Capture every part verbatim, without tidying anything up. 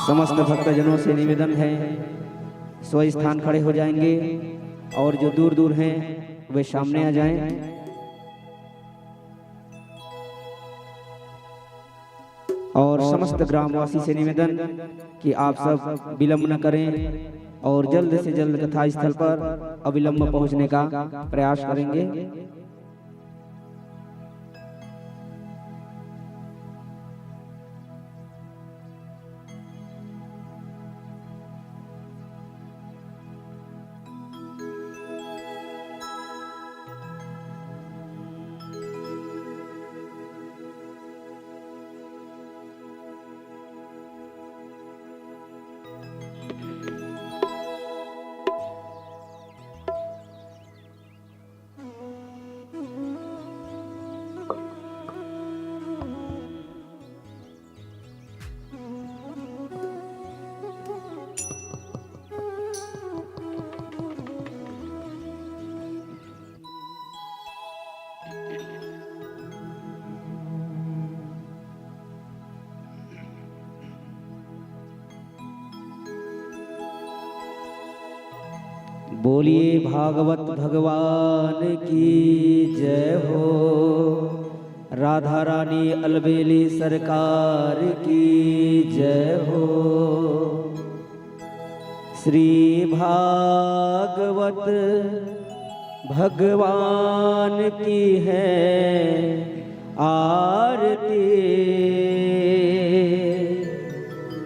समस्त भक्तजनों से निवेदन है, स्वस्थान खड़े हो जाएंगे और जो दूर दूर हैं वे सामने आ जाएं। और समस्त ग्रामवासी से निवेदन कि आप सब विलंब न करें और जल्द से जल्द कथा स्थल पर अविलंब पहुंचने का प्रयास करेंगे। बोलिए भागवत भगवान की जय हो, राधा रानी अलबेली सरकार की जय हो। श्री भागवत भगवान की है आरती,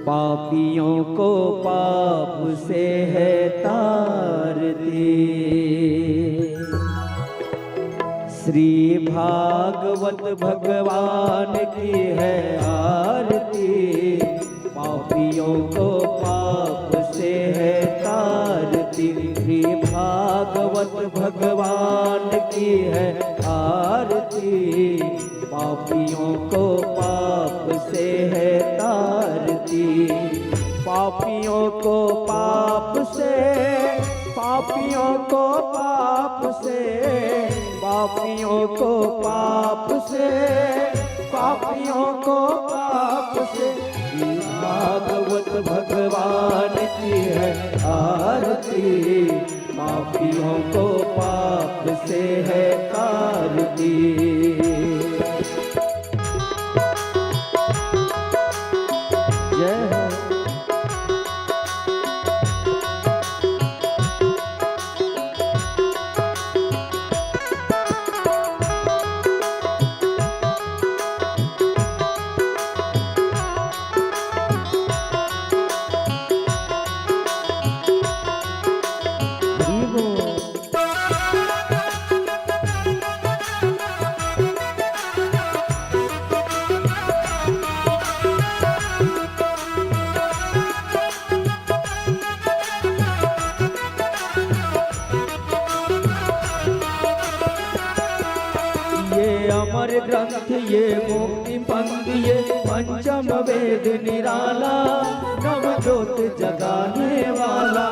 पापियों को पाप से है तारती। श्री भागवत भगवान की है आरती, पापियों को पाप से है तारती। श्री भागवत भगवान की है आरती, पापियों को पाप से है तारती। पापियों को पाप से, पापियों को पाप से, पापियों को पाप से, पापियों को पाप से। भागवत भगवान की है आरती, पापियों को पाप से है तारती। जय हो। ये अमर ग्रंथ, ये मुक्ति पंथ, ये पंचम वेद निराला, नव ज्योत जगाने वाला।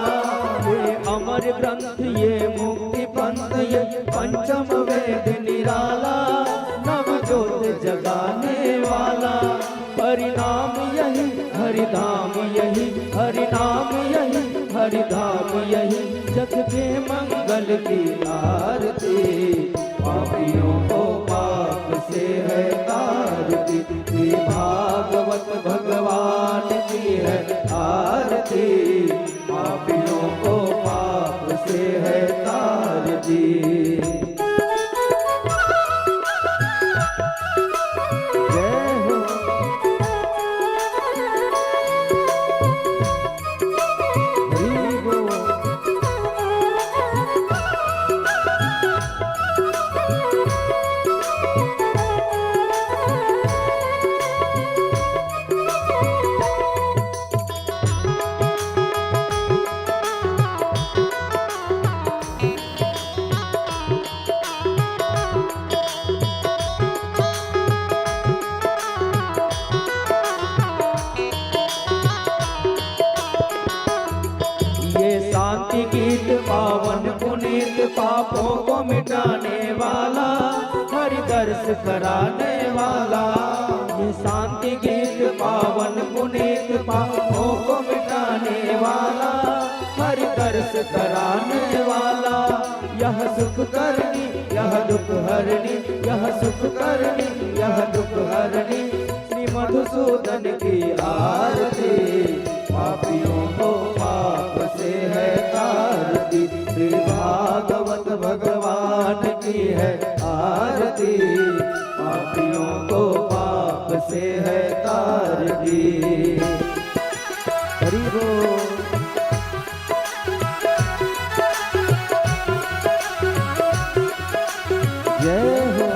ये अमर ग्रंथ, ये मुक्ति पंथ, ये पंचम वेद निराला, नव ज्योत जगाने वाला। परिणाम यही, हरिधाम यही, हरिनाम यही, हरिधाम यही, जग के मंगल की आरती। पापियों को पाप से है तारती, ये भागवत भगवान की है आरती। पापियों को पाप से है तारती। जय हो। हरि बोल। ये शांति गीत पावन पुनीत, पापों को मिटाने वाला, हरि दर्श कराने वाला। ये शांति गीत पावन पुनीत पापों को मिटाने वाला, हरि दर्श कराने वाला, यह सुख करनी, यह दुख हरनी, यह सुख करनी, यह दुख हरनी। श्री मधुसूदन की आरती, पापियों को पाप से है तारती। श्री भागवत भगवान की है आरती, पापियों को पाप से है तारती। हरि बोल। जय हो।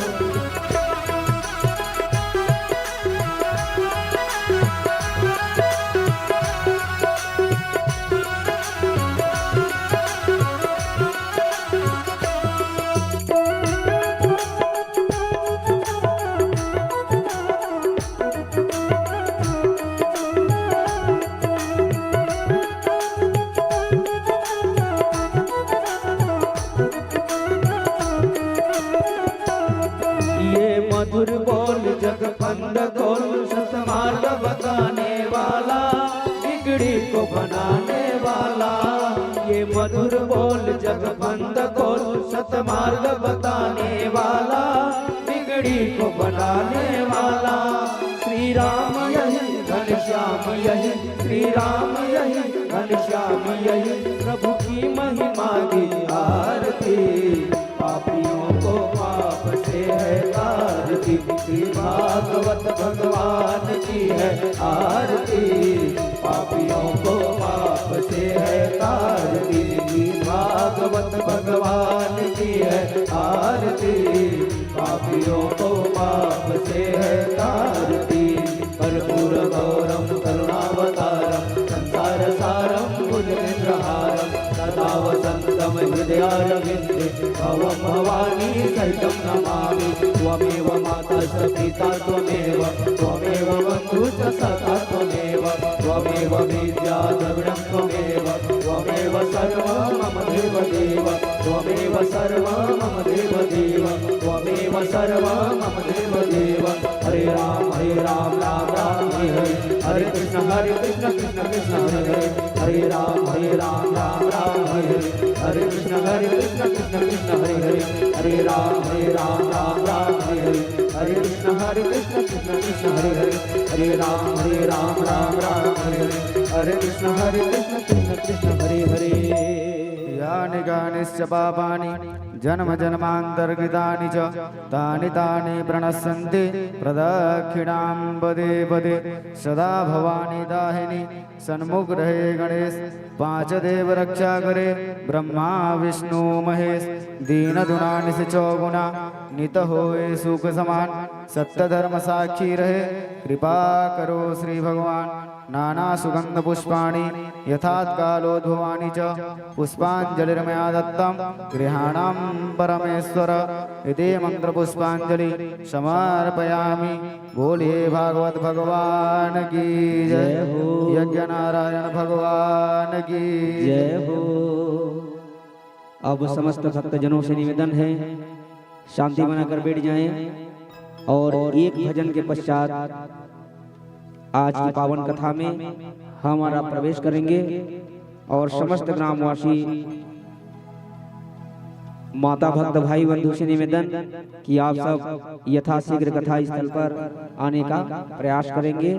ये मधुर बोल जग फंद खोल, सतमार्ग बताने वाला, बिगड़ी को बनाने वाला। ये मधुर बोल जग फंद खोल, सतमार्ग बताने वाला, बिगड़ी को बनाने वाला। श्री राम यही, घनश्याम यही, श्री राम यही, घनश्याम यही, प्रभु की महिमा की आरती। पापियों को पाप से है तारती, श्री भागवत भगवान की है आरती। पापियों को पाप से है तारती, श्री भागवत भगवान की है आरती। पापियों को पाप से है तारती, कर्पूर गौरम करुणावतारम, संसार सारम भुजगेंद्रहारम, सदा वसंतम हृदयारविंदे, भवम भवानी सहितम नमामि। त्वमेव माता च पिता त्वमेव, त्वमेव बंधु च सखा त्वमेव, त्वमेव विद्या द्रविणम त्वमेव, त्वमेव सर्व मम देव देव, त्वमेव सर्व मम देव देव, त्वमेव सर्व मम देव देव। हरे राम हरे राम राम राम हरे हरे, हरे कृष्ण हरे कृष्ण कृष्ण कृष्ण हरे हरे, हरे राम हरे राम राम राम हरे हरे, हरे कृष्ण हरे कृष्ण कृष्ण कृष्ण हरे हरे, हरे राम हरे राम राम राम हरे हरे, हरे कृष्ण हरे कृष्ण कृष्ण कृष्ण हरे हरे, हरे राम हरे राम राम राम हरे हरे, हरे कृष्ण हरे कृष्ण कृष्ण कृष्ण हरे हरे। यानि कानिश्च पापानि जन्म जन्मांतरकृतानि च, तानि तानि प्रणश्यन्ति प्रदक्षिणां पदे पदे। सदा भवानी दाहिनी सन्मुख रहे गणेश, पांच देव रक्षा करे ब्रह्मा विष्णु महेश। दीन दुना निसचो गुना नित होए सुख समान, सत्य धर्म साक्षी रहे कृपा करो श्री भगवान। नाना सुगंध पुष्पाणि यथात कालोद्भवानि च, पुष्पांजलिर्मया दत्तं गृहाणां परमेश्वर। इति मंत्र पुष्पांजलि समर्पयामि। बोलिए भागवत भगवान की जय। जय हो। यज्ञ नारायण भगवान की जय हो। अब समस्त भक्तजनों से निवेदन है, शांति बनाकर बैठ जाएं और एक भजन के पश्चात आज की पावन कथा में हमारा प्रवेश करेंगे और समस्त ग्रामवासी माता भक्त भाई बंधु से निवेदन कि आप सब यथाशीघ्र कथा स्थल पर आने का प्रयास करेंगे।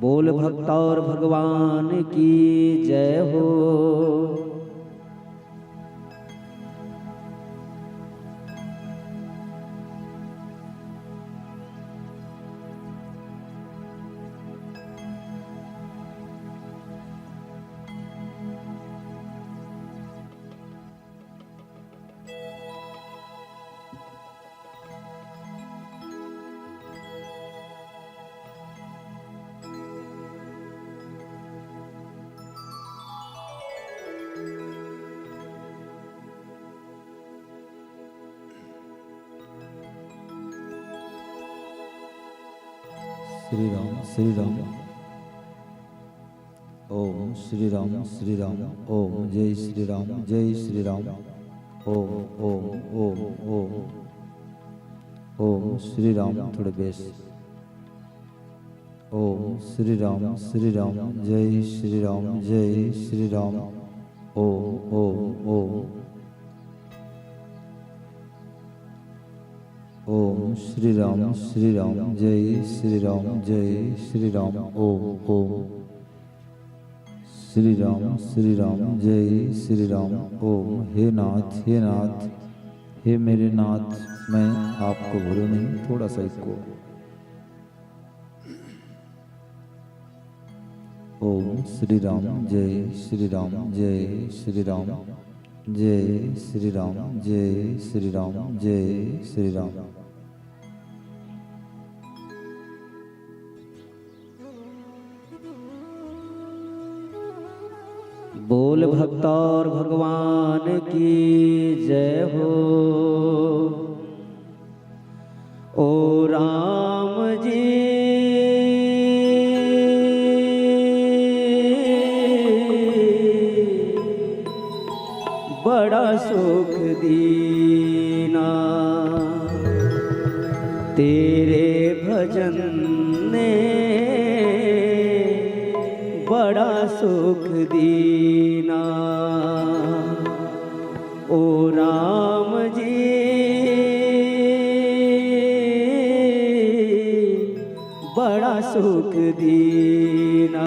बोल भक्त और भगवान की जय हो। श्री राम श्री राम। ओम श्री राम श्री राम। ओम जय श्री राम जय श्री राम। ओम ओम ओम ओम। ओम श्री राम। थोड़े बेस। ओम श्री राम, श्री राम, जय श्री राम, जय श्री राम। ओम, ओम, ओम। ओम श्री राम, श्री राम, जय श्री राम, जय श्री राम। ओम, ओम। श्री राम, श्री राम, जय श्री राम। ओम। हे नाथ, हे नाथ, हे मेरे नाथ, मैं आपको भूलूं नहीं। थोड़ा सा इसको। ओम श्री राम, जय श्री राम, जय श्री राम, जय श्री राम, जय श्री राम, जय श्री राम। बोल भक्तौर भगवान की जय हो। ओ राम जी, बड़ा सुख दीना तेरे भजन ने, बड़ा सुख दीना। ओ राम जी, बड़ा सुख दीना,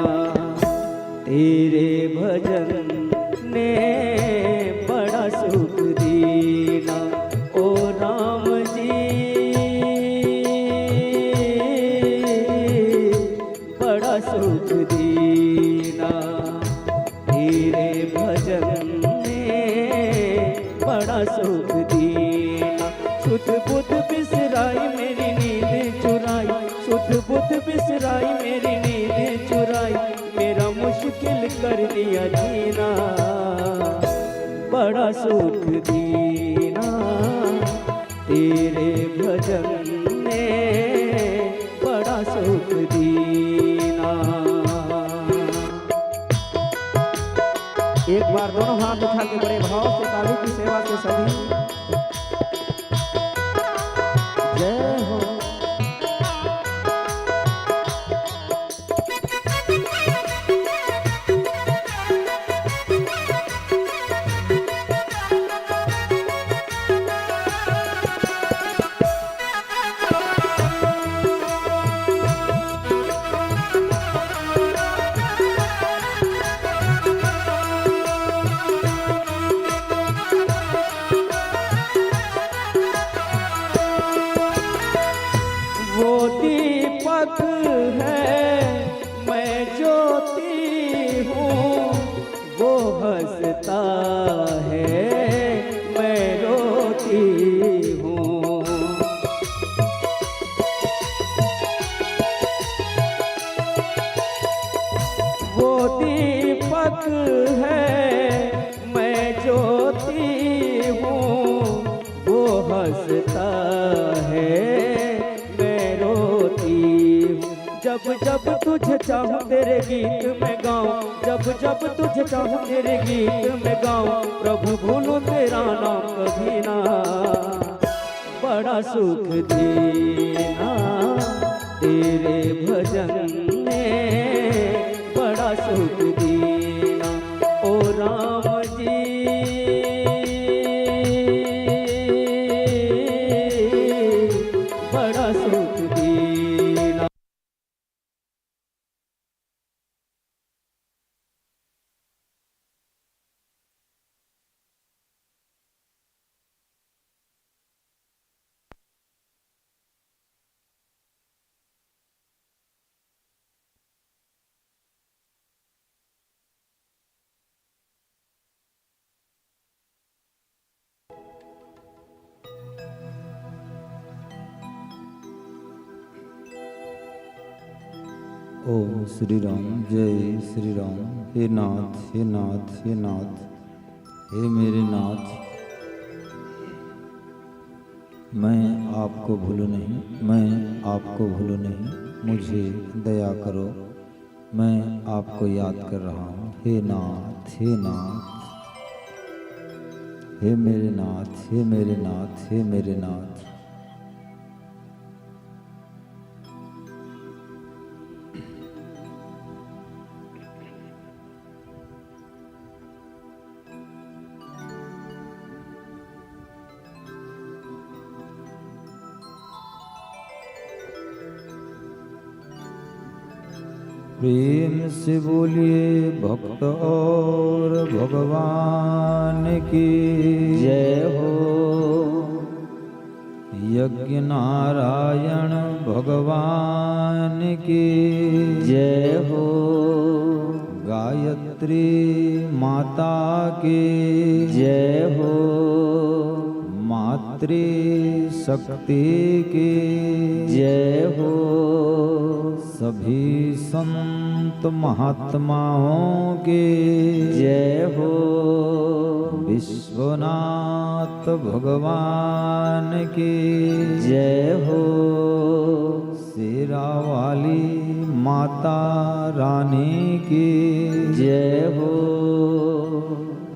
तेरे भजन ने बड़ा सुख दीना। ओ राम जी, बड़ा सुख दीना, तेरे भजन ने बड़ा सुख दीना। सुध बुध बिसराई, मेरी नींद चुराई, सुध बुध बिसराई, मेरी नींद चुराई, मेरा मुश्किल कर दिया जीना। बड़ा सुख दीना, तेरे भजन ने बड़ा सुख दीना। एक बार दोनों हाथ उठा के बड़े भाव से ताली की सेवा से सभी जय हो। वो दीपक है, मैं ज्योति हूँ, वो हंसता है, मैं रोती हूँ। वो दीपक है, मैं ज्योति हूँ, वो हंसता है, मैं रोती हूँ। जब जब तुझे चाहूँ तेरे गीत मैं गाऊँ, जब जब तुझे चाहूँ तेरे गीत मैं गाऊँ, प्रभु भूलूँ तेरा नाम कभी ना। बड़ा सुख दीना, तेरे भजन ने बड़ा सुख दीना। ओ राम जी, बड़ा सुख दीना। ओम श्री राम, जय श्री राम। हे नाथ, हे नाथ, हे नाथ, हे मेरे नाथ, मैं आपको भूलूं नहीं, मैं आपको भूलूं नहीं, मुझे दया करो, मैं आपको याद कर रहा हूँ। हे नाथ, हे नाथ, हे मेरे नाथ, हे मेरे नाथ, हे मेरे नाथ। प्रेम से बोलिए भक्त और भगवान की। जय हो। यज्ञ नारायण भगवान की। जय हो। गायत्री माता की। जय हो। मातृ शक्ति की। जय हो। सभी संत महात्माओं की। जय हो। विश्वनाथ भगवान की। जय हो। शेरा वाली माता रानी की। जय हो।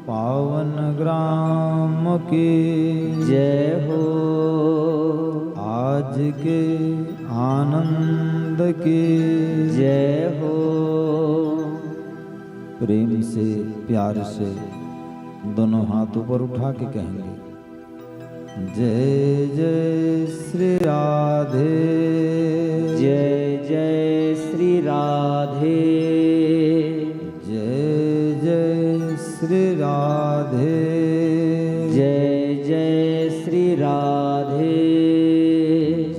पावन ग्राम की। जय हो। आज के आनंद की। जय हो। प्रेम से, प्यार से दोनों हाथ ऊपर उठा के कहेंगे, जय जय श्री राधे। जय जय श्री राधे। जय जय श्री राधे। जय जय श्री राधे।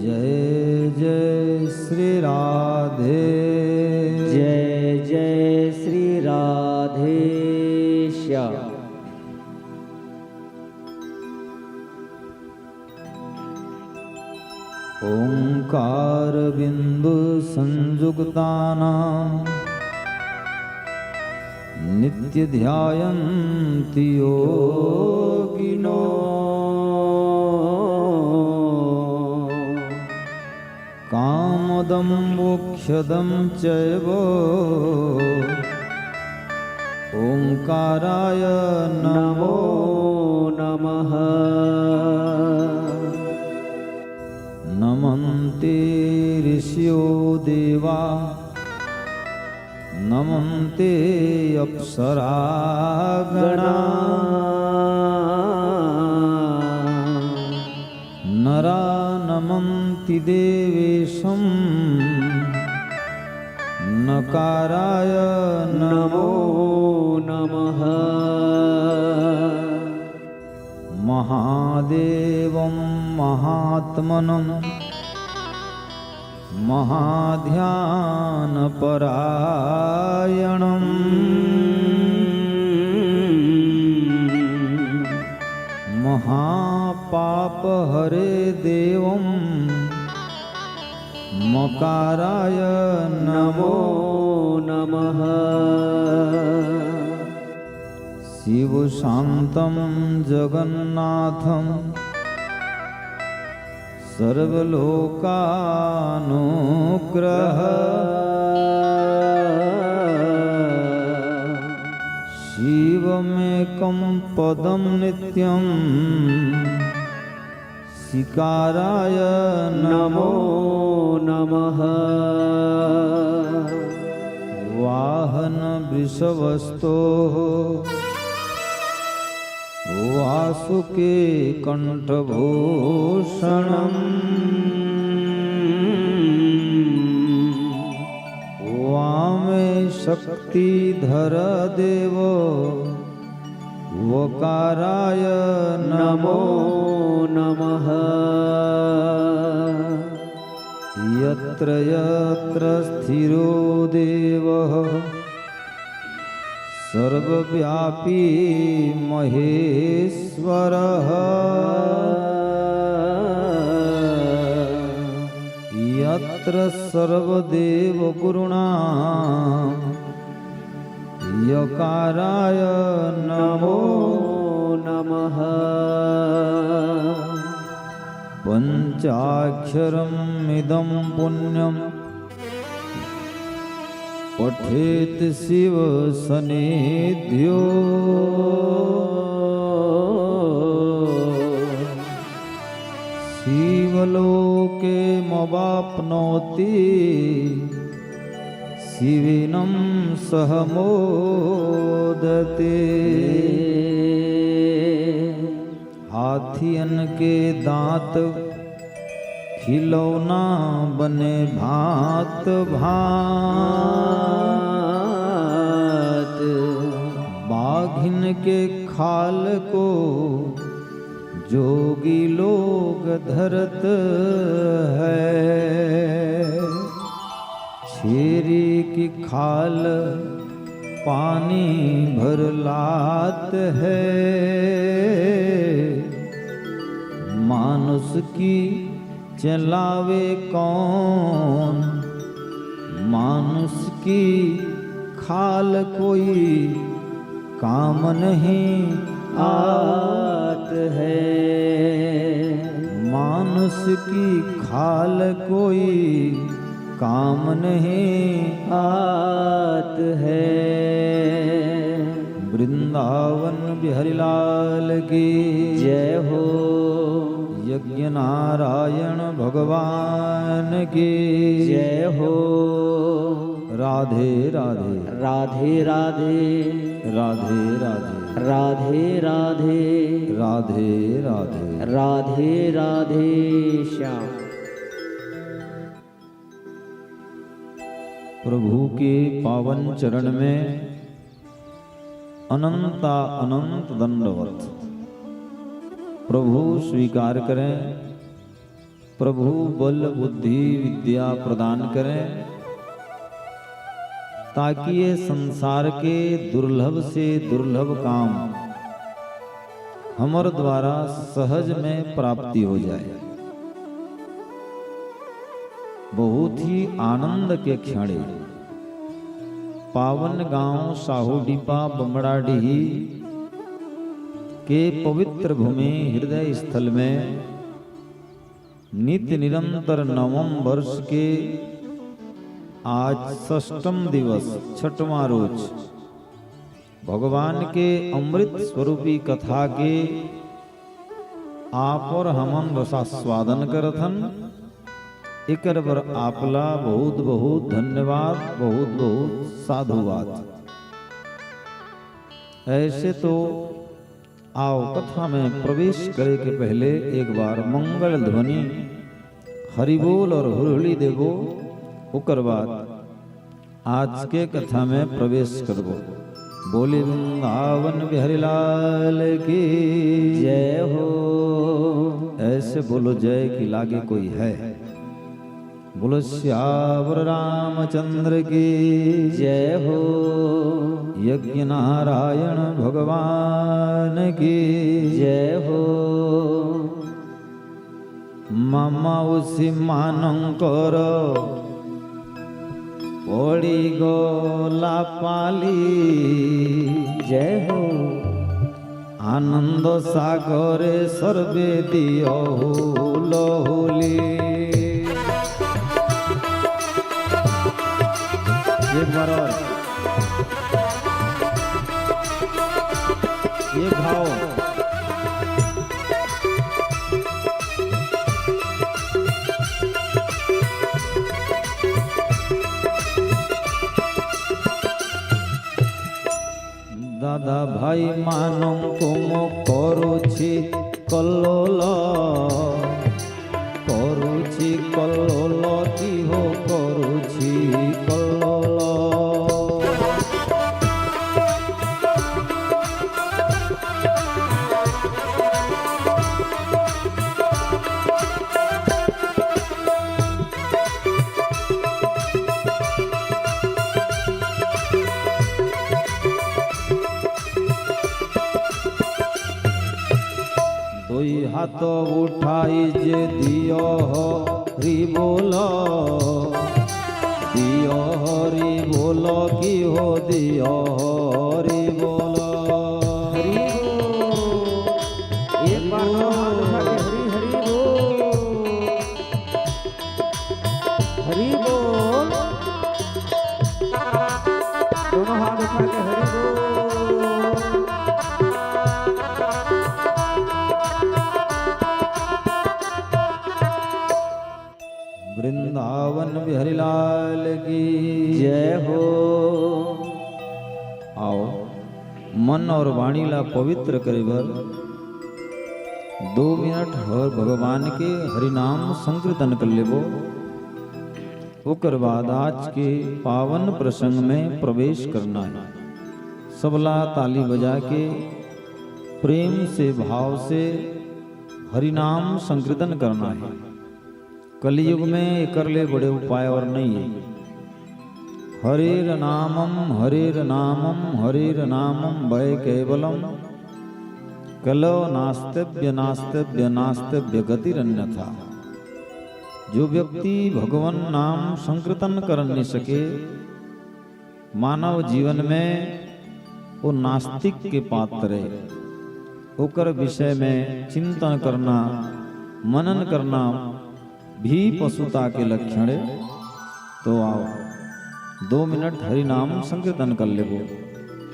जय जय श्री राधे। जय जय श्री राधे श्याम। ओंकार बिंदु संयुक्तानां नित्य ध्यायन्ति योगिनो। कामदं मोक्षदं चैव ओंकाराय नमो नमः। नमन्ते ऋषयो देवा, नमन्ते अप्सरा गणा। नरा नमन्ति देवेशं नकाराय नमो नमः। महादेवं महात्मनं महाध्यानपरायणं महापापहरे देवं मकाराय नमो नमः। शिवशान्तं जगन्नाथं सर्वलोकानुग्रह। शिवमेकं पदं नित्यं शिकाराय नमो नमः। वाहन वृषभस्तोः वासुकी कण्ठभूषणम्। वामे शक्तिधर देवो वकाराय नमो नमः। यत्र यत्र स्थिरो देवः सर्वव्यापी महेश्वरः। यत्र सर्वदेवगुरूणां यकाराय नमो नमः। पञ्चाक्षरमिदं पुण्यं पठेत् शिवसन्निध्यो। शिवलोकमवाप्नोति शिवेन सह मोदते। हाथियन के दांत खिलौना बने भांत भांत। बाघिन के खाल को जोगी लोग धरत है। छेरी की खाल पानी भर लात है। मानुष की चलावे कौन? मानुष की खाल कोई काम नहीं आत है। मानुष की खाल कोई काम नहीं आत है। वृंदावन बिहारी लाल की जय हो। यज्ञ नारायण भगवान की जय हो। राधे राधे। राधे राधे। राधे राधे। राधे राधे। राधे राधे। राधे राधे श्याम। प्रभु के पावन चरण में अनंता अनंत दंडवत। प्रभु स्वीकार करें, प्रभु बल बुद्धि विद्या प्रदान करें, ताकि ये संसार के दुर्लभ से दुर्लभ काम हमर द्वारा सहज में प्राप्ति हो जाए। बहुत ही आनंद के क्षण ए। पावन गांव साहूडीपा बमड़ाडीही के पवित्र भूमि हृदय स्थल में नित्य निरंतर नवम वर्ष के आज षष्टम दिवस, छठवां रोज, भगवान के अमृत स्वरूपी कथा के आप और हमन रसास्वादन करथन। एकर बर आपला बहुत बहुत धन्यवाद, बहुत बहुत साधुवाद। ऐसे तो आओ, कथा में प्रवेश करे के पहले एक बार मंगल ध्वनि हरि बोल और हुरहुली देबो, ओकर बाद आज के कथा में प्रवेश करबो। बोले वृंदावन बिहारी लाल की जय हो। ऐसे बोलो जय की लागे कोई है। बोलो सियावर रामचंद्र की जय हो। यज्ञ नारायण भगवान की जय हो। मामाउसी ମାନଙ୍କର ପଡ଼ିଗଲା ପାଲି। ଜୟ ହୋ। ଆନନ୍ଦ ସାଗରେ ସର୍ବେ ଦିଅ ହୁଲ ହୁଲି। एक बार और। एक भाव। ଦାଦା ଭାଇମାନଙ୍କୁ ମୁଁ କରୁଛି କଲ୍ଲୋଳ, କରୁଛି କଲ୍ଲୋଳ, କି ହୋ କରୁଛି କଲ୍ଲୋଳ। ଦୁଇ ହାତ ଉଠାଇ ଯେ ଦିଅ ହରି ବୋଲ, ଦିଅ ହରି ବୋଲ, କି ହୋ ଦିଅ ହରି ବୋଲ। हरि बोल। एक बार दोनों हाथ उठा के हरि हरि बोल। हरि बोल। दोनों हाथ उठा के हरि बोल। वृंदावन बिहारी लाल की जय हो। आओ, मन और वाणी ला पवित्र करे बर दो मिनट हर भगवान के हरिनाम संकीर्तन कर लेबो। ओकर बाद आज के पावन प्रसंग में प्रवेश करना है। सबला ताली बजा के प्रेम से, भाव से हरिनाम संकीर्तन करना है। कलयुग में एकर ले बड़े उपाय और नहीं है। हरेर नामम, हरेर नामम, हरेर नामम वै केवलम। कलौ नास्त्यव्य, नास्त्यव्य, नास्त्यव्य गतिरन्यथा। जो व्यक्ति भगवान नाम संकीर्तन कर नहीं सके, मानव जीवन में वो नास्तिक के पात्र है। ओकर विषय में चिंतन करना, मनन करना भी पशुता के लक्षण है। तो आओ, दो मिनट हरि नाम संकीर्तन कर लेबो।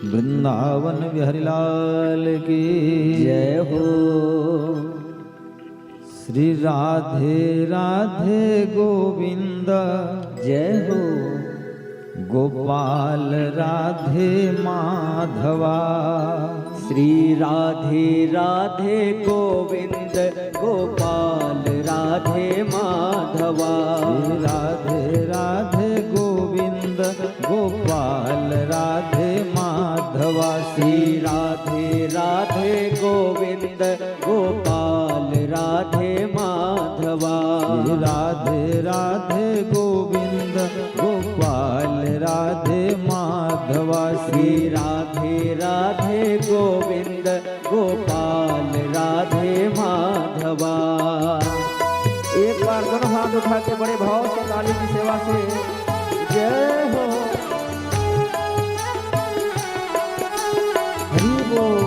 वृंदावन बिहारी लाल की जय हो। श्री राधे राधे गोविंद जय हो। गोपाल राधे माधवा। श्री राधे राधे गोविंद गोपाल राधे माधवा। श्री राधे राधे गोविंद गोपाल राधे माधवा। श्री राधे राधे गोविंद गोपाल राधे माधवा। श्री राधे राधे गोविंद गोपाल राधे माधवा। श्री राधे राधे गोविंद गोपाल राधे माधवा। एक बार दोनों हाथ उठा के बड़े भाव से ताली की सेवा से जय हो। हरि बोल।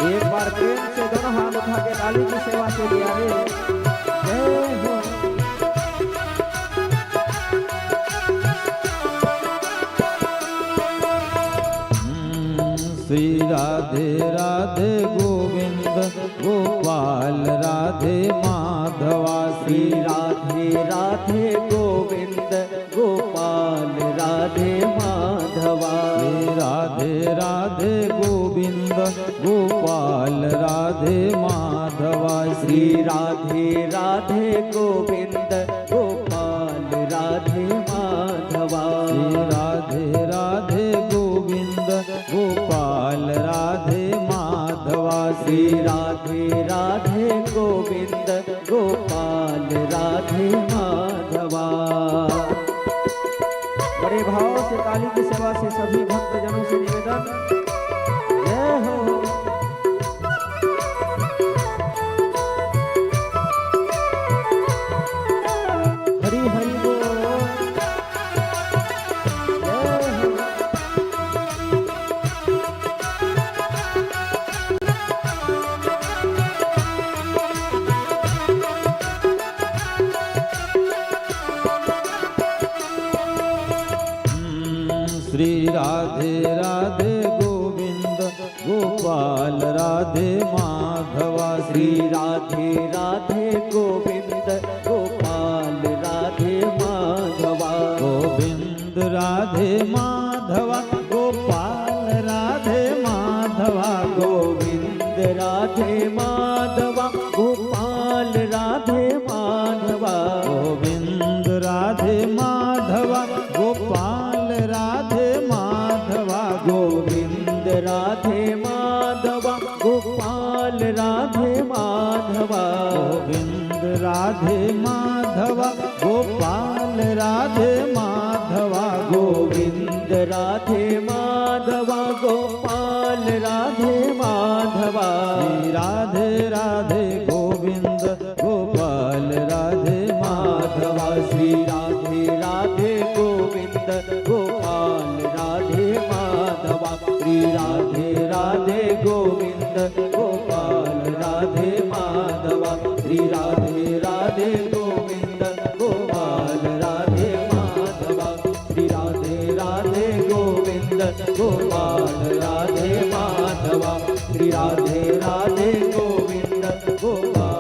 एक बार प्रेम से दोनों हाथ उठा के ताली की सेवा से दिया रे। जय हो। हम्म, श्री राधे राधे गोविंद गोपाल राधे माधवा। श्री राधे राधे गोविंद गोपाल राधे माधवा। श्री राधे राधे गोविंद गोपाल राधे माधवा। श्री राधे राधे गोविंद गोपाल राधे माधवा। श्री राधे राधे गोविंद गोपाल राधे माधवा। श्री राधे राधे गोविंद गोपाल राधे माधवा। बड़े भाव से ताली की सेवा से सभी भक्तजनों से निवेदन, जय हो। हरि हरि बोल। जय हो। श्री राधे राधे गोविंद गोपाल राधे माधवा। श्री राधे राधे गोविंद गोपाल राधे माधवा। गोविंद राधे माधवा गोपाल राधे माधवा। गोविंद राधे माधवा गोपाल राधे माधवा। गोविंद राधे माधवा गोपाल राधे माधवा। गोविंद राधे माधवा गोपाल राधे माधवा। गोविंद राधे माधवा गोपाल राधे माधवा। गोविंद राधे माधवा गोपाल राधे माधवा। श्री राधे राधे गोविंद गोपाल राधे माधवा। श्री राधे राधे गोविंद गोपाल राधे माधवा। श्री राधे राधे गोविंद गोपाल राधे माधवा। श्री राधे राधे गोविंद गोपाल राधे माधवा। श्री राधे राधे गोविंद गोपाल राधे माधवा। श्री राधे राधे गोविंद गोपाल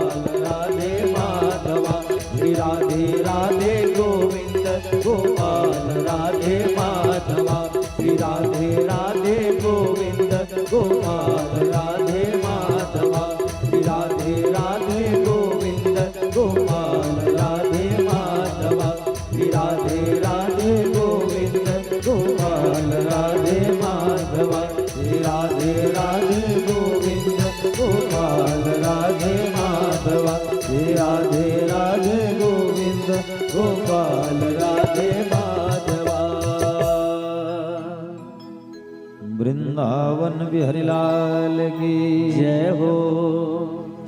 वृंदावन बिहारी लाल की जय हो।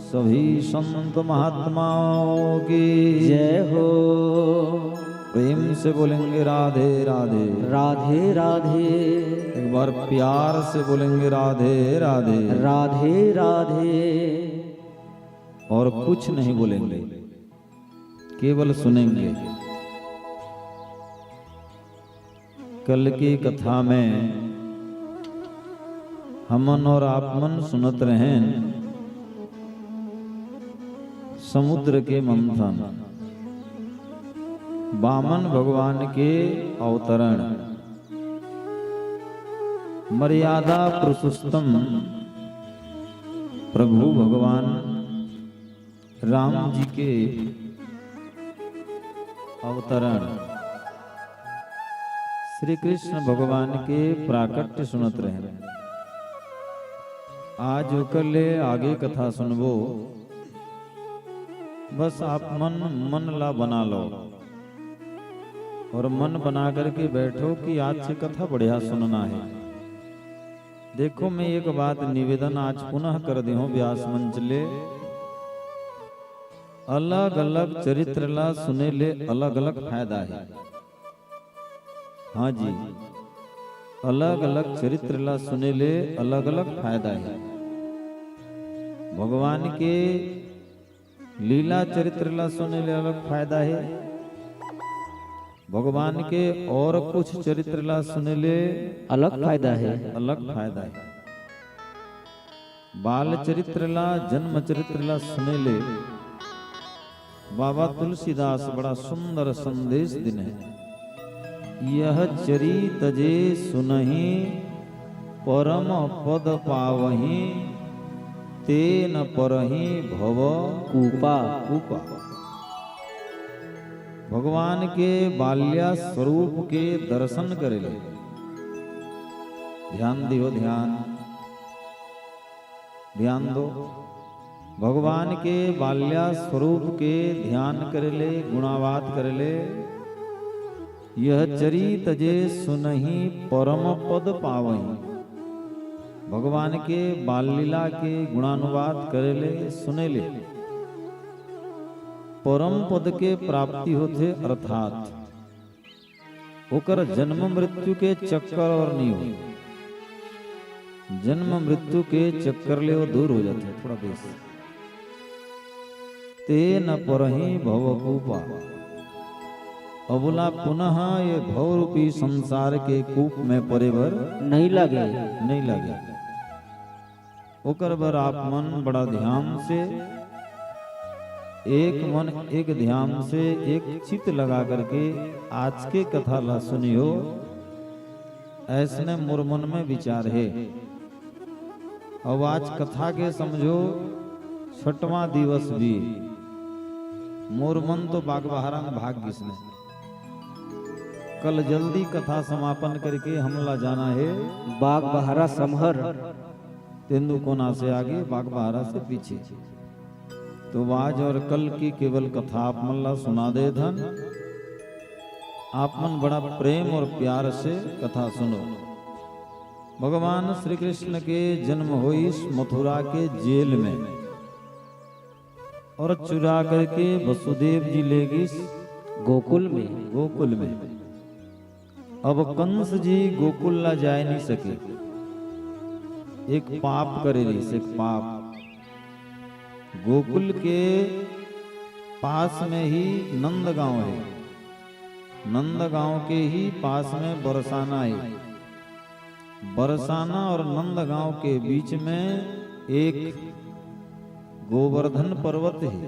सभी संत महात्माओं की जय हो। प्रेम से बोलेंगे राधे राधे। राधे राधे। एक बार प्यार से बोलेंगे राधे राधे। राधे राधे। और कुछ नहीं बोलेंगे, केवल सुनेंगे। कल की कथा में हमन और आप मन सुनत रहेन समुद्र के मंथन, बामन भगवान के अवतरण, मर्यादा पुरुषोत्तम प्रभु भगवान राम जी के अवतरण, श्री कृष्ण भगवान के प्राकट्य सुनत रहेन। आज ओकर ले आगे कथा सुनबो। बस आप मन, मन ला बना लो और मन बना करके बैठो कि आज के कथा बढ़िया सुनना है। देखो, मैं एक बात निवेदन आज पुनः कर देहूं व्यास मंच ले, अलग-अलग चरित्र ला सुने ले अलग-अलग फायदा हे। हाँ जी, अलग-अलग चरित्र ला सुने ले अलग-अलग फायदा हे। भगवान के लीला चरित्र ला सुने ले अलग फायदा हे, भगवान के और कुछ चरित्र ला सुने ले अलग फायदा हे। अलग फायदा हे। बाल चरित्र ला, जन्म चरित्र ला सुने ले बाबा तुलसीदास बड़ा सुंदर संदेश दिन हे। यह चरित जे सुनहि परम पद पावहि, ते न परहि भव कूपा। कूपा। भगवान के बाल्या स्वरूप के दर्शन करे ले। ध्यान दियो, ध्यान, ध्यान दो। भगवान के बाल्या स्वरूप के ध्यान करे ले, गुणावात करे ले। यह चरित जे सुनहि परम पद पावहि। भगवान के बाल लीला के गुणानुवाद करे ले, सुने ले, परम पद के प्राप्ति होथे, अर्थात ओकर जन्म मृत्यु के चक्कर और नहीं हो, जन्म मृत्यु के चक्कर ले वो दूर हो जाथे थोड़ा बेस। ते न परहि भवकूपा। अब ओला पुनः ये भवरूपी संसार के कूप में परे बर नहीं लागे। नहीं लागे। ओकर बर आप मन बड़ा ध्यान से, एक मन एक ध्यान से, एक चित्त लगा करके आज के कथा ला सुनियो। ऐसने मोर मन में विचार हे। अब आज कथा के समझो छठवां दिवस भी। मोर मन तो बागबहरा में भाग गिसने। कल जल्दी कथा समापन करके हमला जाना हे बागबहरा समहर। तेंदूकोना से आगे, बागबहरा से पीछे। तो आज और कल की केवल कथा आप मन ला सुना देथन। आप मन बड़ा प्रेम और प्यार से कथा सुनो। भगवान श्री कृष्ण के जन्म होइस मथुरा के जेल में, और चुरा करके वसुदेव जी ले गिस गोकुल में। गोकुल में। अब कंस जी गोकुल ला जाय नहीं सके, एक पाप करे रहिस, एक पाप। गोकुल के पास में ही नंदगांव हे, नंदगांव के ही पास में बरसाना हे। बरसाना और नंदगांव के बीच में एक गोवर्धन पर्वत हे,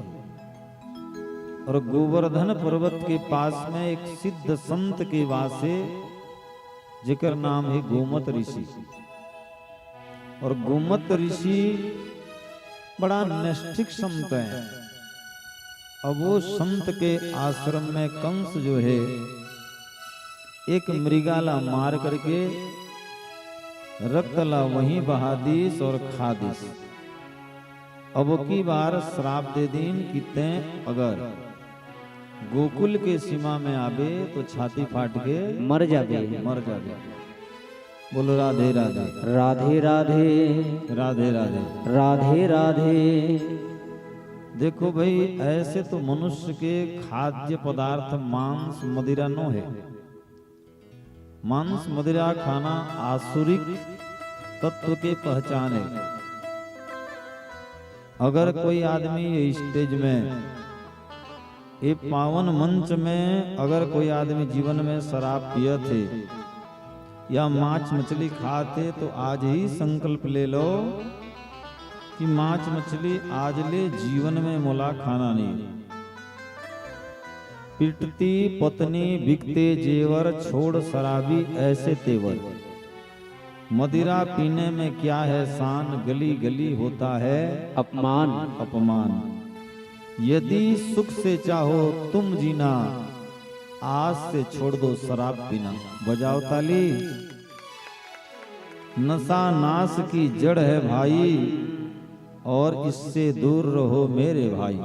और गोवर्धन पर्वत के पास में एक सिद्ध संत के वास हे, जेकर नाम हे गोमत ऋषि। और गोमत ऋषि बड़ा नैष्ठिक संत हे। अब वो संत के आश्रम में कंस जो हे, एक मृगा ला मार करके रक्त ला वहीं बहा दिस और खा दिस। अब की बार श्राप दे दीन कि तैं अगर गोकुल के सीमा में आबे तो छाती फाट के मर जाबे। मर जाबे। बोलो राधे राधे। राधे राधे। राधे राधे। राधे राधे। देखो भाई, ऐसे तो मनुष्य के खाद्य पदार्थ मांस मदिरा नो हे। मांस मदिरा खाना आसुरिक तत्व के पहचान हे। अगर कोई आदमी ये stage में, ये पावन मंच में अगर कोई आदमी जीवन में शराब पियत हे या मांस मछली खात हे, तो आज ही संकल्प ले लो कि मांस मछली आज ले जीवन में मोला खाना नहीं। पिटती पत्नी, बिकते जेवर, छोड़ शराबी ऐसे तेवर। मदिरा पीने में क्या है शान, गली गली होता है अपमान। अपमान। यदि सुख से चाहो तुम जीना, आज से छोड़ दो शराब पीना। बजाओ ताली। नशा नाश की जड़ है भाई, और इससे दूर रहो मेरे भाई।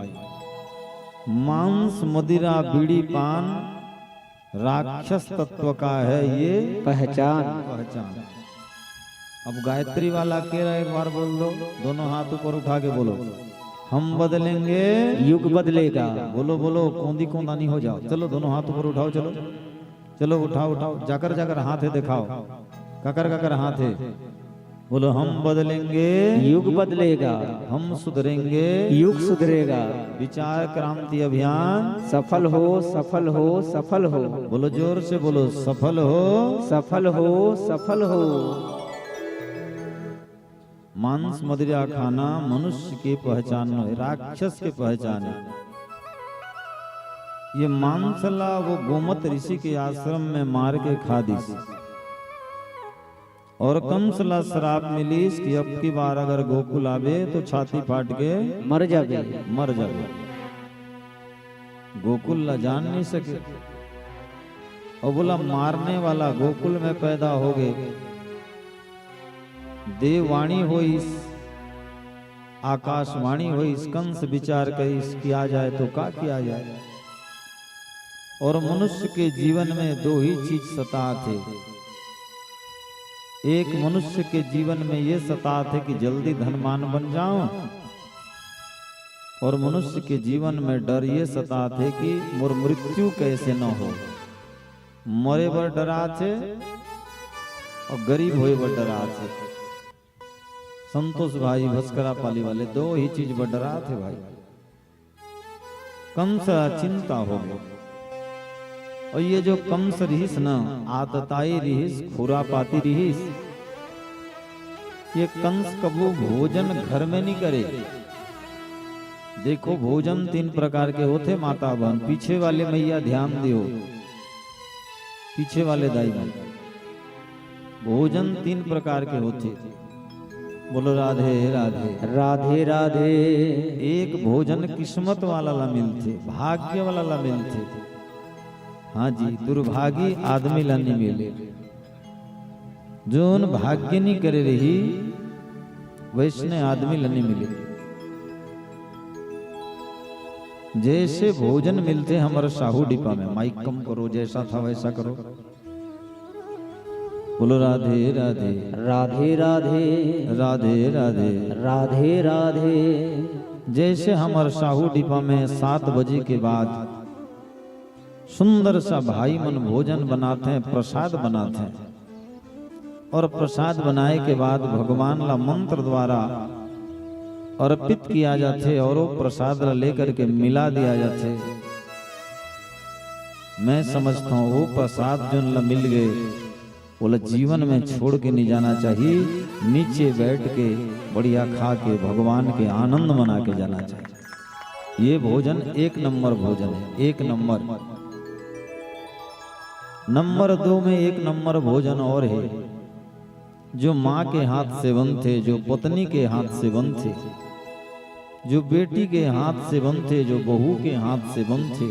मांस, मदिरा, बीड़ी, पान, राक्षस तत्व का है ये पहचान। पहचान। अब गायत्री वाला के रहा, एक बार बोल दो, दोनों हाथ ऊपर उठा के बोलो, हम बदलेंगे। युग बदलेगा। बोलो, बोलो, कोंदी कोंदा नहीं हो जाओ। चलो, दोनों हाथ ऊपर उठाओ, चलो, चलो, उठाओ, उठाओ, जाकर, जाकर हाथ हे दिखाओ, काकर, काकर हाथ हे। बोलो, हम बदलेंगे। युग बदलेगा। हम सुधरेंगे। युग सुधरेगा। विचार क्रांति अभियान सफल हो, सफल हो, सफल हो। बोलो, जोर से बोलो, सफल हो। सफल हो, सफल हो। मांस मदिरा खाना मनुष्य के पहचान नो हे, राक्षस के पहचान हे। ये मांस ला वो गोमत ऋषि के आश्रम में मार के खा दिस। और कंस ला श्राप मिलिस कि अब की बार अगर गोकुल आबे तो छाती फाट के मर जाबे। मर जाबे। गोकुल ला जान नहीं सके। और बोला, मारने वाला गोकुल में पैदा हो गए। देववाणी होइस, आकाशवाणी होइस, कंस विचार करिस, किया जाए तो का किया जाए। और मनुष्य के जीवन में दो ही चीज सताथे। एक मनुष्य के जीवन में ये सताथे कि जल्दी धनवान बन जाऊं, और मनुष्य के जीवन में डर ये सताथे कि मोर मृत्यु कैसे न हो। मरे बर डराथे और गरीब होए बर डराथे। संतोष भाई भस्करा पाली वाले दो ही चीज बर डराथे भाई। कंस चिंता हो गए। और ये जो कंस रिहिस न, आतताई रिहिस, खुरापाती रिहिस, ये कंस कभू भोजन घर में नहीं करे। देखो, भोजन तीन प्रकार के होथे माता बहन, पीछे वाले मैया ध्यान दियो, पीछे वाले दाई माँ, भोजन तीन प्रकार के होथे। बोलो राधे राधे। राधे राधे। एक भोजन किस्मत वाला ला मिलथे, भाग्य वाला ला मिलथे। हाँ जी, दुर्भागी आदमी ला नहीं मिले। जोन भाग्य नहीं करे रही, वैसने आदमी ला नहीं मिले। जैसे भोजन मिलथे हमर साहू डिपा में, माइक कम करो, जैसा था वैसा करो। बोलो राधे राधे। राधे राधे। राधे राधे। राधे राधे। जैसे हमर साहू डिपा में सात बजे के बाद सुंदर सा भाई मन भोजन बनाथे, प्रसाद बनाथे, और प्रसाद बनाए के बाद भगवान ला मंत्र द्वारा अर्पित किया जाथे और वो प्रसाद ला लेकर के मिला दिया जाथे। मैं समझता हूँ, वो प्रसाद जोन ला मिल गए, ओला जीवन में छोड़ के नहीं जाना चाहिए। नीचे बैठ के बढ़िया खा के भगवान के आनंद मना के जाना चाहिए। ये भोजन एक नंबर भोजन है, एक नंबर। नंबर दो में एक नंबर भोजन और है, जो माँ के हाथ से बनथे, जो पत्नी के हाथ से बनथे, जो बेटी के हाथ से बनथे, जो बहू के हाथ से बनथे।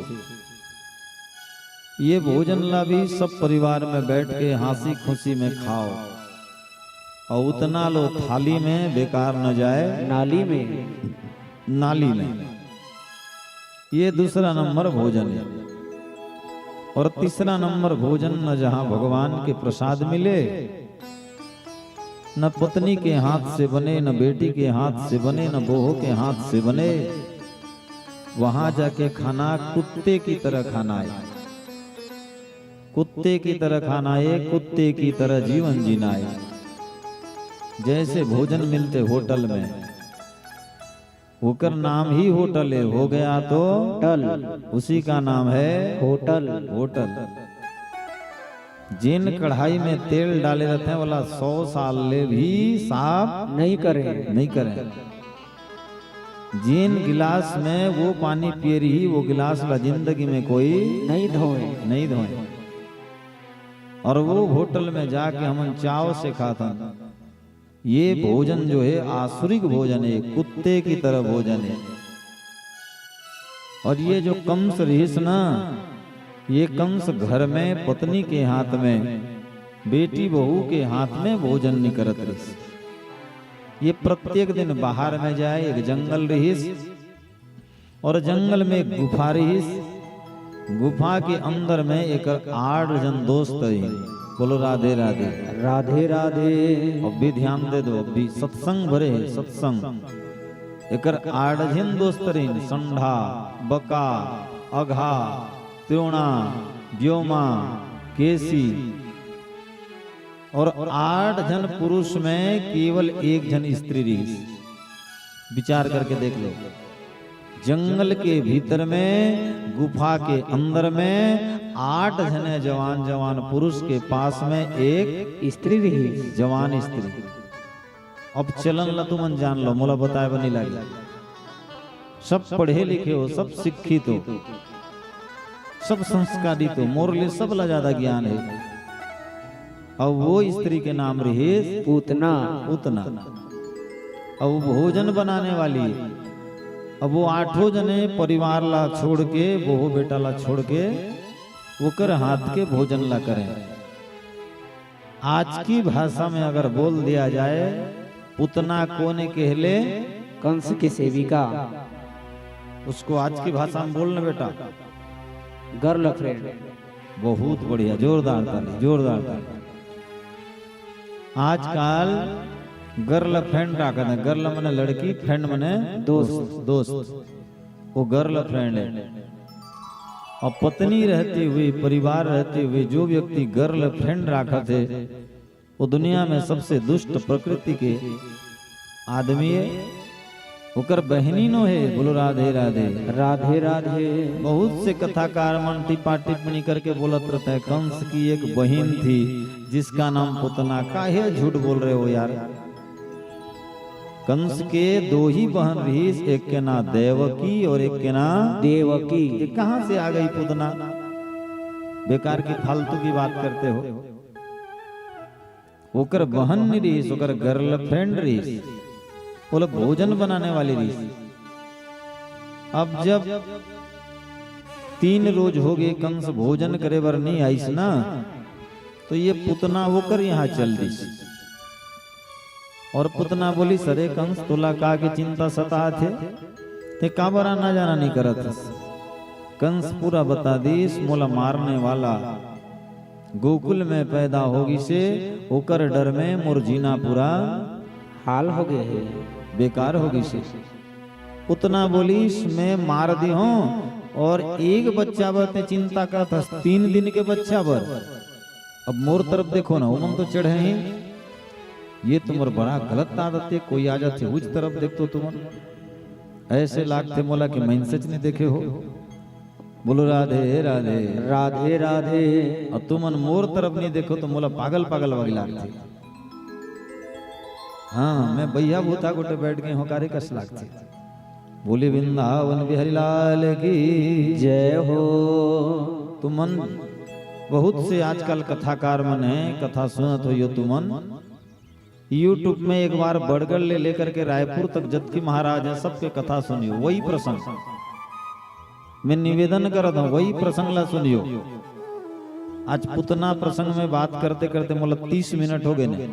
ये भोजन ला भी सब परिवार में बैठ के हंसी खुशी में खाओ, और उतना लो थाली में, बेकार न जाए नाली में। नाली में। ये दूसरा नंबर भोजन है। और तीसरा नंबर भोजन न जहां भगवान के प्रसाद मिले, न पत्नी के हाथ से बने, न बेटी के हाथ से बने, न बहू के हाथ से बने। वहां जाके खाना कुत्ते की तरह खाना है, कुत्ते की तरह खाना है, कुत्ते की तरह जीवन जीना है। जैसे भोजन मिलते होटल में, ओकर नाम ही होटल है, हो गया तो टल। उसी का नाम है होटल। होटल। जेन कढ़ाई में तेल डाले रहते हैं, वाला सौ साल ले भी साफ नहीं करे। नहीं करे। जेन गिलास में वो पानी पिए रही, वो गिलास ला जिंदगी में कोई नहीं धोए। नहीं धोए। और वो होटल में जाके हमन चाव से खाथन। ये भोजन जो है, आसुरिक भोजन है, कुत्ते की तरह भोजन है। और ये जो कंस रहिस ना, ये कंस घर में पत्नी के हाथ में, बेटी बहू के हाथ में भोजन नहीं करत रहिस। ये प्रत्येक दिन बाहर में जाए, एक जंगल रहिस, और जंगल में एक गुफा रहिस। गुफा के अंदर में एकर आठ झन दोस्त रहिन। बोलो राधे राधे। राधे राधे। अब भी ध्यान दे दो, अब भी सत्संग भरे है, सत्संग। एकर आठ झन दोस्त रहिन, संढा, बका, अघा, त्योणा, ब्योमा, केसी। और आठ झन पुरुष में केवल एक झन स्त्री रहिस। विचार करके देख लो, जंगल के भीतर में, गुफा के अंदर में आठ झने जवान, जवान पुरुष के पास में एक स्त्री रहिस। जवान स्त्री। अब चलन ला तुमन जान लो, मोला बताए बर नहीं लागे। सब पढ़े लिखे हो, सब शिक्षित हो, सब संस्कारित हो, मोर ले सब ला ज्यादा ज्ञान है। अब वो स्त्री के नाम रहिस पूतना। पूतना। अब वो भोजन बनाने वाली है। अब वो आठों जने परिवार ला छोड़ के, बहू बेटा ला छोड़ के, ओकर हाथ के भोजन ला करें। आज की भाषा में अगर बोल दिया जाए, पुतना कोन कहले? कंस की सेविका। उसको आज की भाषा में बोल ना बेटा। गर्लफ्रेंड। बहुत बढ़िया, जोरदार ताली, जोरदार ताली। आजकल गर्लफ्रेंड राखत हे। गर्ल मने लड़की, फ्रेंड मने दोस्त। दोस्त। वो गर्लफ्रेंड है। और पत्नी रहती हुई, परिवार रहती हुई जो व्यक्ति गर्लफ्रेंड राखत हे, वो दुनिया में सबसे दुष्ट प्रकृति के आदमी है। ओकर बहिनी नो है। बोलो राधे राधे। राधे राधे। बहुत से कथाकार मन टिप्पा टिप्पणी करके बोलत रहते हैं, कंस की एक बहिन थी जिसका नाम पुतना। काहे झूठ बोल रहे हो यार? कंस के दो ही बहन रहिस, एक के नाम देवकी और एक के नाम देवकी। ये कहाँ से आ गई पुतना? बेकार की फालतू की बात करते हो। ओकर बहन नहीं रहिस, ओकर गर्लफ्रेंड रहिस, ओला भोजन बनाने वाली रहिस। अब जब तीन रोज हो गए, कंस भोजन करे बर नहीं आइस ना, तो ये पुतना ओकर यहाँ चल दिस। और पुतना बोलिस, "अरे कंस, तोला का के चिंता सताथे? ते काबर आना जाना नहीं करत हस?" कंस पूरा बता दिस, "मोला मारने वाला गोकुल में पैदा हो गिसे, ओकर डर में मोर जीना पूरा हाल हो गए हे, बेकार हो गिसे।" पुतना बोलिस, "मैं मार दिहों और एक बच्चा बर ते चिंता करत हस, तीन दिन के बच्चा बर। अब मोर तरफ देखो ना, ओमन तो चढ़े ही, ये तुम्हर बड़ा गलत आदत है, कोई आ जाथे उच तरफ देखतो तुमन, ऐसे लागथे मोला कि मइनसेच नहीं देखे हो।" बोलो राधे राधे। राधे राधे। और तुमन मोर तरफ नहीं देखो तो मोला पागल पागल वही लागथे। हाँ, मैं बइहा भूता गोटे बैठ गए हों, कारे कस लागथे। बोले वृंदावन बिहारी लाल की जय हो। तुमन बहुत से आजकल कथाकार मन हैं, कथा सुनत होइयो तुमन। YouTube में एक बार बड़गढ़ ले लेकर के रायपुर तक जतकी महाराज हैं, सबके कथा सुनियो, वही प्रसंग। मैं निवेदन करत हूँ, वही प्रसंग ला सुनियो। आज पुतना प्रसंग में बात करते करते मोला तीस मिनट हो गए ने।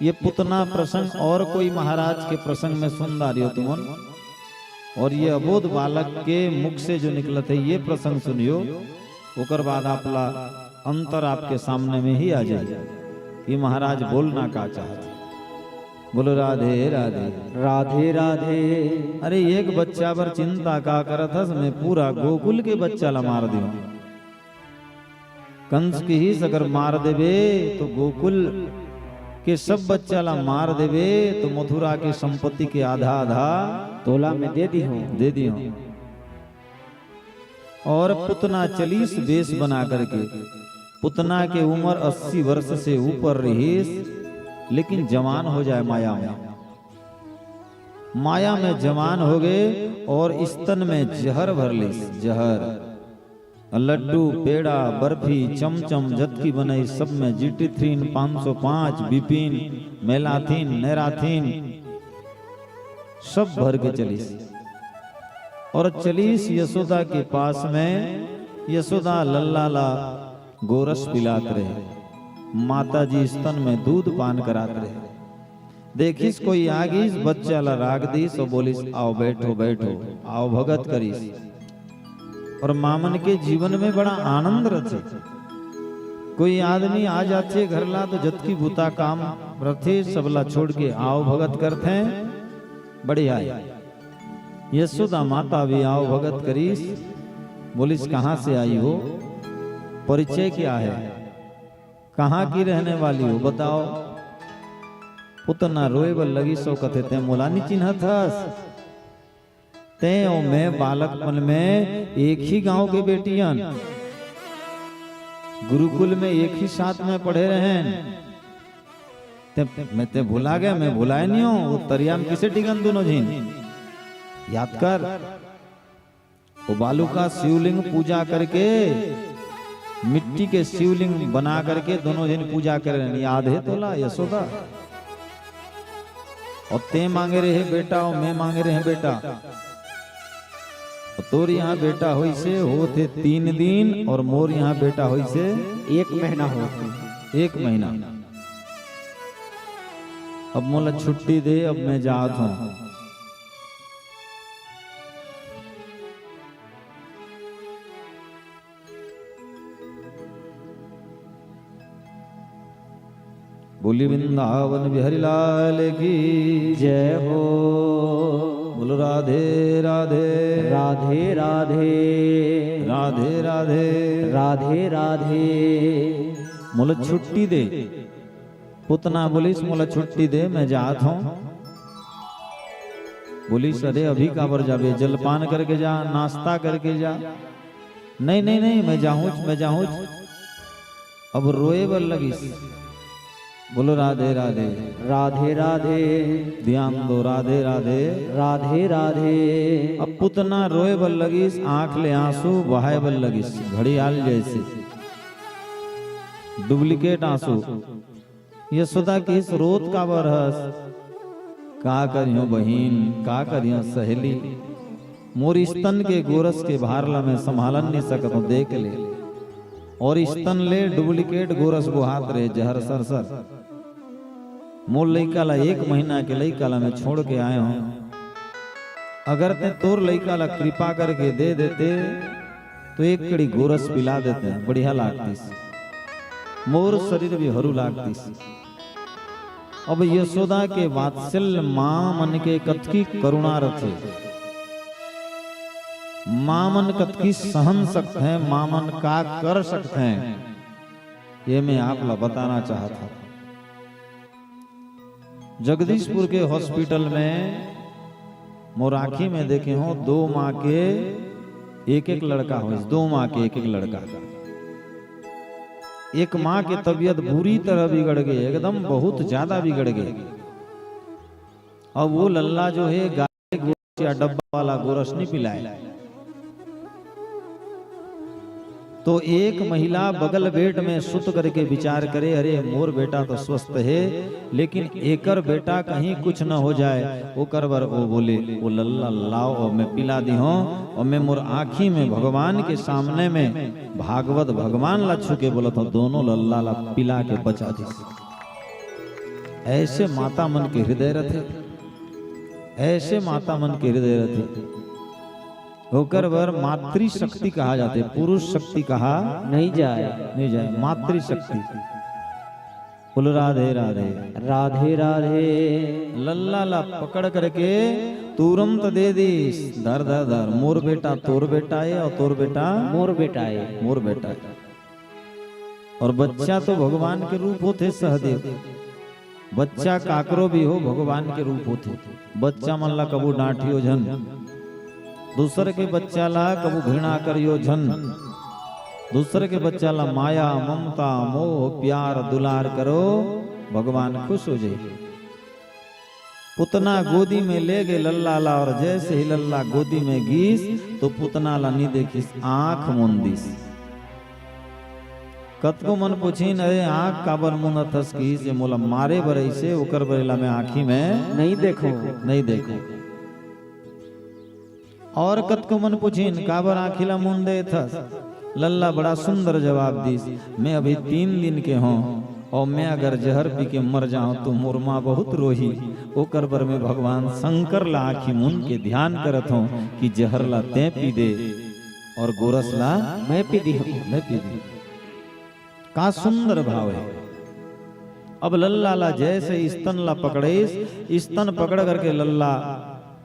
ये पुतना प्रसंग और कोई महाराज के प्रसंग में सुन डारियो तुमन। और ये अबोध बालक के मुख से जो निकलत हे, ये प्रसंग सुनियो, ओकर बाद आपला अंतर आपके सामने में ही आ जाए। कि महाराज बोलना का चाहत हे। बोलो राधे राधे। राधे राधे। अरे, एक बच्चा बर चिंता का करत हस, मैं पूरा गोकुल के बच्चा ला मार दिहूं। कंस किहिस अगर मार देबे तो गोकुल के सब बच्चा ला मार देबे तो मथुरा के संपत्ति के आधा आधा तोला में दे दिहूं। दे दिहूं। और पुतना चलीस वेश बना करके। पुतना के उम्र अस्सी वर्ष से ऊपर रहिस, लेकिन जवान हो जाए माया में। माया में जवान हो गए और स्तन में जहर भर लिस, जहर। लड्डू, पेड़ा, बर्फी, चमचम, जतकी बनई, सब में जीटीथ्रीन, पाँच सौ पाँच, बिपिन, मेलाथिन, नेराथिन, सब भर के चलीस। और चलीस यशोदा के पास में। यशोदा लल्ला ला गोरस पिलात रहे। माता जी स्तन में दूध पान करात रहे। देखिस कोई आ गइस, बच्चा ला राख दिस और बोलिस, "आओ, बैठो, बैठो।" आओ भगत करिस। और मामन के जीवन में बड़ा आनंद रथे। कोई आदमी आ जाथे घर ला तो जतकी बुता काम रथे, सबला छोड़ के आओ भगत करथे। बढ़िया हे। यशोदा माता भी आओ भगत करिस। बोलिस, "कहाँ से आई हो? परिचय क्या है? कहाँ की रहने वाली हो? बताओ।" पुतना रोए बर लगिस, कथे, "तैं मोला नी चिन्हत हस? तैं अउ मैं बालकपन में एक ही गांव के बेटी अन, गुरुकुल में एक ही साथ में पढ़े रहेन। तैं, मैं तैं भुला गे, मैं भुलाए नी हों। वो तरिया में किसे डिगन दूनों झिन? याद कर।" वो बालू का शिवलिंग पूजा करके, मिट्टी के शिवलिंग बना करके दूनों झिन पूजा करे रहेन। याद हे तोला, यशोदा? और तैं मांगे रहे बेटा, और मैं मांगे रहे बेटा। और तोर यहाँ बेटा होइसे होथे तीन दिन, और मोर यहाँ बेटा होइसे एक महीना होथे। एक महीना। अब मोला छुट्टी दे, अब मैं जात हों। बोली वृंदावन बिहारी लाल की जय हो। बोलो राधे राधे। राधे राधे। राधे राधे। राधे राधे। मोला छुट्टी दे। पुतना बोलिस, "मोला छुट्टी दे, मैं जात हों।" बोलिस, "अरे, अभी काबर जाबे? जलपान करके जा, नाश्ता करके जा।" "नहीं, नहीं, नहीं, मैं जाहूंच, मैं जाहूंच।" अब रोए बर लगिस। बोलो राधे राधे। राधे राधे। ध्यान दो, राधे राधे। राधे राधे। अब पुतना रोए बर लगिस, आंख ले आंसू बहाए बर लगिस, घड़ियाल जैसे। डुप्लीकेट आंसू। यशोदा किहिस, "रोत काबर हस?" "का करिहूं बहिन, का करिहूं सहेली, मोर स्तन के गोरस के भार ला मैं संभालन नी सकत हों, देख ले।" और स्तन ले डुप्लीकेट गोरस बोहात रहे, जहर सरसर। "मोर लइका ला, एक महीना के लइका ला मैं छोड़ के आए हों, अगर तैं तोर लइका ला कृपा करके दे देते, तो एक कड़ी गोरस पिला देते, बढ़िया लागतिस, मोर शरीर भी हरू लागतिस।" अब यशोदा के वात्सल्य, माँ मन के कतकी करुणा रथे, माँ मन कतकी सहन सकथे, माँ मन का कर सकथे, ये मैं आप ला बताना चाहत हूँ। जगदीशपुर के हॉस्पिटल में मोर आँखी में देखे हों, दो माँ के एक एक लड़का होइस, दो माँ के एक एक लड़का। एक माँ के तबीयत बुरी तरह बिगड़ गे, एकदम बहुत ज्यादा बिगड़ गे। अब वो लल्ला जो हे, गाय गोरस या डब्बा वाला गोरस नहीं पिलाए। तो एक महिला बगल बेड में सुत करके विचार करे, "अरे, मोर बेटा तो स्वस्थ हे, लेकिन एकर बेटा कहीं कुछ न हो जाए।" ओकर बर वो बोले, "वो लल्ला लाओ और मैं पिला दिहों, और मैं मोर आँखी में भगवान के सामने में भागवत भगवान ला छू के बोलत हों, दोनों लल्ला ला पिला के बचा दिस।" ऐसे माता मन के हृदय रथे, ऐसे माता मन के हृदय रथे। ओकर बर मातृशक्ति कहा जाथे, पुरुष शक्ति कहा नहीं जाए। नहीं जाए, मातृशक्ति। बोलो राधे राधे। राधे राधे। लल्ला ला पकड़ करके तुरंत दे दीस। धर धर धर, मोर बेटा तोर बेटा ए, और तोर बेटा मोर बेटा ए। मोर बेटा ए। और बच्चा तो भगवान के रूप होथे सहदेव। बच्चा काकरो भी हो, भगवान के रूप होथे। बच्चा मन ला कभू डांटियो झन, दूसर के बच्चा ला कभू घृणा करियो झन, दूसर के बच्चा ला माया, ममता, मोह, प्यार, दुलार करो, भगवान खुश हो जाई। पुतना गोदी में ले गे लल्ला ला, और जैसे ही लल्ला गोदी में गीस, तो पुतना ला नी देखिस, आंख मूंद दिस। कतको मन पूछिन, "अरे, आंख काबर मूंदत हस?" किहिस, "ये मोला मारे बर अइसे, ओकर बर एला मैं आंखी में नइ देखंव।" नइ देखंव। और कतको मन पूछिन, "काबर आंखी ला मूंद देत हस?" लल्ला बड़ा सुंदर जवाब दिस, "मैं अभी तीन दिन के हों, और मैं अगर जहर पी के मर जाऊं, तो मोर माँ बहुत रोही। ओकर बर मैं भगवान शंकर ला आंखी मूंद के ध्यान करत हों कि जहर ला तें पी दे।" और गोरस ला मैं पी दी हूँ। मैं पी दी। का सुंदर भाव है। अब लल्ला ला जैसे स्तन ला पकड़ेस, स्तन पकड़ करके लल्ला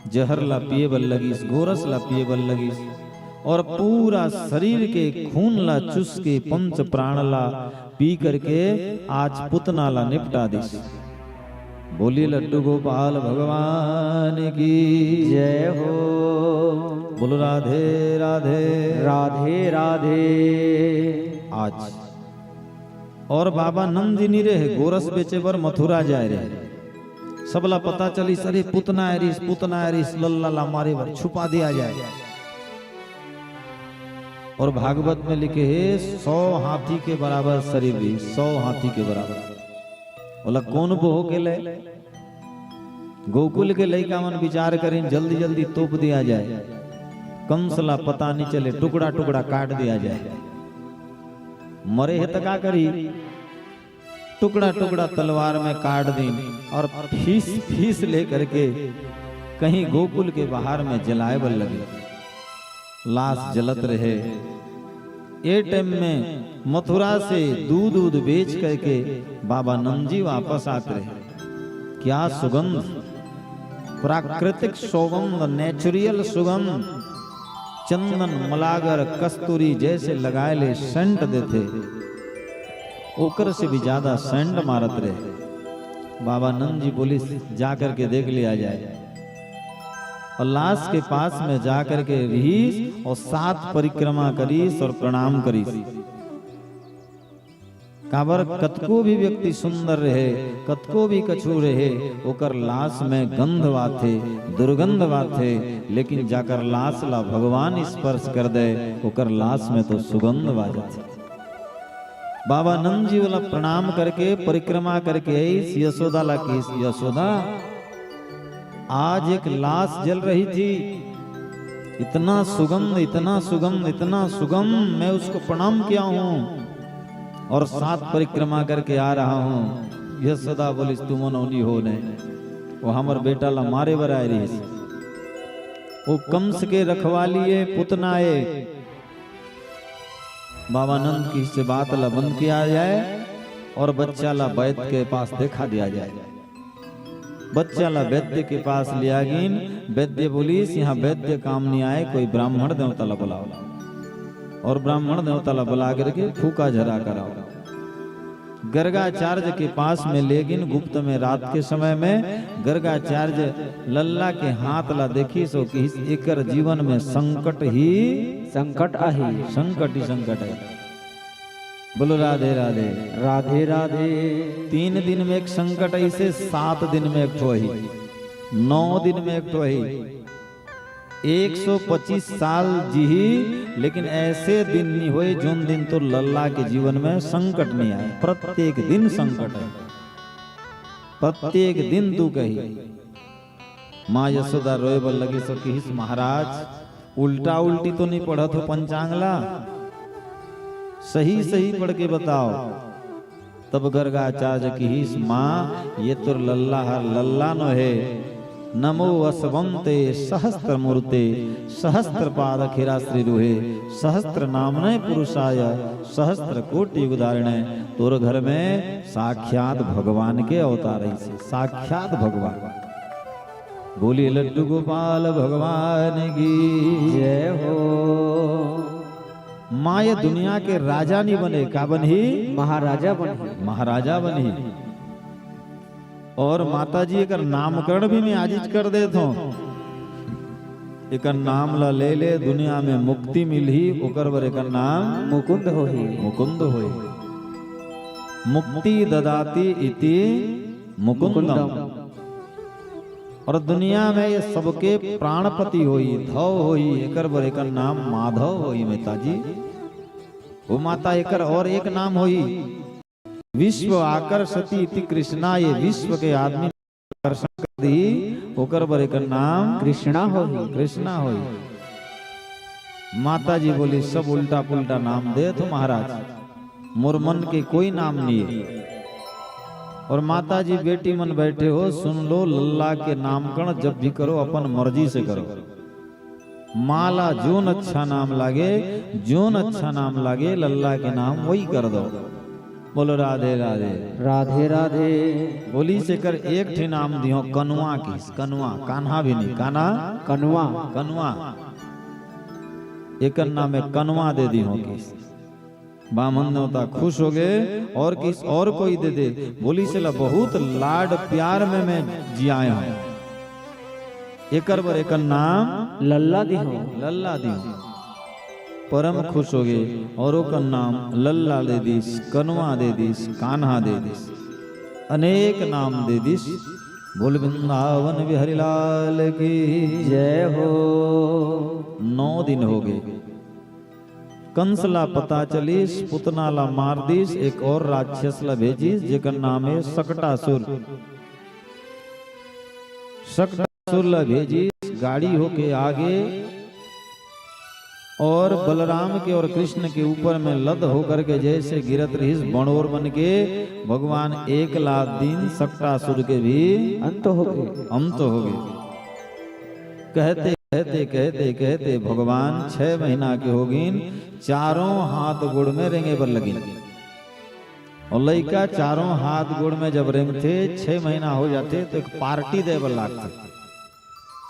जहर ला पिए बर लगिस, गोरस ला पिए बर लगिस, और पूरा शरीर के खून ला चूस के पंच प्राण ला पी करके आज पुतना ला निपटा दिस। बोलिए लड्डू गोपाल भगवान की जय हो। बोलो राधे राधे। राधे राधे। आज और बाबा नंद जी नी रहे, गोरस बेचे बर मथुरा जाए रहे। सबला पता चलिस, "अरे, पुतना आए रिस, पुतना आए रिस, लल्ला ला मारे बर छुपा दिया जाए।" और भागवत में लिखे हे, सौ हाथी के बराबर शरीर रहिस, सौ हाथी के बराबर। ओला कोन बोहो के ले? गोकुल के लइका मन विचार करिन, जल्दी जल्दी तोप दिया जाए, कंस ला पता नहीं चले, टुकड़ा टुकड़ा काट दिया जाए। मरे हे त का करी? टुकड़ा टुकड़ा तलवार में काट दिन और फीस फीस लेकर के कहीं गोकुल के बाहर में जलाए बर लगे। लाश जलत रहे। ए टाइम में मथुरा से दूध दूध बेच करके बाबा नंद जी वापस आत रहे। क्या सुगंध, प्राकृतिक सुगंध, नेचुरल सुगंध। चंदन, मलागर, कस्तूरी जैसे लगाए ले सेंट देथे, ओकर से भी ज्यादा सेंट मारत रहे। बाबा नंद जी बोलिस, "जा करके देख लिया जाए।" और लाश के पास में जा करके रहिस और सात परिक्रमा करिस और प्रणाम करिस। काबर कतको भी व्यक्ति सुंदर रहे, कतको भी कछु रहे, ओकर लाश में गंध आथे, दुर्गंध आथे, लेकिन जाकर लाश ला भगवान स्पर्श कर दे, ओकर लाश में तो सुगंध आ जाथे। बाबा नंद जी वाला प्रणाम करके, परिक्रमा करके आइस, यशोदा ला कहिस, "यशोदा, आज एक लाश जल रही थी, इतना सुगंध, इतना सुगंध, इतना सुगंध, मैं उसको प्रणाम किया हूँ और सात परिक्रमा करके आ रहा हूँ।" यशोदा बोलिस, "तुमन ओनी हो ने, वो हमर बेटा ला मारे बर आए रहिस, वो कंस के रखवाली ए, पुतना ए।" बाबा नंद कहिस, बात ला बंद किया जाए और बच्चा ला वैद्य के पास देखा दिया जाए। बच्चा ला वैद्य के पास लिया गिन। वैद्य बोलिस, "यहाँ वैद्य काम नहीं आए, कोई ब्राह्मण देवता ला बुलाओ।" और ब्राह्मण देवता ला बुला करके फूका झरा कराओ। गर्गाचार्य के पास में ले गिन गुप्त में रात के समय में। गर्गाचार्य लल्ला के हाथ ला देखिस, कहिस, "एकर जीवन में संकट ही संकट आही।" संकट ही संकट है। बोलो राधे राधे। राधे राधे। तीन दिन में एक संकट अइसे, सात दिन में एक ठो ही, नौ दिन में एक ठो ही। एक सौ पच्चीस साल जीही, लेकिन ऐसे दिन नहीं होए, जोन दिन तो लल्ला के जीवन में संकट नहीं आए। प्रत्येक दिन संकट है, प्रत्येक दिन दुख ही। माँ यशोदा रोए बर लगिस, कहिस, "महाराज, उल्टा उल्टी तो नहीं पढ़त हो पंचांग ला? सही सही पढ़ के बताओ।" तब गर्गाचार्य कहिस, "माँ, ये तोर लल्ला हर लल्ला नो हे, नमो असवंते सहस्त्र मूर्ते, सहस्त्र पाद खिरा श्री रूहे, सहस्त्र नामने पुरुषाय, सहस्त्र कोटि युग धारिणे। तोर घर में साक्षात भगवान के अवतार अइसे, साक्षात भगवान। बोलिए लड्डू गोपाल भगवान की। जय हो। माँ ये दुनिया के राजा नहीं बने, का बनही? महाराजा बनही। महाराजा बनही। और माता जी एकर नामकरण भी मैं आजिज कर देत हों। एकर नाम ला ले ले, दुनिया में मुक्ति मिलही, ओकर बर एकर नाम मुकुंद होही। मुकुंद होही। मुक्ति ददाति इति मुकुंदम। मुकुंदम। और दुनिया में ये सबके प्राणपति होही, धव होही, एकर बर एकर नाम माधव होही, माता जी। वो माता एकर और एक नाम होही, विश्व आकर्षति इति कृष्णा, ये विश्व के आदमी आकर्षण कर दी, ओकर बर एकर नाम कृष्णा होही। कृष्णा होही। माता जी बोली, "सब उल्टा पुल्टा नाम देत हो महाराज, मोर मन के कोई नाम नहीं है।" और माता जी, बेटी मन बैठे हो, सुन लो, लल्ला के नामकरण जब भी करो, अपन मर्जी से करो। माँ ला जोन अच्छा नाम लागे, जोन अच्छा नाम लागे, लल्ला के नाम वही कर दो। बोलो राधे राधे। राधे राधे। बोलिस एकर एक ठे नाम दिहों, कनुआ किस, कनुआ, कान्हा भी नहीं, कान्हा। कनुआ। कनुआ। एकर नाम में कनुआ दे दिहों किस। बामन देवता खुश हो गए और किस और कोई दे दे। बोलिस एला बहुत लाड प्यार में मैं जियाए हों। एकर बर एकर नाम लल्ला दिहों। लल्ला दिहों। परम खुश हो गए और ओकर नाम लल्ला दे दिस, कनुआ दे दिस, कान्हा दे दिस, अनेक नाम दे दिस। बोल वृंदावन बिहारी लाल की। जय हो। नौ दिन हो गए। कंस ला पता चलिस, पुतना ला मार दिस, एक और राक्षस ला भेजिस, जेकर नाम है सकटासुर। सकटासुर ला भेजिस, गाड़ी होके आगे, और बलराम के और कृष्ण के ऊपर में लद होकर के जैसे गिरत रहिस बंड़ोर बन के, भगवान एक लात दिन सकटासुर के भी अंत हो गए। अंत हो गए। कहते, कहते, कहते, कहते भगवान छह महीना के हो गिन, चारों हाथ गोड़ में रेंगे बर लगिन। और लइका चारों हाथ गोड़ में जब रेंगथे, छह महीना हो जाथे, तो एक पार्टी दे बर लागथे।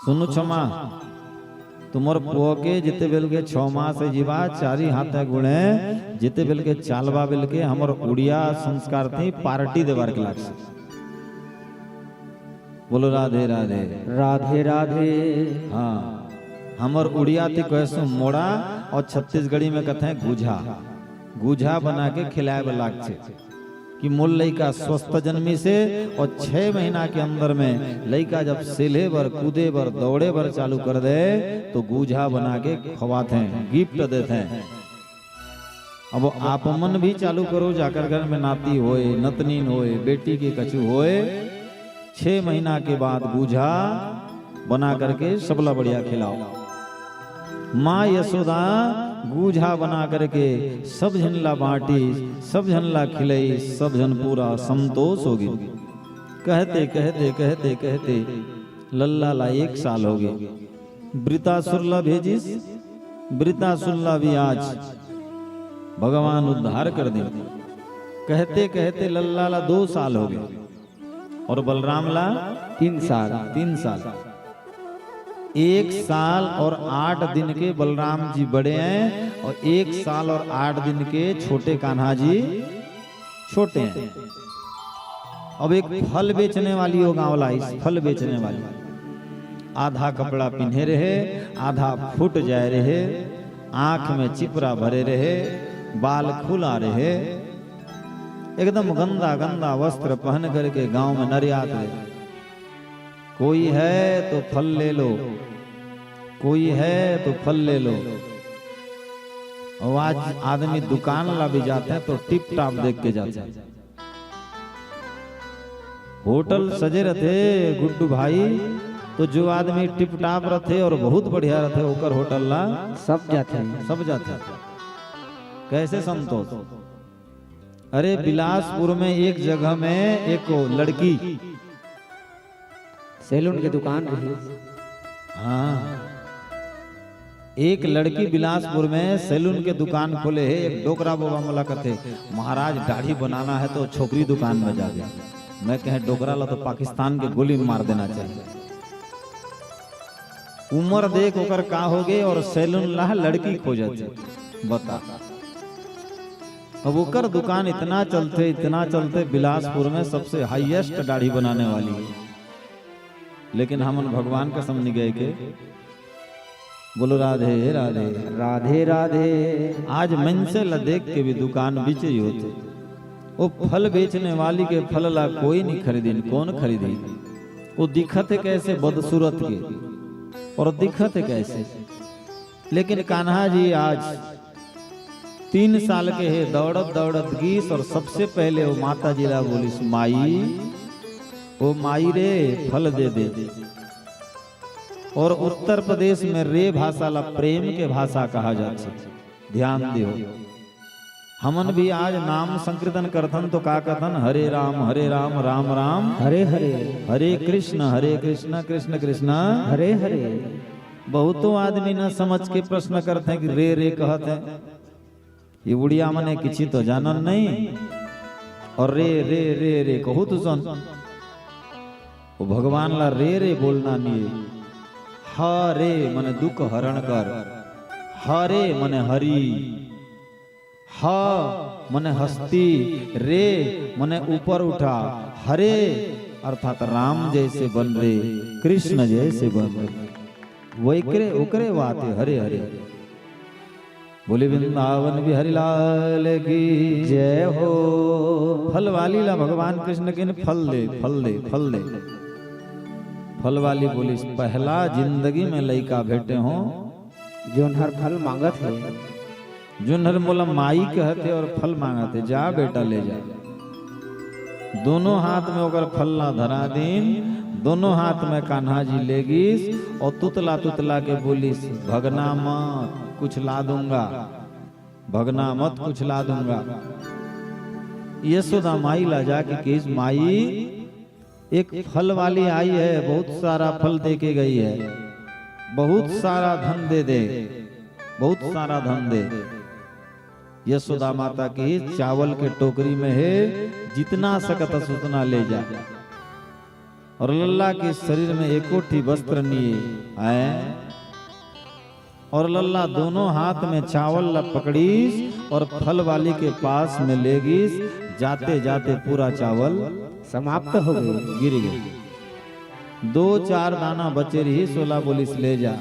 सुनो छमा, तुम्हर पुआ के जिते बेल के छह मास हे जीवा, चारी हाथ गोड़े, जिते बेल के चालबा बेल के, हमर उड़िया संस्कार थी पार्टी देवार के लागथे। बोलो राधे राधे। राधे राधे। हाँ, हमर उड़िया ती कहसु मोड़ा और छत्तीसगढ़ी में कहते हैं गुझा। गुझा बना के खिलाए बर लागथे कि मोर लइका स्वस्थ जन्मिस हे और छह महीना के अंदर में लइका जब सेले बर, कूदे बर, दौड़े बर चालू कर दे तो गुझा बना के खवाथे, गिफ्ट देथे। अब आप मन भी चालू करो, जाकर घर में नाती होए, नतनीन होए, बेटी के कछु होए, छह महीना के बाद गुझा बना करके सबला बढ़िया खिलाओ। माँ यशोदा गुझा बना करके सब झन ला बांटी, सब झन ला खिलाई, सब झन पूरा संतोष हो गए। कहते, कहते, कहते, कहते लल्ला ला एक साल हो गए। वृतासुर ला भेजिस, वृतासुर ला भी आज भगवान उद्धार कर दे। कहते, कहते लल्ला ला दो साल हो गए। और बलराम ला तीन साल। तीन साल। एक साल और आठ दिन के बलराम जी बड़े हैं और एक साल और आठ दिन के छोटे कान्हा जी छोटे हैं। अब एक फल बेचने वाली हो गाँव ला आइस, फल बेचने वाली। आधा कपड़ा पिन्हे रहे, आधा फूट जाए रहे, आँख में चिपरा भरे रहे, बाल खुला रहे, एकदम गंदा गंदा वस्त्र पहन करके गांव में नरियात रहे। कोई है तो फल ले लो, कोई है तो फल ले लो। और आज आदमी दुकान ला भी जाते हैं तो टिप टाप देख के जाते हैं। होटल सजे रथे गुड्डू भाई, तो जो आदमी टिप टाप रथे और बहुत बढ़िया रथे, ओकर होटल ला सब जाथे। सब जाथे। कैसे संतोष? अरे, बिलासपुर में एक जगह में एक लड़की सैलून के दुकान रहिस। हाँ, एक लड़की बिलासपुर में सैलून के दुकान खोले हे। एक डोकरा बाबा मोला कथे, "महाराज, दाढ़ी बनाना है तो छोकरी दुकान में जाबे।" मैं कहे, "डोकरा ला तो पाकिस्तान के गोली में मार देना चाहिए।" उम्र देख ओकर का होगे और सैलून ला लड़की खोजत हे। बता, अब ओकर दुकान इतना चलथे, इतना चलथे, बिलासपुर में सबसे हाईएस्ट दाढ़ी बनाने वाली हे। लेकिन हमन भगवान कसम निगय के बोलो, "राधे राधे।" राधे राधे। आज मनसे ला देख के भी दुकान बीचे ही होथे। वो फल बेचने वाली के फल ला कोई नहीं खरीदिन, कौन खरीदी? वो दिखत हे कैसे बदसूरत के, और दिखत हे कैसे। लेकिन कान्हा जी आज तीन साल के हे, दौड़त दौड़त गीस और सबसे पहले वो माता जी ला बोलिस, "माई, ओ माई रे, फल दे दे।" और उत्तर प्रदेश में रे भाषा ला प्रेम के भाषा कहा जाथे। ध्यान दियो, हमन भी आज नाम संकीर्तन करथन तो का कथन, "हरे राम, हरे राम, राम राम, हरे हरे, हरे कृष्ण, हरे कृष्ण, कृष्ण कृष्ण, हरे हरे।" बहुतो आदमी न समझ के प्रश्न करथे कि रे रे कहत हे, ये उड़िया मने किछि तो जानन नहीं, और रे रे रे रे कहू तो सुन। वो भगवान ला रे रे बोलना नहीं। हरे मने दुख हरण कर, हरे मने हरि, ह मने हस्ती, रे मने ऊपर उठा, हरे अर्थात राम जैसे बन रे, कृष्ण जैसे बन रे। वो एकरे, ओकरे बात हे, हरे हरे। बोले वृंदावन बिहारी लाल की जय हो। फल वाली ला भगवान कृष्ण के ने फल दे, फल दे, फल दे। फल वाली बोलिस, "पहला जिंदगी में लइका भेटे हो, जोन हर फल मांगत हे, जोन हर मोला माई कहत हे और फल मांगत हे, जा बेटा ले जा।" दोनों हाथ में ओकर फल ला धरा दीन, दोनों हाथ में कान्हा जी ले गीस और तुतला तुतला के बोलिस, "भगना मत, कुछ ला दूंगा, भगना मत, कुछ ला दूंगा।" यशोदा माई ला जाके कहिस, "माई, एक फल वाली आई है, बहुत सारा फल दे के गई है, बहुत सारा धन दे दे, बहुत सारा धन दे।" यशोदा माता की चावल के टोकरी में हे, जितना सकत हस उतना ले जा। और लल्ला के शरीर में एको ठी वस्त्र नहीं है। और लल्ला दोनों हाथ में चावल ला पकड़ीस और फल वाली के पास में ले गीस। जाते जाते पूरा चावल समाप्त हो गए। गिर गए। दो चार दाना बचे रहिस, ओला बोलिस, "ले जा।"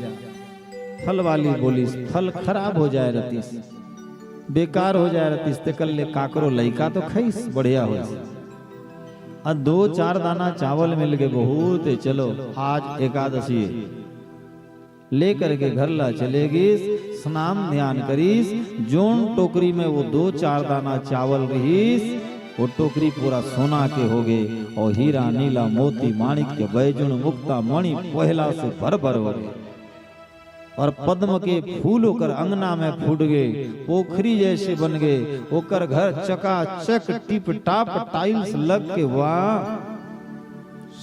फल वाली बोलिस, "फल खराब हो जाए रतिस, बेकार हो जाए रतिस, तेकर ले काकरो लइका तो खइस, बढ़िया होइस।" आ दो चार दाना चावल मिल गए, बहुत हे, चलो आज एकादशी हे। लेकर के घर ला चले गीस, स्नान ध्यान करीस, जोन टोकरी में वो दो चार दाना चावल रहीस, वो टोकरी पूरा सोना के हो गए, और हीरा, नीला, मोती, माणिक्य, बैजुण, मुक्ता, मणि, पहला से भर भर हो गए। और पद्म के फूल ओकर अंगना में फूट गए, पोखरी जैसे बन गए, ओकर घर चकाचक टिप टाप टाइल्स लग के, वाह,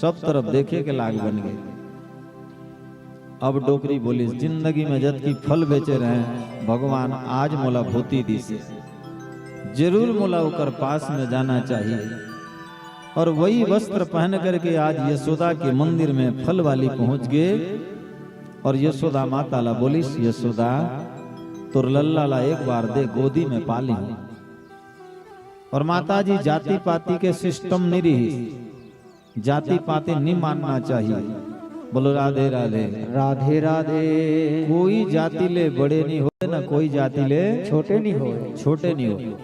सब तरफ देखे के लाग बन गए। अब डोकरी बोलिस, "जिंदगी में जतकी फल बेचे रहे, भगवान आज मोला भूती दिस हे, जरूर मोला ओकर पास में जाना चाहिए।" और वही वस्त्र पहन करके आज यशोदा के मंदिर में फल वाली पहुंच गए और यशोदा माता ला बोलिस, "यशोदा, तोर लल्ला ला एक बार दे, गोदी में पा ली।" और माता जी, जाति पाति के सिस्टम नहीं रही, जाति पाति नहीं मानना चाहिए। बोलो राधे राधे। राधे राधे। कोई जाति ले बड़े नहीं होए, ना कोई जाति ले छोटे नहीं होए। छोटे नहीं होए।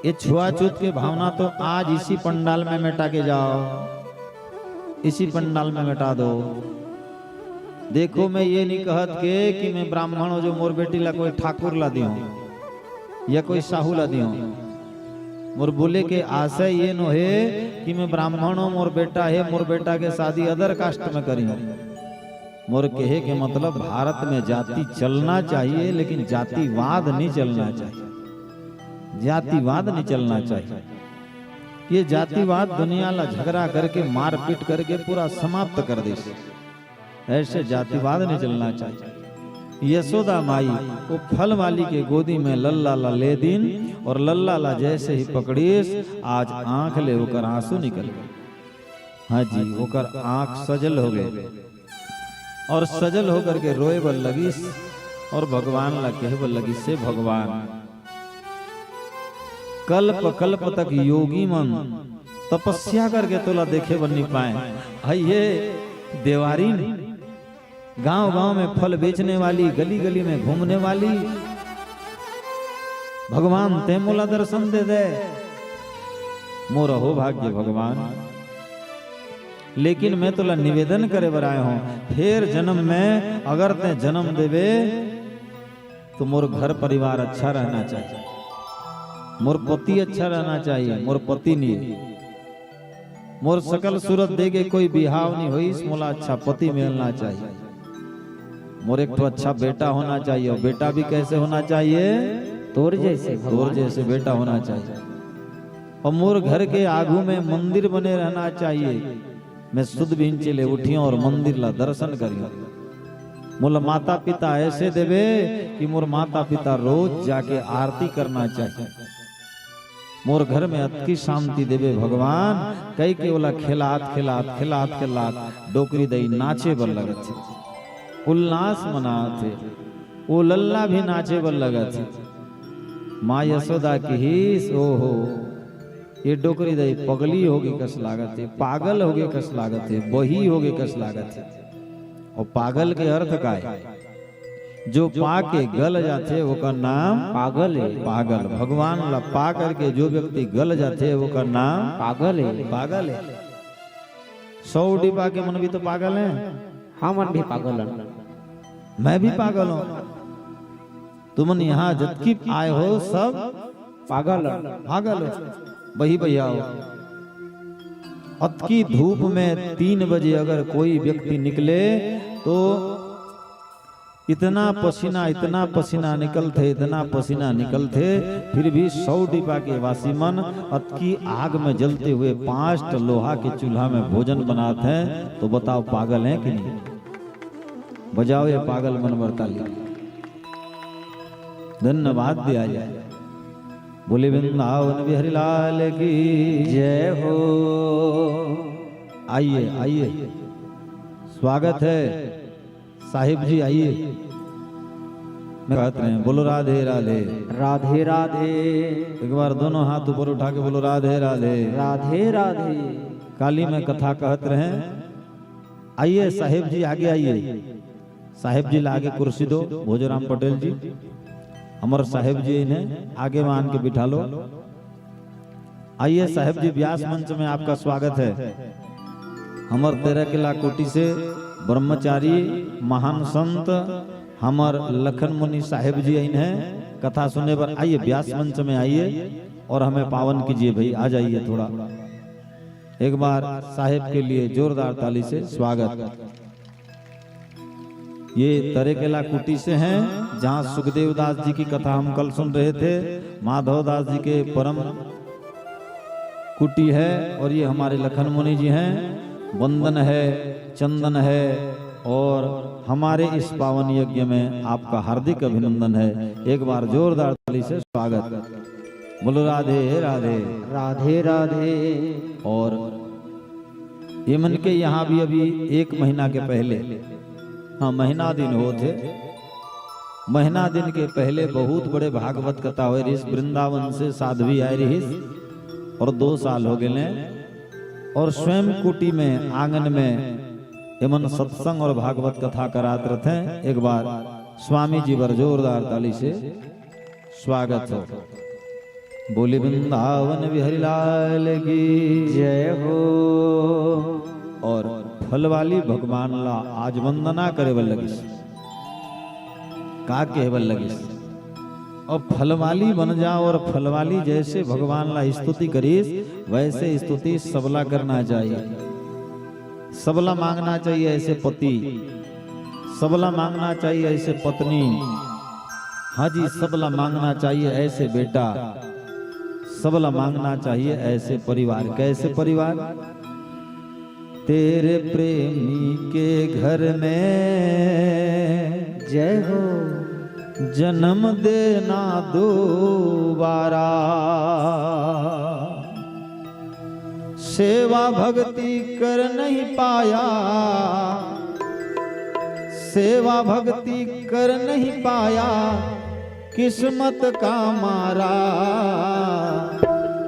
ये छुआछूत के भावना तो आज इसी पंडाल में मिटा के जाओ, इसी पंडाल में मिटा दो। देखो, मैं ये नहीं कहत के कि मैं ब्राह्मण हो जो मोर बेटी ला कोई ठाकुर ला दियो या कोई साहू ला दियो। मोर बोले के आशय ये नो हे कि मैं ब्राह्मण हो, मोर बेटा हे, मोर बेटा के शादी other caste में करी। मोर कहे के मतलब, भारत में जाति चलना चाहिए, लेकिन जातिवाद नहीं चलना चाहिए, जातिवाद नहीं चलना चाहिए। ये जातिवाद दुनिया ला झगड़ा करके, मारपीट करके पूरा समाप्त कर देस। ऐसे जातिवाद नहीं चलना चाहिए। यशोदा माई वो फल वाली के गोदी में लल्ला ला ले दीन और लल्ला ला जैसे ही पकड़ीस, आज आंख ले ओकर आंसू निकल गए। हाँ जी, ओकर आंख सजल हो गए और सजल होकर के रोए बर लगिस और भगवान ला कहे बर लगिस, "हे भगवान, कल्प कल्प तक योगी मन तपस्या करके तोला देखे बर नहीं पाए। हई ये देवारिन, गांव गांव में फल बेचने वाली, गली गली में घूमने वाली, भगवान तैं मोला दर्शन दे दे, मोर अहो भाग्य भगवान। लेकिन मैं तोला निवेदन करे बर आए हों, फेर जन्म में अगर तैं जन्म देबे तो मोर घर परिवार अच्छा रहना चाहिए, मोर पति अच्छा रहना चाहिए, मोर पति नहीं, मोर सकल सूरत देके कोई बिहाव नहीं होइस, मोला अच्छा पति मिलना चाहिए, मोर एक ठो अच्छा बेटा होना चाहिए, और बेटा भी कैसे होना चाहिए?" तोर जैसे तोर भगवान। जैसे बेटा होना चाहिए, और मोर घर के आगू में मंदिर बने रहना चाहिए। मैं सुध बिहनिच ले उठियों और मंदिर ला दर्शन करियों। मोला माता पिता ऐसे देबे कि मोर माता पिता रोज जाके आरती करना चाहिए। मोर घर में अतकी शांति देबे भगवान, कहि के ओला खेलात, खेलात, खेलात, खेलात डोकरी दई नाचे बर लगत हे, उल्लास मनात हे। वो लल्ला भी नाचे बर लगत हे। माँ यशोदा किहिस, "ओहो, ये डोकरी दई पगली होगे कस लागत हे, पागल होगे कस लागत हे, बही होगे कस लागत हे।" और पागल के अर्थ का हे? जो पा के गल जाथे, ओकर नाम पागल हे। पागल। भगवान ला पा करके जो व्यक्ति गल जाथे, ओकर नाम पागल हे। पागल हे। सौ डिब्बा के मन भी तो पागल हे। हमन भी पागल हन। मैं भी पागल हूँ। तुमन यहाँ जतकी आए हो, सब पागल हन। पागल हो। बही बही आओ। अतकी धूप में तीन बजे अगर कोई व्यक्ति निकले तो इतना पसीना, इतना पसीना निकलथे, इतना पसीना निकलथे, फिर भी सौ डिब्बा के वासी मन अतकी आग में जलते हुए पांच ठो लोहा के चूल्हा में भोजन बनात हैं, तो बताओ, पागल हैं कि नहीं? बजाओ ये पागल मन बर ताली। धन्यवाद दिया जाए। बोले वृंदावन बिहारी लाल की जय हो। आइए, आइए, स्वागत है। साहिब जी, आइए। मैं कहत रहे, बोलो राधे राधे। राधे राधे। एक बार दोनों हाथ ऊपर उठा के बोलो राधे राधे। राधे राधे। काली में कथा कहत रहे। आइए साहिब जी, आगे आइए। साहिब जी ला आगे कुर्सी दो, भोजोराम पटेल जी। हमर साहिब जी, इन्हें आगे मान के बिठा लो। आइए साहेब जी, व्यास मंच में आपका स्वागत है। हमर तेरह किला कुटी से ब्रह्मचारी महान संत हमर लखन मुनि साहेब जी आइन हैं कथा सुने बर। आइए, व्यास मंच में आइए और हमें पावन कीजिए भाई, आ जाइए थोड़ा। एक बार साहेब के लिए जोरदार ताली से स्वागत। ये तरेकेला कुटी से हैं, जहाँ सुखदेव दास जी की कथा हम कल सुन रहे थे। माधव दास जी के परम कुटी है और ये हमारे लखन मुनि जी हैं। वंदन है, चंदन है और हमारे इस पावन यज्ञ में आपका हार्दिक अभिनंदन है। एक बार जोरदार ताली से स्वागत। बोलो राधे राधे। राधे राधे। और ये मन के यहाँ भी अभी एक महीना के पहले, हाँ, महीना दिन होत हे, महीना दिन के पहले बहुत बड़े भागवत कथा होए रहिस। वृंदावन से साध्वी आए रहिस और दो साल हो गए हैं। और स्वयं कुटी में, आंगन में एमन सत्संग और भागवत कथा करात रहते हैं। एक बार स्वामी जी बर जोरदार ताली से स्वागत हो। बोले वृंदावन बिहारी लाल की जय हो। और फलवाली भगवान ला आज वंदना करे बर लगिस, का कहे बर लगिस? और फलवाली बन जा, और फलवाली जैसे भगवान ला स्तुति करिस, वैसे स्तुति सबला करना चाहिए। सबला मांगना चाहिए ऐसे पति, सबला मांगना चाहिए ऐसे पत्नी। हाँ जी, सबला मांगना चाहिए ऐसे बेटा, सबला मांगना चाहिए ऐसे परिवार। कैसे परिवार? तेरे प्रेमी के घर में जय हो। जन्म देना दोबारा। सेवा भक्ति कर नहीं पाया, सेवा भक्ति कर नहीं पाया, किस्मत का मारा।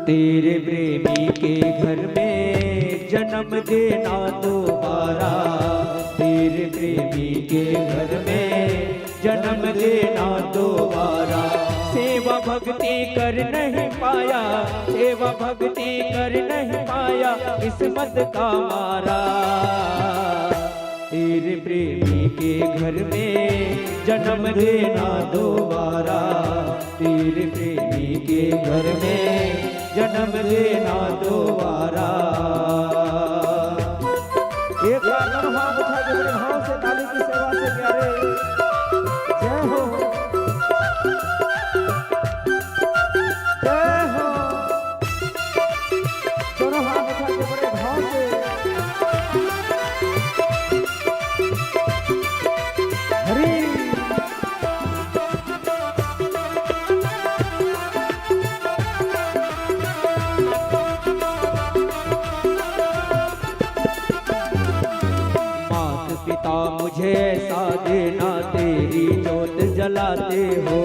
तेरे प्रेमी के घर में जन्म देना दोबारा, तेरे प्रेमी के घर में जन्म देना दोबारा। सेवा भक्ति कर नहीं पाया, सेवा भक्ति कर नहीं पाया, किस्मत का मारा। तेरे प्रेमी के घर में जन्म देना दोबारा, तेरे प्रेमी के घर में जन्म देना दोबारा। एक बार दोनों हाथ उठा के बड़े भाव से ताली की सेवा से प्यारे। जय हो, जय हो। दोनों हाथ उठा के बड़े भाव से। हरी। मात पिता मुझे ऐसा देना, तेरी जोत जलाते हो।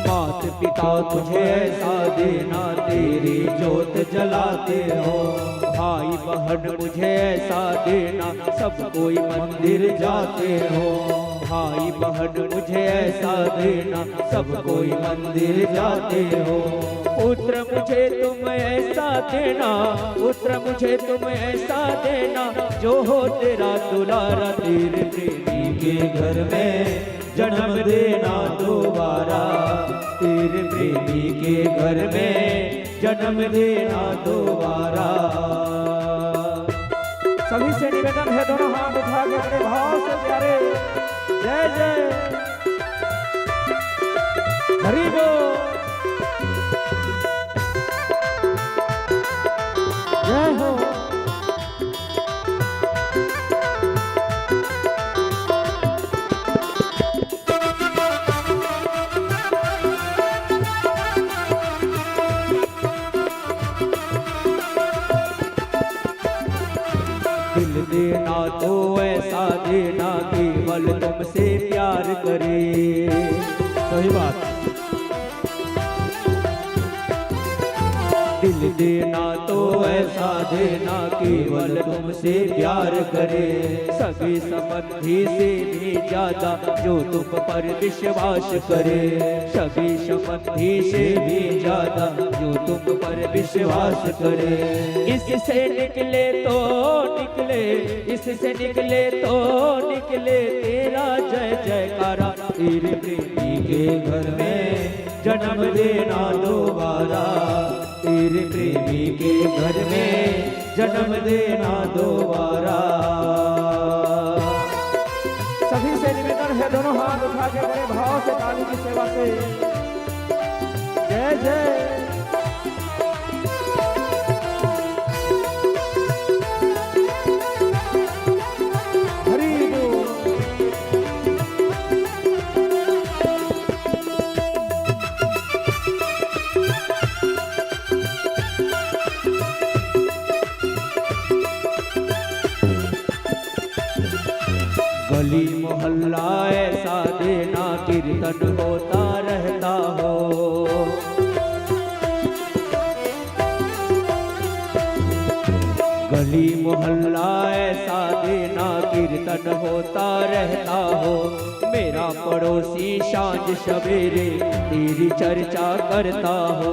मात पिता मुझे ऐसा देना, तेरी जोत जलाते हो। भाई बहन मुझे ऐसा देना, सब कोई मंदिर जाते हो। भाई बहन मुझे ऐसा देना, सब कोई मंदिर जाते हो। पुत्र मुझे तुम ऐसा देना, पुत्र मुझे तुम ऐसा देना, जो हो तेरा दुलारा। तेरे प्रेमी के घर में जन्म देना दोबारा, तेरे प्रेमी के घर में जन्म देना दोबारा। सभी से निवेदन है, दोनों हाथ उठा के बड़े भाव से प्यारे जय जय हरि बोल। जय हो। दिल देना तो ऐसा देना, केवल तुमसे प्यार करे। सही बात। दिल देना तो ऐसा देना, केवल तुमसे प्यार करे। सगे संबंधी से भी ज्यादा जो तुम पर विश्वास करे। सगे संबंधी से भी ज्यादा जो तुम पर विश्वास करे। इससे निकले तो निकले, इससे निकले तो निकले तेरा जय जयकारा। तेरे प्रेमी के घर में जन्म देना दोबारा, तेरे प्रेमी के घर में जन्म देना दोबारा। सभी से निवेदन है, दोनों हाथ उठा के बड़े भाव से ताली की सेवा से जय जय। हरि बोल। गली मोहल्ला ऐसा देना, कीर्तन होता रहता हो। गली मोहल्ला ऐसा देना, कीर्तन होता रहता हो। मेरा पड़ोसी सांझ सवेरे तेरी चर्चा करता हो।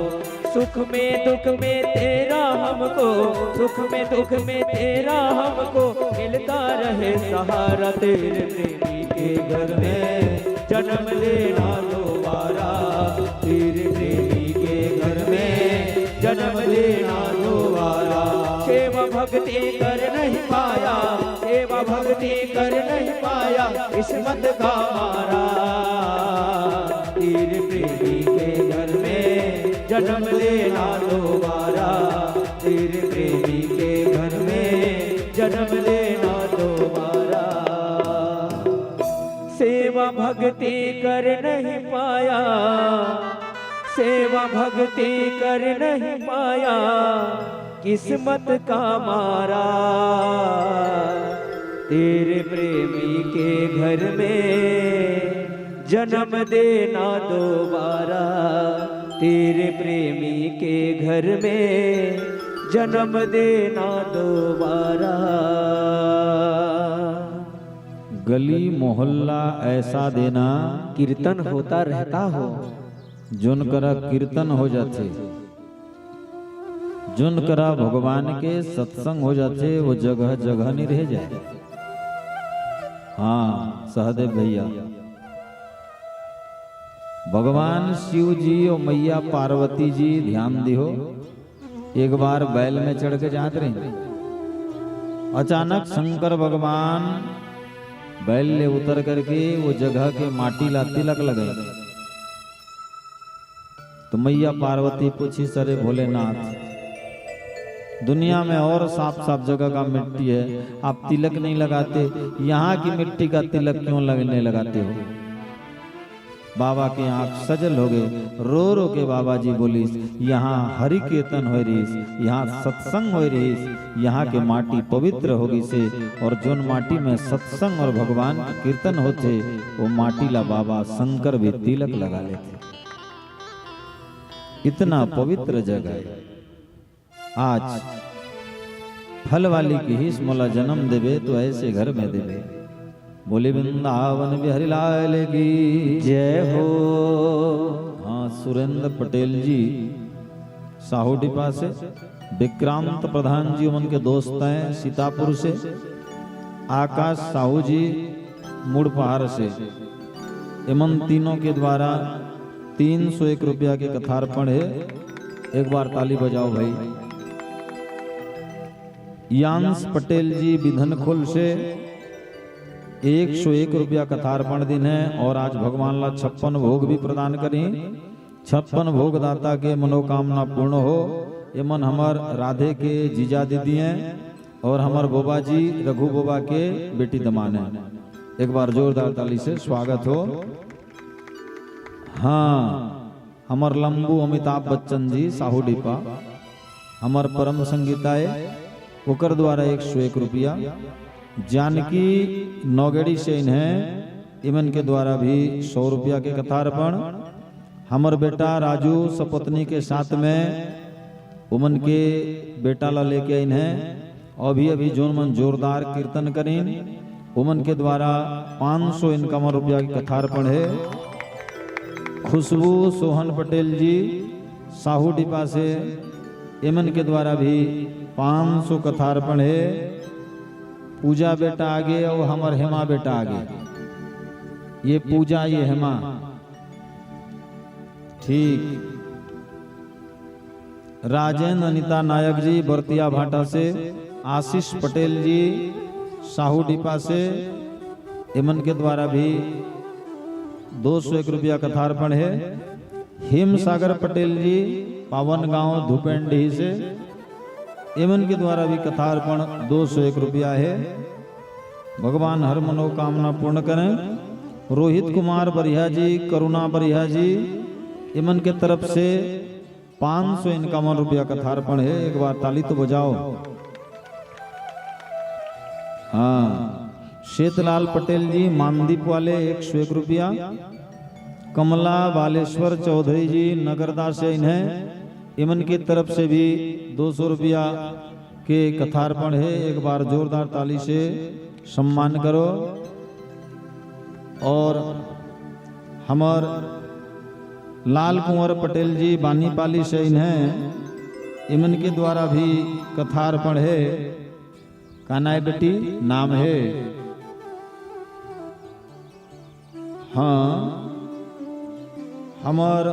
सुख में दुख में तेरा हमको, सुख में दुख में तेरा हमको मिलता रहे सहारा। तेरे प्रेमी के घर में जन्म लेना दोबारा, तेरे प्रेमी के घर में जन्म लेना दोबारा। सेवा भक्ति कर नहीं पाया, सेवा भक्ति कर नहीं पाया, किस्मत का मारा। तेरे प्रेमी के घर में जन्म लेना दोबारा, तेरे प्रेमी के घर में जन्म लेना दोबारा। सेवा भक्ति कर नहीं पाया, सेवा भक्ति कर नहीं पाया, किस्मत का मारा। तेरे प्रेमी के घर में जन्म देना दोबारा, तेरे प्रेमी के घर में जन्म देना दोबारा। गली मोहल्ला ऐसा देना, कीर्तन होता रहता हो। जोन करा कीर्तन हो जाथे, जोन करा भगवान के सत्संग हो जाथे, वो जगह जगह नहीं रह जाए। हाँ सहदेव भैया, भगवान शिव जी और मैया पार्वती जी, ध्यान दिहो, एक बार बैल में चढ़ के जात रहे। अचानक शंकर भगवान बैल ले उतर करके वो जगह के माटी ला तिलक लगाए। तो मैया पार्वती पूछी, "सरे भोलेनाथ, दुनिया में और साफ साफ जगह का मिट्टी है, आप तिलक नहीं लगाते, यहाँ की मिट्टी का तिलक क्यों लगने लगाते हो?" बाबा के आंख सजल हो गए। रो रो के बाबा जी बोलिस, "यहाँ हरि कीर्तन होय रहिस, यहाँ सत्संग होय रहिस, यहाँ के माटी पवित्र हो गई से, और जोन माटी में सत्संग और भगवान के कीर्तन होथे, वो माटी ला बाबा शंकर भी तिलक लगा लेथे।" इतना पवित्र जगह है। आज फल वाली किहिस, "मोला जन्म देबे तो ऐसे घर में देबे।" बोले वृंदावन बिहारी लाल की जय हो। हाँ, सुरेंद्र पटेल जी साहू डिपा से, विक्रांत प्रधान जी उमन के दोस्त हैं सीतापुर से, आकाश साहू जी मुड़पहार से, इमन तीनों के द्वारा तीन सौ एक रुपया के कथार्पण है। एक बार ताली बजाओ भाई। यांश पटेल जी बिधनखोल से एक सौ एक रुपया कथार्पण दिन है और आज भगवान ला छप्पन भोग भी प्रदान करी। छप्पन भोग दाता के मनोकामना पूर्ण हो। एमन हमर राधे के जीजा दीदी हैं और हमर बोबा जी रघु बोबा के बेटी दमान हैं। एक बार जोरदार ताली से स्वागत हो। हाँ, हमर लंबू अमिताभ बच्चन जी साहू डिपा, हमर परम संगीता ए, ओकर द्वारा एक सौ एक रुपया। जानकी नौगेड़ी से इन्हें, इमन के द्वारा भी सौ रुपया के कथार्पण। हमर बेटा राजू सपत्नी के साथ में उमन के बेटा ला लेके इन्हें, अभी अभी जोन मन जोरदार कीर्तन करीन, उमन के द्वारा पाँच सौ इनकावन रुपया के कथार्पण है। खुशबू सोहन पटेल जी साहू डिपा से, इमन के द्वारा भी पाँच सौ कथार्पण है। पूजा बेटा आगे और हमर हेमा बेटा आगे। ये पूजा, ये हेमा। ठीक। राजेंद्र अनिता नायक जी बरतिया भाटा से, आशीष पटेल जी साहू डिपा से, इमन के द्वारा भी दो सौ एक रुपया कथार्पण है। हिम सागर पटेल जी पावन गांव धुपेंडी से, इमन के द्वारा भी कथार्पण दो सौ एक रुपया है। भगवान हर मनोकामना पूर्ण करें। रोहित कुमार बरिहा जी, करुणा बरिहा जी, इमन के तरफ से पाँच सौ इनकावन रुपया कथार्पण है। एक बार ताली तो बजाओ। हाँ, शेतलाल पटेल जी मानदीप वाले एक सौ एक रुपया, कमला बालेश्वर चौधरी जी नगरदा से इन्हें, इमन की तरफ से भी दो सौ रुपया के कथार्पण है। एक बार जोरदार ताली से सम्मान करो। और हमर लाल कुंवर पटेल जी बानीपाली से इन्हें, इमन के द्वारा भी कथार्पण है। का नाम है बेटी? नाम है, हाँ, हमर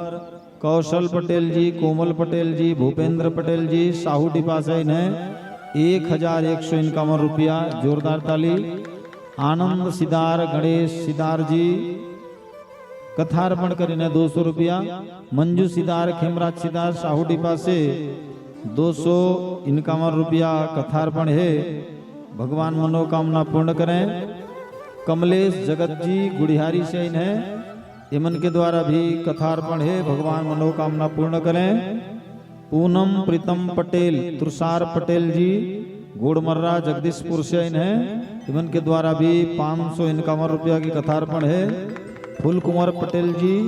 कौशल पटेल जी, कोमल पटेल जी, भूपेंद्र पटेल जी साहू डिपा से इन्हें, एक हजार एक सौ इक्यावन रुपया, जोरदार ताली। आनंद सिदार, गणेश सिदार जी कथार्पण करिन हे दो सौ रुपया। मंजू सिदार, खेमराज सिदार, साहू डिपा से दो सौ इक्यावन रुपया कथार्पण हे। भगवान मनोकामना पूर्ण करें। कमलेश जगत जी गुड़ियारी से आइन हे, इमन के द्वारा भी कथार्पण हे, भगवान मनोकामना पूर्ण करें। पूनम प्रीतम पटेल, तुषार पटेल जी, गोड़मर्रा जगदीशपुर से आइन हे, इमन के द्वारा भी पाँच सौ इक्यावन रुपया की कथार्पण हे। फूल कुंवर पटेल जी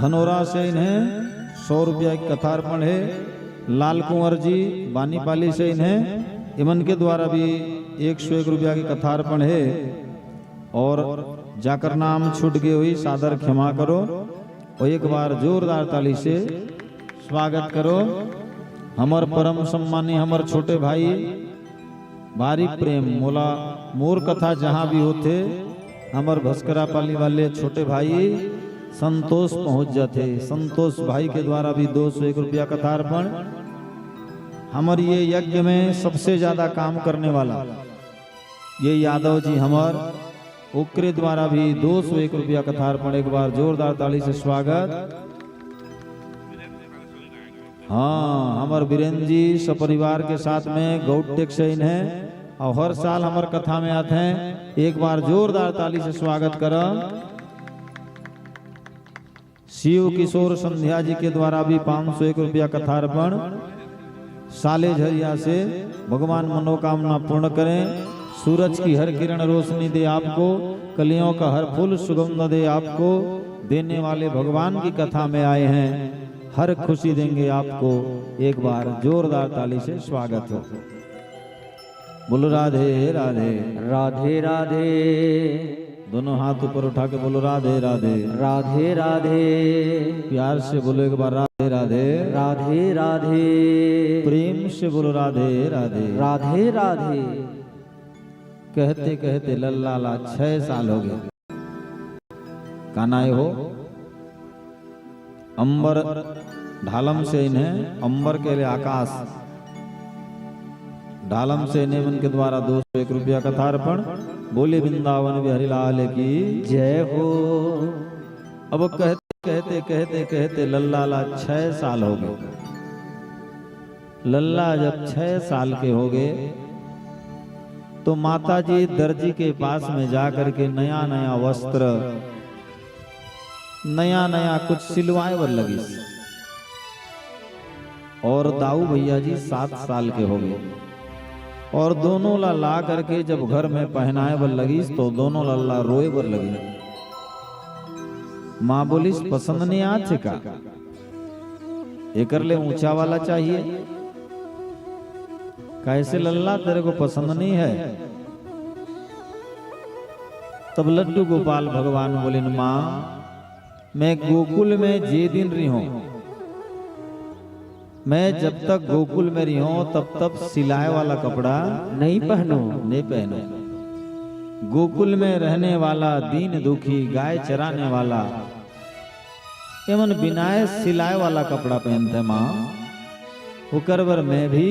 धनोरा से आइन हे, सौ रुपया की कथार्पण हे। लाल कुंवर जी बानीपाली से आइन हे, इमन के द्वारा भी एक सौ एक रुपया की कथार्पण हे। और जाकर नाम छूट गए हुई, सादर क्षमा करो। और एक बार जोरदार ताली से स्वागत करो। हमर परम सम्मानी, हमर छोटे भाई, भारी प्रेम मोला, मोर कथा जहाँ भी होथे, हमर भस्करा पाली वाले छोटे भाई संतोष पहुँच जाथे। संतोष भाई के द्वारा भी दो सौ एक रुपया कथार्पण। हमर ये यज्ञ में सबसे ज्यादा काम करने वाला ये यादव जी हमर, ओकरे द्वारा भी दो सौ एक रुपया कथार्पण। एक बार जोरदार ताली से स्वागत। हाँ, हमर बीरेन जी सपरिवार के साथ में गौटेक से आइन हे और हर साल हमर कथा में आथे। एक बार जोरदार ताली से स्वागत करन। शिव किशोर संध्या जी के द्वारा भी पाँच सौ एक रुपया कथार्पण। साले झरिया से भगवान मनोकामना पूर्ण करें, सूरज की हर किरण रोशनी दे आपको, कलियों का हर फूल सुगंध दे आपको। देने वाले भगवान की कथा में आए हैं, हर खुशी देंगे आपको। एक बार जोरदार ताली से स्वागत हो। बोलो राधे राधे। राधे राधे। दोनों हाथ ऊपर उठा के बोलो राधे राधे। राधे राधे। प्यार से बोलो एक बार राधे राधे। राधे राधे। प्रेम से बोलो राधे राधे। राधे राधे। कहते कहते लल्ला ला छह साल हो गए। काना हो अंबर ढालम से आइन हे, अंबर के लिए आकाश। ढालम से आइन हे मन के द्वारा दो सौ एक रुपया कथार्पण। बोले वृंदावन बिहारी लाल की जय हो। अब कहते कहते कहते कहते लल्ला ला छह साल हो गए। लल्ला जब छह साल के हो गए तो माता जी दर्जी के पास में जा करके नया नया वस्त्र, नया नया कुछ सिलवाए बर लगिस। और दाऊ भैया जी सात साल के हो गए और दोनों ला ला करके जब घर में पहनाए बर लगिस तो दोनों लल्ला रोए बर लगिस। माँ बोलिस, "पसंद नहीं आथे का? एकर ले ऊंचा वाला चाहिए। कैसे लल्ला, तेरे को पसंद नहीं है?" तब लड्डू गोपाल भगवान बोलिन, "माँ, मैं गोकुल में जे दिन रहिहूं, मैं जब तक गोकुल में रहिहूं, तब तक सिलाए वाला कपड़ा नहीं पहनूं।" नहीं पहनूं। गोकुल में रहने वाला दीन दुखी, गाय चराने वाला, एमन बिनाए सिलाए वाला कपड़ा पहनथे माँ। ओकर बर मैं भी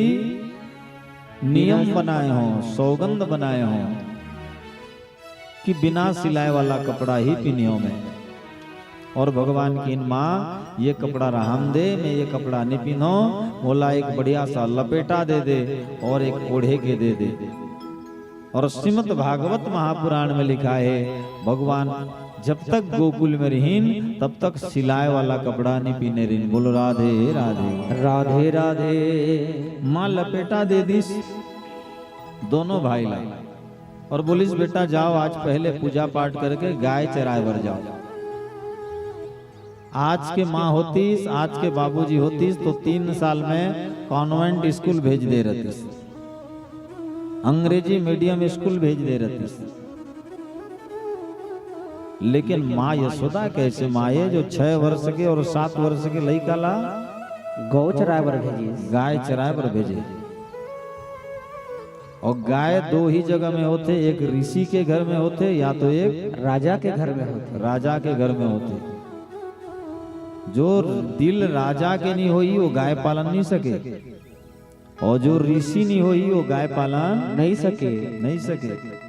नियम बनाए हूँ, सौगंध बनाए हूँ कि बिना सिलाए वाला कपड़ा ही पिन्हियो मैं। और भगवान किहिन, "माँ, ये कपड़ा रहन दे, मैं ये कपड़ा नहीं पिन्हों, मोला एक बढ़िया सा लपेटा दे दे और एक ओढ़े के दे दे।" और श्रीमद् भागवत महापुराण में लिखा है, भगवान जब तक गोकुल में रहिन, तब तक सिलाए वाला कपड़ा नहीं पिन्हे रहिन। बोलो राधे राधे। राधे राधे। माँ लपेटा दे दिस दोनों भाई ला और बोलिस, "बेटा जाओ, आज पहले पूजा पाठ करके गाय चराए बर जाओ।" आज के माँ होतीस, आज के बाबूजी होतीस तो तीन साल में कॉन्वेंट स्कूल भेज दे रहतीस, अंग्रेजी मीडियम स्कूल भेज दे रहतीस। लेकिन माँ यशोदा कैसे माँ ये, जो छह वर्ष के और सात वर्ष के लइका ला गौ चराए बर भेजिस। गाय चराए बर भेजे। और गाय दो ही जगह में होथे, एक ऋषि के घर में होथे या तो एक राजा के घर में होथे। राजा के घर में होथे। जो दिल राजा के नहीं होई, वो गाय पालन नहीं सके। और जो ऋषि नहीं होही, वो गाय पालन नहीं सके। नहीं सके।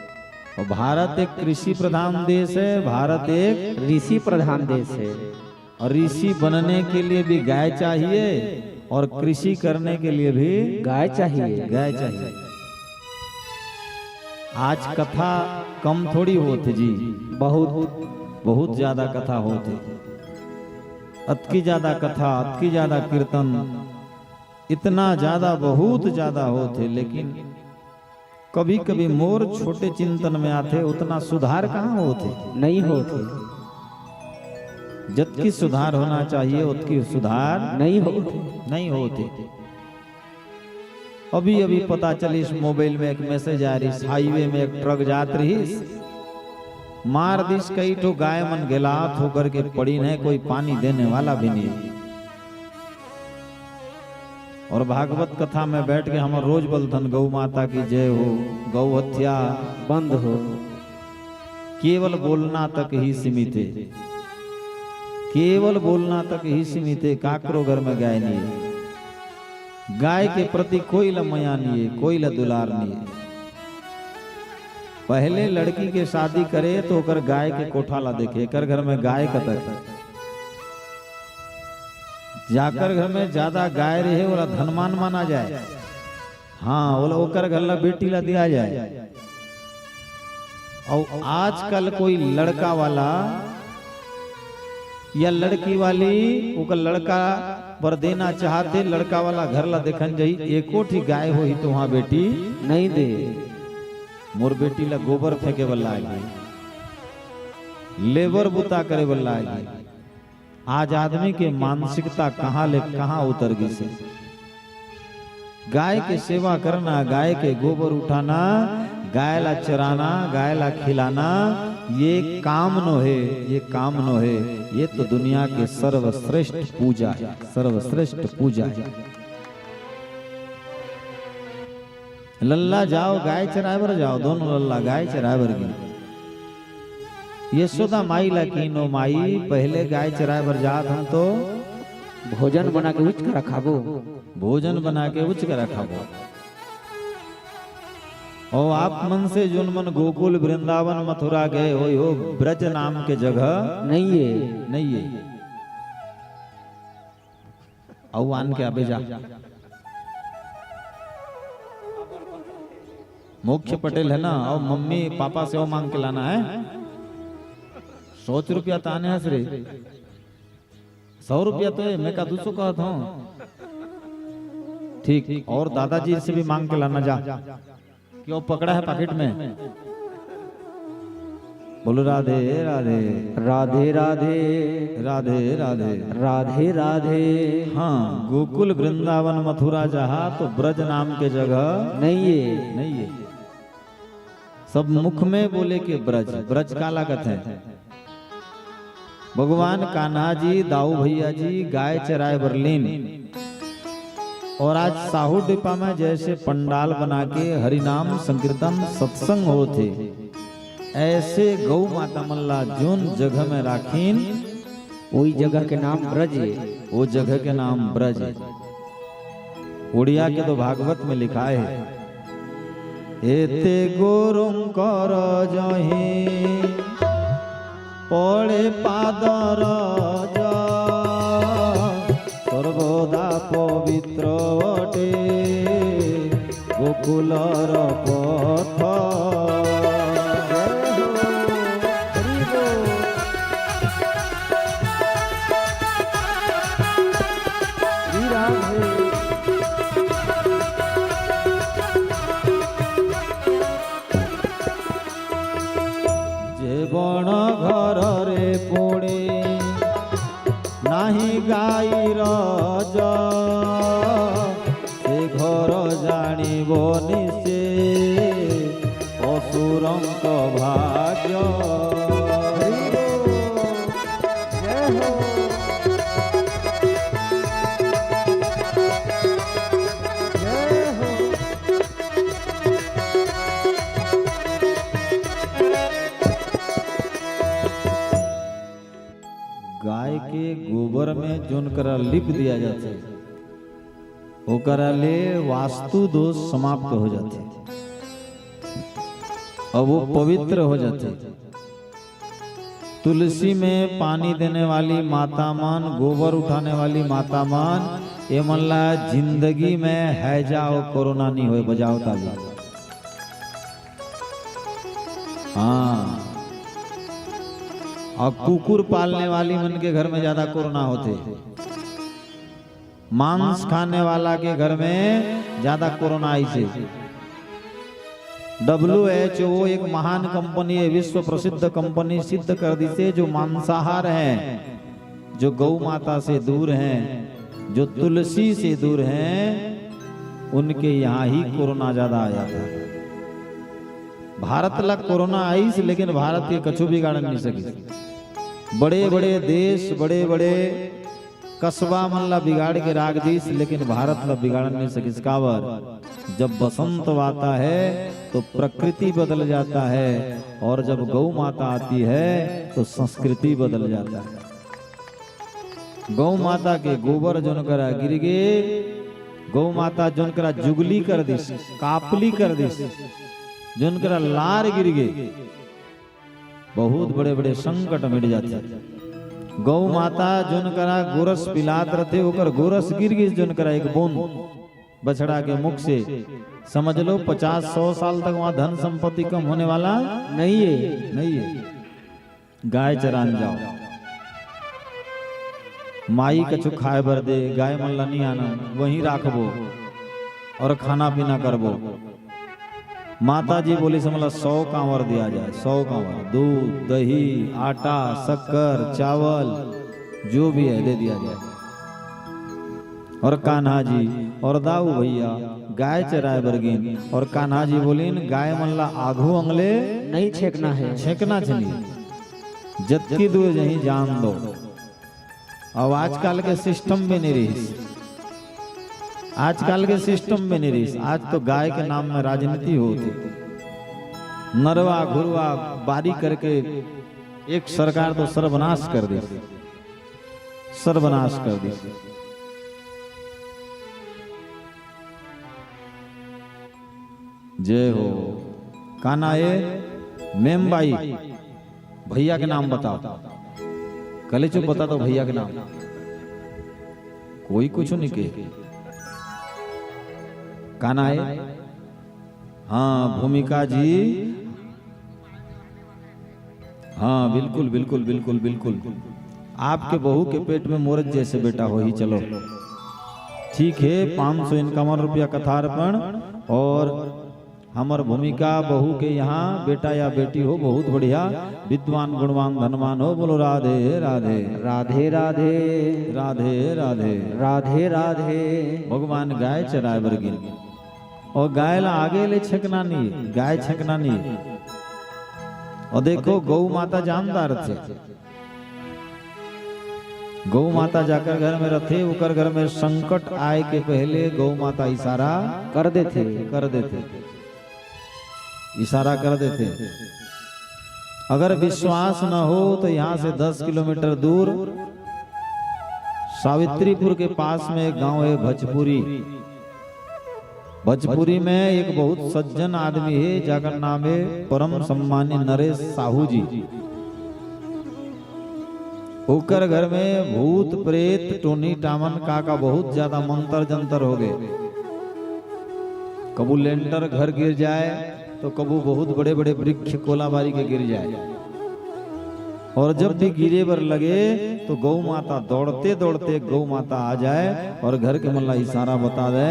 और भारत एक कृषि प्रधान देश है, भारत एक ऋषि प्रधान देश है। और ऋषि बनने के लिए भी गाय चाहिए और कृषि करने के लिए भी गाय चाहिए। गाय चाहिए। आज कथा कम थोड़ी होत हे जी, बहुत, बहुत ज्यादा कथा होत हे। अतकी ज्यादा कथा, अतकी ज्यादा कीर्तन, इतना ज्यादा, बहुत ज्यादा होत हे, लेकिन कभी-कभी मोर छोटे चिंतन में आथे, उतना सुधार कहाँ होत हे? नहीं होत हे। जतकी सुधार होना चाहिए, उतकी सुधार नहीं होत हे। नहीं होत हे। अभी-अभी पता चलिस, मोबाइल में एक मैसेज आ रहिस, हाईवे में एक ट्रक जात रहिस, मार दिस, कई ठो गाय मन घेलात होकर के पड़िन हे, कोई पानी देने वाला भी नहीं। और भागवत कथा में बैठ के हमर रोज बोलथन, "गौ माता की जय हो, गौ हत्या बंद हो।" केवल बोलना तक ही सीमित हे, केवल बोलना तक ही सीमित हे। काकरो घर में गाय नहीं हे, गाय के प्रति कोई ला मया नहीं हे, कोई ला दुलार नहीं हे। पहले लड़की के शादी करे तो ओकर गाय के कोठा ला देखे, एकर घर में गाय कतक हे। जाकर घर में ज्यादा गाय रहे, ओला धनवान माना जाए। हाँ, ओला, ओकर घर ला, बेटी ला दिया जाए। और आजकल कोई लड़का वाला या लड़की वाली ओकर लड़का बर देना चाहथे, लड़का वाला घर ला देखन जाही, एको ठी गाय होही तो वहाँ बेटी नहीं दे। मोर बेटी ला गोबर फेंके बर लाए गे, लेबर बुता करे बर लाए गे। आज आदमी के मानसिकता कहाँ ले कहाँ उतर गिस हे। गाय के सेवा करना, गाय के गोबर उठाना, गाय ला चराना, गाय ला खिलाना, ये काम नोहे, ये काम नोहे। ये तो दुनिया के सर्वश्रेष्ठ पूजा हे, सर्वश्रेष्ठ पूजा हे। लल्ला जाव, गाय चराए बर जाव, दोनों लल्ला गाय चराए बर गिन। यशोदा माई ला किहिन, "ओ माई, पहले गाय चराए बर जात हन तो भोजन बना के उच करा खाबो।" भोजन बना के उच करा खाबो। और आप मन से जोन मन गोकुल, वृंदावन, मथुरा गए होय हो, ब्रज नाम के जगह नहीं हे। नहीं हे। अउ आन के आबे जा। मुख्य पटेल हे ना, अउ मम्मी पापा से अउ मांग के लाना हे। सौ रुपया तो आने हस रे, सौ रुपया तो हे, मैं का दू सौ कहत हूँ। ठीक, और दादाजी से भी मांग के लाना जा। क्यों पकड़ा है पॉकेट में? बोलो राधे राधे। राधे राधे। राधे राधे। राधे राधे। हाँ, गोकुल वृंदावन मथुरा जहाँ तो ब्रज नाम के जगह नहीं हे। नहीं हे। सब मुख में बोले के ब्रज, ब्रज काला कथे। भगवान कान्हा जी, दाऊ भैया जी गाय चराए बर लीन। और आज साहू डिपा में जैसे पंडाल बना के हरिनाम संकीर्तन सत्संग होथे, ऐसे गौ माता मन ला जोन जगह में राखिन, ओई जगह के नाम ब्रज हे। ओ जगह के नाम ब्रज हे। उड़िया के तो भागवत में लिखाय हे, एते गोरुंकर जहीं पड़े पादरज, सर्वदा पवित्र अटे गोकुलर पथ। जे बण घररे पुणे नाही गाई रज, से घर जाणिबनि से असुरंक भाग्य। गाय के गोबर में जोन करा लिप दिया जाथे, ओकरा ले वास्तु दोष समाप्त हो जाथे, अब वो पवित्र हो जाथे। तुलसी में पानी देने वाली माता मन, गोबर उठाने वाली माता मन, ये मन ला जिंदगी में हैजा और कोरोना नहीं होए। बजाओ ताली। हाँ, और कुकुर पालने वाली मन के घर में ज्यादा कोरोना होथे। मांस खाने वाला के घर में ज्यादा कोरोना आइसे। डब्ल्यू एच ओ एक महान कंपनी है, विश्व प्रसिद्ध कंपनी सिद्ध कर दिसे, जो मांसाहार हैं, जो गौ माता से दूर हैं, जो तुलसी से दूर हैं, उनके यहाँ ही कोरोना ज्यादा आया था। भारत ला कोरोना आइस, लेकिन भारत के कछु बिगाड़ नहीं सकिस। बड़े बड़े देश, बड़े बड़े कस्बा मन ला बिगाड़ के राख दिस, लेकिन भारत ला बिगाड़ नहीं सकिस। काबर? जब बसंत आता है तो प्रकृति बदल जाता है, और जब गौ माता आती है तो संस्कृति बदल जाता है। गौ माता के गोबर जोन करा गिर गे, गौ माता जोन करा जुगली कर दिस, कापली कर दिस, जोन करा लार गिर गे, बहुत बड़े बड़े संकट मिट जाथे। गौ माता जोन करा गोरस पिलात रथे, ओकर गोरस गिर गिस जोन करा एक बूंद बछड़ा के मुख से, समझ लो पचास सौ साल तक वहां धन संपत्ति कम होने वाला नहीं है। नहीं है। गाय चरान जाओ, माई कछु खाए बर दे, गाय मन ला नहीं आना, वहीं राखबो और खाना पीना करबो। माता जी बोली, समझ ला, सौ कांवर दिया जाए, सौ कांवर, दूध, दही, आटा, शक्कर, चावल, जो भी है, दे दिया जाए। और कान्हा जी और दाऊ भैया गाय चराए बर गिन, और कान्हा जी बोलिन, गाय मन ला आघू अंगले नहीं छेकना है। छेकना छनी, जतकी दूर जहीं जान दो। अब आजकल के सिस्टम भी नहीं रहिस, आजकल के सिस्टम भी नहीं रहिस। आज तो गाय के नाम में राजनीति होती, नरवा घुरवा बारी करके एक सरकार तो सर्वनाश कर दी, सर्वनाश कर दी। जय हो। का नाम है? मेमबाई। भैया के नाम बताओ। कले चुप, बता दो भैया के नाम। कोई कुछ नहीं के। का नाम है? हाँ, भूमिका जी। हाँ, बिल्कुल, बिल्कुल, बिल्कुल, बिल्कुल। आपके बहू के पेट में मोरत जैसे बेटा होही, चलो। ठीक है, पाँच सौ इक्यावन रुपया कथार्पण। और हमर भूमिका बहू के यहाँ बेटा या बेटी हो, बहुत बढ़िया, विद्वान, गुणवान, धनवान हो। बोलो राधे, राधे। राधे, राधे। राधे, राधे। राधे, राधे। भगवान गाय चराए बर गिन। और गाय ला आगे ले छेकना नहीं, गाय छेकना नहीं। और देखो, गौ माता जानदार थे। गौ माता जाकर घर में रथे, ओकर घर में संकट आए के पहले गौ माता इशारा कर देथे। कर देथे, इशारा कर देथे। अगर विश्वास न हो तो यहाँ से दस किलोमीटर दूर सावित्रीपुर के पास में एक गांव है भजपुरी। भजपुरी में एक बहुत सज्जन आदमी है, जाकर नाम है परम सम्मानी नरेश साहू जी। ओकर घर में भूत प्रेत टोनी टामन का का बहुत ज्यादा मंत्र जंतर हो गए। कबू लेंटर घर गिर जाए तो कबू बहुत बड़े बड़े वृक्ष कोलाबारी के गिर जाए। और जब भी गिरे बर लगे तो गौ माता दौड़ते दौड़ते गौ माता आ जाए और घर के मन ला इशारा बता दे।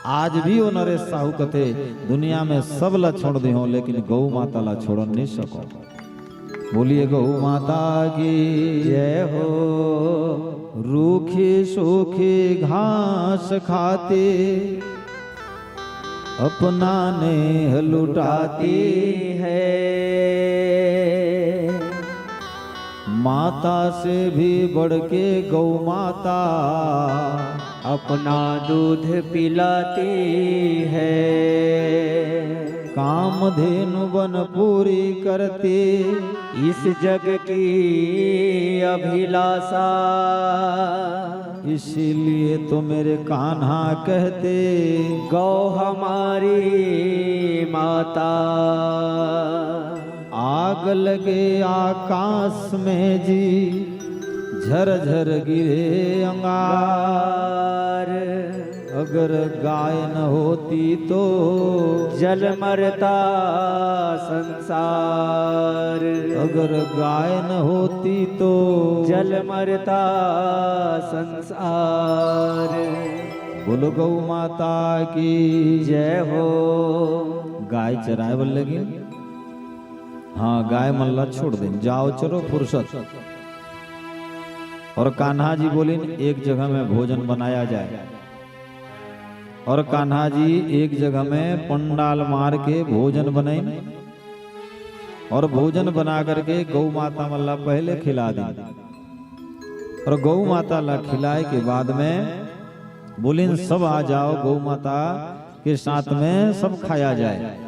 आज भी वो नरेश साहू कथे, दुनिया में सब ला छोड़ दे हो, लेकिन गौ माता ला छोड़ नहीं सको। बोलिए गौ माता की जय हो। रूखी सूखी घास खाती अपना नेह लुटाती है। माता से भी बढ़ के गौ माता अपना दूध पिलाती है। कामधेनु बन पूरी करती। इस जग की अभिलाषा। इसीलिए तो मेरे कान्हा कहते। गौ हमारी माता। आग लगे आकाश में जी, झरझर गिरे अंगार। अगर गाय न होती तो। जल मरता संसार। अगर गाय न होती तो। जल मरता संसार। बोलो गौ माता की। जय हो। गाय चराए बर लगिन। हाँ, गाय मन ला छोड़ देन, जाओ चरो फुरसत। और कान्हा जी बोलिन, एक जगह में भोजन बनाया जाए। और कान्हा जी एक जगह में पंडाल मार के भोजन बनाइन और भोजन बना करके गौ माता मन ला पहले खिला दिन। और गौ माता ला खिलाए के बाद में बोलिन, सब आ जाओ, गौ माता के साथ में सब खाया जाए।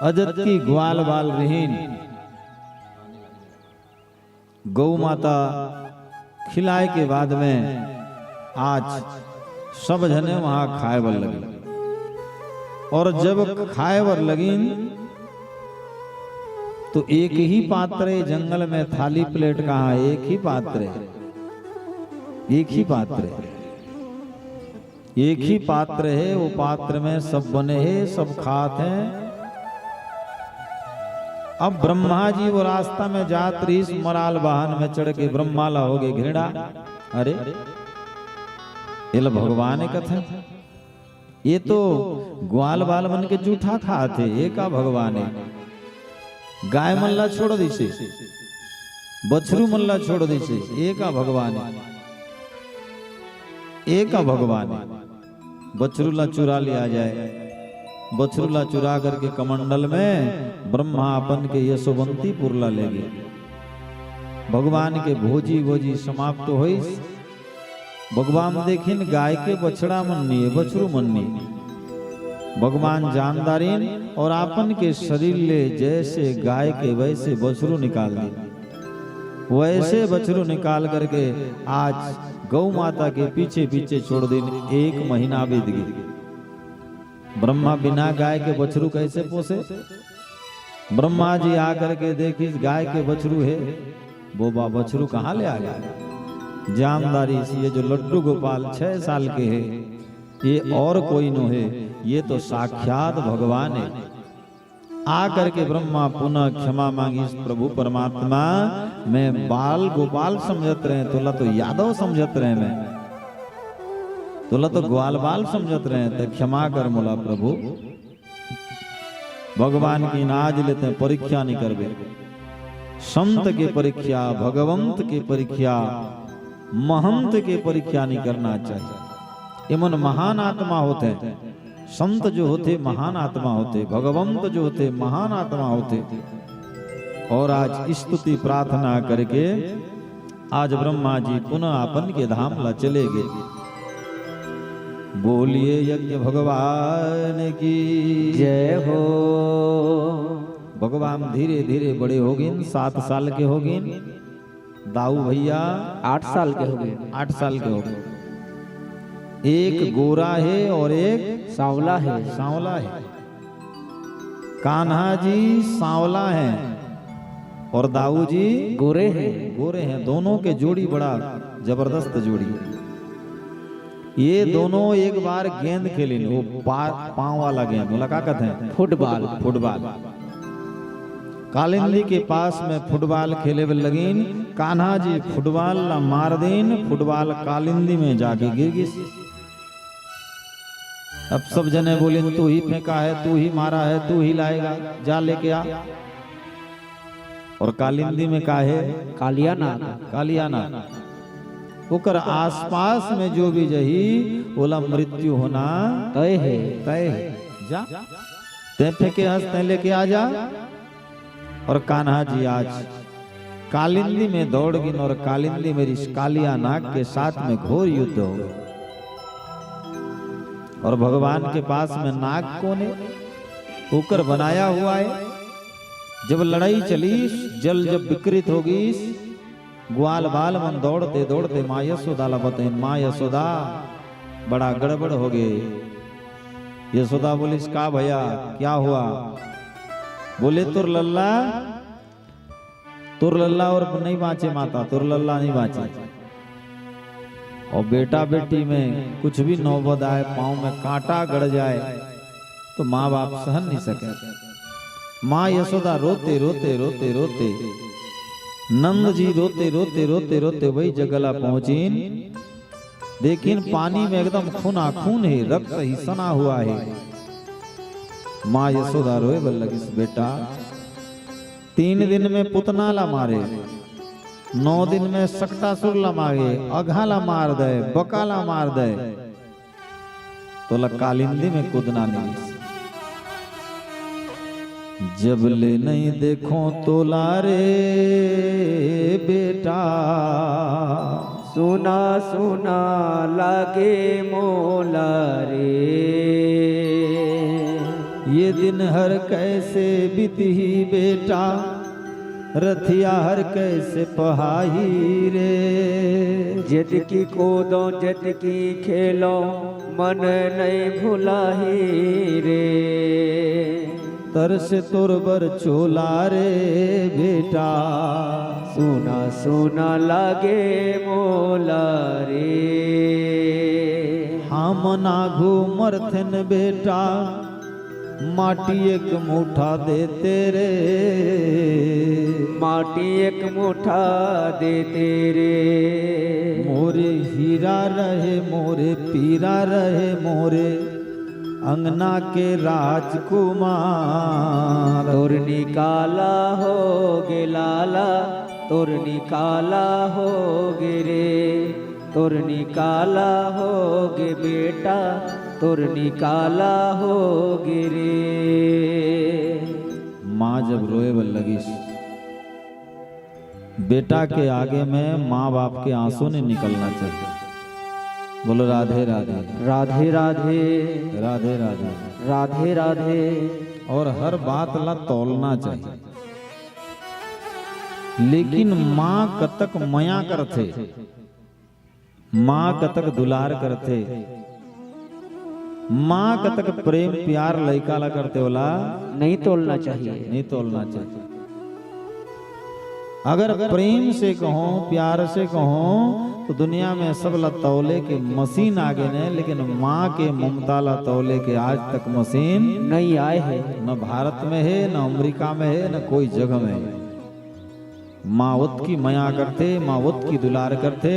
अजतकी ग्वाल बाल रहीन। गौ माता खिलाए के बाद में आज सब झने वहाँ खाए बर लगिन। और जब खाए बर लगिन तो एक ही पात्र है, जंगल में थाली प्लेट कहाँ है, एक ही पात्र है, एक ही पात्र है। एक ही पात्र है, वो पात्र में सब बने हैं, सब खात हैं। अब ब्रह्मा जी वो रास्ता में जात रहीस, मराल वाहन में चढ़ के ब्रह्मा ला होगे घृणा। अरे, ये ला भगवान हे कथे, ये तो ग्वाल बाल मन के जूठा खात हे, ये का भगवान हे? गाय मन ला छोड़ दिसे, बछरू मन ला छोड़ दिसे, ये का भगवान हे? ये का भगवान हे? बछरू ला चुरा लिया जाए, बछरू ला चुरा करके कमंडल में ब्रह्मा अपन के यशोवंतीपुर ला ले गे। भगवान के भोजी वोजी समाप्त होइस। भगवान देखिन, गाय के बछड़ा मन नइ हे, बछरू मन नइ हे। भगवान जान डारिन और आपन के शरीर ले जैसे गाय के वैसे बछरू निकाल दिन। वैसे बछरू निकाल करके आज गौ माता के पीछे पीछे छोड़ दिन। एक महीना बीत गे। ब्रह्मा बिना गाय के बछरू कैसे पोसे? ब्रह्मा जी आकर के देखिस, गाय के बछरू हे। बोबा, बछरू कहाँ ले आ गे? जान डारिस, ये जो लड्डू गोपाल छह साल के हे, ये और कोई नो हे, ये तो साक्षात भगवान हे। आ करके ब्रह्मा पुनः क्षमा मांगिस, प्रभु परमात्मा, मैं बाल गोपाल समझत रहें, तोला तो यादव समझत रहें मैं, तोला तो ग्वाल बाल समझत रहें, त क्षमा कर मोला प्रभु। भगवान की नाज लेते परीक्षा नहीं करबे। संत के परीक्षा, भगवंत के परीक्षा, महंत के परीक्षा नहीं करना चाहिए। एमन महान आत्मा होथे। संत जो होथे, महान आत्मा होथे, भगवंत जो होथे, महान आत्मा होथे। और आज स्तुति प्रार्थना करके आज ब्रह्मा जी पुनः आपन के धाम ला चले गे। बोलिए यज्ञ भगवान की जय हो। भगवान धीरे धीरे बड़े होगिन, सात साल के होगिन। दाऊ भैया आठ साल के होगे। आठ साल के होगे। एक गोरा हे और एक सांवला हे। सांवला हे। कान्हा जी सांवला हे और दाऊ जी गोरे हे। गोरे हे। दोनों के जोड़ी बड़ा जबरदस्त जोड़ी। ये दोनों एक बार गेंद खेलिन, वो पा-, पाँव वाला गेंद, ओला का कथे? फुटबॉल। फुटबॉल। कालिंदी के पास में फुटबॉल खेले बर लगिन। कान्हा जी फुटबॉल ला मार दिन, फुटबॉल कालिंदी में जाके गिर गिस। अब सब जने बोलिन, "तू ही फेंका है, तू ही मारा है, तू ही लाएगा, जा लेके आ।" और कालिंदी में का हे? कालिया नाग। कालिया नाग। ओकर आसपास में जो भी जही, ओला मृत्यु होना तय हे। तय हे। जा, तैं फेंके हस, तैं लेके आ जा। और कान्हा जी आज कालिंदी में दौड़ गिन और कालिंदी में ऋषि कालिया नाग के साथ में घोर युद्ध हो गया। और भगवान के पास में नाग कौन है? ओकर बनाया हुआ है। जब लड़ाई चलीस, जल जब विकृत हो गईस, ग्वाल बाल मन दौड़ते दौड़ते माँ यशोदा ला बतइन, माँ यशोदा, बड़ा गड़बड़ हो गए। यशोदा बोलिस, का भैया, क्या हुआ? बोले, तोर लल्ला, तोर लल्ला और नहीं बाँचे माता, तोर लल्ला नहीं बाँचे। और बेटा बेटी में कुछ भी नौबत आए, पाँव में कांटा गड़ जाए, तो माँ बाप सहन नहीं सके। माँ यशोदा रोते रोते रोते रोते, नंद जी रोते रोते रोते रोते वही जगह ला पहुँचिन। देखिन, पानी में एकदम खूना खून है, रक्त ही सना हुआ है। माँ यशोदा रोए बर लगिस, बेटा, तीन दिन में पुतना ला मारे, नौ दिन में सकटासुर ला मारे, अघा ला मार दे, बका ला मार दे, तोला कालिंदी में कूदना नहीं। जब ले नहीं देखो तोला रे बेटा, सुना सुना लागे मोला रे। ये दिन हर कैसे बीतही बेटा, रथिया हर कैसे पहाही रे। जतकी कूदो जतकी खेलो, मन नहीं भुलाही रे। तरसे तोर बर चोला रे बेटा, सुना सुना लागे मोला रे। हमन आघू मरथेन बेटा, माटी एक मुठा देते रे। माटी एक मुठा देते रे। मोरे हीरा रहे, मोरे पीरा रहे, मोरे अंगना के राजकुमार। तोर निकाला होगे लाला, तोर निकाला होगे रे, तोर निकाला होगे बेटा, तोर निकाला होगे रे। माँ जब रोए बर लगिस, बेटा के आगे में माँ बाप के आंसू नहीं निकलना चाहिए। बोलो राधे राधे। राधे राधे। राधे राधे। राधे राधे। और हर बात ला तौलना चाहिए। लेकिन माँ कतक मया करथे, माँ कतक दुलार करथे, माँ कतक प्रेम प्यार लइका ला करथे, ओला नहीं तोलना चाहिए। नहीं तोलना चाहिए। अगर प्रेम से कहों, प्यार से कहों, तो दुनिया में सब ला तौले के मशीन आगे ने, लेकिन माँ के ममता ला तौले के आज तक मशीन नहीं आए हे। न भारत में हे, न अमेरिका में हे, न कोई जगह में हे। माँ ओतकी मया करथे, माँ ओतकी दुलार करथे,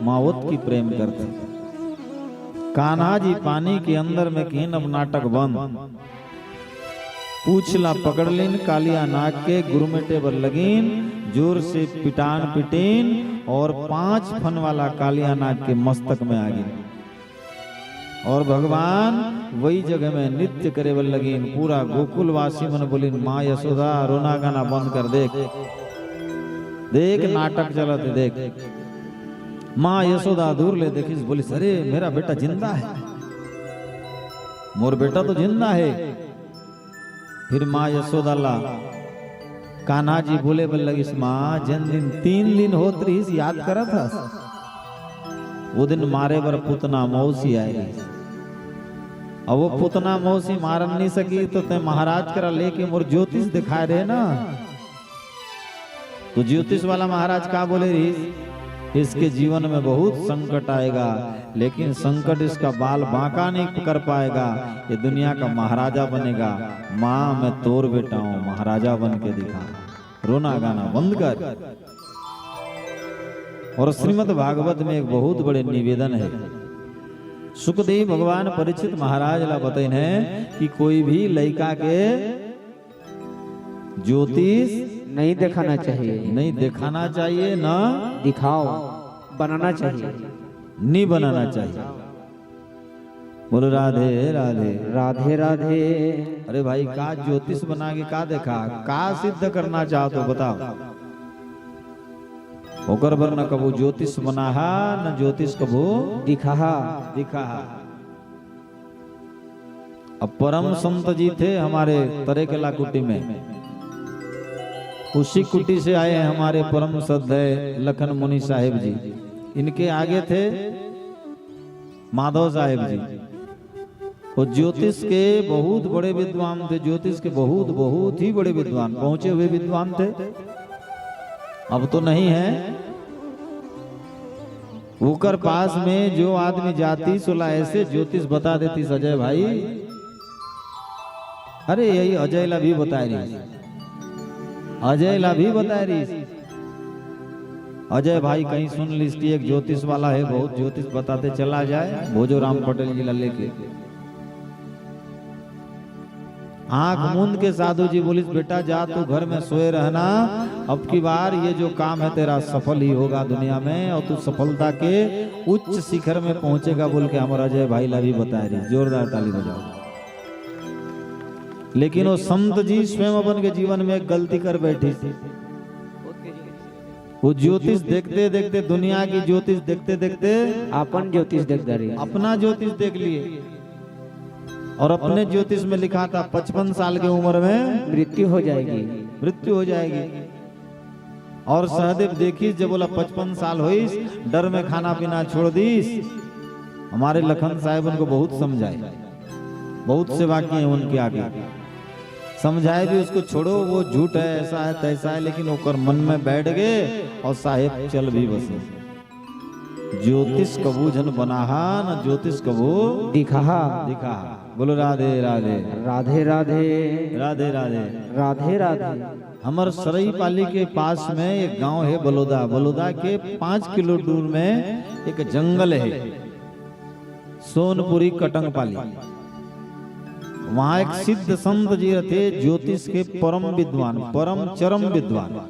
माँ ओतकी प्रेम करथे। कान्हा जी पानी के अंदर में किहिन, अब नाटक बंद। पूछ ला पकड़ लिन, कालिया नाग के गुरमेटे बर लगिन, जोर से पिटान पिटिन और पांच फन वाला कालिया नाग के मस्तक में आ गिन। और भगवान वही जगह में नृत्य करे बर लगिन। पूरा गोकुलवासी मन बोलिन, माँ यशोदा, रोना गाना बंद कर, देख, देख, नाटक चलत हे, देख। माँ यशोदा दूर ले देखिस, बोलिस, अरे, मेरा बेटा जिंदा है, मोर बेटा तो जिंदा है। फिर माँ यशोदा ला कान्हा जी बोले बर लगिस, माँ, जेन दिन तीन दिन होत रहिस, याद करत हस? वो दिन मारे बर पुतना मौसी आए रहिस। अब वो पुतना मौसी मारन नहीं सकी, तो तैं महाराज करा लेके मोर ज्योतिष दिखाए रहे ना। तो ज्योतिष वाला महाराज का बोले रहिस, इसके जीवन में बहुत संकट आएगा, लेकिन संकट इसका बाल बांका नहीं कर पाएगा, ये दुनिया का महाराजा बनेगा। माँ, मैं तोर बेटा हूँ, महाराजा बन के दिखा, रोना गाना बंद कर। और श्रीमद् भागवत में एक बहुत बड़े निवेदन है। सुखदेव भगवान परीक्षित महाराज ला बतइन है कि कोई भी लइका के ज्योतिष नहीं दिखाना चाहिए। नहीं दिखाना चाहिए, ना दिखाओ, बनाना चाहिए। नहीं बनाना चाहिए। बोलो राधे राधे। राधे राधे। अरे भाई, का ज्योतिष बना के का देखा, का सिद्ध करना चाहत हो, बताओ। ओकर बर न कभू ज्योतिष बनाहा, न ज्योतिष कभू दिखाहा। दिखाहा। अब परम संत जी थे हमारे तरेकला कुटी में, उसी कुटी से आए हैं हमारे परम श्रद्धेय लखन मुनि साहेब जी। इनके आगे थे माधव साहेब जी। वो ज्योतिष के बहुत बड़े विद्वान थे, ज्योतिष के बहुत, बहुत ही बड़े विद्वान, पहुंचे हुए विद्वान थे। अब तो नहीं है। ओकर पास में जो आदमी जातिस, ओला ऐसे ज्योतिष बता देतिस, अजय भाई, अरे यही अजय ला भी बताए रहिस, अजय ला भी बताए रहिस। अजय भाई कहीं सुन लिस कि एक ज्योतिष वाला है, बहुत ज्योतिष बताते, चला जाए भोजो राम पटेल जी ला लेके। आंख मूंद के साधु जी बोलिस, "बेटा जा, तू घर में सोए रहना, अब की बार ये जो काम है तेरा सफल ही होगा दुनिया में, और तू सफलता के उच्च शिखर में पहुंचेगा," बोल के हमर अजय भाई ला भी बताए रहिस। जोरदार ताली बजाओ। लेकिन वो संत जी स्वयं अपन के जीवन में एक गलती कर बैठिस। वो ज्योतिष देखते देखते, दुनिया की ज्योतिष देखते देखते अपन ज्योतिष देख डारे। अपना ज्योतिष देख लिए। और अपने ज्योतिष में लिखा था, पचपन साल की उम्र में मृत्यु हो जाएगी। मृत्यु हो जाएगी। और सहदेव देखिस, जब बोला पचपन साल होइस, डर में खाना पीना छोड़ दीस। हमारे लखन साहेब उनको बहुत समझाए, बहुत सेवा किए उनके आगे, समझाए भी उसको, छोड़ो, वो झूठ है, ऐसा है, तैसा है, लेकिन ओकर मन में बैठ गए और साहेब चल भी बसे। ज्योतिष कभू झन बनाहा, न ज्योतिष कभू दिखाहा। दिखाहा। बोलो राधे राधे। राधे राधे। राधे राधे। राधे राधे। हमर सरईपाली के पास में एक गांव है बलोदा। बलोदा के पाँच किलो दूर में एक जंगल है, सोनपुरी कटंगपाली। वहां एक सिद्ध संत जी रथे, ज्योतिष के परम विद्वान, परम चरम विद्वान।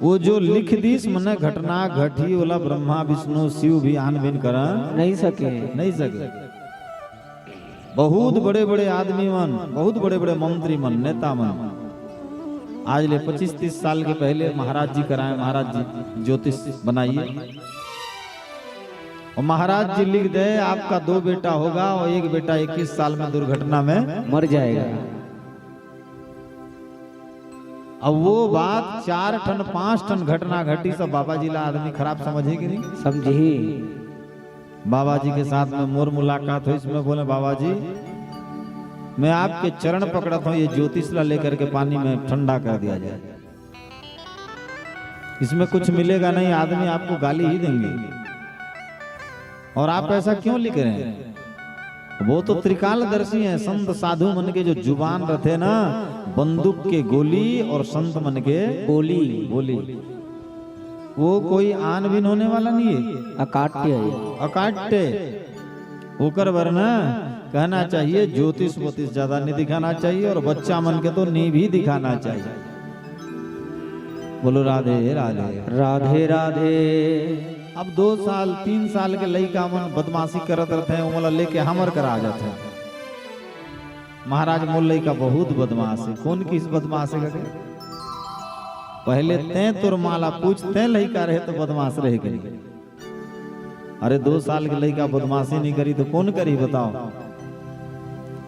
वो जो लिख दीस, मने घटना घटी, ओला ब्रह्मा, विष्णु, शिव भी आन बिन करन नहीं सके। नहीं सके। बहुत बड़े-बड़े आदमी मन, बहुत बड़े-बड़े मंत्री मन, नेता मन, आज ले पच्चीस तीस साल के पहले महाराज जी कराए, महाराज जी ज्योतिष बनाइए, और महाराज जी लिख दे, "आपका दो बेटा होगा और एक बेटा इक्कीस साल में दुर्घटना में मर जाएगा।" अब वो बात चार ठन, पांच ठन घटना घटी, सब बाबा जी ला आदमी खराब समझही कि नहीं? समझही। बाबा जी के साथ में मोर मुलाकात होइस, मैं बोले, "बाबा जी, मैं आपके चरण पकड़त हूँ, ये ज्योतिष ला लेकर के पानी में ठंडा कर दिया जाए, इसमें कुछ मिलेगा नहीं, आदमी आपको गाली ही देंगे, और आप ऐसा क्यों लिख रहे हैं?" वो तो त्रिकालदर्शी हैं, संत साधु मन के जो जुबान रथे ना, बंदूक के गोली और संत मन के बोली। बोली। वो कोई आन बिन होने वाला नहीं है। अकाट्य है। अकाट्य। ओकर बर ना कहना चाहिए, ज्योतिष वोतिष ज्यादा नहीं दिखाना चाहिए और बच्चा मन के तो नहीं भी दिखाना चाहिए। बोलो राधे राधे। राधे राधे। अब दो साल, तीन साल के लइका मन बदमाशी करत रहते हैं, ओमन ला लेके हमर करा आ जाते हैं। महाराज, मोर लइका बहुत बदमाश है। कौन किस बदमाश है करके? पहले तैं तोर माँ ला पूछ, तैं लइका रहे तो बदमाश रहे के नहीं? अरे, दो साल के लइका बदमाशी नहीं करी तो कौन करी, बताओ?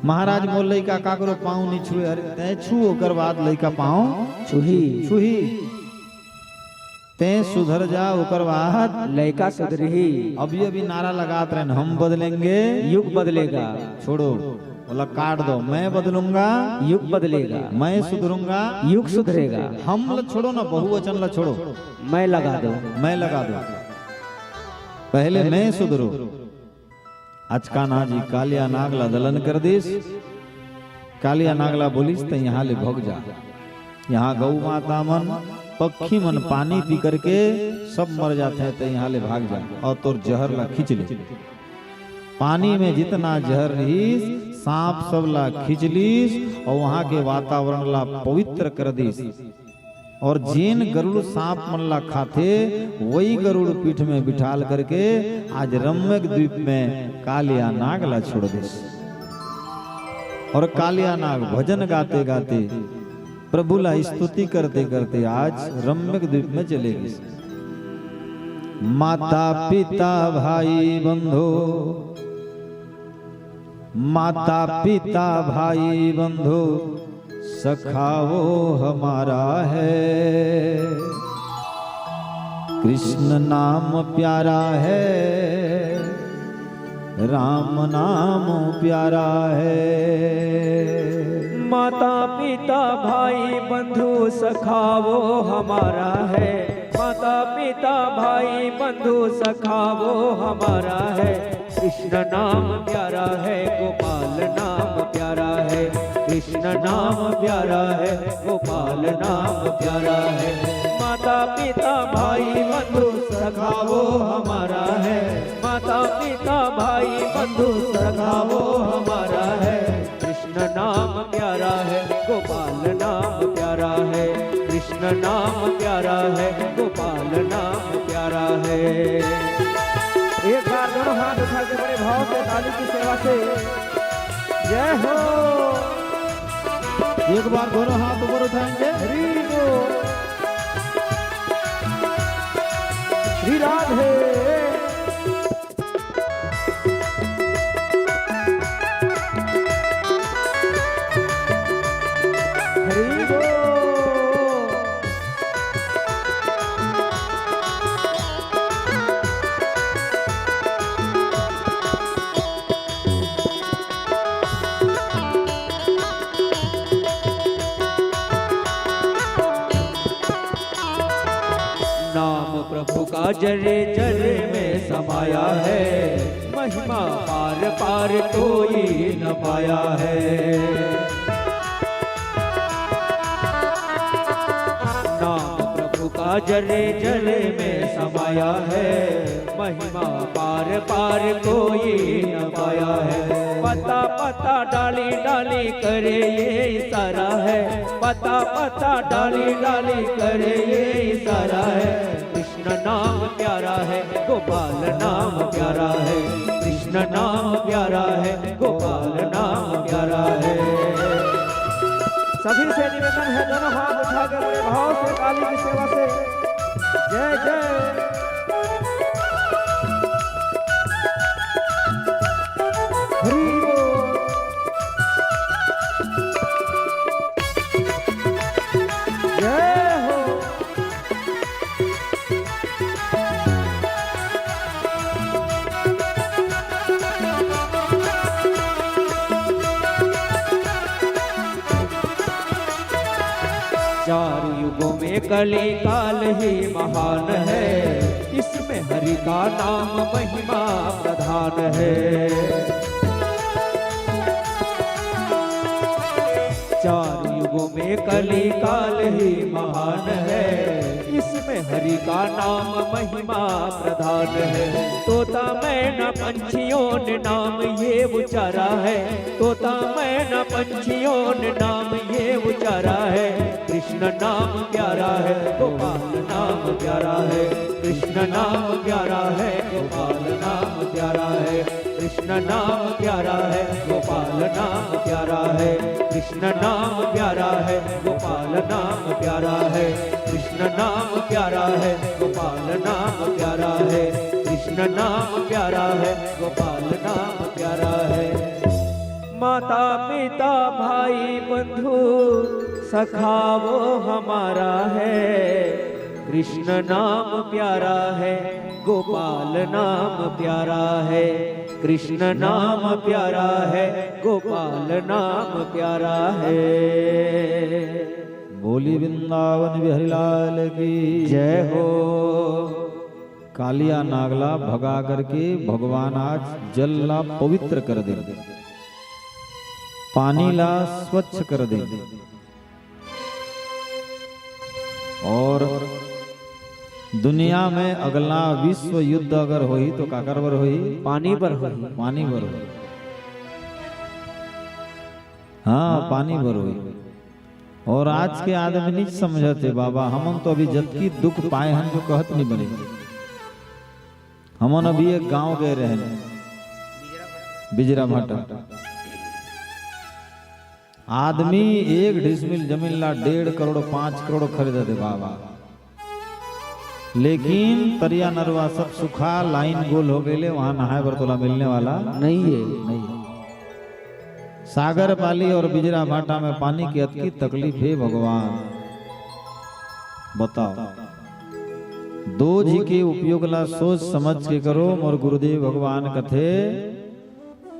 महाराज, मोर लइका काकरो पाँव नहीं छुए। अरे, तैं छू, ओकर बाद लइका पाँव छुही। छुही। तैं सुधर जा, ओकर बाद लइका सुधरही। अभी अभी नारा लगात रहन, "हम बदलेंगे, युग बदलेगा।" छोड़ो, बोला काट दो, "मैं बदलूंगा, युग बदलेगा। मैं सुधरूंगा, युग सुधरेगा।" हम ल छोड़ो ना, बहुवचन ल छोड़ो, मैं लगा दो। मैं लगा दो। पहले मैं सुधरो। आज कान्हा जी कालिया नाग ला दलन कर दिस। कालिया नाग ला बोलिस, "तैं यहाँ ले भग जा।" यहाँ गौ माता मन, पक्षी मन पानी पी करके सब मर जाते हैं, तैं यहाँ ले भाग जा और तोर जहर ला खींच ले। पानी में जितना जहर रहीस, सांप सब ला खींच लीस और वहाँ के वातावरण ला पवित्र कर दीस। और जेन गरुड़ सांप मन ला खाथे, वही गरुड़ पीठ में बिठाल करके आज रम्यक द्वीप में कालिया नाग ला छोड़ दिस। और कालिया नाग भजन गाते गाते, प्रभु ला स्तुति करते करते आज रम्यक द्वीप में चले गए। माता पिता भाई बंधु, माता पिता भाई बंधु सखा वो हमारा है। कृष्ण नाम प्यारा है, राम नाम प्यारा है। माता पिता भाई बंधु सखा वो हमारा है। माता पिता भाई बंधु सखा वो हमारा है। कृष्ण नाम प्यारा है, गोपाल नाम प्यारा है। कृष्ण नाम प्यारा है, गोपाल नाम प्यारा है। माता पिता भाई बंधु सखा वो हमारा है। माता पिता भाई बंधु सखा वो हमारा है। कृष्ण नाम प्यारा है, गोपाल नाम प्यारा है। कृष्ण नाम प्यारा है, गोपाल नाम प्यारा है। एक बार दोनों हाथ उठा के बड़े भाव से काली की सेवा से जय हो। एक बार दोनों हाथ ऊपर उठाएंगे। हरि बोल। श्री राधे। हरि बोल। नाम प्रभु का जरे जरे में समाया है, महिमा पार पार कोई न पाया है। नाम प्रभु का जरे जरे में समाया है, महिमा पार पार कोई न पाया है। पता पता डाली डाली करे ये इशारा है, पता पता डाली डाली करे ये इशारा है। कृष्ण नाम प्यारा है, गोपाल नाम प्यारा है। कृष्ण नाम प्यारा है, गोपाल नाम प्यारा है। सभी से निवेदन है, दोनों हाथ उठा के बड़े भाव से काली की सेवा से जय जय। हरि बोल। जय हो। चार युगों में कली काल ही महान है, इसमें हरि का नाम महिमा प्रधान है। चार युगों में कली काल ही महान है, इसमें हरि का नाम महिमा प्रधान है। तोता मैना पंछियों ने नाम ये उचारा है, तोता मैना पंछियों ने नाम ये उचारा है। कृष्ण नाम प्यारा है, गोपाल नाम प्यारा है। कृष्ण नाम प्यारा है, गोपाल नाम प्यारा है। कृष्ण नाम प्यारा है, गोपाल नाम प्यारा है। कृष्ण नाम प्यारा है, गोपाल नाम प्यारा है। कृष्ण नाम प्यारा है, गोपाल नाम प्यारा है। कृष्ण नाम प्यारा है, गोपाल नाम प्यारा है। माता पिता भाई बंधु सखा वो हमारा है। कृष्ण नाम प्यारा है, गोपाल नाम प्यारा है। कृष्ण नाम प्यारा है, गोपाल नाम प्यारा है। बोली वृंदावन बिहारी लाल की जय हो। कालिया नागला भगा करके भगवान आज जल ला पवित्र कर दे, पानी ला स्वच्छ कर दे। और दुनिया में अगला विश्व युद्ध अगर होही तो काकर बर होही? पानी बर होही। पानी बर होही। हाँ, पानी बर होही। और आज के आदमी नहीं समझते बाबा, हमन तो अभी जतकी दुख पाए हन जो कहत नहीं बने। हमन अभी एक गांव गए रहे, बिजरा भाटा। आदमी एक डिसमिल जमीन ला डेढ़ करोड़, पाँच करोड़ खरीद दे बाबा, लेकिन तरिया नरवा सब सुखा, लाइन गोल हो गए, वहां नहाए बर तोला मिलने वाला नहीं है। नहीं। सागर पाली और बिजरा भाटा में पानी के अतकी तकलीफ हे भगवान। बताओ, दो झी के उपयोग ला सोच समझ के करो। मोर गुरुदेव भगवान कथे,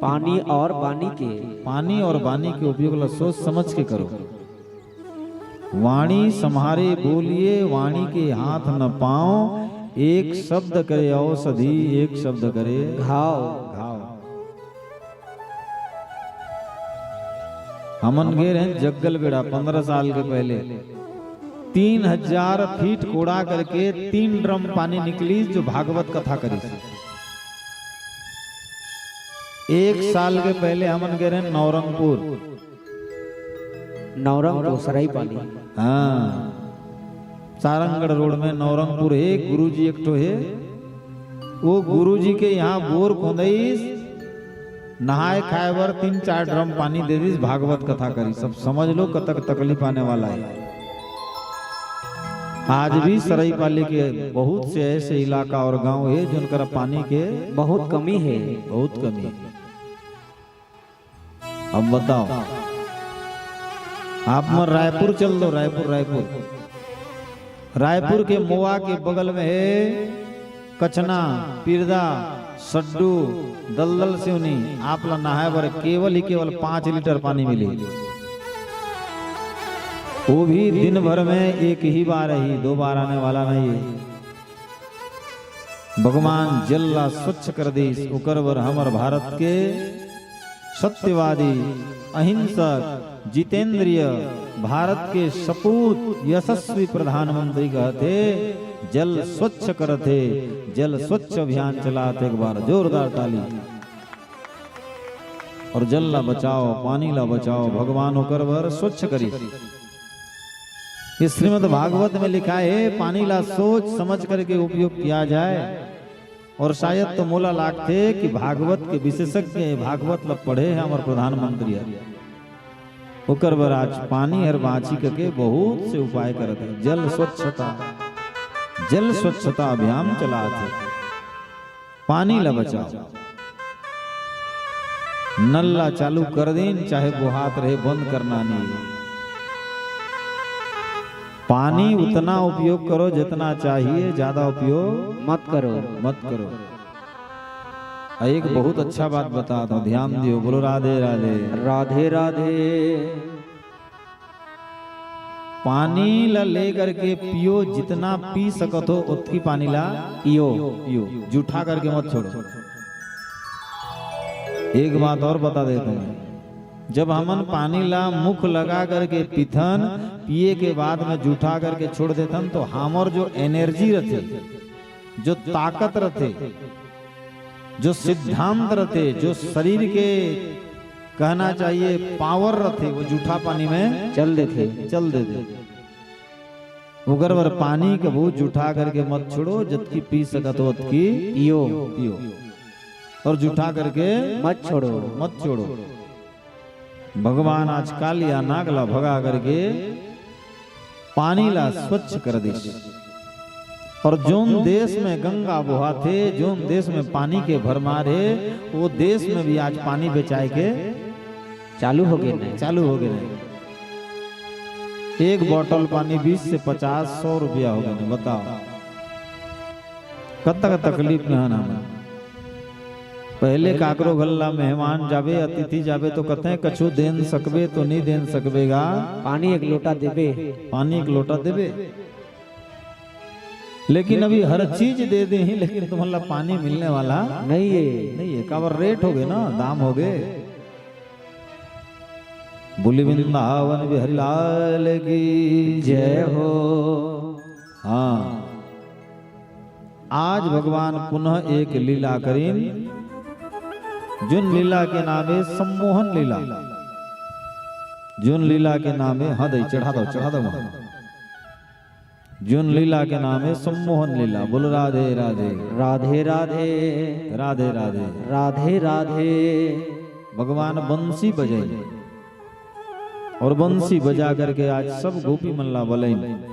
पानी और बानी के। पानी और बानी के उपयोग ला सोच समझ के करो। वाणी सम्हारे बोलिए, वाणी के हाथ न पाँव। एक शब्द करे औषधि, एक शब्द करे घाव। घाव। हमन गे रहेन जग्गल बेड़ा पंद्रह साल के पहले, तीन हजार फीट कोड़ा करके तीन ड्रम पानी निकलिस, जो भागवत कथा करिस। एक साल के पहले हमन गे रहेन नौरंगपुर। नौरंगपुर, सराईपाली। हाँ, सारंगढ़ रोड में नौरंगपुर हे, गुरुजी एक ठो हे। वो गुरुजी के यहाँ बोर खोदइस, नहाय खाय बर तीन चार ड्रम पानी दे दिस, भागवत कथा करिस। सब समझ लो कतक तकलीफ आने वाला हे। आज भी सराईपाली के बहुत से ऐसे इलाका और गांव हे, जोन करा पानी के बहुत कमी हे। बहुत कमी हे। अब बताओ, आप मन रायपुर चल दो, रायपुर, रायपुर। रायपुर के मोवा के बगल में हे कछना, पिरदा, सड्डू, दलदल सिवनी। आप ला नहाय बर केवल ही केवल पाँच लीटर पानी मिली, वो भी दिन भर में एक ही बार ही, दो बार आने वाला नहीं है। भगवान जल ला स्वच्छ कर दिस, ओकर बर हमर भारत के सत्यवादी, अहिंसक, जितेंद्रिय, भारत के सपूत यशस्वी प्रधानमंत्री कहत हे, जल स्वच्छ करत हे, जल स्वच्छ अभियान चलात हे। एक बार जोरदार ताली। और जल ला बचाओ, पानी ला बचाओ, भगवान ओकर बर स्वच्छ करिस। ये श्रीमद् भागवत में लिखा है, पानी ला सोच समझ करके उपयोग किया जाए। और शायद तो मोला लागथे कि भागवत के विशेषज्ञ हे, भागवत ला पढ़े हे हमर प्रधानमंत्री हर। ओकर बर आज पानी हर बाँची करके बहुत से उपाय करत हे। जल स्वच्छता, जल स्वच्छता अभियान चलात हे। पानी ला बचाओ। नल ला चालू कर दिन, चाहे बोहात रहे, बंद करना नहीं। पानी उतना उपयोग करो जितना चाहिए, ज्यादा उपयोग मत करो। मत करो। आ, एक बहुत अच्छा बात बता दो, ध्यान दियो, बोलो राधे राधे। राधे राधे। पानी ला ले करके पियो, जितना पी सकत हो उतकी पानी ला पियो। पियो, जूठा करके मत छोड़ो। एक बात और बता देता हूँ, जब हमन पानी ला मुख लगा करके पीथन, पिए के बाद में जूठा करके छोड़ देथन, तो हमर जो एनर्जी रथे, जो ताकत रथे, जो सिद्धांत रथे, जो शरीर के कहना चाहिए पावर रथे, वो जूठा पानी में चल देथे। चल देथे। ओकर बर पानी कभू जूठा करके मत छोड़ो, जतकी पी सकत हो ओतकी पियो। पियो। और जूठा करके मत छोड़ो। मत छोड़ो। भगवान आज कालिया नाग ला भगा करके पानी ला स्वच्छ कर दिस। और जोन देश में गंगा बोहाथे, जोन देश में पानी के भरमार हे, वो देश में भी आज पानी बेचाए के चालू हो गे नहीं। चालू हो गे नहीं। एक बॉटल पानी बीस से पचास, सौ रुपया हो गे नहीं, बताओ। कतक तकलीफ में हन हमन। पहले काकरो घर ला मेहमान जाबे, अतिथि जाबे तो कथे, "कछु देन सकबे तो नहीं देन सकबे गा?" पानी एक लोटा देबे। पानी एक लोटा देबे। लेकिन अभी हर चीज दे दे ही, लेकिन तुमन ला पानी मिलने वाला नहीं है। नहीं है, काबर रेट हो गे ना, दाम हो गे। बोली वृंदावन बिहारी लाल की जय हो। हाँ, आज भगवान पुनः एक लीला करिन, जोन लीला के नाम हे सम्मोहन लीला। जोन लीला के नाम हे, हाँ दई, चढ़ा दो, चढ़ा दो वहाँ। जोन लीला के नाम हे सम्मोहन लीला। बोल राधे राधे। राधे राधे। राधे राधे। राधे राधे। भगवान बंसी बजाइन और बंसी बजा करके आज सब गोपी मन ला बलाइन।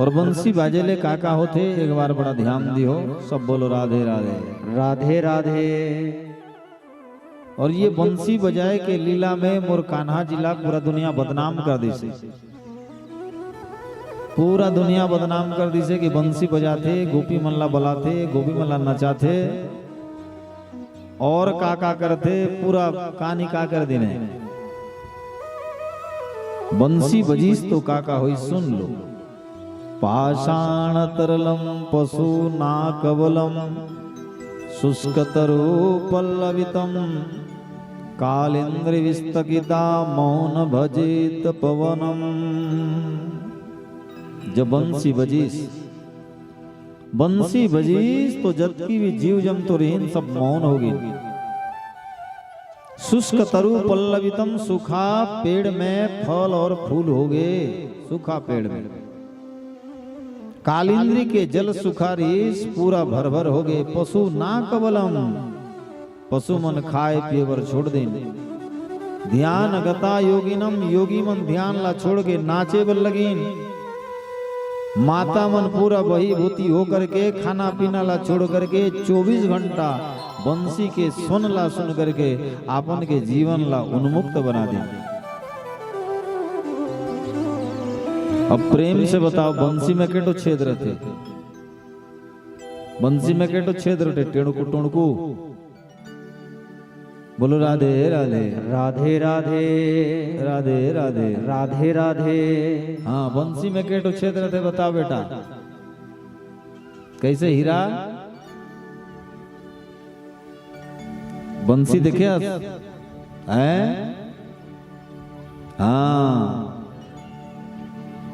और बंसी बाजे ले का का होथे, एक बार बड़ा ध्यान दिहो, सब बोलो राधे राधे। राधे राधे। और ये बंसी बजाए के लीला में मोर कान्हा जी ला पूरा दुनिया बदनाम कर दिसे। पूरा दुनिया बदनाम कर दिसे कि बंसी बजाथे, गोपी मन ला बलाथे, गोपी मन ला नचाथे और का का करथे, पूरा कहानी का कर दिन हे। बंसी बजीस तो का का होई, सुन लो। पाषाण तरलम पशु नाकबलम शुष्क तरु पल्लवितम कालिंद्रि विस्तकिता मौन भजेत पवनम। जब बंसी बजीस, बंसी बजीस तो जतकी भी जीव जंतु रहिन, सब मौन हो गए। शुष्क तरु पल्लवितम, सूखा पेड़ में फल और फूल हो गए, सूखा पेड़ में। कालिंद्री के जल सूखा रहिस, पूरा भर भर हो गए। पशु नाकबलम, पशु मन खाए पिए बर छोड़ देन। ध्यान गता योगिनम, योगी मन ध्यान ला छोड़ के नाचे बर लगिन। माता मन पूरा बहीभूती होकर के, खाना पीना ला छोड़ करके चौबीस घंटा बंसी के स्वन ला सुन करके आपन के जीवन ला उन्मुक्त बना देन। अब प्रेम से बताओ, बंसी में के ठो छेद रथे? बंसी में के ठो छेद रथे? टेणुकू टुणकू। बोलो राधे राधे। राधे राधे। राधे राधे। राधे राधे। हाँ, बंसी में के ठो छेद रथे, बताओ बेटा, कैसे हीरा? बंसी देखे हस? हैं? हाँ,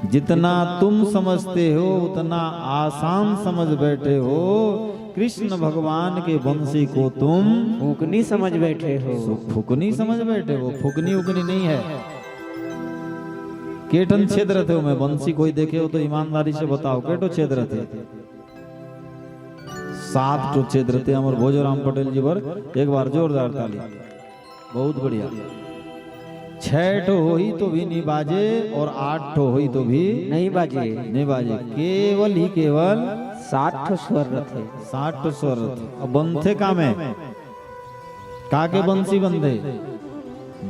जितना तुम समझते हो उतना आसान समझ बैठे हो। कृष्ण भगवान के बंसी को तुम फूकनी समझ बैठे हो। सो फूकनी समझ बैठे हो, फूकनी उकनी नहीं है। के ठन छेद रथे ओमे बंसी? कोई देखे हो तो ईमानदारी से बताओ, के ठो छेद रथे? सात ठो छेद रथे हमर भोजोराम पटेल जी बर। एक बार जोरदार ताली। बहुत बढ़िया। छह ठो होही तो भी नहीं बाजे और आठ ठो होही तो भी नहीं बाजे। नहीं बाजे। केवल ही केवल सात ठो स्वर रथे। सात ठो स्वर रथे। अब बनथे का में? का के बंसी बनथे?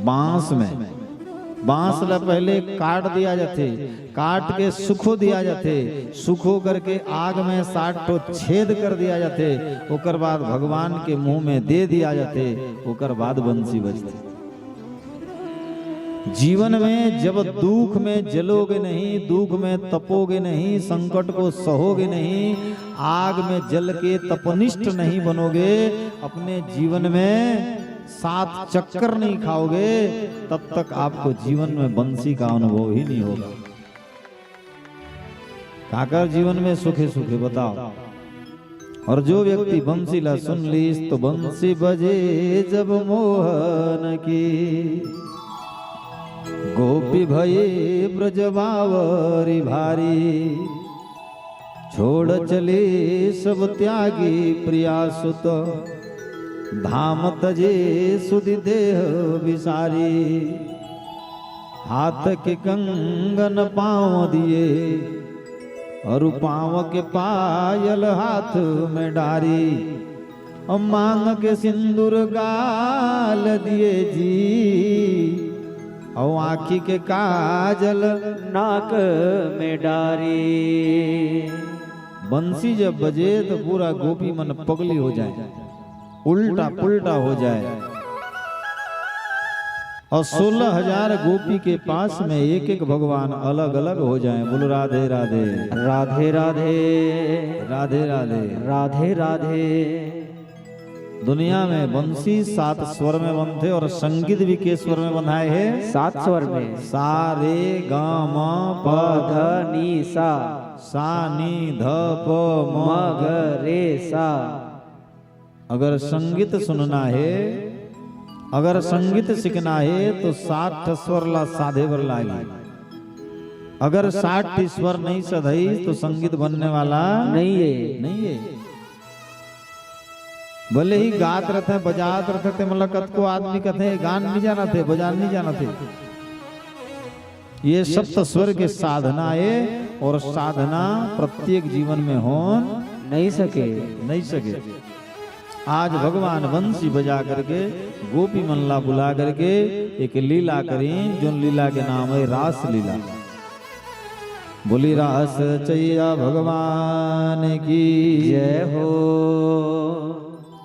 बांस में। बांस ला पहले काट दिया जाथे, काट के सुखो दिया जाथे, सुखो करके आग में सात ठो छेद कर दिया जाथे, ओकर बाद भगवान के मुंह में दे दिया जाथे, ओकर बाद बंसी बजथे। जीवन में जब दुख में जलोगे नहीं, दुख में तपोगे नहीं, संकट को सहोगे नहीं, आग में जल के तपनिष्ठ नहीं बनोगे, अपने जीवन में सात चक्कर नहीं खाओगे, तब तक आपको जीवन में बंसी का अनुभव ही नहीं होगा। काकर जीवन में सुखे सुखे बताओ। और जो व्यक्ति बंसी ला सुन लीस तो बंसी बजे जब मोहन की, गोपी भये ब्रज बावरी भारी। छोड़ चले सब त्यागी प्रिया सुत, धाम तजे सुधि देह विसारी। हाथ के कंगन पांव दिए और पांव के पायल हाथ में डारी। और मांग के सिंदूर गाल दिए जी, और आँखी के काजल नाक में डारी। बंसी जब बजे तो पूरा गोपी मन पगली हो जाए, उल्टा पुल्टा हो जाए। और सोलह हजार गोपी के पास में एक एक भगवान अलग अलग हो जाए। बोलो राधे राधे। राधे राधे। राधे राधे। राधे राधे। दुनिया में बंसी सात स्वर में बनथे और संगीत भी के स्वर में बंधाए हे? सात स्वर में। सा रे ग म प ध नी सा। सा नी ध प म म ग रे सा। अगर संगीत सुनना हे, अगर संगीत सीखना हे तो सात ठो स्वर ला साधे बर लागी। अगर सात ठो स्वर नहीं सधई तो संगीत बनने वाला नहीं है। नहीं है। भले ही गात रथे, बजात रथे, ते मतलब कतको आदमी कथे गान नहीं जानथे, बजान नहीं जानथे। ये सप्त स्वर के साधना हे और साधना प्रत्येक जीवन में होन नहीं सके। नहीं सके। आज भगवान बंसी बजा करके गोपी मन ला बुला करके एक लीला करीन, जोन लीला के नाम है रास लीला। बोली रास रचैया भगवान की जय हो।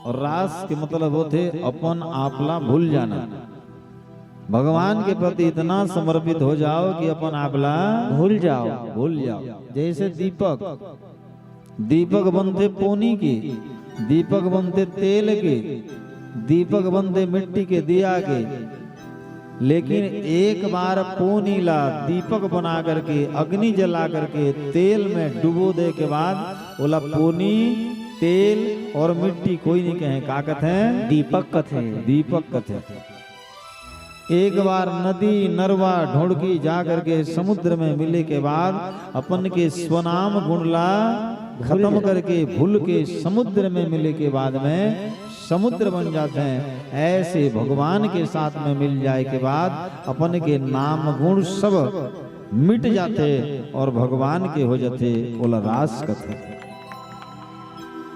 और रास के मतलब होथे अपन आप ला भूल जाना। भगवान के प्रति इतना समर्पित हो जाओ कि अपन आप ला भूल जाओ। भूल जाओ। जैसे दीपक, दीपक बनथे पोनी के, दीपक बनथे तेल के, दीपक बनथे मिट्टी के, दिया के। लेकिन एक बार पोनी ला दीपक बना करके, अग्नि जला करके, तेल में डुबो दे के बाद ओला पोनी, तेल और मिट्टी कोई नहीं कहे, का कथे? दीपक कथे। दीपक कथे। एक बार नदी, नरवा, ढोड़की जा करके समुद्र में मिले के बाद अपन के स्वनाम गुण ला खत्म करके भूल के समुद्र में मिले के बाद में समुद्र बन जाथे। ऐसे भगवान के साथ में मिल जाए के बाद अपन के नाम गुण सब मिट जाथे और भगवान के हो जाथे। ओला रास कथे।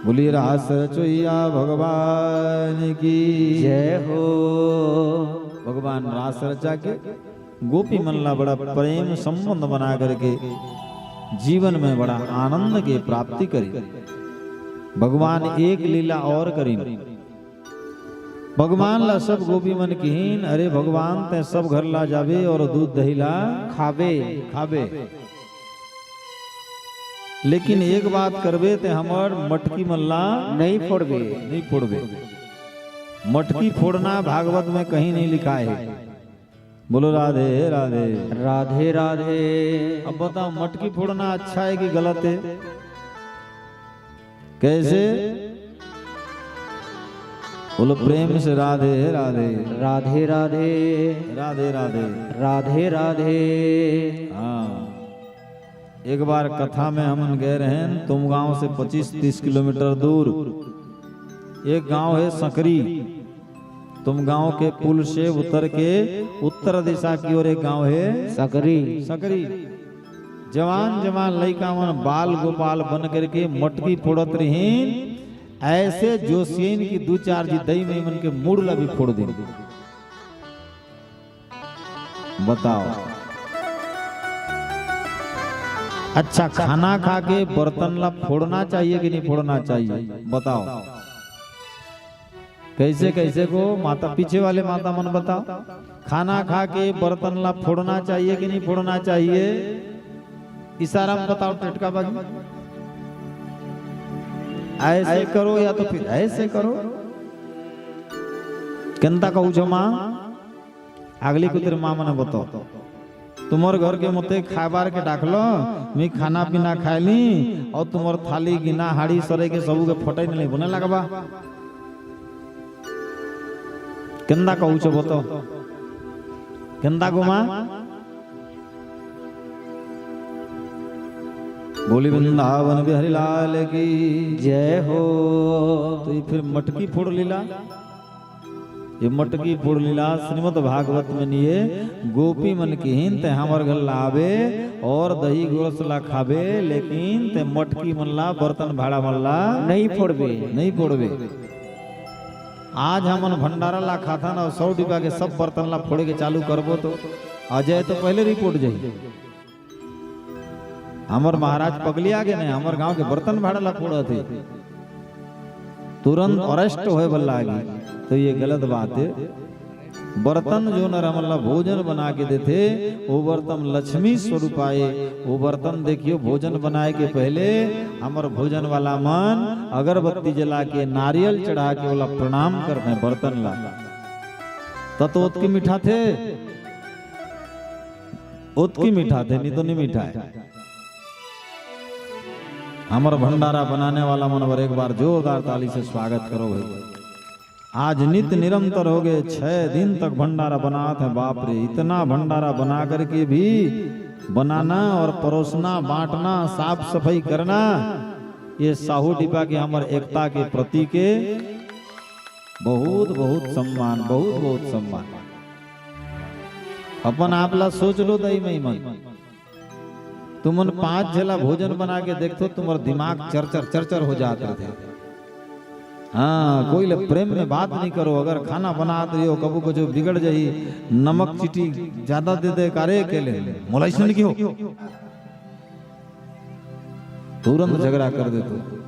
बोलिए रास रचोइया भगवान की जय हो। भगवान रास रचा के गोपी मन ला बड़ा प्रेम संबंध बना करके जीवन में बड़ा आनंद के प्राप्ति करी। भगवान एक लीला और करीन। भगवान ला सब गोपी मन किहीन, "अरे भगवान, तैं सब घर ला जाबे और दूध दही ला खाबे, खाबे। लेकिन एक बात करबे, तैं हमर मटकी मन ला नहीं फोड़बे।" नहीं फोड़बे। मटकी फोड़ना भागवत में कहीं नहीं लिखा है। बोलो राधे राधे। राधे राधे। अब बताओ, मटकी फोड़ना अच्छा है कि गलत है? कैसे? बोलो प्रेम से राधे राधे। राधे राधे। राधे राधे। राधे राधे। हाँ, एक बार कथा में हमन गए रहेन तुमगांव से पच्चीस तीस किलोमीटर दूर। एक गांव है सकरी। तुमगांव के पुल से उतर के उत्तर दिशा की ओर एक गांव है सकरी। सकरी। जवान जवान लइका मन बाल गोपाल बन करके मटकी फोड़त रहीन। ऐसे जोशियन की दू चार जी दई मई मन के मूड़ ला भी फोड़ दिन। बताओ, अच्छा खाना खा के बर्तन ला फोड़ना चाहिए कि नहीं फोड़ना चाहिए? बताओ। कैसे कैसे को माता, पीछे वाले माता मन बताओ, खाना खा के बर्तन ला फोड़ना चाहिए कि नहीं फोड़ना चाहिए? इशारा में बताओ टटका बागी। ऐसे करो या तो फिर ऐसे करो। केंता कहू छो माँ? अगली कुतिर माँ मने बताओ। तुम्हर घर के मोते खाए बार के डाकलो, मी खाना पीना खाए ली, और तुम्हर थाली गिना हाड़ी सरे के सबू के फटाई नहीं बने लगबा। केंदा कहू छो बतो? केंदा गुमा? बोली वृंदावन बिहारी लाल की जय हो। तो ये फिर मटकी फोड़ लीला। ये मटकी फोड़ लीला श्रीमद् भागवत में निये गोपी मन किहिन ते हमर घर लाबे और दही गोरस ला खाबे, लेकिन ते मटकी मन ला, बर्तन भाड़ा मन ला नहीं फोड़बे। नहीं फोड़बे। आज हमन भंडारा ला खाथन और सौ डिब्बा के सब बर्तन ला फोड़े के चालू करबो तो अजय तो पहले रिपोर्ट जाही। हमर महाराज पगलिया गे ने, हमर गांव के बर्तन भाड़ा ला फोड़त हे, तुरंत अरेस्ट होए बर लागी। तो ये गलत बात है। बर्तन जोन हमन ला भोजन बना के देथे, वो बर्तन लक्ष्मी स्वरूप आए। वो बर्तन देखियो, भोजन बनाए के पहले हमर भोजन वाला मन अगरबत्ती जला के, नारियल चढ़ा के ओला प्रणाम करथे बर्तन ला। त तो ओतकी मिठाथे। ओतकी मिठाथे, नहीं तो नहीं मिठाए। हमर भंडारा बनाने वाला मन बर एक बार जोरदार ताली से स्वागत करो भाई। आज नित निरंतर हो गए, छह दिन तक भंडारा बनात है। बाप रे, इतना भंडारा बना करके भी बनाना और परोसना, बांटना, साफ सफाई करना, ये साहू डिब्बा के हमर एकता के प्रतीक है। बहुत बहुत सम्मान, बहुत बहुत सम्मान। अपन आप ला सोच लो दई मई मन, तुमन पांच झेला भोजन बना के देखथो, तुम्हर दिमाग चरचर चरचर हो जात रथे। हाँ, कोई ले प्रेम में बात नहीं करो। अगर खाना बनात रहियो, कभू कुछ बिगड़ जाही, नमक चीटी ज्यादा दे दे, कारे के ले, मोला अइसन नहीं किहो। तुरंत झगड़ा कर देतो।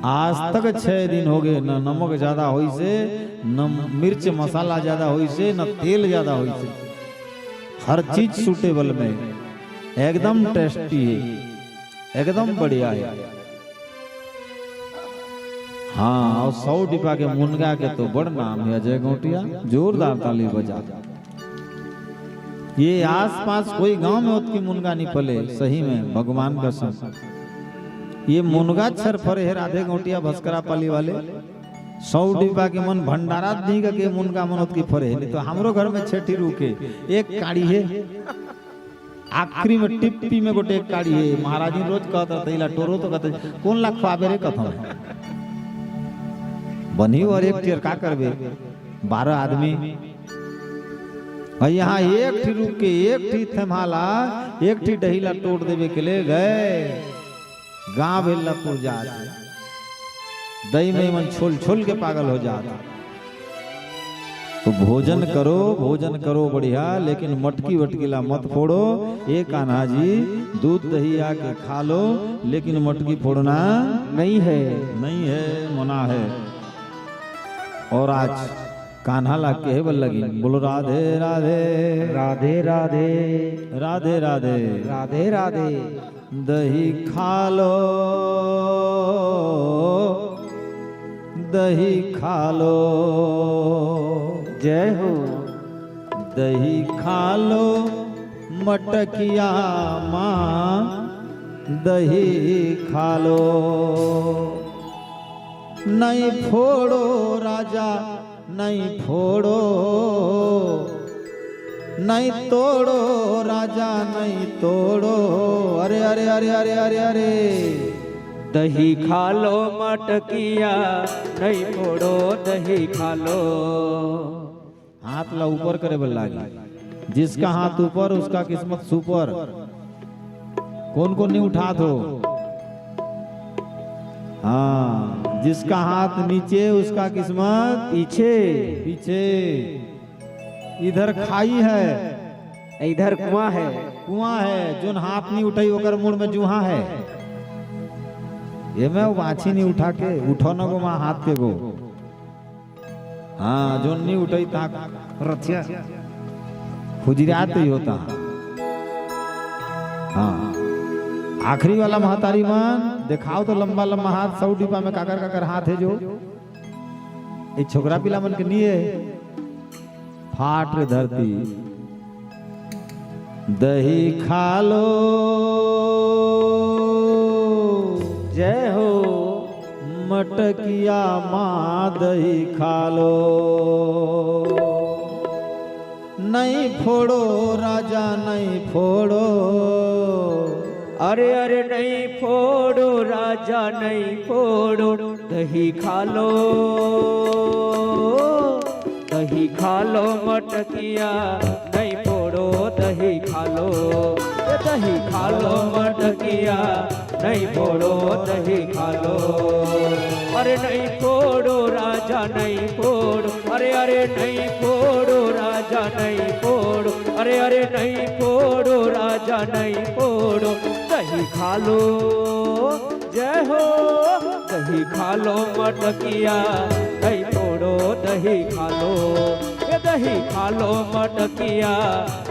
आज तक छह दिन हो गए, न नमक ज्यादा होइसे, न मिर्च मसाला ज्यादा होइसे, न तेल ज्यादा होइसे। हर चीज suitable में, एकदम tasty है, एकदम बढ़िया है। हाँ, अउ सौ डिब्बा के मुनगा के तो बड़ नाम है अजय गौटिया, जोरदार ताली बजा। ये आसपास कोई गांव में ओतकी मुनगा नहीं फले, सही में, भगवान कसम। ये मुनगा छर फरे हे राधे गौटिया भस्करा पाली वाले। सौ डिब्बा के मन भंडारा दीग के मुनगा मन ओतकी फरे हे, नहीं तो हमरो घर में छेठी रुके, एक काड़ी है। आखिरी में टिप्पी में गोटे एक काड़ी है, महाराज जी रोज कहत रहिथे, "इला टोरो," तो कहते, "कोन ला खवाबे रे?" कथन बनी और एक टेर का करबे, बारह आदमी। अउ यहाँ एक ठी रुक के, एक ठी थेम्हा ला, एक ठी डही ला टोर देबे के ले गए। गांव भेल्लापुर जात हे। दई में मन छोल छोल के पागल हो जात हे। तो भोजन करो, भोजन करो बढ़िया, लेकिन मटकी वटकी ला मत फोड़ो। ए कान्हा जी, दूध दही आके खा लो, लेकिन मटकी फोड़ना नहीं है। नहीं है, मना है। और आज कान्हा ला कहे बर लगिन, बोलो राधे राधे। राधे राधे। राधे राधे। राधे राधे। दही खा लो, दही खा लो। जय हो। दही खा लो मटकिया माँ, दही खा लो। नहीं फोड़ो राजा, नहीं फोड़ो, नहीं तोड़ो राजा, नहीं तोड़ो। अरे, अरे, अरे, अरे, अरे, अरे। दही खा लो मटकिया, नहीं फोड़ो, दही खा लो। हाथ ला ऊपर करे बर लागी। जिसका हाथ ऊपर, उसका किस्मत सुपर। कोन कोन नहीं उठात हो? हाँ, जिसका हाथ नीचे, उसका किस्मत पीछे। पीछे। इधर खाई है, इधर कुआं है। कुआं है, जोन हाथ नहीं उठाई, ओकर मुड़ में जुहा है। ये मैं बाछी नहीं उठा के, उठो न गो माँ हाथ के गो। हाँ, जोन नहीं उठाई, ताक रथिया खुजरात ही होता। हाँ, आखिरी वाला महतारी मन देखाओ तो लंबा लंबा हाथ, सौ डिब्बा में काकर काकर हाथ है जो। ये छोकरा पिला मन के नहीं है। फाट रे धरती। दही खा लो। जय हो। मटकिया माँ दही खा लो। नहीं फोड़ो राजा, नहीं फोड़ो। अरे, अरे, नहीं फोड़ो राजा, नहीं फोड़ो, दही खा लो। दही खा लो मटकिया, नहीं फोड़ो, दही खा लो। ए, दही खा लो मटकिया, नहीं फोड़ो, दही खा लो। अरे, नहीं फोड़ो राजा, नहीं फोड़ो। अरे, अरे, नहीं फोड़ो राजा, नहीं फोड़ो। अरे, अरे, नहीं फोड़ो राजा, नहीं फोड़ो, दही खा लो। जय हो। दही खा लो मटकिया, नहीं फोड़ो, दही खा लो। ये दही खा लो मटकिया,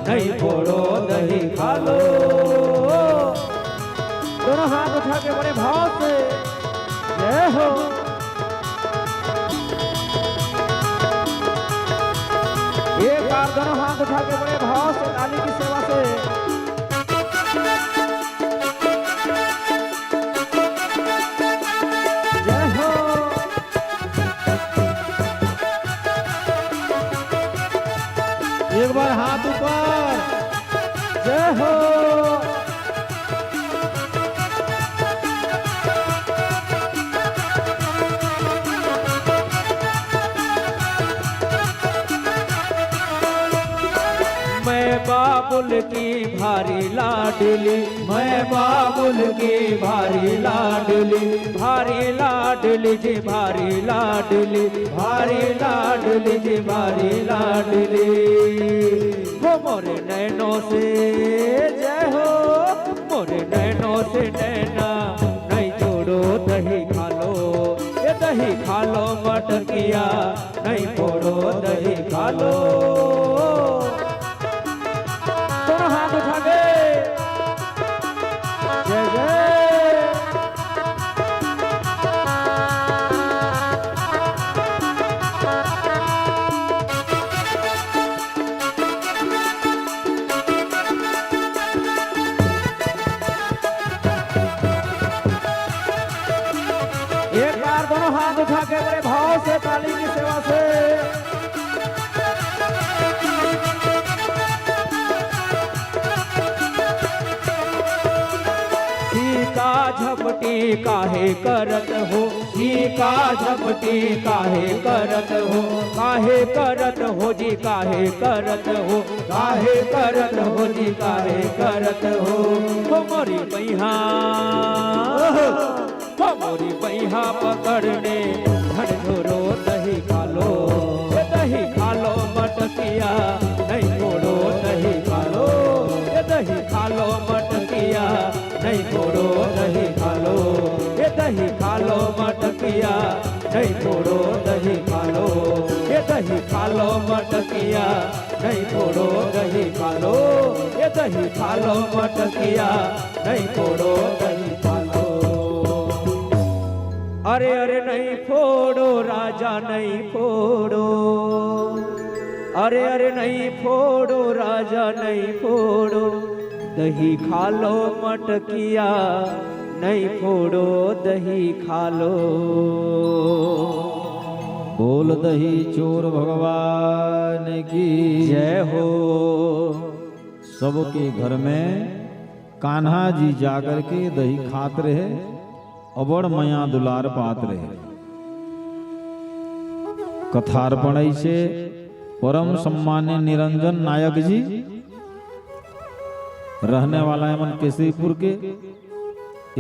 नहीं फोड़ो, दही खा लो। दोनों हाथ उठा के बड़े भाव से जय हो। एक बार दोनों हाथ उठा के बड़े भाव से ताली की सेवा से जय हो। एक बार हाथ ऊपर। जय हो। मैं बाबुल की भारी लाडली, मैं बाबुल की भारी लाडली, भारी लाडली जी, भारी लाडली, भारी लाडली जी, भारी लाडली। हो मोरे नैनों से, जय हो, मोरे नैनों से नैना नहीं छोड़ो, दही खा लो, ये दही खा लो मटकिया, नहीं फोड़ो, दही खा लो। दोनों हाथ उठा के जय जय। एक बार दोनों हाथ उठा के बड़े भाव से ताली की सेवा से। सीका झपटी काहे करत हो, सीका झपटी काहे करत हो, काहे करत हो जी, काहे करत हो, काहे करत हो जी, काहे करत हो। हो मोरी बइहा, हो मोरी बइहा पकड़ने झन झोरो, दही खा लो, ये दही खा लो मटकिया, नहीं फोड़ो, दही खा लो, ये दही खा लो मटकिया, नहीं फोड़ो, दही खा लो, ये दही खा लो मटकिया, नहीं फोड़ो, दही खा लो, ये दही खा लो मटकिया, नहीं फोड़ो, दही खा लो, ये दही खा लो मटकिया, नहीं फोड़ो, दही खा लो। अरे अरे नहीं फोड़ो राजा, नहीं फोड़ो, अरे अरे नहीं फोड़ो राजा, नहीं फोड़ो, दही खा लो मटकिया, नहीं फोड़ो, दही खा लो। बोल दही चोर भगवान की जय हो। सबके घर में कान्हा जी जाकर के दही खात रहे, अबड़ मया दुलार पात रहे। कथार्पण ऐसे परम सम्मान्य निरंजन नायक जी, रहने वाला एमन केसरीपुर के,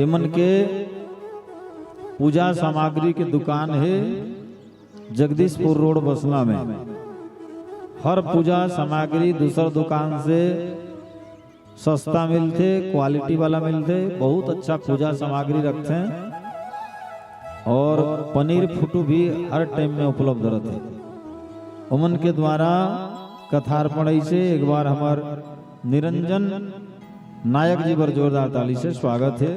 एमन के पूजा सामग्री के दुकान हे जगदीशपुर रोड बसना में। हर पूजा सामग्री दूसर दुकान से सस्ता मिलथे, क्वालिटी वाला मिलथे, बहुत अच्छा पूजा सामग्री रखथे और पनीर फुटू भी हर टाइम में उपलब्ध रथे। ओमन के द्वारा कथार्पण ऐसे एक बार हमर निरंजन नायक जी बर जोरदार ताली से स्वागत हे।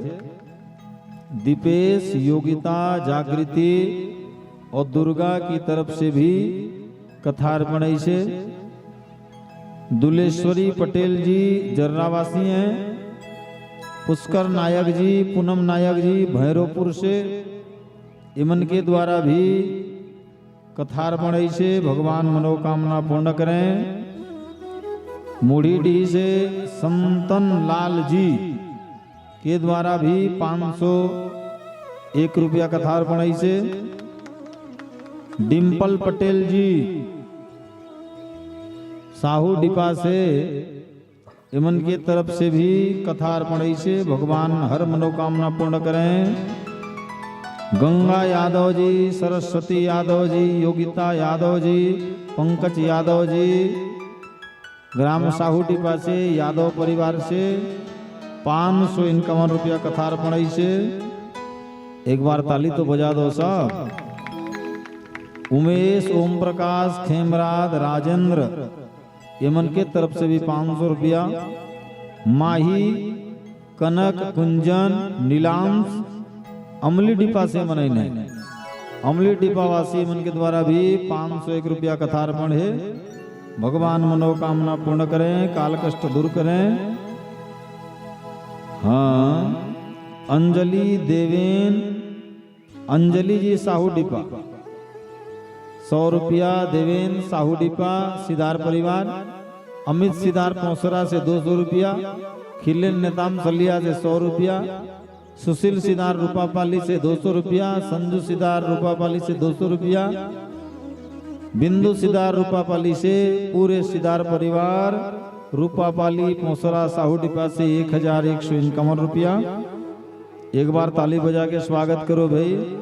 दीपेश, योगिता, जागृति और दुर्गा की तरफ से भी कथार्पण ऐसे दुलेश्वरी पटेल जी जर्रावासी हैं, पुष्कर नायक जी, पूनम नायक जी भैरवपुर से, इमन के द्वारा भी कथार्पण ऐसे भगवान मनोकामना पूर्ण करें। मुढ़ीडीह से संतन लाल जी के द्वारा भी पाँच सौ एक रुपया कथार्पण ऐसे। डिम्पल पटेल जी साहू डिपा से, इमन के तरफ से भी कथार्पण ऐसे भगवान हर मनोकामना पूर्ण करें। गंगा यादव जी, सरस्वती यादव जी, योगिता यादव जी, पंकज यादव जी, ग्राम साहू डिपा से यादव परिवार से पाँच सौ इक्यावन रुपया कथार्पण ऐसे। एक बार ताली तो बजा दो साहब। उमेश, ओम प्रकाश, खेमराज, राजेंद्र, एमन के तरफ से भी पाँच सौ रुपया। माही, कनक, कुंजन, नीलांश, अमली डिपा से मनई नहीं, अमली डिपा वासी मन के द्वारा भी पाँच सौ एक रुपया कथार्पण हे। भगवान मनोकामना पूर्ण करें, काल कष्ट दूर करें। हाँ, अंजलि देवेन, अंजलि जी साहू डिपा, सौ रुपया। देवेन साहू डिपा, सिदार परिवार। अमित सिदार पौसरा से दो सौ रुपया। खिलेन नेताम सलिया से सौ रुपया। सुशील सिदार रूपापाली से दो सौ रुपया। संजू सिदार रूपापाली से दो सौ रुपया। बिंदु सिदार रूपापाली से पूरे सिदार परिवार रूपा पाली पोसरा साहू डिपा से एक हजार एक सौ इक्यावन रुपया। एक बार ताली बजा के स्वागत करो भाई।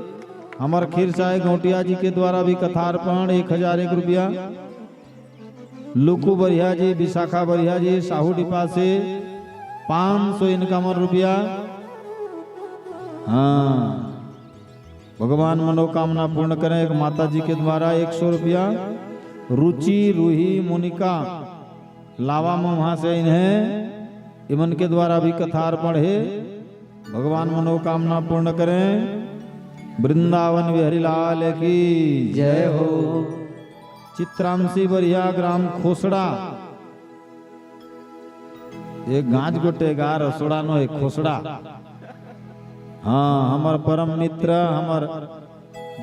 हमर खीरसाय गौटिया जी के द्वारा भी कथार्पण एक हजार एक रुपया। लुकू बरिया जी, विशाखा बरिया जी, साहू डिपा से पाँच सौ इक्यावन रुपया। हाँ, भगवान मनोकामना पूर्ण करें। एक माता जी के द्वारा एक सौ रुपया। रुचि, रूही, मोनिका, लावा मम्हा से इन्हें, इमन के द्वारा भी कथार्पण है। भगवान मनोकामना पूर्ण करें। वृंदावन बिहारी लाल की जय हो। चित्रांशी बरिया, ग्राम खोसड़ा, ये गांज गोटेगा, रसोड़ा नो है, खोसड़ा। हाँ, हमर परम मित्र, हमर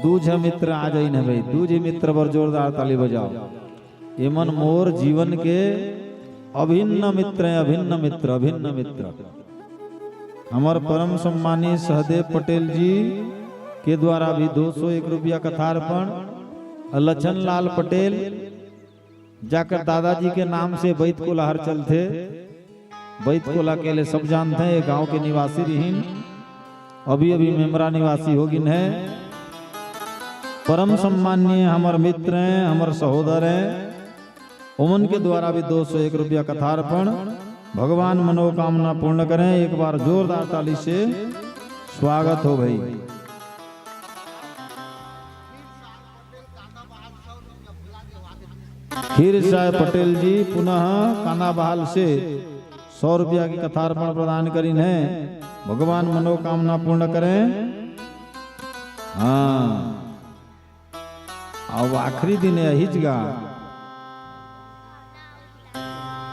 दूज मित्र आ जाइन है भाई, दूज मित्र बर जोरदार ताली बजाओ। एमन मोर जीवन के अभिन्न मित्र हैं, अभिन्न मित्र, अभिन्न मित्र। हमर परम सम्मानी सहदेव पटेल जी के द्वारा भी दो सौ एक रुपया कथार्पण, और लछन लाल पटेल, जाकर दादाजी के नाम से बैत कोला हर चलथे। बैत कोला के ले सब जानथे, ये गांव के निवासी रहिन, अभी अभी मेमरा निवासी हो गिन है। परम सम्माननीय हमर मित्र हैं, हमर सहोदर हैं, उमन के द्वारा भी दो सौ एक रुपया कथार्पण। भगवान मनोकामना पूर्ण करें। एक बार जोरदार ताली से स्वागत हो भाई। खीरसाय पटेल जी पुनः कानाबहाल से सौ रुपया की कथार्पण प्रदान करिन है। भगवान मनोकामना पूर्ण करें। हाँ, अब आखिरी दिन है, अहिज गा।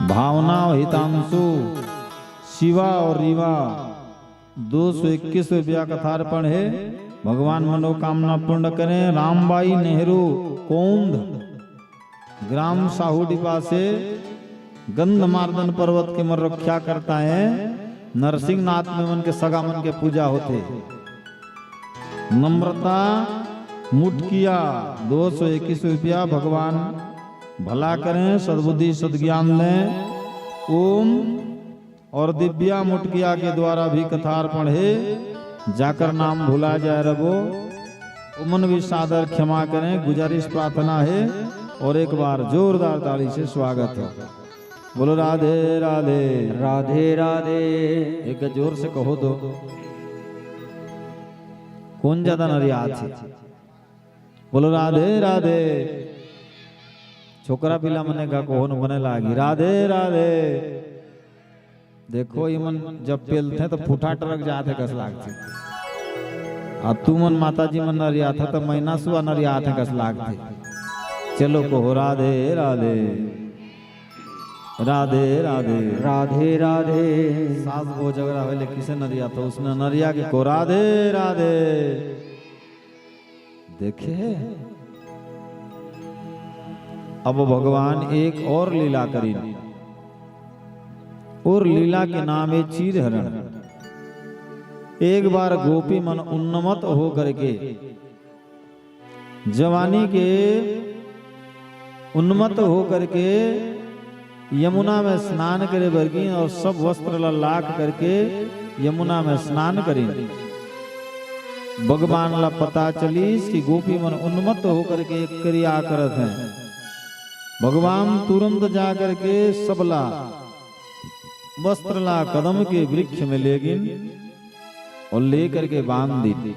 भावना और हितांशु, शिवा और रीवा, दो सौ इक्कीस रुपया कथार्पण है। भगवान मनोकामना पूर्ण करें। रामबाई नेहरू, कोंद, ग्राम साहू डिपा से, गंधमार्दन पर्वत के मन रक्षा करता है। नरसिंहनाथ में मन के सगा मन के पूजा होथे। नम्रता मुटकिया, दो सौ इक्कीस रुपया। भगवान भला करें, सद्बुद्धि सद्ज्ञान दें। ओम और दिव्या मुटकिया के द्वारा भी कथार्पण है, जाकर नाम भुला जाए रबो, उमन भी सादर क्षमा करें, गुजारिश प्रार्थना है। और एक बार जोरदार ताली से स्वागत है। बोलो राधे राधे। राधे राधे। एक जोर से कहो तो, कौन ज्यादा नरियात है? बोलो राधे राधे। छोकरा पिला मने का कहो न मने लागी, राधे राधे। देखो, इमन जब पेलथे तो फूटा टरक जाथे कस लागथे। आ तुमन माता जी मन नरियाथा तो मैना सुआ नरियाथे कस लागथे। चलो कहो राधे राधे। राधे राधे। राधे राधे। सास बहू झगड़ा होले किसे नरियाथा, उसने नरिया के को राधे राधे। देखे, अब भगवान एक और लीला करिन। और लीला के नाम है चीर हरण। एक बार गोपी मन उन्मत्त हो करके, जवानी के उन्मत्त हो करके यमुना में स्नान करे बर गिन और सब वस्त्र ला लाख करके यमुना में स्नान करिन। भगवान ला पता चलिस कि गोपी मन उन्मत्त होकर के क्रिया करत हैं। भगवान तुरंत जा करके सबला वस्त्र ला कदम के वृक्ष में ले गिन और लेकर के बांध दी।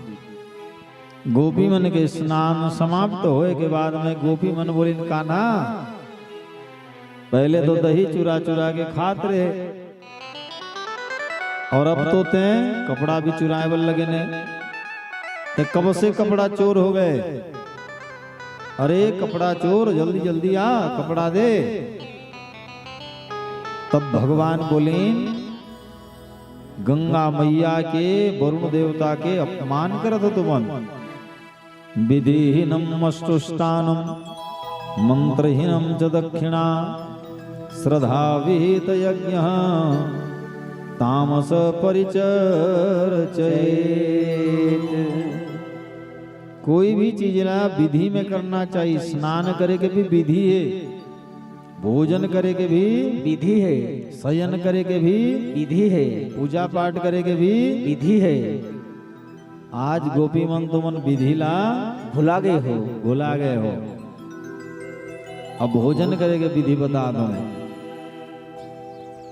गोपी मन के स्नान समाप्त होए के बाद में गोपी मन बोलिन, "कान्हा, पहले तो दही चुरा चुरा के खात रहे, और अब तो तें कपड़ा भी चुराए बर लगे ने, ते कब से कपड़ा चोर हो गए? अरे कपड़ा चोर, जल्दी जल्दी आ, कपड़ा दे।" तब भगवान बोलिन, गंगा मैया के, वरुण देवता के अपमान करत हो तुमन। विधिहीनम अष्टुष्टानम मंत्रहीनम च दक्षिणा श्रद्धा विहित यज्ञ तामस परिचर चेत। कोई भी चीज ला विधि में करना चाहिए। स्नान करे के भी विधि है। भोजन करे के भी विधि हे। शयन करे के भी विधि हे। पूजा पाठ करे के भी विधि हे। आज गोपी मन तुमन विधि ला भुला गए हो। भुला गए हो। अब भोजन करे के विधि बता दो।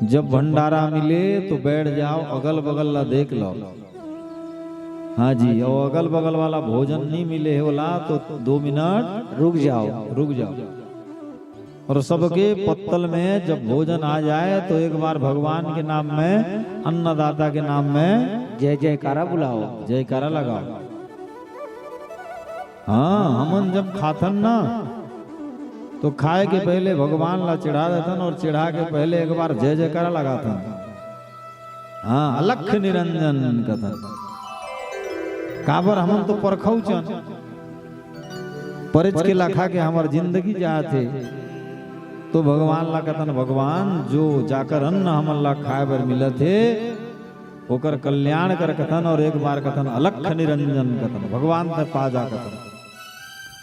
जब भंडारा मिले तो बैठ जाओ, अगल बगल ला देख लो। हाँ जी, और अगल बगल वाला भोजन नहीं मिले हे वाला तो दो मिनट रुक जाओ। रुक जाओ। और सबके पत्तल में जब भोजन आ जाए तो एक बार भगवान के नाम में, अन्नदाता के नाम में जय जयकारा बुलाओ। जयकारा लगाओ। हाँ, हमन जब खाथन ना तो खाए के पहले भगवान ला चढ़ा देथन और चढ़ा के पहले एक बार जय जयकारा लगाथन। हाँ, अलख निरंजन कथन। काबर हमन तो परखौचन, परेच के लाखा के हमर जिंदगी जात हे, तो भगवान ला कथन, भगवान जो जाकर अन्न हमन ला खाए बर मिलत हे, ओकर कल्याण कर कथन, और एक बार कथन अलख निरंजन कथन, भगवान ते पा जा कथन।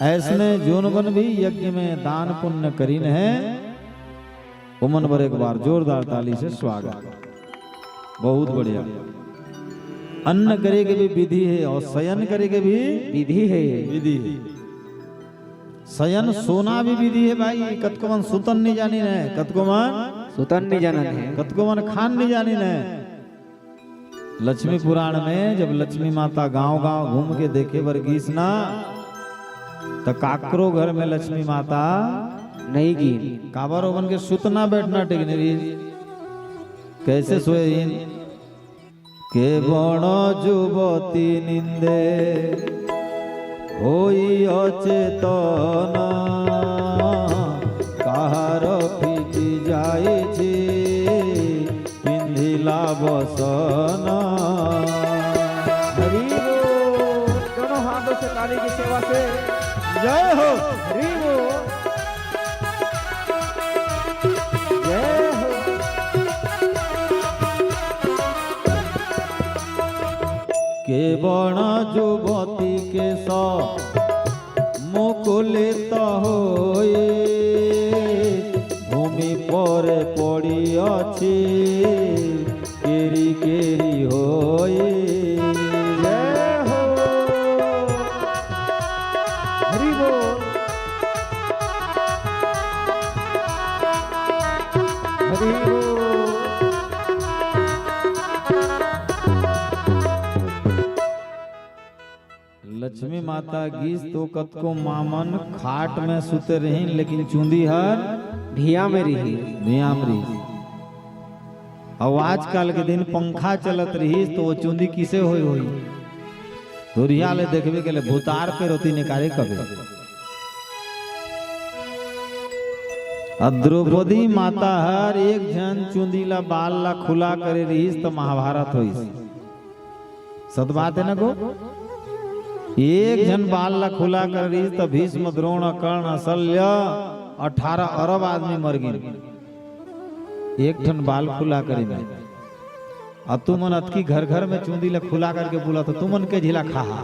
ऐसने जोन बन भी यज्ञ में दान पुण्य करीन हे, ओमन बर एक बार जोरदार ताली से स्वागत। बहुत बढ़िया। अन्न करे के भी विधि हे और शयन करे के भी विधि हे। विधि हे। शयन सोना भी विधि हे भाई। कतको मन सुतन नहीं जानी न, कतको मन सुतन नहीं जानन हे। कतको मन खान नहीं जानी न। लक्ष्मी पुराण में जब लक्ष्मी माता गांव-गांव घूम के देखे बर गीस ना, त काकरो घर में लक्ष्मी माता नहीं गीन। काबर ओमन के सुतना बैठना ठीक नहीं रहिस। कैसे सोए इन? के बण जुवती निंदे होई अचेतन, काहार फिटी जाइछि पिंधिला बसन। हरि बोल। दोनों हाथों से ताली की सेवा से जय हो। हरि बोल। जय हो। के बण जुवती केश मुकुलित होई, भूमि पर पड़ी अछि केरी केरी होई। जय हो। हरि बोल। हरि बोल। लक्ष्मी माता गीस तो कतको मामन खाट में सुते रहिन, लेकिन चुंदी हर भिया में रही। भिया में रही। अउ आजकल के दिन पंखा चलत रहिस, तो वो चुंदी किसे होई होई? दूरिहा ले देखबे के ले भूतार पे रोती निकाले कबे। अ द्रौपदी माता हर एक झन चुंदी ला, बाल ला खुला करे रहिस, त महाभारत होइस। सत बात है ना गो? एक झन बाल ला खुला करे रहिस, त भीष्म, द्रोण, कर्ण, शल्य, अठारह अरब आदमी मर गिन। एक ठन बाल खुला करे में। अउ तुमन अतकी घर घर में चुंदी ला खुला करके बोला, तो तुमन के झिला खाहा।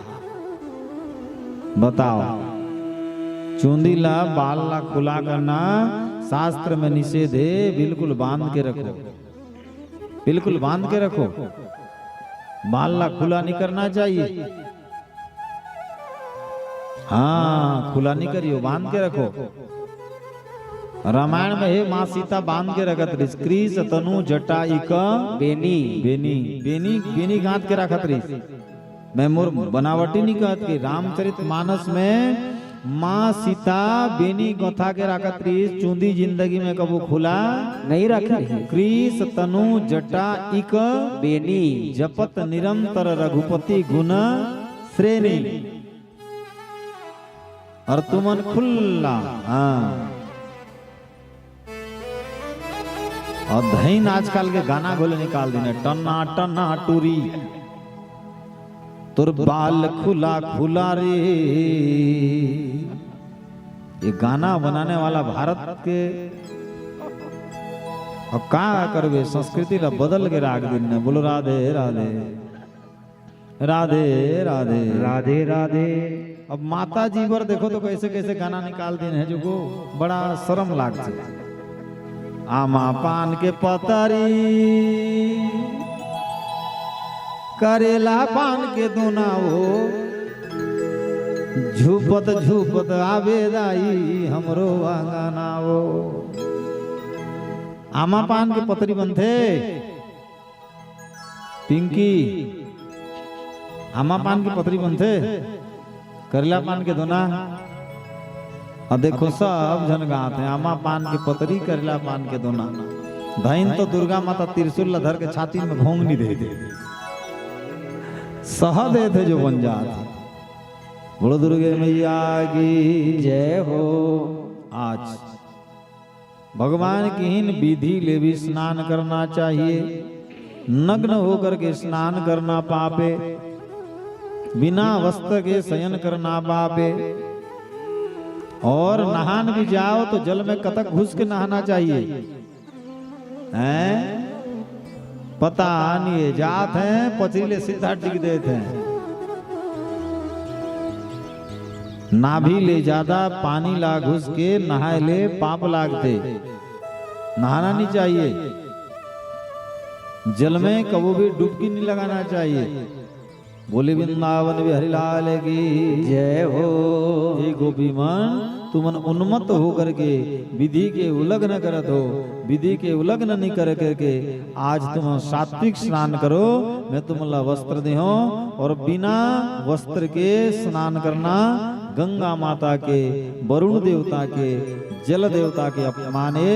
बताओ, चुंदी ला, बाल ला खुला करना शास्त्र में निषेध है, बिल्कुल बांध के रखो, बिल्कुल बांध के रखो। बाल ला खुला नहीं करना चाहिए। हाँ, खुला नहीं करियो, बांध के रखो। रामायण में हे, माँ सीता बांध के रखत रहिस, कृष तनु जटा इक बेनी। बेनी, बेनी, बेनी गांथ के रखत रहिस। मैं मोर बनावटी नहीं कहत कि रामचरित मानस में माँ सीता बेनी गोथा के रखत रहिस, चुंदी जिंदगी में कबू खुला नहीं रखे। कृष तनु जटा इक बेनी। जपत निरंतर रघुपति गुण श्रेणी। अउ तुमन खुल्ला, हाँ। अउ धइन आजकल के गाना घलो निकाल दीन हे, टन्ना टन्ना टूरी, तोर बाल खुला खुला रे। ये गाना बनाने वाला भारत के, अउ का करबे, संस्कृति ला बदल के राख दीन हे। बोलो राधे राधे। राधे, राधे। राधे, राधे। अब माता जी बर देखो तो कैसे, कैसे गाना निकाल दीन हे जो को बड़ा शर्म लागथे। आमा पान के पतरी, करेला पान के दोना वो, झुपत झुपत आबे दाई हमरो अंगना वो। आमा पान के पतरी बनथे पिंकी, आमा पान के पतरी बनथे, करेला पान के दोना। अउ देखो, सब झन गात हे, आमा पान के पतरी, करेला पान के दोना। धइन तो दुर्गा माता त्रिशूल ला धर के छाती में भोंग नइ देथे, सह देथे जो बन जात हे। बोलो दुर्गे मैया की जय हो। आज भगवान किहिन विधि ले भी स्नान करना चाहिए, नग्न होकर के स्नान करना पापे, बिना वस्त्र के शयन करना पापे, और नहान भी जाओ तो जल में कतक घुस के नहाना चाहिए, हैं? पता नइ हे, जात हे, पचरी ले सीधा टिक देत हे। नाभि ले जादा पानी ला घुस के नहाए ले पाप लागथे, नहाना नइ चाहिए। जल में कभू भी डुबकी नइ लगाना चाहिए। बोले वृंदावन बिहारी लाल की जय हो। हे गोपी मन, तुमन उन्मत्त होकर के विधि के उल्लंघन करत हो, विधि के उल्लंघन नइ कर करके आज तुमन सात्विक स्नान करो, मैं तुमन ला वस्त्र देहूं। और बिना वस्त्र के स्नान करना, गंगा माता के, वरुण देवता के, जल देवता के अपमान हे।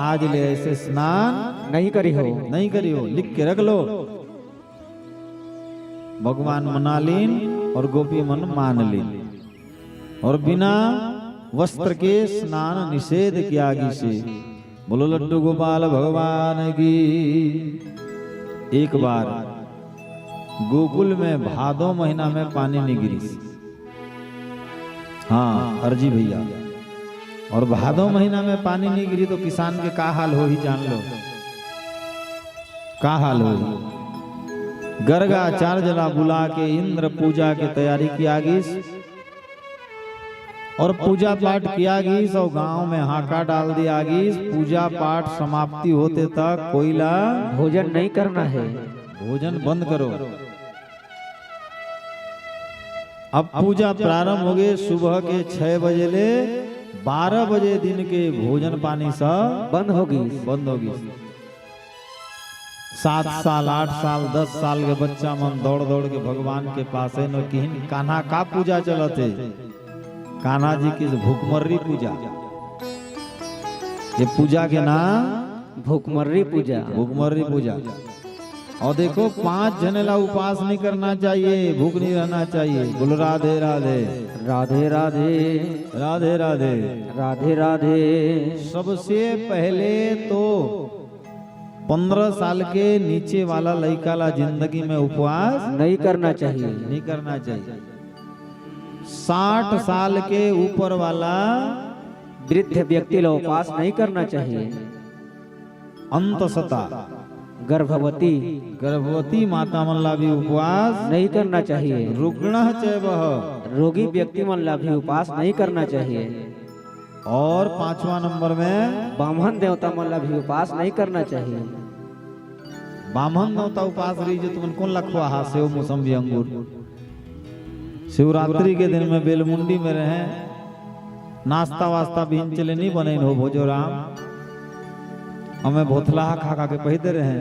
आज ले ऐसे स्नान नइ करिहू। नइ करिहू, लिख के रख लो। भगवान मना लीन और गोपी मन मान लीन, और बिना वस्त्र के स्नान निषेध किया गिस हे। बोलो लड्डू गोपाल भगवान की। एक बार गोकुल में भादो महीना में पानी नइ गिरिस। हाँ, अर्जी भैया, और भादो महीना में पानी नइ गिरी तो किसान के का हाल होही, जान लो। का हाल होही? गर्गाचार्य ला बुला के इंद्र पूजा के तैयारी किया गिस और पूजा पाठ किया गिस और गांव में हाका डाल दिया गिस। पूजा पाठ समाप्ति होते तक कोई ला भोजन नइ करना हे। भोजन बंद करो। अब पूजा प्रारंभ होगे, सुबह के छह बजे ले बारह बजे दिन के भोजन पानी सब बंद होगिस। बंद होगिस। सात साल, आठ साल, दस साल के बच्चा मन दौड़ दौड़ के भगवान के पास हे न किहिन, कान्हा का पूजा चलत हे? कान्हा जी की भुखमर्री पूजा। ये पूजा के नाम भुखमर्री पूजा। भुखमर्री पूजा। और देखो, पांच झने ला उपास नइ करना चाहिए, भूख नइ रहना चाहिए। बोलो राधे राधे। राधे राधे। राधे राधे। राधे राधे। सबसे पहले तो पन्द्रह साल के नीचे वाला लइका ला जिंदगी में उपवास नइ करना चाहिए। नइ करना चाहिए। साठ साल के ऊपर वाला वृद्ध व्यक्ति ला उपास नइ करना चाहिए। अंतसता गर्भवती गर्भवती माता मन ला भी उपवास नइ करना चाहिए। रुग्णः चैवः रोगी व्यक्ति मन ला भी उपास नइ करना चाहिए। और पांचवा नंबर में बाम्हन देवता मन ला भी उपास नइ करना चाहिए। बाम्हन देवता उपास रही जो तुमन कोन ला खवाहा सेव, मौसम्बी, अंगूर। शिवरात्रि के दिन में बेलमुंडी में रहे, नाश्ता वास्ता भी चले नइ बनइन हो भोजोराम। अउ मैं भोथला खा खा के पहिदे रहे।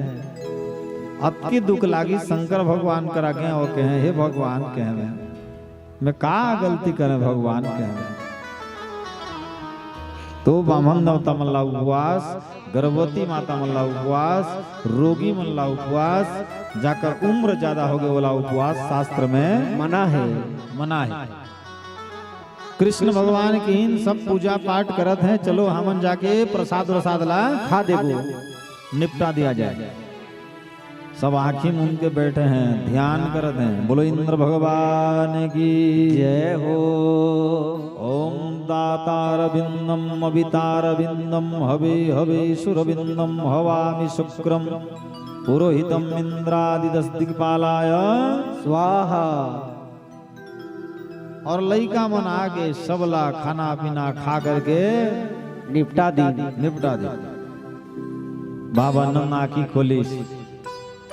अतकी दुख लागिस शंकर भगवान करा गेंव अउ कहेंव, हे भगवान, कहेंव मैं, मैं का गलती करेंव भगवान, कहेंव मैं। तो बाम्हन देवता मन ला उपवास, गर्भवती माता मन ला उपवास, रोगी मन ला उपवास, जाकर उम्र ज्यादा होगे ओला उपवास शास्त्र में मना हे। मना हे। कृष्ण भगवान किहिन सब पूजा पाठ करत हें, चलो हमन जाके प्रसाद व्रसाद ला खा देबो, निपटा दिया जाए। सब आंखी मूंद के बैठे हें, ध्यान करत हें। बोलो इंद्र भगवान की जय हो। ओम दातारविंदम अवितारविंदम हवे हवे सुरविंदम हवामि शुक्रम पुरोहितम इंद्रादिदस दिक्पालाय स्वाहा। और लइका मन आगे सबला खाना पीना खा करके निपटा दी। निपटा दी। बाबा नंद आँखी खोलिस,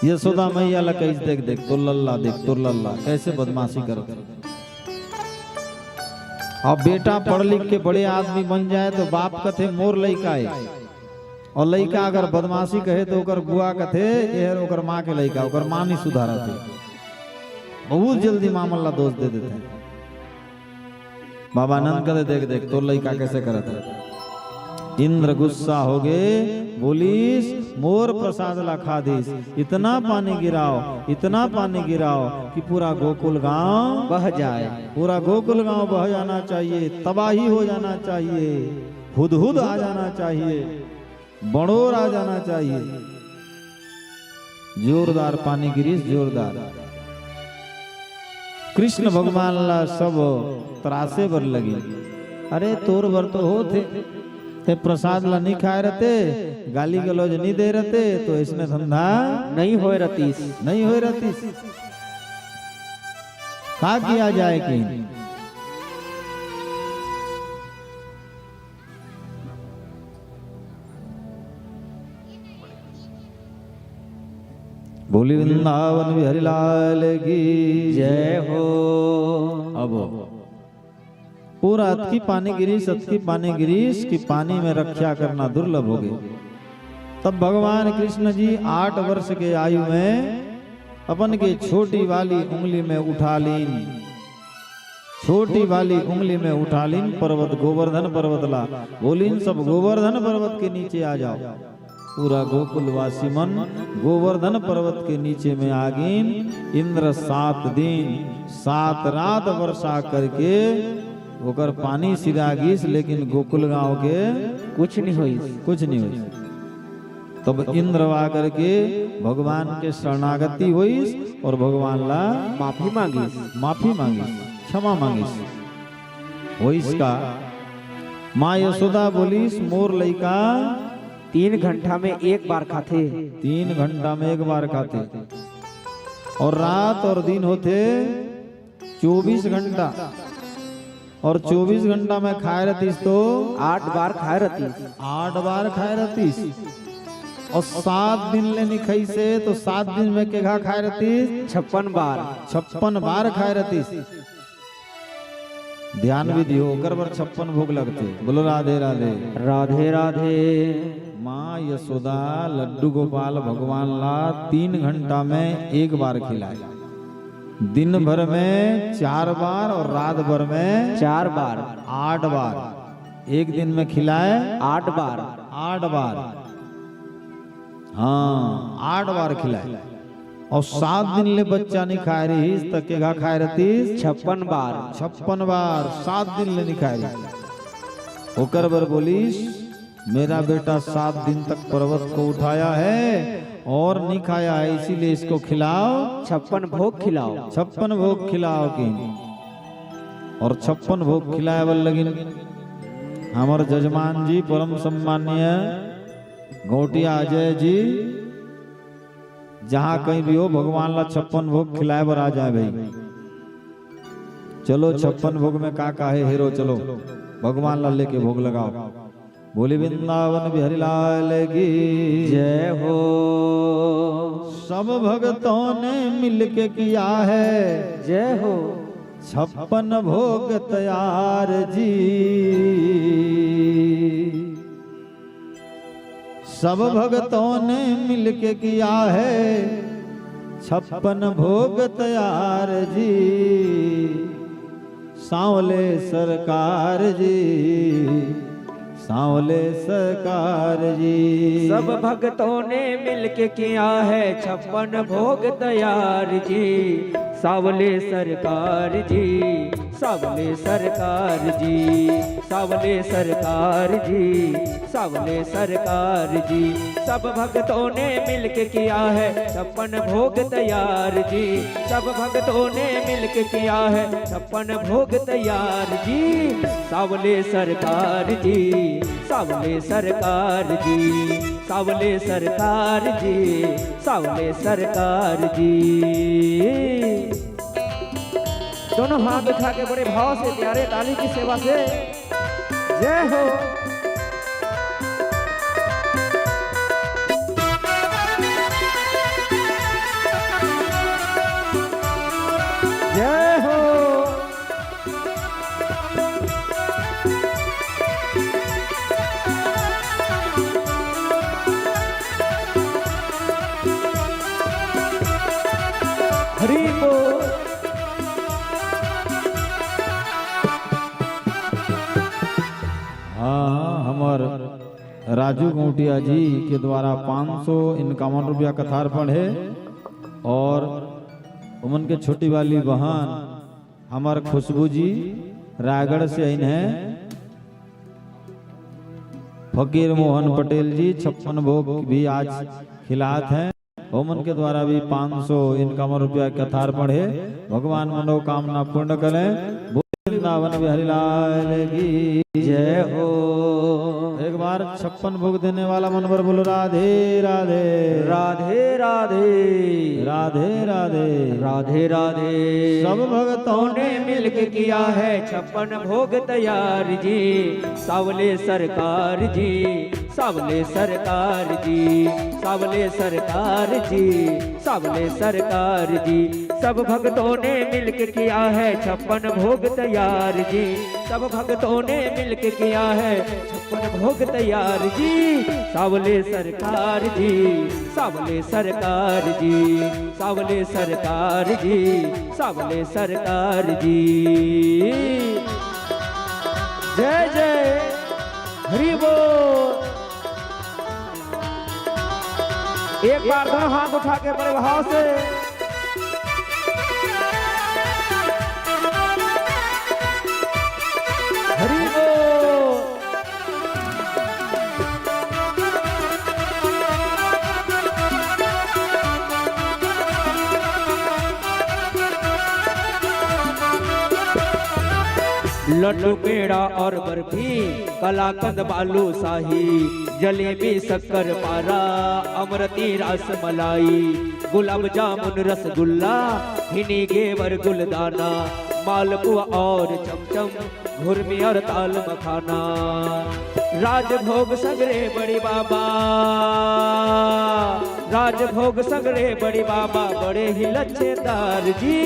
यशोदा मैया ला कहिस, "देख, देख, तोर लल्ला, देख, तोर लल्ला, कैसे बदमाशी करत हे।" अब बेटा पढ़ लिख के बड़े आदमी बन जाए तो बाप कथे, "मोर लइका ए।" और लइका अगर बदमाशी कहे तो ओकर बुआ कथे, "एहर ओकर माँ के लइका, ओकर माँ नहीं सुधारत हे।" बहुत जल्दी माँ मन ला दोष दे देथे। बाबा नंद कथे, "देख, देख, तोर लइका कैसे करत हे।" इंद्र गुस्सा होगे, बोलिस, "मोर प्रसाद ला खा दिस, इतना पानी गिराओ, इतना पानी गिराओ कि पूरा गोकुल गांव बह जाए।" पूरा गोकुल गांव बह जाना चाहिए, तबाही हो जाना चाहिए, हुदहुद आ जाना चाहिए, बड़ोर आ जाना चाहिए। जोरदार पानी गिरिस, जोरदार। कृष्ण भगवान ला सब त्रासे बर लगिन, "अरे, तोर बर तो होत हे, ते प्रसाद ला नी खाए रहते, गाली गलौज नी दे रहते, तो इसने धंधा नहीं होए रहतिस।" नहीं होए रहतिस। का किया जाए कि बोली वृंदावन बिहारी लाल की जय हो। अब पूरा अतकी पानी गिरिस, अतकी पानी गिरिस कि पानी में रक्षा करना दुर्लभ होगे। तब भगवान कृष्ण जी आठ वर्ष के आयु में अपन के छोटी वाली उंगली में उठा लीन, छोटी वाली उंगली में उठा लीन पर्वत, गोवर्धन पर्वत ला। बोलिन, "सब गोवर्धन पर्वत के नीचे आ जाओ।" पूरा गोकुलवासी मन गोवर्धन पर्वत के नीचे में आ गईन। इंद्र सात दिन सात रात वर्षा करके ओकर पानी सिरा गिस, लेकिन गोकुल गांव के कुछ नहीं होइस। कुछ नहीं होइस। तब इंद्र आ करके भगवान के शरणागति होइस और भगवान ला माफी मांगिस। माफी मांगिस, क्षमा मांगिस। होइस का? माँ यशोदा बोलिस, "मोर लइका तीन घंटा में एक बार खाथे।" तीन घंटा में एक बार खाथे। और रात और दिन होथे चौबीस घंटा। और चौबीस घंटा में खाए रहतिस तो आठ बार खाए रहतिस। आठ बार खाए रहतिस। और सात दिन ले नी खाइसे तो सात दिन में केघा खाए रहतिस? छप्पन बार। छप्पन बार खाए रहतिस। ध्यान भी दियो, ओकर बर छप्पन भोग लगथे। बोलो राधे राधे। राधे राधे। माँ यशोदा लड्डू गोपाल भगवान ला तीन घंटा में एक बार खिलाए, दिन भर में चार बार और रात भर में चार बार। आठ बार। एक दिन में खिलाए आठ बार। आठ बार। हाँ, आठ बार खिलाए। और सात दिन ले बच्चा नी खाए रहिस, त केघा खाए रहतिस? छप्पन बार। छप्पन बार, सात दिन ले नी खाए रहिस। ओकर बर बोलिस, "मेरा बेटा सात दिन तक पर्वत को उठाया है और नहीं खाया है, इसीलिए इसको खिलाओ।" छप्पन भोग खिलाओ। छप्पन भोग खिलाओ कि। और छप्पन भोग खिलाए बर लगिन। हमर जजमान जी, परम सम्माननीय गौटिया अजय जी, जहाँ कहीं भी हो, भगवान ला छप्पन भोग खिलाए बर आ जाए भाई। चलो, छप्पन भोग में का का हे, हेरो, चलो, भगवान ला लेके भोग लगाओ। बोली वृंदावन बिहारी लाल की जय हो। सब भक्तों ने मिलके किया है जय हो। छप्पन भोग तैयार जी। सब भक्तों ने मिलके किया है छप्पन भोग तैयार जी। सांवले सरकार जी, सांवले सरकार जी। सब भक्तों ने मिलके किया है छप्पन भोग तैयार जी। सांवले सरकार जी, सांवले सरकार जी, सांवले सरकार जी, सांवले सरकार जी। सब भक्तों ने मिलके किया है छप्पन भोग तैयार जी। सब भक्तों ने मिलके किया है छप्पन भोग तैयार जी। सांवले सरकार जी, सांवले सरकार जी, सांवले सरकार जी, सांवले सरकार जी। दोनों हाथ उठा के बड़े भाव से प्यारे ताली की सेवा से जय हो। राजू गौटिया जी के द्वारा पाँच सौ इक्यावन रुपया कथार्पण हे और उमन के छोटी वाली बहन हमर खुशबू जी रायगढ़ से आइन हे। फकीर मोहन पटेल जी छप्पन भोग भी आज खिलात हे। ओमन के द्वारा भी पाँच सौ इक्यावन रुपया कथार्पण हे। भगवान मनोकामना पूर्ण करें। बोल वृंदावन बिहारी लाल की जय हो। एक बार छप्पन भोग देने वाला मन बर बोलो राधे राधे। राधे राधे। राधे राधे। राधे राधे। सब भक्तों ने मिलके किया है छप्पन भोग तैयार जी। सावले सरकार जी, सावले सरकार जी, सावले सरकार जी, सावले सरकार जी। सब भक्तों ने मिलके किया है छप्पन भोग तैयार जी। सब भक्तों ने मिलके किया है छप्पन भोग तैयार जी। सावले सरकार जी, सावले सरकार जी, सावले सरकार जी, सावले सरकार जी। जय जय हरि बोल। एक बार दोनों हाथ उठा के बड़े भाव से हरि बोल। लड्डू पेड़ा और बर्फी, कलाकंद बालूशाही, जलेबी शक्कर पारा, अमरती रस मलाई, गुलाब जामुन रसगुल्ला, फिनी गेवर गुलदाना, मालपुआ और चमचम, घुरमी और ताल मखाना। राजभोग संगरे बड़ी बाबा, राजभोग संगरे बड़ी बाबा, बड़े ही लच्छेदार जी।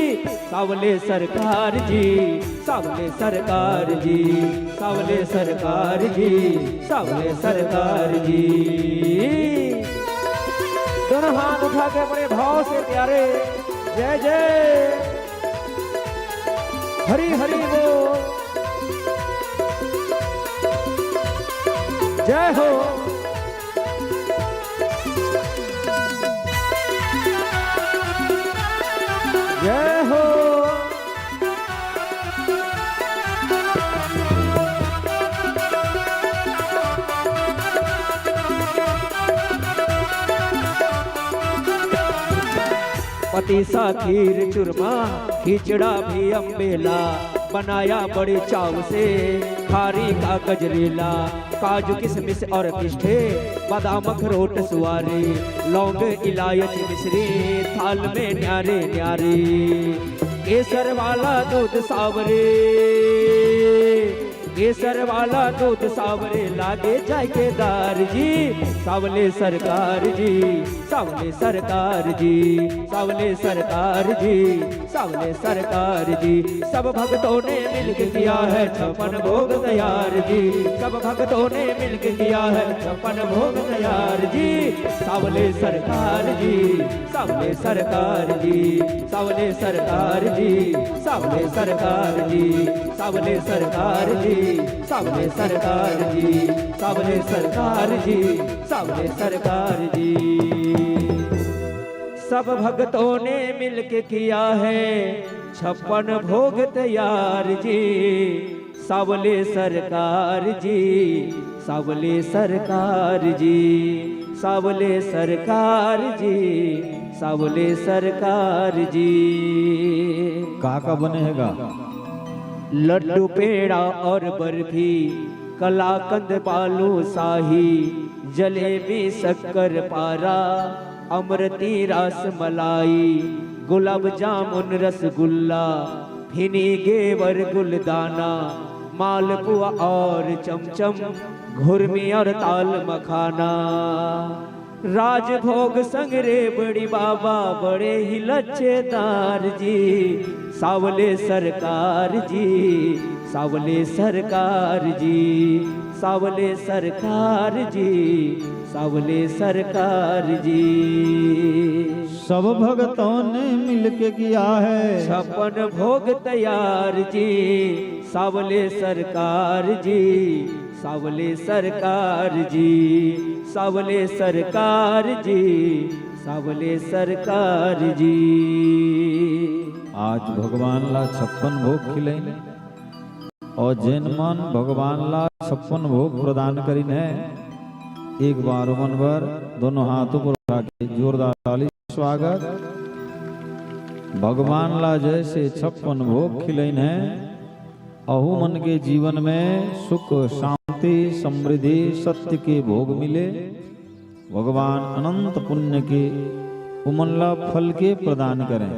सावले सरकार जी, सावले सरकार जी, सावले सरकार जी, सावले सरकार जी। दोनों हाथ उठा के बड़े भाव से प्यारे जय जय हरि हरि बोल। जय हो। जय हो। पतीसा, खीर, चूरमा, खिचड़ा भी अम्बेला, बनाया बड़े चाव से खारी का गजरेला। काजू, किशमिश और पिस्ते, बादाम, अखरोट, सुवारी, लौंग, इलायची, मिश्री, थाल में न्यारे न्यारे। केसर वाला दूध सावरे, केसर वाला दूध सावरे, लागे जाय के दार जी। सावले सरकार जी, सावले सरकार जी, सावले सरकार जी, सावले सरकार जी। सब भक्तों ने मिलके किया है छप्पन भोग तैयार जी। सब भक्तों ने मिलके किया है छप्पन भोग तैयार जी। सावले सरकार जी, सावले सरकार जी, सावले सरकार जी, सावले सरकार जी, सावले सरकार जी, सावले सरकार जी, सावले सरकार जी, सावले सरकार जी। सब भक्तों ने मिलके किया है छप्पन भोग तैयार जी। सावले सरकार जी, सावले सरकार जी, सावले सरकार जी, सावले सरकार जी। का का बने हे गा? लड्डू, पेड़ा और बर्फी, कलाकंद, बालूशाही, जलेबी, शक्कर पारा, अमरती, रस मलाई, गुलाब जामुन, रसगुल्ला, फिनी, गेवर, गुलदाना, मालपुआ और चमचम, घुरमी और ताल मखाना। राजभोग संगरे बड़ी बाबा, बड़े ही लच्छेदार जी। सावले सरकार जी, सावले सरकार जी, सावले सरकार जी, सावले सरकार जी। सब भक्तों ने मिलके किया है छप्पन भोग तैयार जी। सावले सरकार जी, सावले सरकार जी, सावले सरकार जी, सावले सरकार जी। आज भगवान ला छप्पन भोग खिलाइन, अउ जेन मन भगवान ला छप्पन भोग प्रदान करिन हे, एक बार ओमन बर दोनों हाथ ऊपर उठा के जोरदार ताली। स्वागत। भगवान ला जैसे छप्पन भोग खिलाइन हे, अहू मन के जीवन में सुख, शांति, समृद्धि, सत्य के भोग मिले। भगवान अनंत पुण्य के उमन ला फल के प्रदान करें।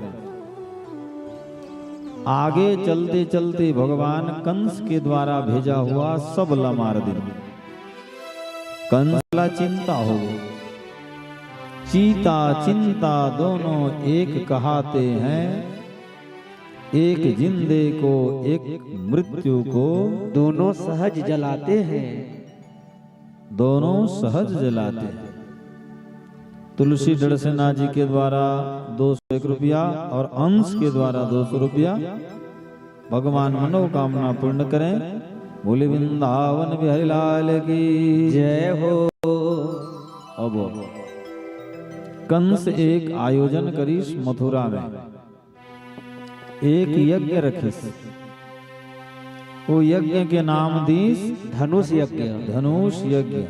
आगे चलते चलते भगवान कंस के द्वारा भेजा हुआ सब ला मार दिन। कंस ला चिंता हो गई। चीता चिंता दोनों एक कहाते हैं, एक जिंदे को एक मृत्यु को दोनों सहज जलाते हैं। दोनों सहज जलाते हैं। तुलसी डड़सेना जी के द्वारा दो सौ एक रुपया और अंश के द्वारा दो सौ रुपया। भगवान मनोकामना पूर्ण करें। बोले वृंदावन बिहारी लाल की जय हो। अब कंस एक आयोजन करिस मथुरा में, एक यज्ञ रखिस। वो यज्ञ के नाम दीस धनुष यज्ञ। धनुष यज्ञ।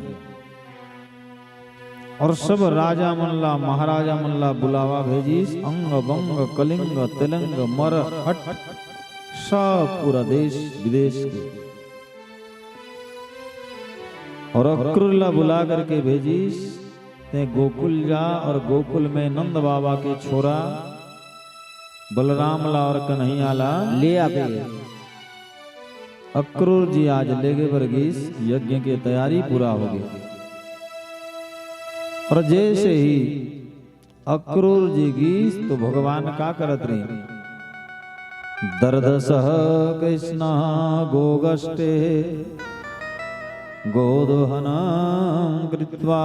और सब राजा मन ला, महाराजा मन ला बुलावा भेजिस, अंग बंग कलिंग तिलंग मरहट, सब पूरा देश विदेश के। और अक्रूर ला बुला करके भेजिस, तें गोकुल जा और गोकुल में नंद बाबा के छोरा बलराम ला और कन्हैया ला ले आबे। अक्रूर जी आज लेगे बर गीस, यज्ञ के तैयारी पूरा हो गई। और जैसे ही अक्रूर जी गीस तो भगवान का करत रहिन? दर्दसः कृष्णः गोगष्टे गोदोहनं कृत्वा।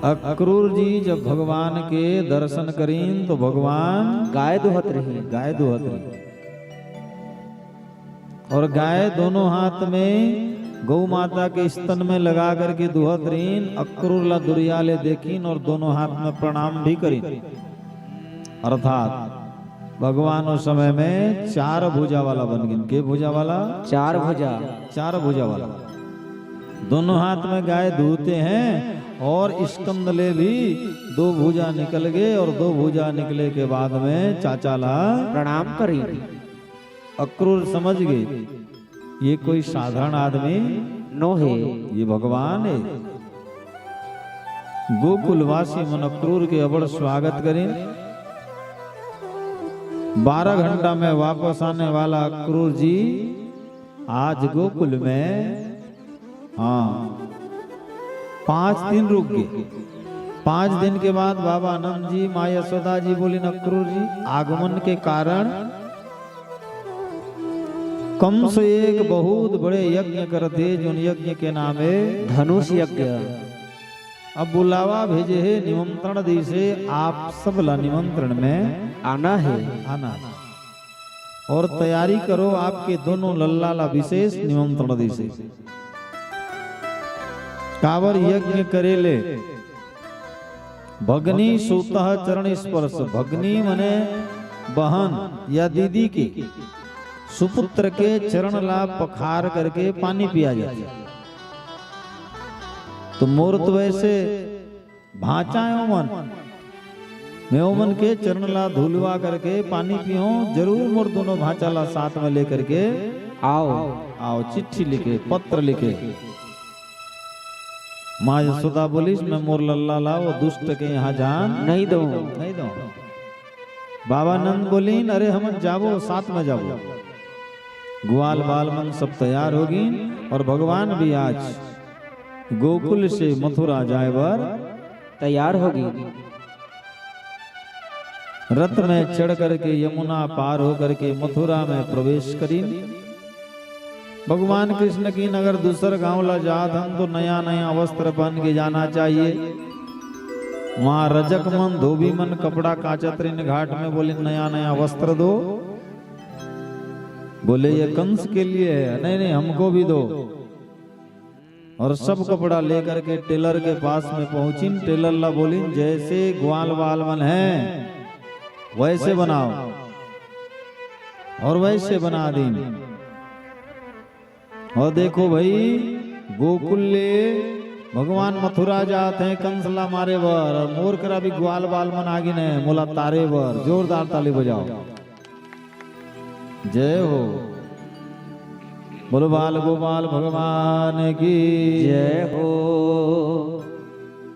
अक्रूर जी जब भगवान के दर्शन करिन तो भगवान गाय दुहत रहिन। गाय दुहत रहिन। और गाय दोनों हाथ में गौ माता के स्तन में लगा करके दुहत रहिन। अक्रूर ला दुरिहा ले देखिन और दोनों हाथ में प्रणाम भी करिन। अर्थात भगवान उस समय में चार भुजा वाला बन गिन। के भुजा वाला? चार भुजा। चार भुजा वाला। दोनों हाथ में गाय दूहते हैं और स्कंद ले भी दो भुजा निकल गए और दो भुजा निकले के बाद में चाचा ला प्रणाम करी। अक्रूर समझ गए, ये कोई साधारण आदमी नो हे। ये भगवान हे। गोकुलवासी मन अक्रूर के अबड़ स्वागत करिन। बारह घंटा में वापस आने वाला अक्रूर जी आज गोकुल में, हाँ, पांच दिन रुक गए। पांच दिन के बाद बाबा आनंद जी, माँ यशोदा जी बोलिन, अक्रूर जी, आगमन के कारण कंस एक बहुत बड़े यज्ञ करथे, जोन यज्ञ के नाम हे धनुष यज्ञ। अब बुलावा भेजे हे, निमंत्रण दिस हे, आप सब ला निमंत्रण में आना हे। आना हे। और तैयारी करो, आपके दोनों लल्ला ला विशेष निमंत्रण दिस हे। काबर यज्ञ करे ले भगनी सुतः चरण स्पर्श, भगनी मने बहन या दीदी के, सुपुत्र के चरण ला पखार करके पानी पिया जाथे। तो मोर तो वैसे भांचा हे ओमन, मैं ओमन के चरण ला धुलवा करके पानी पीहूं, जरूर मोर दोनों भांचा ला साथ में लेकर के आओ। आओ, चिट्ठी लिखे, पत्र लिखे। माँ यशोदा बोलिस, मैं मोर लल्ला ला वो दुष्ट के यहाँ जान नहीं दूं। नहीं दूं। बाबा नंद बोलिन, अरे हमन जाबो, साथ में जाबो। ग्वाल बाल मन सब तैयार हो गिन और भगवान भी आज गोकुल से मथुरा जाए बर तैयार हो गिन। रथ में चढ़ करके यमुना पार होकर के मथुरा में प्रवेश करिन। भगवान कृष्ण किहिन अगर दूसर गांव ला जात हन तो नया नया वस्त्र पहन के जाना चाहिए। वहां रजक मन, धोबी मन कपड़ा काचत रहिन घाट में, बोलिन नया नया वस्त्र दो। बोले, "ये कंस के लिए है।" "नहीं, नहीं, हमको भी दो।" और सब कपड़ा लेकर के टेलर के पास में पहुंचिन। टेलर ला बोलिन, "जैसे ग्वाल बाल मन है, वैसे बनाओ।" और वैसे बना दीन। और देखो भाई, गोकुल ले भगवान मथुरा जात हैं कंस ला मारे बर, और मोर करा भी ग्वाल बाल मन आगिन है मोला तारे बर। जोरदार ताली बजाओ। जय हो। बोलो बाल गोपाल भगवान की जय हो।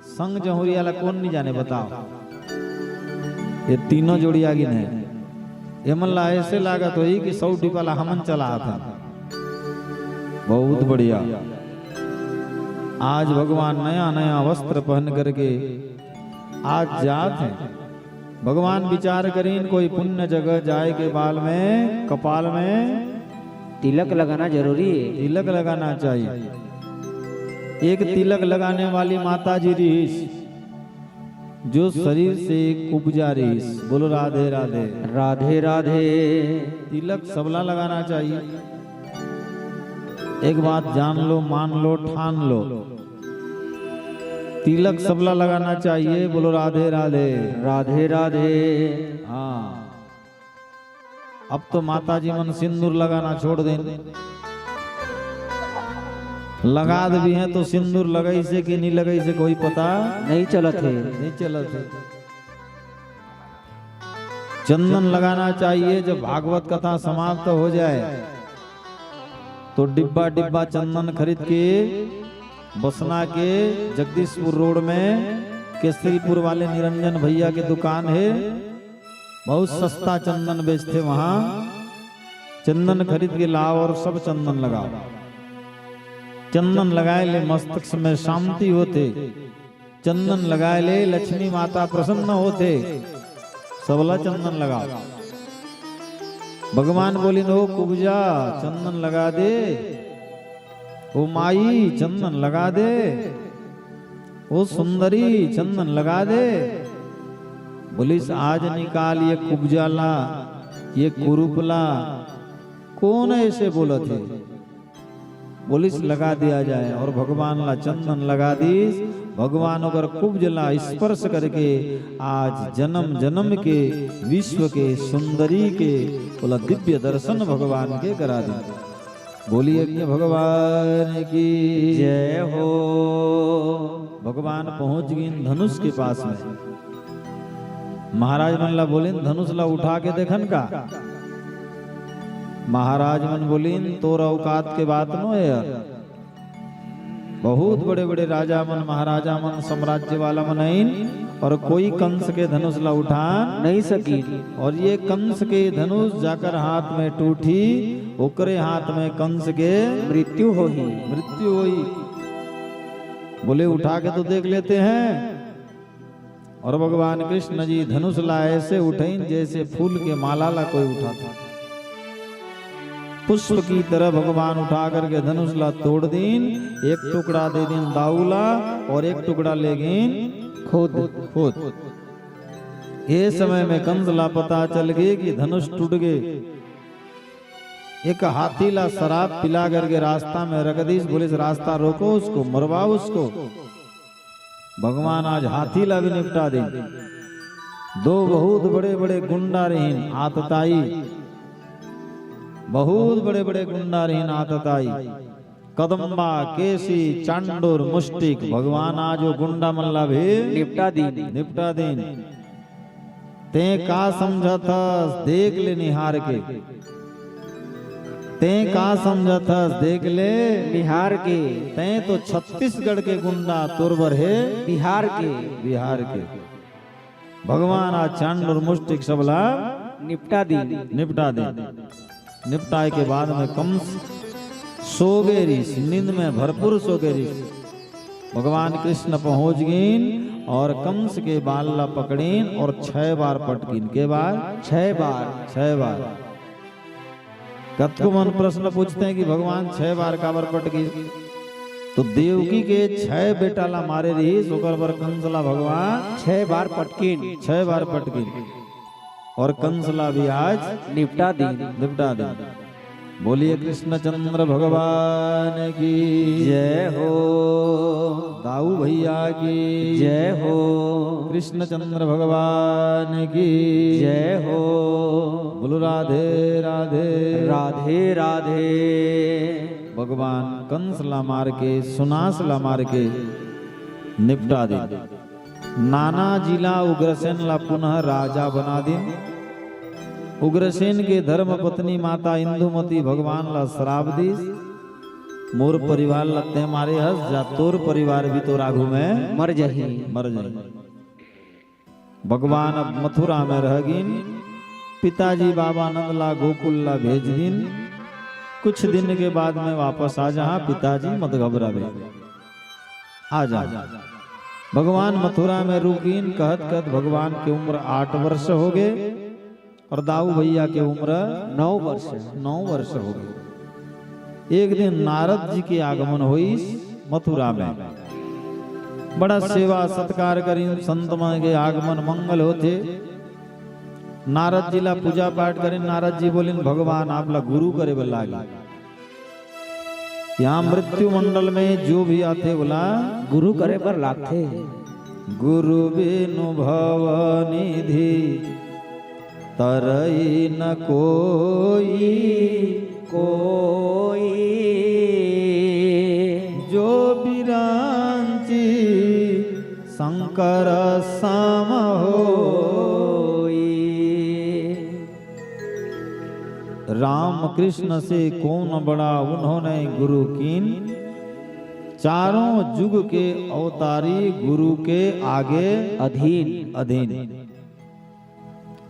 संग जहुरिया ला कोन नहीं जाने, बताओ? ये तीनों जोड़ी आगिन है। ये मन ला ऐसे लागत होई कि सौ डिपा ला हमन चलात हन। बहुत बढ़िया। आज भगवान नया नया वस्त्र पहन करके आज जात हैं। भगवान विचार करीन, कोई पुण्य जगह जाए के बाल में, कपाल में तिलक लगाना जरूरी है। तिलक लगाना चाहिए। एक तिलक लगाने वाली माता जी रहीस, जो शरीर से कुब्जा रहीस। बोलो राधे राधे। राधे राधे। तिलक सबला लगाना चाहिए। एक बात जान लो, मान लो, ठान लो, तिलक सबला लगाना चाहिए। बोलो राधे राधे। राधे राधे। हाँ, अब तो माता जी मन सिंदूर लगाना छोड़ देन। लगा दे भी हैं तो सिंदूर लगाइसे कि नहीं लगाइसे कोई पता नहीं चलत है। नहीं चलत है। चंदन लगाना चाहिए। जब भागवत कथा समाप्त हो जाए तो डिब्बा डिब्बा चंदन खरीद के बसना के जगदीशपुर रोड में केसरीपुर वाले निरंजन भैया के दुकान है, बहुत सस्ता चंदन बेचथे वहाँ। चंदन खरीद के लाओ और सब चंदन लगाओ। चंदन लगाए ले मस्तक में शांति होथे। चंदन लगाए ले लक्ष्मी माता प्रसन्न होथे। सबला चंदन लगाओ। भगवान बोलिन, "ओ कुब्जा, चंदन लगा दे। ओ माई, चंदन लगा दे। ओ सुंदरी, चंदन लगा दे।" बोलिस, "आज निकाल ये कुब्जा ला, ये कुरूप ला।" कोन ऐसे बोलत हे? बोलिस, "लगा दिया जाए।" और भगवान ला चंदन लगा दीस। भगवान ओकर कुब्ज ला स्पर्श करके आज जन्म जन्म के विश्व के सुंदरी के ओला दिव्य दर्शन भगवान के करा दीस। बोलिए कि भगवान की जय हो। भगवान पहुंच गइन धनुष के पास में। महाराज मन ला बोलिन, "धनुष ला उठा के देखन का?" महाराज मन बोलिन, "तोर औकात के बात नो हे यार। बहुत बड़े-बड़े राजा मन, महाराजा मन, साम्राज्य वाला मन आइन और कोई कंस के धनुष ला उठा नहीं सकिन। और ये कंस के धनुष जाकर हाथ में टूटी, ओकरे हाथ में कंस के मृत्यु होही। मृत्यु होही।" बोले, "उठा के तो देख लेते हैं।" और भगवान कृष्ण जी धनुष ला ऐसे उठइन, जैसे फूल के माला ला कोई उठाथे। पुष्प की तरह भगवान उठा करके धनुष ला तोड़ दीन, एक टुकड़ा दे दीन दाऊ ला और एक टुकड़ा ले गईन खुद। खुद। ये समय में कंस ला पता चल गे कि धनुष टूट गे। एक हाथी ला शराब पिला करके रास्ता में रख दीस, बोलिस, "रास्ता रोको उसको, मरवाओ उसको।" भगवान आज हाथी ला भी निपटा दीन। दो बहुत बड़े-बड़े गुंडा रहिन, आतताई, बहुत बड़े-बड़े गुंडा रहिन, आतताई। कदम्बा, केसी, चांडूर, मुष्टिक, भगवान आज वो गुंडा मन ला भी निपटा दीन। निपटा दीन। तें का समझत हस, देख ले निहार के। तें का समझत हस, देख ले निहार के। तें तो छत्तीसगढ़ के गुंडा, तोर बर हे बिहार के। बिहार के। भगवान आज चांडूर मुष्टिक सबला निपटा दीन। निपटा दीन। निपटाए के बाद में कंस सो गे रिस, नींद में भरपूर सो गे रिस। भगवान कृष्ण पहुंच गईन और कंस के बाल ला पकड़ीन और छह बार पटकीन। के बार? छह बार। छह बार। कतको मन प्रश्न पूछते हैं कि भगवान छह बार काबर पटकीस? तो देवकी के छह बेटा ला मारे रिहिस, ओकर बर कंस ला भगवान छह बार पटकीन। छह बार पटकीन। और कंस ला भी आज निपटा दीन। निपटा दीन। बोलिए कृष्णचंद्र भगवान की। जय हो। दाऊ भैया की। जय हो। कृष्णचंद्र भगवान की। जय हो। बोलो राधे राधे। राधे राधे। भगवान कंस ला मार के, सुनास ला मार के निपटा दे। नाना जी ला उग्रसेन ला पुनः राजा बना दिन। उग्रसेन के धर्म पत्नी माता इंदुमती भगवान ला श्राप दिस, "मोर परिवार ला तैं मारे हस, जा तोर परिवार भी तोर आगू में मर जाही।" मर जाही। भगवान अब मथुरा में रह गिन। पिताजी बाबा नंद ला गोकुल ला भेज दिन। कुछ दिन के बाद में वापस आ जहाँ, पिताजी मत घबरावे। आ जा। भगवान मथुरा में रुकिन, कहत कहत भगवान के उम्र आठ वर्ष हो गए और दाऊ भैया के उम्र नौ वर्ष। नौ वर्ष हो गए। एक दिन नारद जी के आगमन होइस मथुरा में। बड़ा सेवा सत्कार करिन, संत मन के आगमन मंगल होथे। नारद जी ला पूजा पाठ करिन। नारद जी बोलिन, "भगवान आप ला गुरु करे बर लागे।" यहाँ मृत्यु मंडल में जो भी आथे, ओला गुरु करे बर लागथे। गुरु बिनु भव निधि तरई न कोई, कोई। जो बिरांची शंकर सम होई। राम कृष्ण से कौन बड़ा, उन्होंने गुरु कीन। चारों जुग के अवतारी, गुरु के आगे अधीन। अधीन।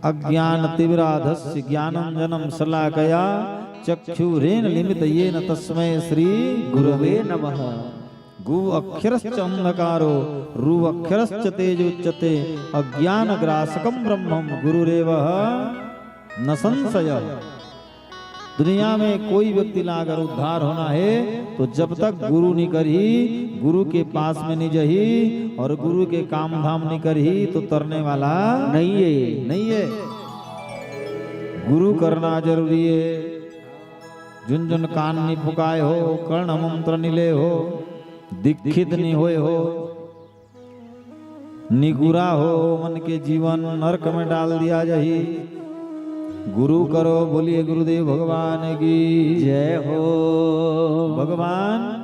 अज्ञान तिमिरांधस्य ज्ञानांजन शलाकया चक्षुरेन लिमित येन तस्मै श्री गुरवे नमः। गु अक्षरश्च अंधकारो, रू अक्षरश्च तेजोच्यते, अज्ञान ग्रासकम ब्रह्मम गुरुरेव न संशय। दुनिया में कोई व्यक्ति ला अगर उद्धार होना है तो जब तक गुरु नहीं करही, गुरु के पास में नहीं जही और गुरु के काम धाम नहीं करही तो तरने वाला नहीं है। नहीं है। गुरु करना जरूरी है। जुन जुन कान नि फुकाए हो, कर्ण मंत्र नि ले हो, दीक्षित नि होए हो, निगुरा हो, मन के जीवन नरक में डाल दिया जाही। गुरु करो, बोलिए गुरुदेव भगवान की जय हो। भगवान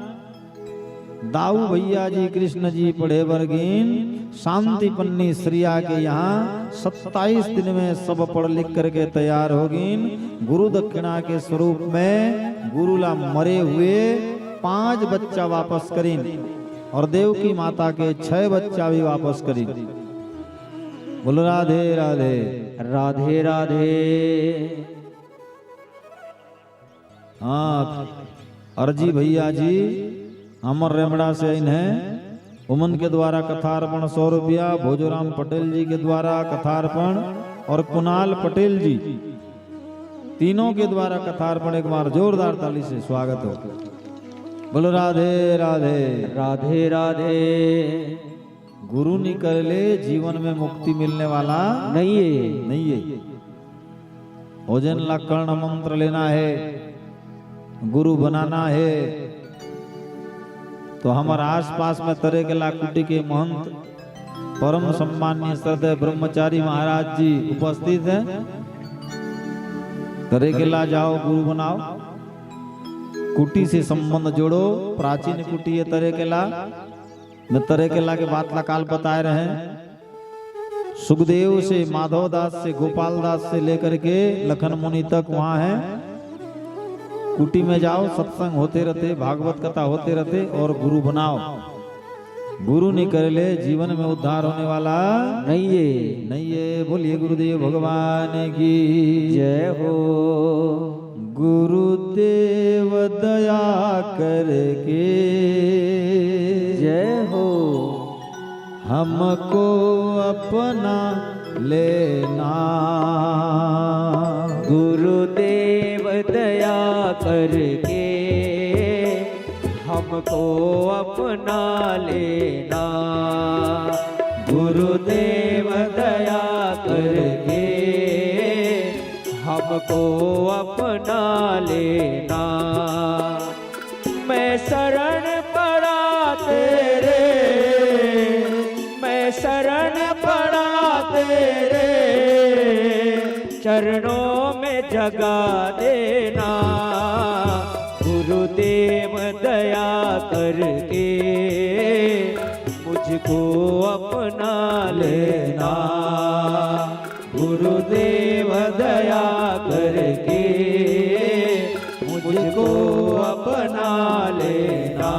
दाऊ भैया जी कृष्ण जी पढ़े बर गिन शांति पन्नी श्रिया के यहाँ सत्ताईस दिन में सब पढ़ लिख करके तैयार हो गिन। गुरु दक्षिणा के स्वरूप में गुरु ला मरे हुए पांच बच्चा वापस करिन और देवकी माता के छह बच्चा भी वापस करिन। बोलो राधे राधे। राधे राधे। हाँ, अर्जी भैया जी, हमर रेमड़ा से आइन है, उमन के द्वारा कथार्पण सौ रुपया, भोजोराम पटेल जी के द्वारा कथार्पण और कुणाल पटेल जी, तीनों के द्वारा कथार्पण। एक बार जोरदार ताली से स्वागत हो। बोलो राधे राधे। राधे राधे। गुरु निकले जीवन में मुक्ति मिलने वाला नहीं है। नहीं है। ओजन ला कर्ण मंत्र लेना है, गुरु बनाना है, तो हमर आसपास में तरेकेला कुटी के महंत परम सम्माननीय श्रद्धेय ब्रह्मचारी महाराज जी उपस्थित हैं। तरेकेला जाओ, गुरु बनाओ, कुटी से संबंध जोड़ो। प्राचीन कुटी है तरेकेला। मैं तरेकेला के बात ला काल बताए रहे। सुखदेव से, माधव दास से, गोपाल दास से लेकर के लखन मुनि तक वहाँ है। कुटी में जाओ, सत्संग होते रहते, भागवत कथा होते रहते और गुरु बनाओ। गुरु नहीं कर ले, जीवन में उद्धार होने वाला नहीं है। नहीं है। बोलिए गुरुदेव भगवान की जय हो। गुरुदेव दया करके जय हो। हमको अपना लेना। गुरुदेव दया करके हमको अपना लेना। गुरुदेव दया करके हमको अपना लेना। मैं शरण पड़ा तेरे, मैं शरण पड़ा तेरे, चरणों में जगा देना। गुरुदेव दया करके मुझको अपना लेना। गुरुदेव दया करके मुझको अपना लेना।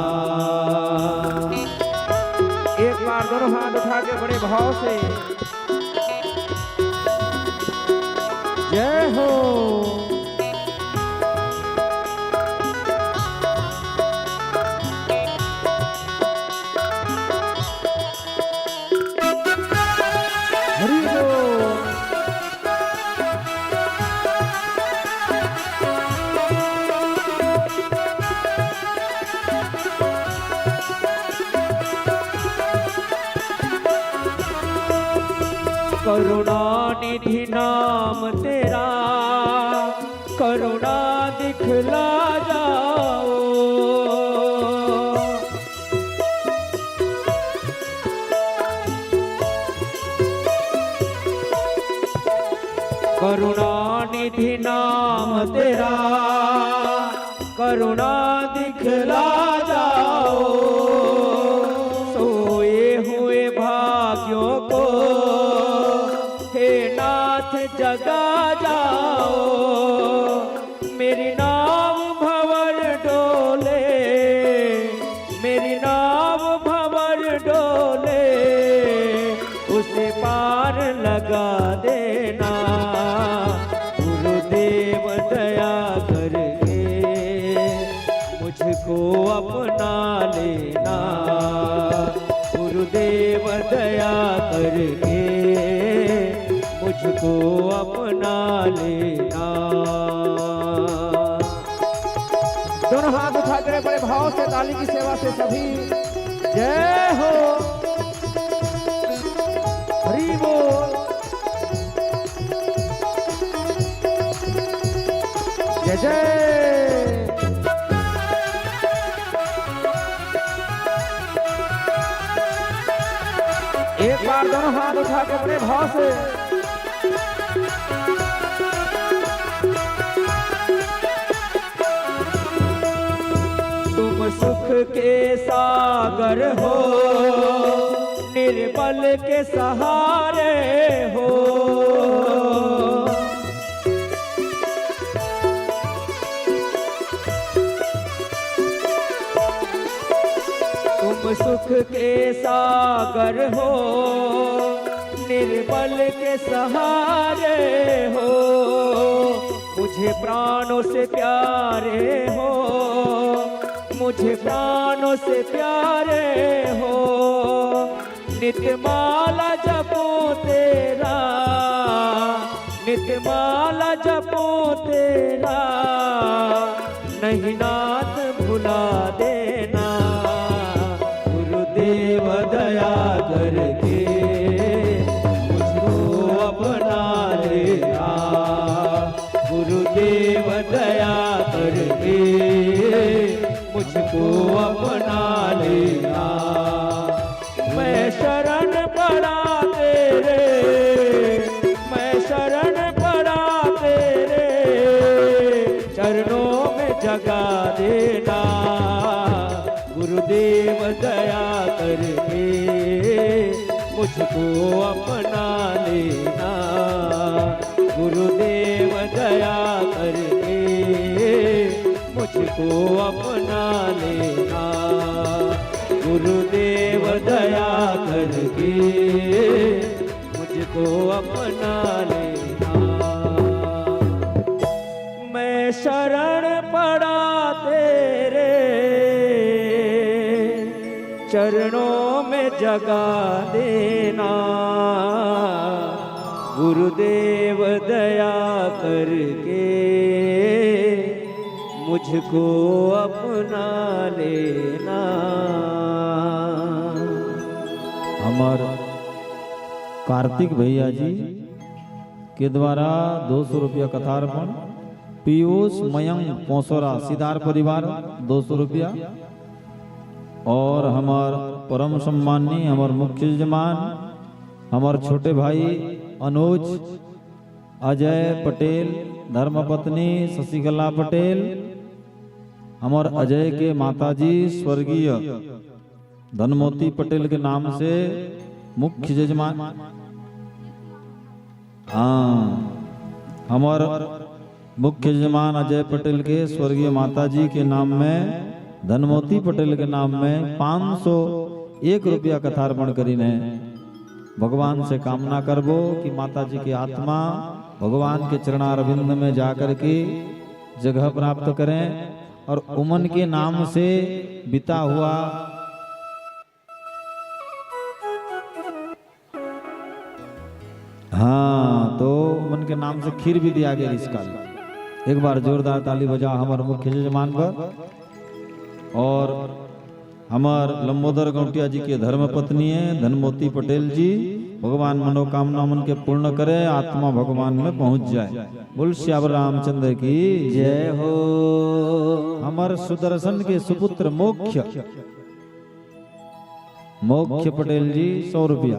एक बार दोनों हाथ उठा के बड़े भाव से जय हो। हरि बोल। करुणा निधि नाम तेरा, करुणा दिखला जाओ। करुणा निधि नाम तेरा, करुणा दिखला जाओ। सोए हुए भाग्यों को हे नाथ जगा जाओ। मेरी नाव भंवर डोले, मेरी नाव भंवर डोले, उसे पार लगा देना। गुरुदेव दया करके मुझको अपना लेना। गुरुदेव दया करके मुझको अपना लेना। दोनों हाथ उठा के बड़े भाव से ताली की सेवा से सभी जय हो। हरि बोल। जय जय। एक बार दोनों हाथ उठा के बड़े भाव से। तुम सुख के सागर हो, निर्बल के सहारे हो। तुम सुख के सागर हो, निर्बल के सहारे हो, मुझे प्राणों से प्यारे हो, मुझे प्राणों से प्यारे हो। नित माला जपो तेरा, नित माला जपो तेरा, नहीं नाथ भुला देना। गुरुदेव दया करके मुझको अपना लेना। गुरुदेव दया करके मुझको अपना लेना। मैं शरण पड़ा तेरे, मैं शरण पड़ा तेरे, चरणों में जगा देना। गुरुदेव दया करके मुझको अपना लेना। गुरुदेव दया करके मुझको अपना लेना। गुरुदेव दया करके मुझको अपना लेना। मैं शरण पड़ा तेरे, चरणों में जगा देना। गुरुदेव दया करके मुझको अपना लेना। हमर कार्तिक भैया जी के द्वारा दो सौ रुपया कथार्पण, पीयूष मयंक पोसोरा सिदार परिवार दो सौ रुपया, और हमर परम सम्मानी हमर मुख्य यजमान, हमर छोटे भाई अनुज, अजय पटेल, धर्मपत्नी शशिकला पटेल, हमर अजय के माताजी स्वर्गीय धनमोती पटेल के नाम से मुख्य यजमान, हाँ, हमर मुख्य यजमान अजय पटेल के स्वर्गीय माता जी के नाम में, धनमोती पटेल के नाम में पाँच सौ एक रुपया कथार्पण करीन हे। भगवान से कामना करबो कि माता जी के आत्मा भगवान के चरणारविंद में जाकर के जगह प्राप्त करें और उमन के नाम से बीता हुआ, हाँ, तो उमन के नाम से खीर भी दिया गया इस काल। एक बार जोरदार ताली बजाओ हमर मुख्य यजमान पर। और हमर लंबोदर गौटिया जी के धर्म पत्नी है धनमोती पटेल जी, भगवान मनोकामना मन के पूर्ण करे, आत्मा भगवान में पहुंच जाए। बोल सियावर रामचंद्र की जय हो। हमर सुदर्शन के सुपुत्र मोक्ष, मोक्ष पटेल जी सौ रुपया।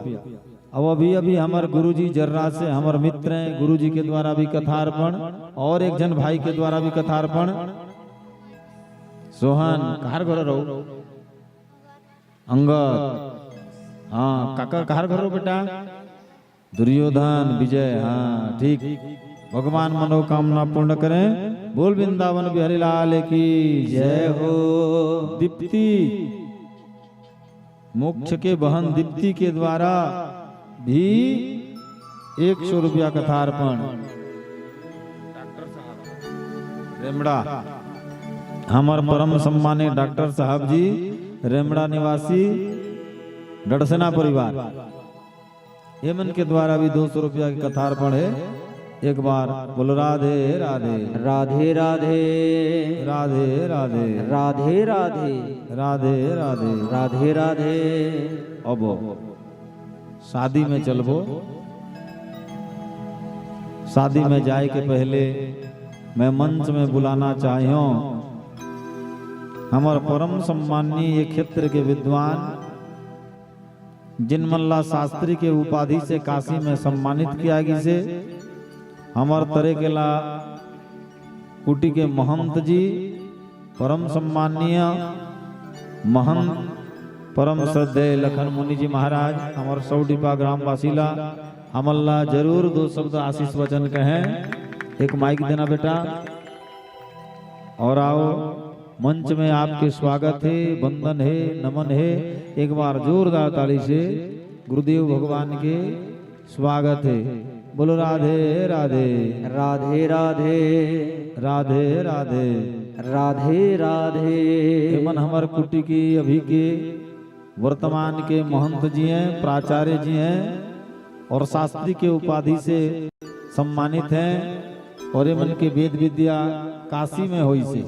अब अभी अभी हमर गुरुजी जर्रा से हमर मित्र हैं, गुरुजी के द्वारा भी कथार्पण और एक जन भाई के द्वारा भी कथार्पण। सोहन, कहार घर रहो? अंगद, हाँ काका, कहार घर रहो बेटा? दुर्योधन, विजय, हाँ ठीक। भगवान मनोकामना पूर्ण करें। बोल वृंदावन बिहारी लाल की जय हो। दीप्ति, मोक्ष के बहन दीप्ति के द्वारा भी एक सौ रुपया कथार्पण। रेमड़ा, हमर परम सम्मानित डॉक्टर साहब जी, रेमड़ा निवासी, डड़सेना परिवार, एमन के द्वारा भी दो सौ रुपया के कथार्पण है। एक बार बोलो राधे राधे। राधे राधे। राधे राधे। राधे राधे। राधे राधे। राधे राधे। अब शादी में चलबो। शादी में जाए के पहले मैं मंच में बुलाना चाहियो हमर परम सम्माननीय ये क्षेत्र के विद्वान, जिन मन ला शास्त्री के उपाधि से काशी में सम्मानित किया गिसे, हमर तरेकेला कुटी के महंत जी, परम सम्माननीय महंत परम श्रद्धेय लखन मुनि जी महाराज, हमर सौडीपा ग्रामवासी ला, हमन ला जरूर दो शब्द आशीष वचन कहें। एक माइक देना बेटा। और आओ, मंच में आपके स्वागत है, वंदन है, नमन है। एक बार जोरदार ताली से गुरुदेव भगवान के स्वागत है। बोलो राधे राधे। राधे राधे। राधे राधे। राधे राधे। एमन हमर कुटी के अभी के वर्तमान के महंत जी हैं, प्राचार्य जी हैं और शास्त्री के उपाधि से सम्मानित हैं और एमन के वेद विद्या काशी में होइसे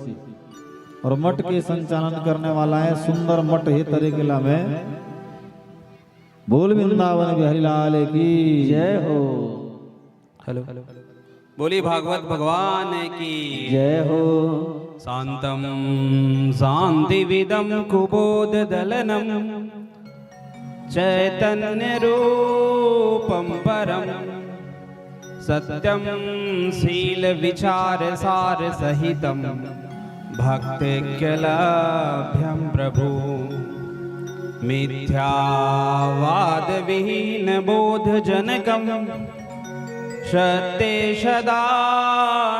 और मठ के संचालन करने वाला है सुंदर मठ हे तरेकेला में। बोल वृंदावन बिहारी लाल की जय हो। हेलो। बोली भागवत भगवान की जय हो। शांतम शांतिविदम कुबोध दलनम चैतन्य रूपम परम सत्यम शील विचार सार सहितम भक्तिक्यलभ्यं प्रभु। मिथ्यावादविहीनबोधजनकं सत्ये सदा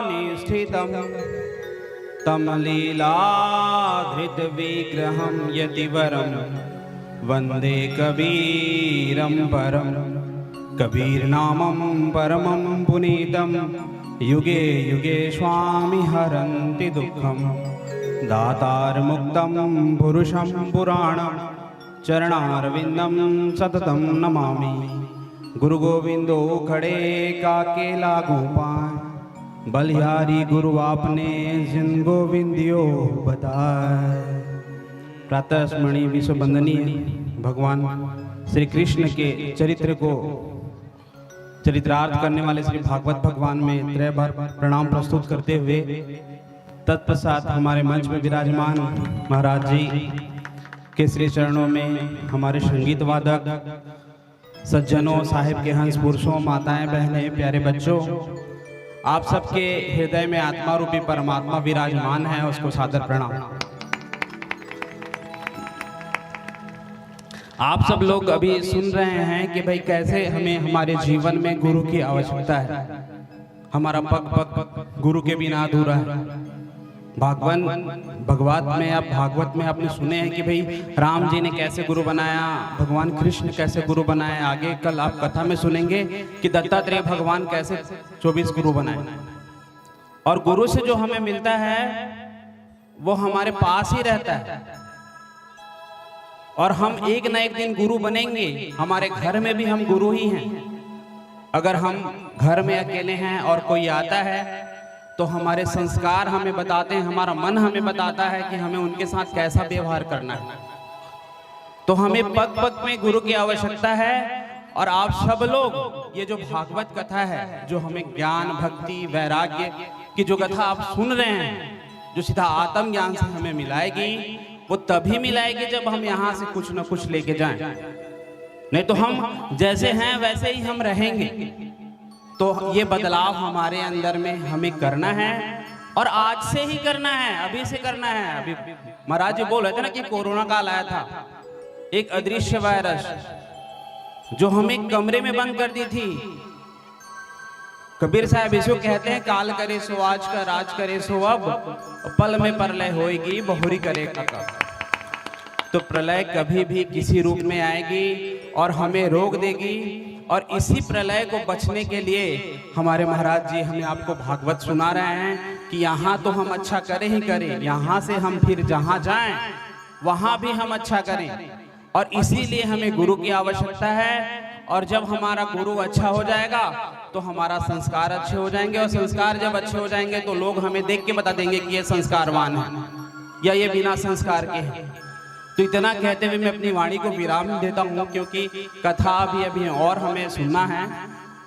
निष्ठितं तं लीलाधृतविग्रहं यतिवरं वन्दे कबीरं परम्। कबीर नामम परमम पुनीतम युगे युगे स्वामी हरंति दुखम। दातार मुक्तम पुरुषम पुराणम चरणारविंदम सततम नमामि। गुरु गोविंदो खड़े काके लागो पाए। बलिहारी गुरु आपने जिन गोविंदियो बताए। प्रातः स्मरणीय विश्व वंदनीय भगवान श्री कृष्ण के चरित्र को चरित्रार्थ करने वाले श्री भागवत भगवान में त्रय बार प्रणाम प्रस्तुत करते हुए तत्पश्चात हमारे मंच में विराजमान महाराज जी के श्री चरणों में हमारे संगीत वादक सज्जनों, साहिब के हंस पुरुषों, माताएं, बहनें, प्यारे बच्चों, आप सबके हृदय में आत्मा रूपी परमात्मा विराजमान है, उसको सादर प्रणाम। आप सब लोग अभी सुन रहे हैं कि भाई कैसे हमें हमारे जीवन में गुरु की आवश्यकता है। हमारा पग पग गुरु के बिना अधूरा है। भगवान भगवत में आप भागवत में आपने सुने हैं कि भाई राम जी ने कैसे गुरु बनाया, भगवान कृष्ण कैसे गुरु बनाए। आगे कल आप कथा में सुनेंगे कि दत्तात्रेय भगवान कैसे चौबीस गुरु बनाए। और गुरु से जो हमें मिलता है वो हमारे पास ही रहता है और हम एक ना एक दिन गुरु बनेंगे। हमारे घर में भी हम गुरु ही हैं। अगर हम घर में अकेले हैं और कोई आता है तो हमारे संस्कार हमें बताते हैं, हमारा मन हमें बताता है कि हमें उनके साथ कैसा व्यवहार करना है। तो हमें पग पग में गुरु की आवश्यकता है। और आप सब लोग ये जो भागवत कथा है, जो हमें ज्ञान, भक्ति, वैराग्य की जो कथा आप सुन रहे हैं, जो सीधा आत्म ज्ञान से हमें मिलाएगी, वो तभी मिलाएगी जब हम यहाँ से कुछ ना कुछ लेके जाएं। नहीं तो हम जैसे हैं वैसे ही हम रहेंगे। तो ये बदलाव हमारे अंदर में हमें करना है और आज से ही करना है, अभी से करना है। अभी महाराज जी बोल रहे थे ना कि कोरोना काल आया था, एक अदृश्य वायरस जो हमें कमरे में बंद कर दी थी। कबीर साहब इसको कहते हैं, काल करे सो आज का, राज करे सो अब, पल में प्रलय होएगी, बहुरी करे का कब। तो प्रलय कभी भी किसी रूप में आएगी और हमें रोक देगी। और इसी प्रलय को बचने के लिए हमारे महाराज जी हमें आपको भागवत सुना रहे हैं कि यहाँ तो हम अच्छा करें ही करें, यहाँ से हम फिर जहाँ जाएं वहाँ भी हम अच्छा करें। और इसीलिए हमें गुरु की आवश्यकता है। और जब हमारा गुरु अच्छा हो जाएगा तो हमारा संस्कार अच्छे हो जाएंगे, और संस्कार जब अच्छे हो जाएंगे तो लोग हमें देख के बता देंगे कि ये संस्कारवान है या ये बिना संस्कार के है। तो इतना कहते हुए मैं अपनी वाणी को विराम देता हूँ, क्योंकि कथा भी अभी और हमें सुनना है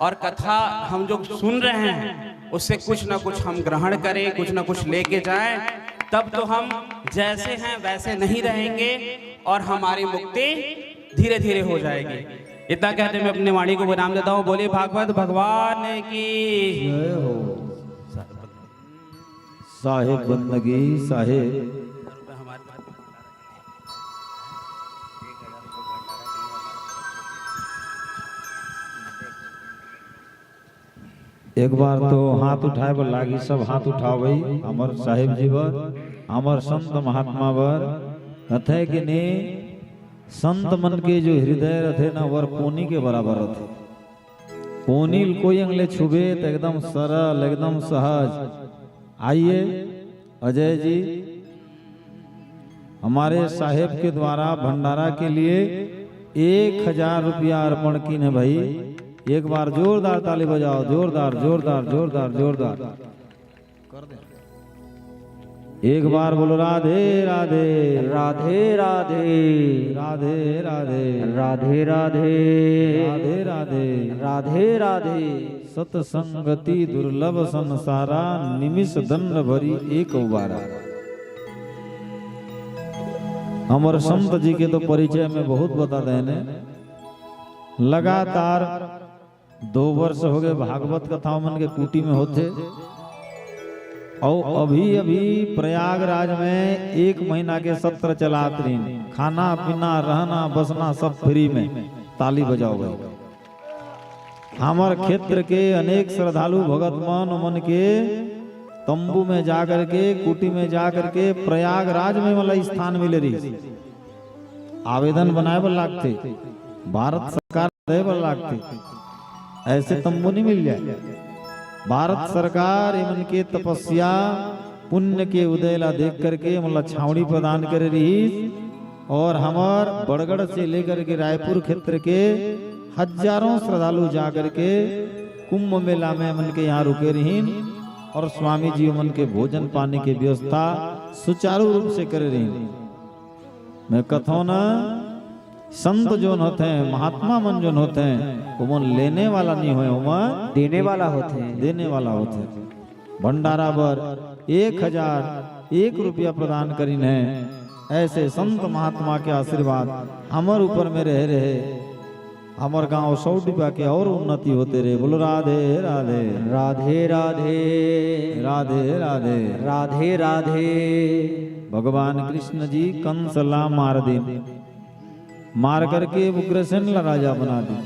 और कथा हम जो सुन रहे हैं उससे कुछ ना कुछ हम ग्रहण करें, कुछ ना कुछ लेके जाएं, तब तो हम जैसे हैं वैसे नहीं रहेंगे और हमारी मुक्ति धीरे धीरे हो जाएगी। इतना कहते मैं अपनी वाणी को विराम देता हूँ। बोलिए भागवत भगवान की। जय हो। साहेब बंदगी साहेब। एक बार तो हाथ उठाए बर लागी, सब हाथ उठाओ भाई। हमर साहेब जी बर, हमर संत महात्मा बर। कथे कि ने संत मन के जो हृदय रथे ना, वर पोनी के बराबर रथे। पोनी ल कोई अंग ले छुबे त एकदम सरल, एकदम सहज। आइए अजय जी, हमारे साहेब के द्वारा भंडारा के लिए एक हजार रुपया अर्पण कीन हे भाई। एक बार जोरदार ताली बजाओ, जोरदार, जोरदार, जोरदार, जोरदार। एक बार बोलो राधे राधे। राधे राधे। राधे राधे। राधे राधे। राधे राधे। राधे राधे। सतसंगति दुर्लभ संसारा, निमिष दंड भरी एक उबारा। हमर संत जी के तो परिचय में बहुत बता देने। लगातार दो वर्ष हो गए भागवत कथा मन के कुटी में होथे। अउ अभी अभी प्रयागराज में एक महीना के सत्र चलात रहिन। खाना पीना, रहना बसना सब फ्री में। ताली बजाओ भाई। हमर क्षेत्र के अनेक श्रद्धालु भगत मन, ओमन के तंबू में जा करके, कुटी में जा करके प्रयागराज में वाला स्थान मिले रहिस। आवेदन बनाए बर लागथे, भारत सरकार दे बर लागथे, ऐसे तंबू नहीं मिल जाए। भारत सरकार एमन के तपस्या पुण्य के उदय ला देख करके एमन ला छावनी प्रदान करे रहिस। और हमर बड़गढ़ से लेकर के रायपुर क्षेत्र के हजारों श्रद्धालु जा करके कुंभ मेला में एमन के यहाँ रुके रहिन और स्वामी जी ओमन के भोजन पानी के व्यवस्था सुचारू रूप से करे रहिन। मैं कथौं ना संत जोन होथे, महात्मा मन जोन होथे, ओमन लेने वाला नहीं होय, ओमन देने वाला होथे। देने वाला होथे। भंडारा बर एक हजार एक रुपया प्रदान करिन हे। ऐसे संत महात्मा के आशीर्वाद हमर ऊपर में रहे रहे, हमर गांव सौ डिब्बा के और उन्नति होते रहे। बोलो राधे राधे। राधे राधे। राधे राधे। राधे राधे। भगवान कृष्ण जी कंस ला मार दिन, मार करके उग्रसेन ला राजा बना दिन।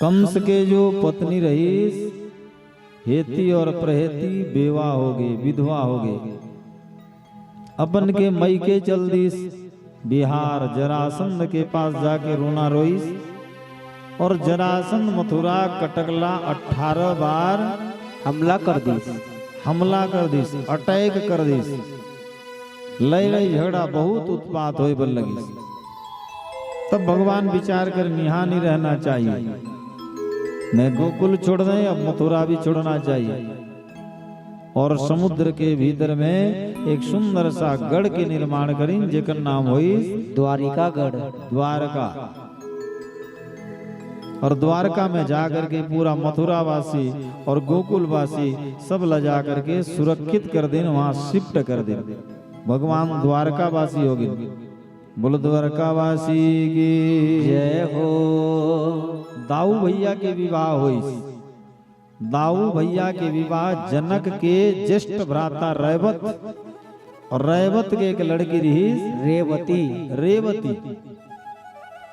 कंस के जो पत्नी रहीस, हेती और प्रहेती बेवा होगे, विधवा होगे। अपन के मइके चल दिस बिहार, जरासंध के पास जाके रोना रोइस। और जरासंध मथुरा कटक ला अठारह बार हमला कर दिस। हमला कर दिस, अटैक कर दिस। लड़ाई झगड़ा बहुत उत्पात होय बर लगिस। तब भगवान विचार करिन, इहाँ नहीं रहना चाहिए, मैं गोकुल छोड़ दें, अब मथुरा भी छोड़ना चाहिए। और समुद्र के भीतर में एक सुंदर सा गढ़ के निर्माण करिन, जेकर नाम होइस द्वारिका गढ़। द्वारका। और द्वारका में जा करके पूरा मथुरा वासी और गोकुल वासी सब ला जा करके सुरक्षित कर दिन, वहां शिफ्ट कर दिन। भगवान द्वारका वासी होगे। बोलो द्वारका वासी की जय हो। दाऊ भैया के विवाह होइस। दाऊ भैया के विवाह जनक के ज्येष्ठ भ्राता रैवत और रैवत के एक लड़की रहीस रेवती। रेवती।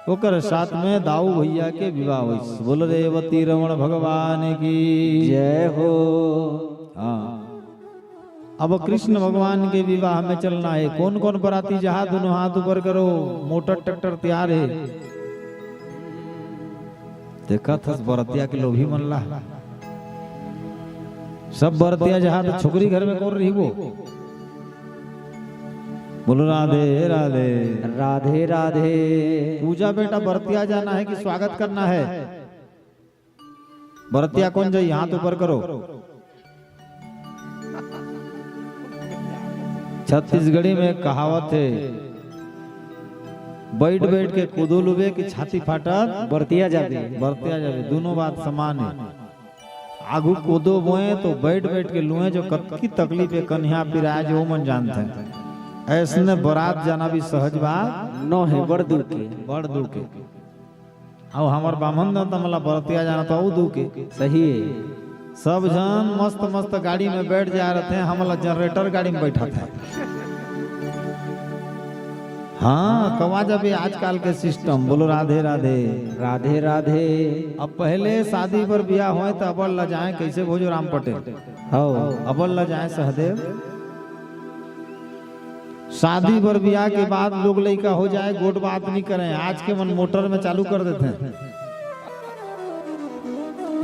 ओकर साथ में दाऊ भैया के विवाह होइस। बोल रेवती रमण भगवान की जय हो। हाँ, अब कृष्ण भगवान के विवाह में चलना है। कौन कौन बराती जाहा, दोनों हाथ ऊपर करो। मोटर ट्रैक्टर तैयार है। देखत हस बरतिया के लोभी मन ला। सब बरतिया जाहा तो छोकरी घर में कौन रहिबो? बोलो राधे राधे। राधे राधे। पूजा बेटा, बरतिया जाना है कि स्वागत करना है? बरतिया कौन जाही, हाथ ऊपर करो। छत्तीसगढ़ी में कहावत है, बैठ बैठ के कोदो लुबे कि छाती फाटत बरतिया जाबे। बरतिया जाबे, दोनों बात समान है। आगू कोदो बोए तो बैठ बैठ के लुए, जो कतकी तकलीफ है, कन्हिया पिराए, जो मन जानते हैं। ऐसने बरात जाना भी सहज बात नो है, बड़ दुख है। बड़ दुख है। अउ हमर बाम्हन दंत मन ला बरतिया जाना तो अउ दुख है। सही है। सब झन मस्त मस्त गाड़ी में बैठ जा रथे, हमला जनरेटर गाड़ी में बैठाथे। हाँ, कवा जाबे आजकल के सिस्टम। बोलो राधे राधे। राधे राधे। अब पहले शादी बर बियाह होय त अबड़ लजाए, कैसे भोजो राम पटेल? हौ। अबड़ लजाए सहदेव। शादी बर बियाह के बाद लोग लइका हो जाए, गोठ बात नहीं करें। आज के मन मोटर में चालू कर देथे।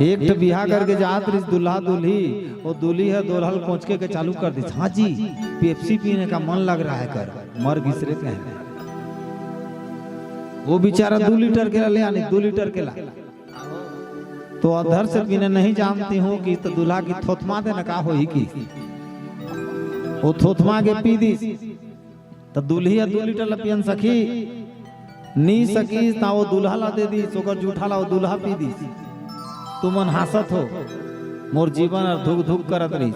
एक ठे बियाह करके जात रहिस दूल्हा दूल्ही, वो दूल्ही ह दोलहा ल कोचके के चालू कर दिस, "हाँ जी, पेप्सी पीने का मन लग रहा है," कर मर गिस रे कहे। वो बेचारा दू लीटर के ला ले आनी, दू लीटर के ला। तो अधर से पीने नहीं जानती हूँ कि तो दूल्हा की थोथमा देना का होही की। वो थोथमा के पी दिस, त दूल्ही ह दू लीटर ला पियन सखी, नी सकिस, ता वो दूल्हा ला दे दिस, ओकर जूठा ला वो दूल्हा पी दिस। तुमन हाँसत हो, मोर जीवन हर धुक धुक करत रहिस।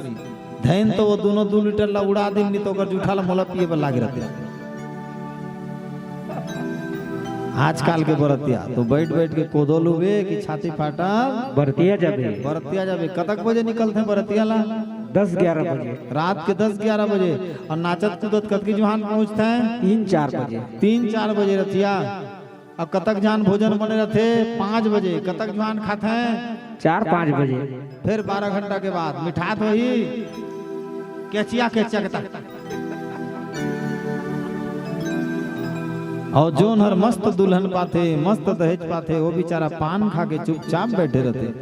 धैन तो वो दोनों दू लीटर ला उड़ा दिन, नी तो ओकर जूठा ला मोला पिए बर लागे रहते। आजकल के बरतिया तो बैठ बैठ के कोदो लुबे कि छाती फाटा बरतिया जाबे। बरतिया जाबे। कतक बजे निकलथे बरतिया ला? दस ग्यारह बजे। रात के दस ग्यारह बजे। और नाचत कूदत कतकी जुहान पहुंचथे? तीन चार बजे। तीन चार बजे रतिया। और कतक जान भोजन बने रथे? पाँच बजे। कतक जुहान खाथे? चार पाँच बजे। फिर बारह घंटा के बाद मिठात होही केचिया केचिया के तक। और जोन हर मस्त दुल्हन पाथे, मस्त दहेज पाथे, वो बेचारा पान खा के चुपचाप बैठे रहते।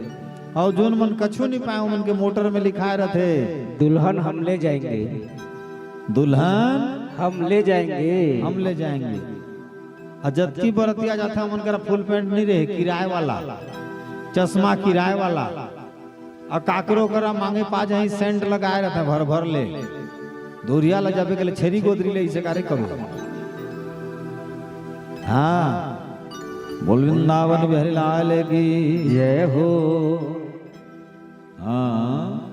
और जोन मन कछु नहीं पाए, उमन के मोटर में लिखाए रहते, दुल्हन हम ले जाएंगे। दुल्हन हम ले जाएंगे। हम ले जाएंगे। और जतकी बरतिया जाथे, उमन करा फुल पैंट नहीं रहे, किराए वाला, चश्मा किराए वाला। और काकरो करा मांगे पा जाही, सेंट लगाए रहते भर भर ले। दूरिहा ला जाबे के ले छेरी गोदरी ले इसे कारे करो। हाँ, बोल वृंदावन बिहारी लाल की। जय हो। हाँ,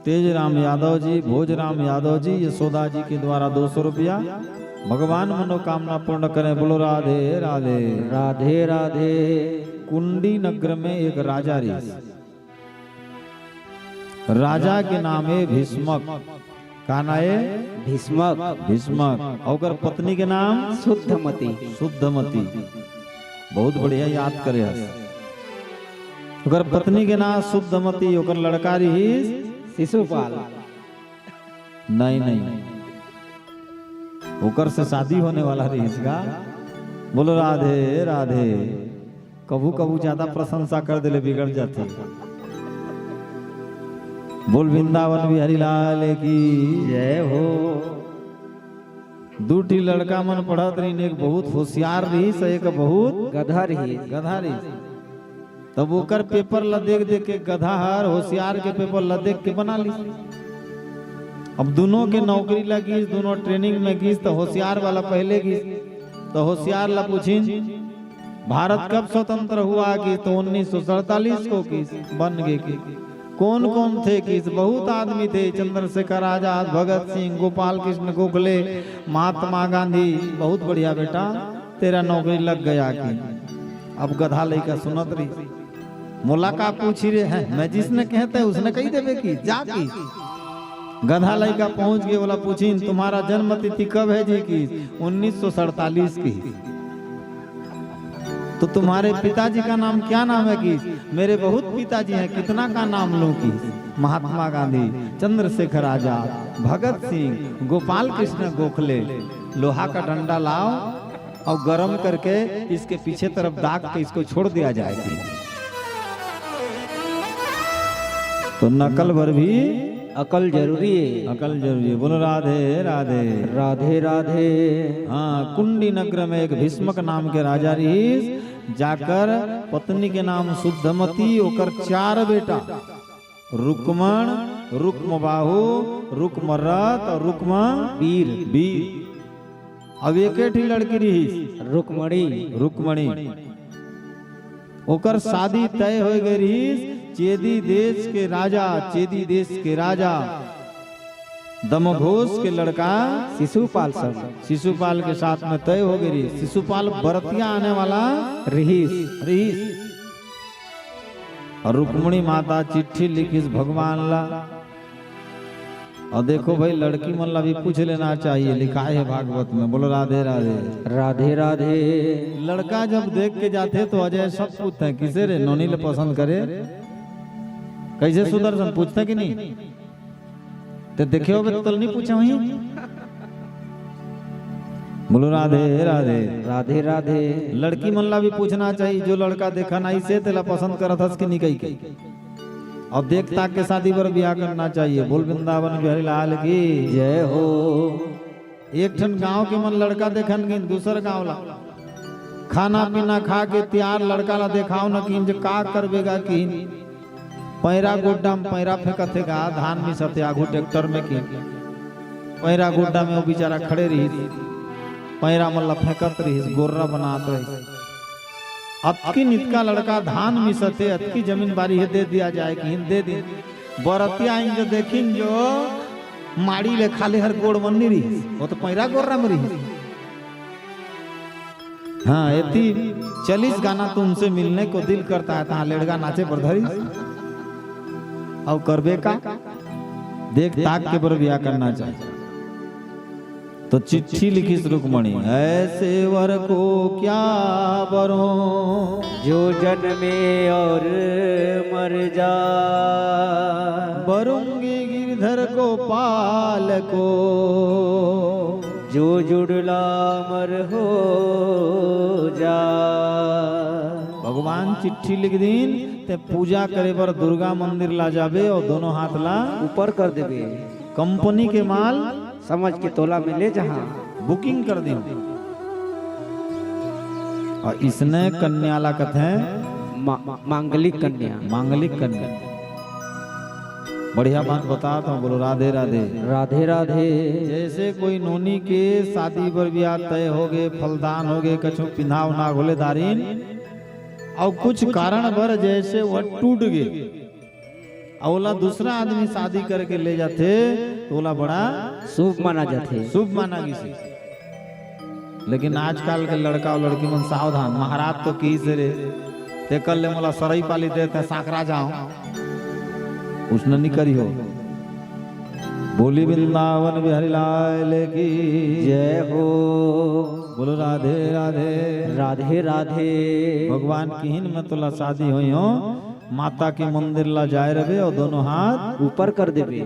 तेजराम यादव जी, भोजराम यादव जी, यशोदा जी के द्वारा दो सौ रुपया। भगवान मनोकामना पूर्ण करें। बोलो राधे राधे। राधे राधे। कुंडी नगर में एक राजा रहिस। राजा के नाम है भीष्मक। का नाम है? भीष्मक। भीष्मक। और ओकर पत्नी के नाम? शुद्धमती। शुद्धमती। बहुत बढ़िया याद करे हस। ओकर पत्नी के नाम शुद्धमती, ओकर लड़का रहिस? शिशुपाल। नहीं, नहीं, ओकर से शादी होने वाला रहिस का? बोलो राधे राधे। कभू कभू ज्यादा प्रशंसा कर देले बिगड़ जाथे। बोल वृंदावन बिहारी लाल की। जय हो। दू ठी लड़का मन पढ़त रहिन, एक बहुत होशियार रहिस, एक बहुत गधा रहिस। गधा रहिस। तब ओकर पेपर ला देख देख के गधा हर होशियार के पेपर ला देख के बना लिस। अब दोनों के नौकरी लगिस, दोनों ट्रेनिंग में गिस, तो होशियार वाला पहले गिस। तो होशियार ला पूछिन, भारत कब स्वतंत्र हुआ? किस तो उन्नीस सौ सैंतालीस को। किस बन गे? किस कौन कौन थे? किस बहुत आदमी थे, चंद्रशेखर आजाद, भगत सिंह, गोपाल कृष्ण गोखले, महात्मा गांधी। बहुत बढ़िया बेटा, तेरा नौकरी लग गया। कि अब गधा लइका सुनत रहिस, मोला का पूछही रे, हैं? मैं जिसने कहते हैं उसने कही देबे कि जा कि। गधा लइका पहुंच गे, ओला पूछिन, तुम्हारा जन्म तिथि कब है जी? कि उन्नीस सौ सैंतालीस की। तो तुम्हारे पिताजी का नाम क्या नाम है? कि मेरे बहुत पिताजी हैं, कितना का नाम लूं? कि महात्मा गांधी, चंद्रशेखर आजाद, भगत सिंह, गोपाल कृष्ण गोखले। लोहा का डंडा लाओ और गरम करके इसके पीछे तरफ दाग के इसको छोड़ दिया जाए। तो नकल बर भी अकल जरूरी है। अकल जरूरी है। बोलो राधे राधे। राधे राधे। हाँ, कुंडी नगर में एक भीष्मक नाम के राजा रहिस, जाकर पत्नी के नाम शुद्धमती, ओकर चार बेटा, रुक्मण, रुक्मबाहु, रुक्मरथ और रुक्म वीर। वीर। अब एक ठी लड़की रहिस, रुक्मणी। रुक्मणी। ओकर शादी तय हो गई रहिस चेदी देश के राजा, चेदी देश के राजा दमघोष के लड़का शिशुपाल संग। शिशुपाल के साथ में तय हो गई रहिस। शिशुपाल बरतिया आने वाला रहिस। रहिस। और रुक्मणी माता चिट्ठी लिखिस भगवान ला। और देखो भाई, लड़की मन ला भी पूछ लेना चाहिए, लिखाय है भागवत में। बोलो राधे राधे। राधे राधे। लड़का जब देख के जाथे तो अजय सब पूछथे, किसे रे, नोनी ले पसंद करे? कैसे सुदर्शन, पूछथे कि नहीं? ते देखे होबे तो नहीं पूछे होही। बोलो राधे राधे। राधे राधे। लड़की मन ला भी पूछना चाहिए, जो लड़का देखन आइसे तेला पसंद करत हस कि नहीं कही के। और देख ताक के शादी बर ब्याह करना चाहिए। बोल वृंदावन बिहारी लाल की। जय हो। एक ठन गांव के मन लड़का देखन गिन दूसर गांव ला। खाना पीना खा के तियार लड़का ला देखाव न किहिन, जे का करबे गा किहिन। पैरा गोड्डा में पैरा फेंकत हे गा, धान मिसत हे आघू ट्रैक्टर में किहिन। पैरा गोड्डा में वो बेचारा खड़े रहिस, पैरा मन ला फेंकत रहिस, गोर्रा बनात रहिस। अतकी नितका लड़का धान मिसत हे, अतकी जमीन बारी हे, दे दिया जाए किहिन, दे दिन। बरतिया आइन जो देखिन जो माड़ी ले खाले हर गोड़ मन नी रहिस, वो तो पैरा गोर्रा में रहिस। हाँ, एती चलिस गाना तुमसे मिलने को दिल करता है, तहाँ लेड़गा नाचे बर धरिस। अउ करबे का? देख ताक के बर ब्याह करना चाहिए। तो चिट्ठी लिखिस रुक्मणी, ऐसे वर को क्या बरों। जो जन्मे और मर जा। बरूंगी गिरधर गोपाल को। जो जुड़ला अमर हो जा। भगवान चिट्ठी लिख दीन, ते पूजा करे बर दुर्गा मंदिर ला जाबे और दोनों हाथ ला ऊपर कर देबे। कंपनी के माल समझ के तोला में ले जहाँ। बुकिंग कर दीन। और इसने कन्या ला कथे मा-, मांगलिक कन्या। मांगलिक कन्या। बढ़िया बात बतात हंव, बोलो राधे राधे। राधे राधे। जैसे कोई नोनी के शादी बर बियाह तय होगे, फलदान होगे, कछु पिंधा उन्हा घोले दारिन, अउ कुछ कारण बर जैसे वो टूट गे, अउ ओला दूसरा आदमी शादी करके ले जाथे, त ओला बड़ा शुभ माना जाथे। शुभ माना गिसे। लेकिन आजकल के लड़का अउ लड़की मन सावधान, महाराज तो किहिस रे, तेकर ले मोला सरई पाली देथे, सांकरा जांव, उसने नी करिहो। बोली वृंदावन बिहारी लाल की जय हो। बोलो राधे राधे। राधे राधे। भगवान किहिन, मैं तोला शादी होइहंव, माता के मंदिर ला जाय रबे अउ दोनों हाथ ऊपर कर देबे।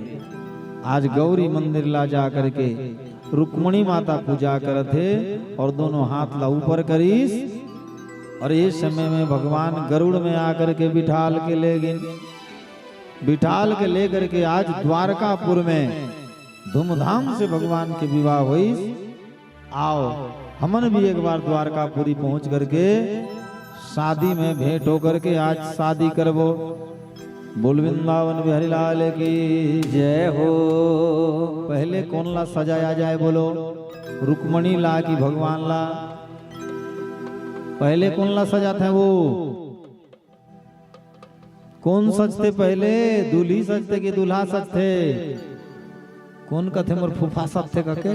आज गौरी मंदिर ला जा करके रुक्मणी माता पूजा करत हे अउ दोनों हाथ ला ऊपर करिस। अउ ए समय में भगवान गरुड़ में आकर के बिठाल के ले गिन, बिठाल के लेकर के आज द्वारकापुर में धूमधाम से भगवान के विवाह होइस। आओ, हमन भी एक बार द्वारकापुरी पहुंच करके शादी में भेंट होकर के आज शादी करबो। बोल वृंदावन बिहारी लाल की जय हो। पहले कोन ला सजाया जाय, बोलो? रुक्मणी ला कि भगवान ला? पहले कोन ला सजाथे वो? कोन सजथे पहले? दूल्ही सजथे कि दूल्हा सजथे? कोन कथे मोर फूफा सजथे कके?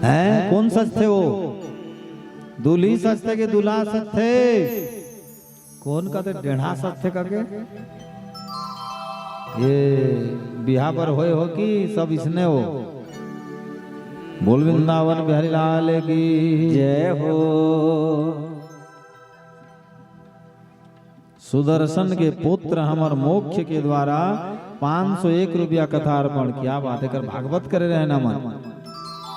हैं, कोन सजथे वो? दूल्ही सजथे कि दूल्हा सजथे? कोन कथे डेढ़ा सजथे कके? ए बिहा बर होय हो कि सब इसने हो? बोल वृंदावन बिहारी लाल की जय हो। सुदर्शन के पुत्र हमर मोक्ष के द्वारा पाँच सौ एक रुपया कथा अर्पण। क्या बात हे, एकर भागवत करे रहेन हमन।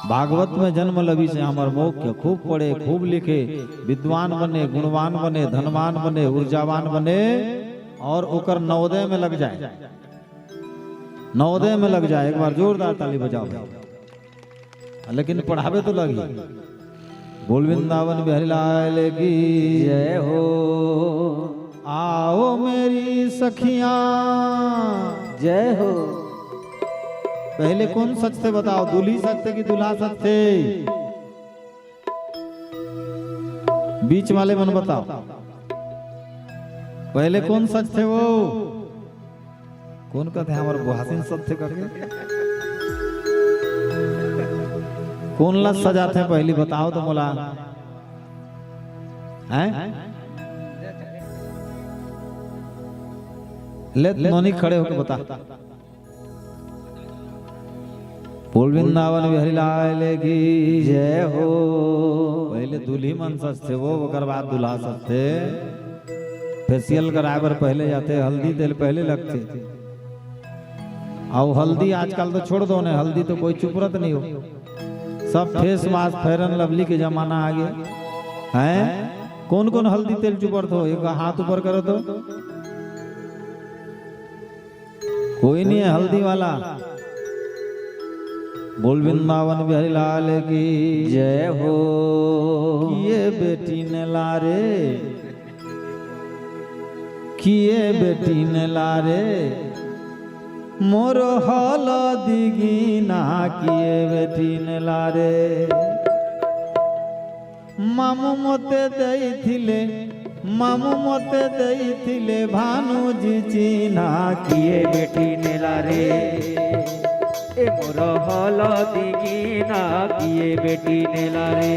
भागवत में जन्म लबिस हमर मोक्ष, खूब पढ़े, खूब लिखे, विद्वान बने, गुणवान बने, धनवान बने, ऊर्जावान बने अउ ओकर नवोदय में लग जाय, नवोदय में लग जाय। एक बार जोरदार ताली बजाओ भाई। लेकिन पढ़ाबे तो लगही। बोल वृंदावन बिहारी लाल की जय हो। आओ मेरी सखियां। जय हो। पहले कोन सजथे बताओ, दूल्ही सजथे कि दूल्हा सजथे? बीच वाले मन बताओ, पहले कोन सजथे वो? कोन कथे हमर बुहासिन सजथे कके? कोन ला सजाथे पहली बताओ तो मोला। हैं? ले नोनी खड़े होके बता। बोल वृंदावन बिहारी लाल की जय हो। पहले दूल्ही मन सजथे वो, ओकर बाद दूल्हा सजथे। फेशियल कराय बर पहले जाथे, हल्दी तेल पहले लगथे। अउ हल्दी आजकल तो छोड़ दो ने, हल्दी तो कोई चुपरत नहीं हो, सब face mask, fair and lovely के जमाना आ गया है। कोन कोन हल्दी तेल चुपरत हो, एक हाथ ऊपर करो तो। कोई नहीं है हल्दी वाला। बोल वृंदावन बिहारी लाल की जय हो। किए बेटी ने लारे, किए बेटी ने लारे, मोर हलदी गीना किए बेटी ने लारे। मामू मोते देइथिले, मामू मोते देइथिले, भानुजी चिन्हा किए बेटी ने लारे। ए मोर हलदी गीना किए बेटी ने लारे।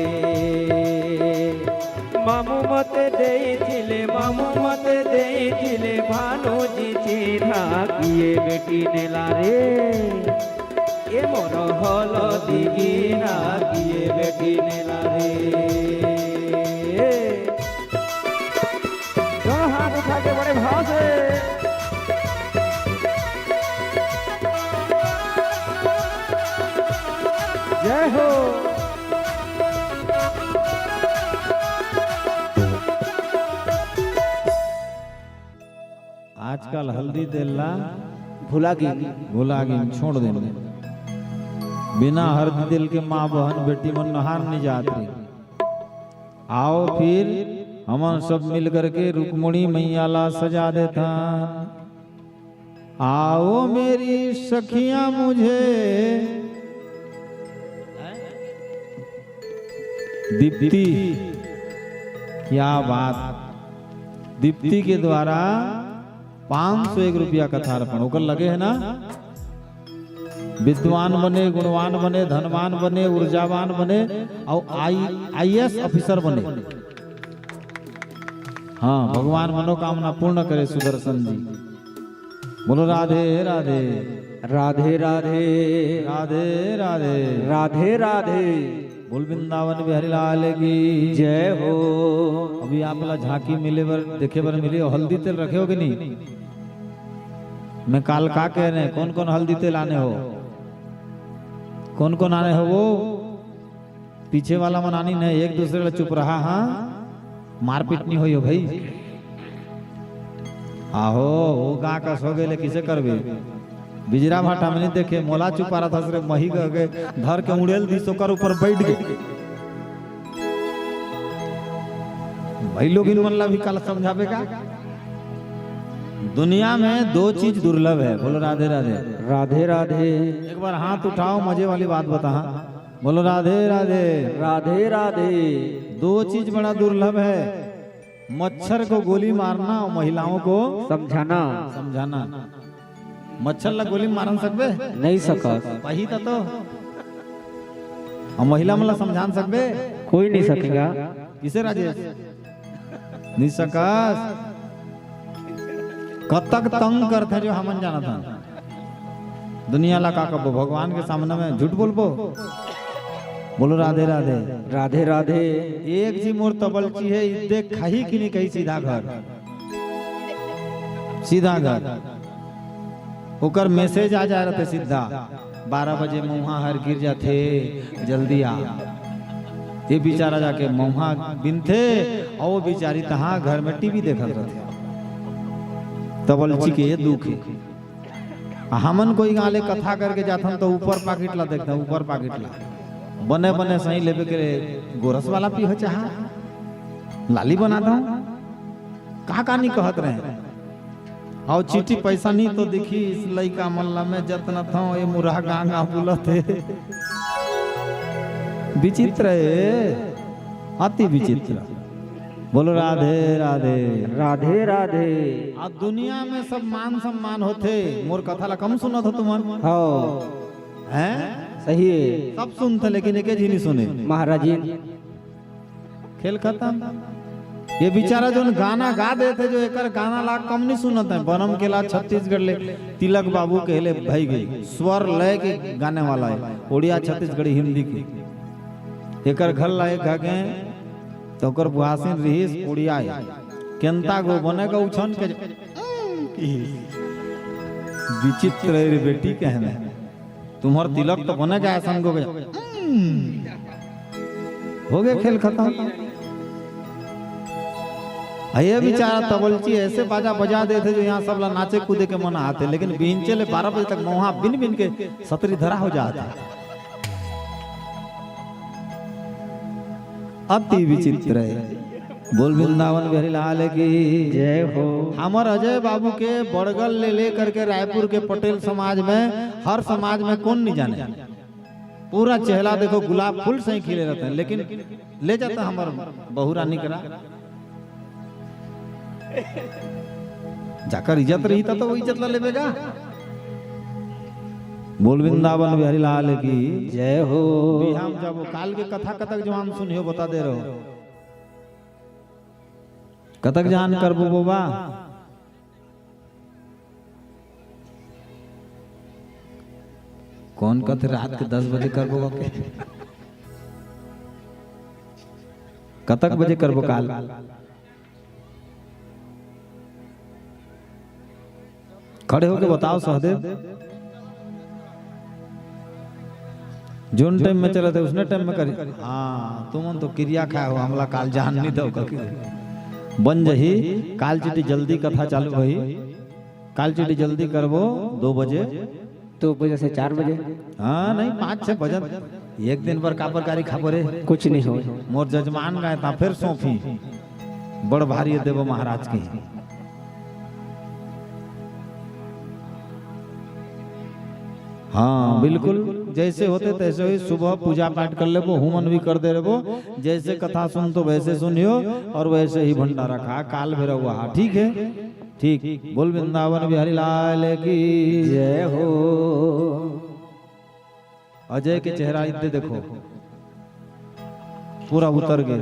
मामू मोते देइथिले, मामू मोते देइथिले, भानुजी चिन्हा किए बेटी ने लारे। ए मोर हलदी गीना किए बेटी ने लारे। दोनों हाथ उठा के बड़े भाव से। जय हो। आजकल हल्दी तेल ला भुला गिन। भुला गिन, छोड़ देन। बिना हल्दी तेल के माँ, बहन, बेटी मन नहान नहीं जात रही। आओ फिर हमन सब मिल करके रुक्मणी मैया ला सजा देथन। आओ मेरी सखियां मुझे दीप्ति, क्या बात, दीप्ति के द्वारा पाँच सौ एक रुपया कथार्पण ओकर लगे है ना। विद्वान बने, गुणवान बने, धनवान बने, ऊर्जावान बने और आई आईएएस ऑफिसर बने। हाँ, भगवान मनोकामना पूर्ण करे सुदर्शन जी। बोलो राधे राधे। राधे राधे। राधे राधे। राधे राधे। बोल वृंदावन बिहारी लाल की जय हो। अभी आप ला झांकी मिले बर, देखे बर मिली, हल्दी तेल रखे हो कि नहीं? मैं काल का कह रहे हैं, कौन कौन हल्दी तेल आने हो, कौन कौन आने हो वो? पीछे वाला मन आनी नहीं, एक दूसरे ला चुप रहा। हाँ, मारपीट नहीं होई हो भाई। आहो, वो गा कस हो गए, किसे करबे? बिजरा भाटा में नहीं देखे, मोला चुपा रहा था, सिर्फ मही गए, धर के उड़ेल दिस, ओकर ऊपर बैठ गए। भाई लोग, इन मन ला भी काल समझाबे का? दुनिया में दो चीज दुर्लभ है। बोलो राधे राधे। राधे राधे। एक बार हाथ उठाओ, मजे वाली बात बता। बोलो राधे राधे। राधे राधे। दो चीज बड़ा दुर्लभ है, मच्छर को गोली मारना और महिलाओं को समझाना। समझाना। मच्छर ला गोली मारन सकबे? नहीं सकस। वही तो, तो। और महिला मन ला समझान सकबे? कोई नहीं सकेगा। किसे राजेश? नहीं सकस। कतक तंग करथे जो हमन जानत हन। दुनिया ला का कबो भगवान के सामने में झूठ बोलबो? बोलो राधे राधे। राधे राधे। एक जी मोर तबलची है, इद्दे खाही कि नहीं कही सीधा घर, सीधा घर। ओकर मैसेज आ जाए रहते सीधा, बारह बजे मउहा हर गिर जाथे, जल्दी आ। ये बेचारा जाके मउहा बिनथे और वो बेचारी तहाँ घर में टीवी देखत रहथे। तबलची के ये दुख है। आ हमन कोई गाँव ले कथा करके जाथन तो ऊपर पाकिट ला देखथन, ऊपर पाकिट ला। बने बने सही लेबे के गोरस वाला पीहो चाहा, लाली बना दो, का का नहीं कहत रहे। अउ चिट्ठी पैसा नहीं तो दिखिस लइका मन ला मैं जतनत हंव, ये मुरहा गांव गांव बुलत हे। विचित्र हे, अति विचित्र। बोलो राधे राधे। राधे राधे। अब दुनिया में सब मान सम्मान होथे, मोर कथा ला कम सुनत हो तुमन? हव। हैं? सही हे। सब सुनथे लेकिन एके झी नहीं सुने। महाराजिन। खेल खतम। ये बेचारा जोन गाना गा देथे, जो एकर गाना ला कम नहीं सुनत हे। बनम के ला छत्तीसगढ़ ले तिलक बाबू कहले भाई गई, स्वर लय के गाने वाला हे, उड़िया छत्तीसगढ़ी हिंदी के। एकर घर ला एक घगे तो ओकर बुहासिन रिहिस उड़िया हे। केंता गो बने का उछन के विचित्र हे रे बेटी कहने। तुम्हर तिलक तो बने गया संगो गया। हो गए खेल खतम। आ ये बेचारा तबलची ऐसे बाजा बजा देथे जो यहाँ सब ला नाचे कूदे के मन आथे, लेकिन बिहनचे ले बारह बजे तक मउहा बिन बिन के सतरी धरा हो जाथे। अति विचित्र हे। बोल वृंदावन बिहारी लाल की जय हो। हमर अजय बाबू के बड़गल ले लेकर के रायपुर के पटेल समाज में, हर समाज में कौन नहीं जाने। पूरा चेहरा देखो गुलाब फूल सही खिले रहते हैं, लेकिन ले जाता हमर बहू रानी करा। जाकर इज्जत रही था तो वो इज्जत ला लेबे गा। बोल वृंदावन बिहारी लाल की जय हो। बिहाम जब काल के कथा कतक जवान सुनियो बता दे रहो। कतक जहान करबो बोबा? कौन कथे रात के दस बजे करबो के? कतक बजे करबो काल? खड़े होके बताओ सहदेव। जोन टाइम में चलत हे, उसने टाइम में करी। हाँ, तुमन तो किरिया खाए हो, हमला काल जान नहीं दो करके। बन जही, काल चिट्ठी जल्दी कथा चालू होही। काल चिट्ठी जल्दी करबो, दो बजे। दो बजे से चार बजे। हाँ, नहीं, पाँच छः बजन। एक दिन बर काबर गारी खाबो रे? कुछ नहीं हो। मोर जजमान गाय ता फिर सौंपी। बड़ भारी देव महाराज की। हाँ, बिल्कुल, जैसे होथे तैसे होही। सुबह पूजा पाठ कर लेबो, हूमन भी कर दे रहबो। जैसे कथा सुनथो वैसे सुनियो, और वैसे ही भंडारा खा, काल भैरव वहा। ठीक है, ठीक। बोल वृंदावन बिहारी लाल की। जय हो। अजय के चेहरा इद्दे देखो, पूरा उतर गे।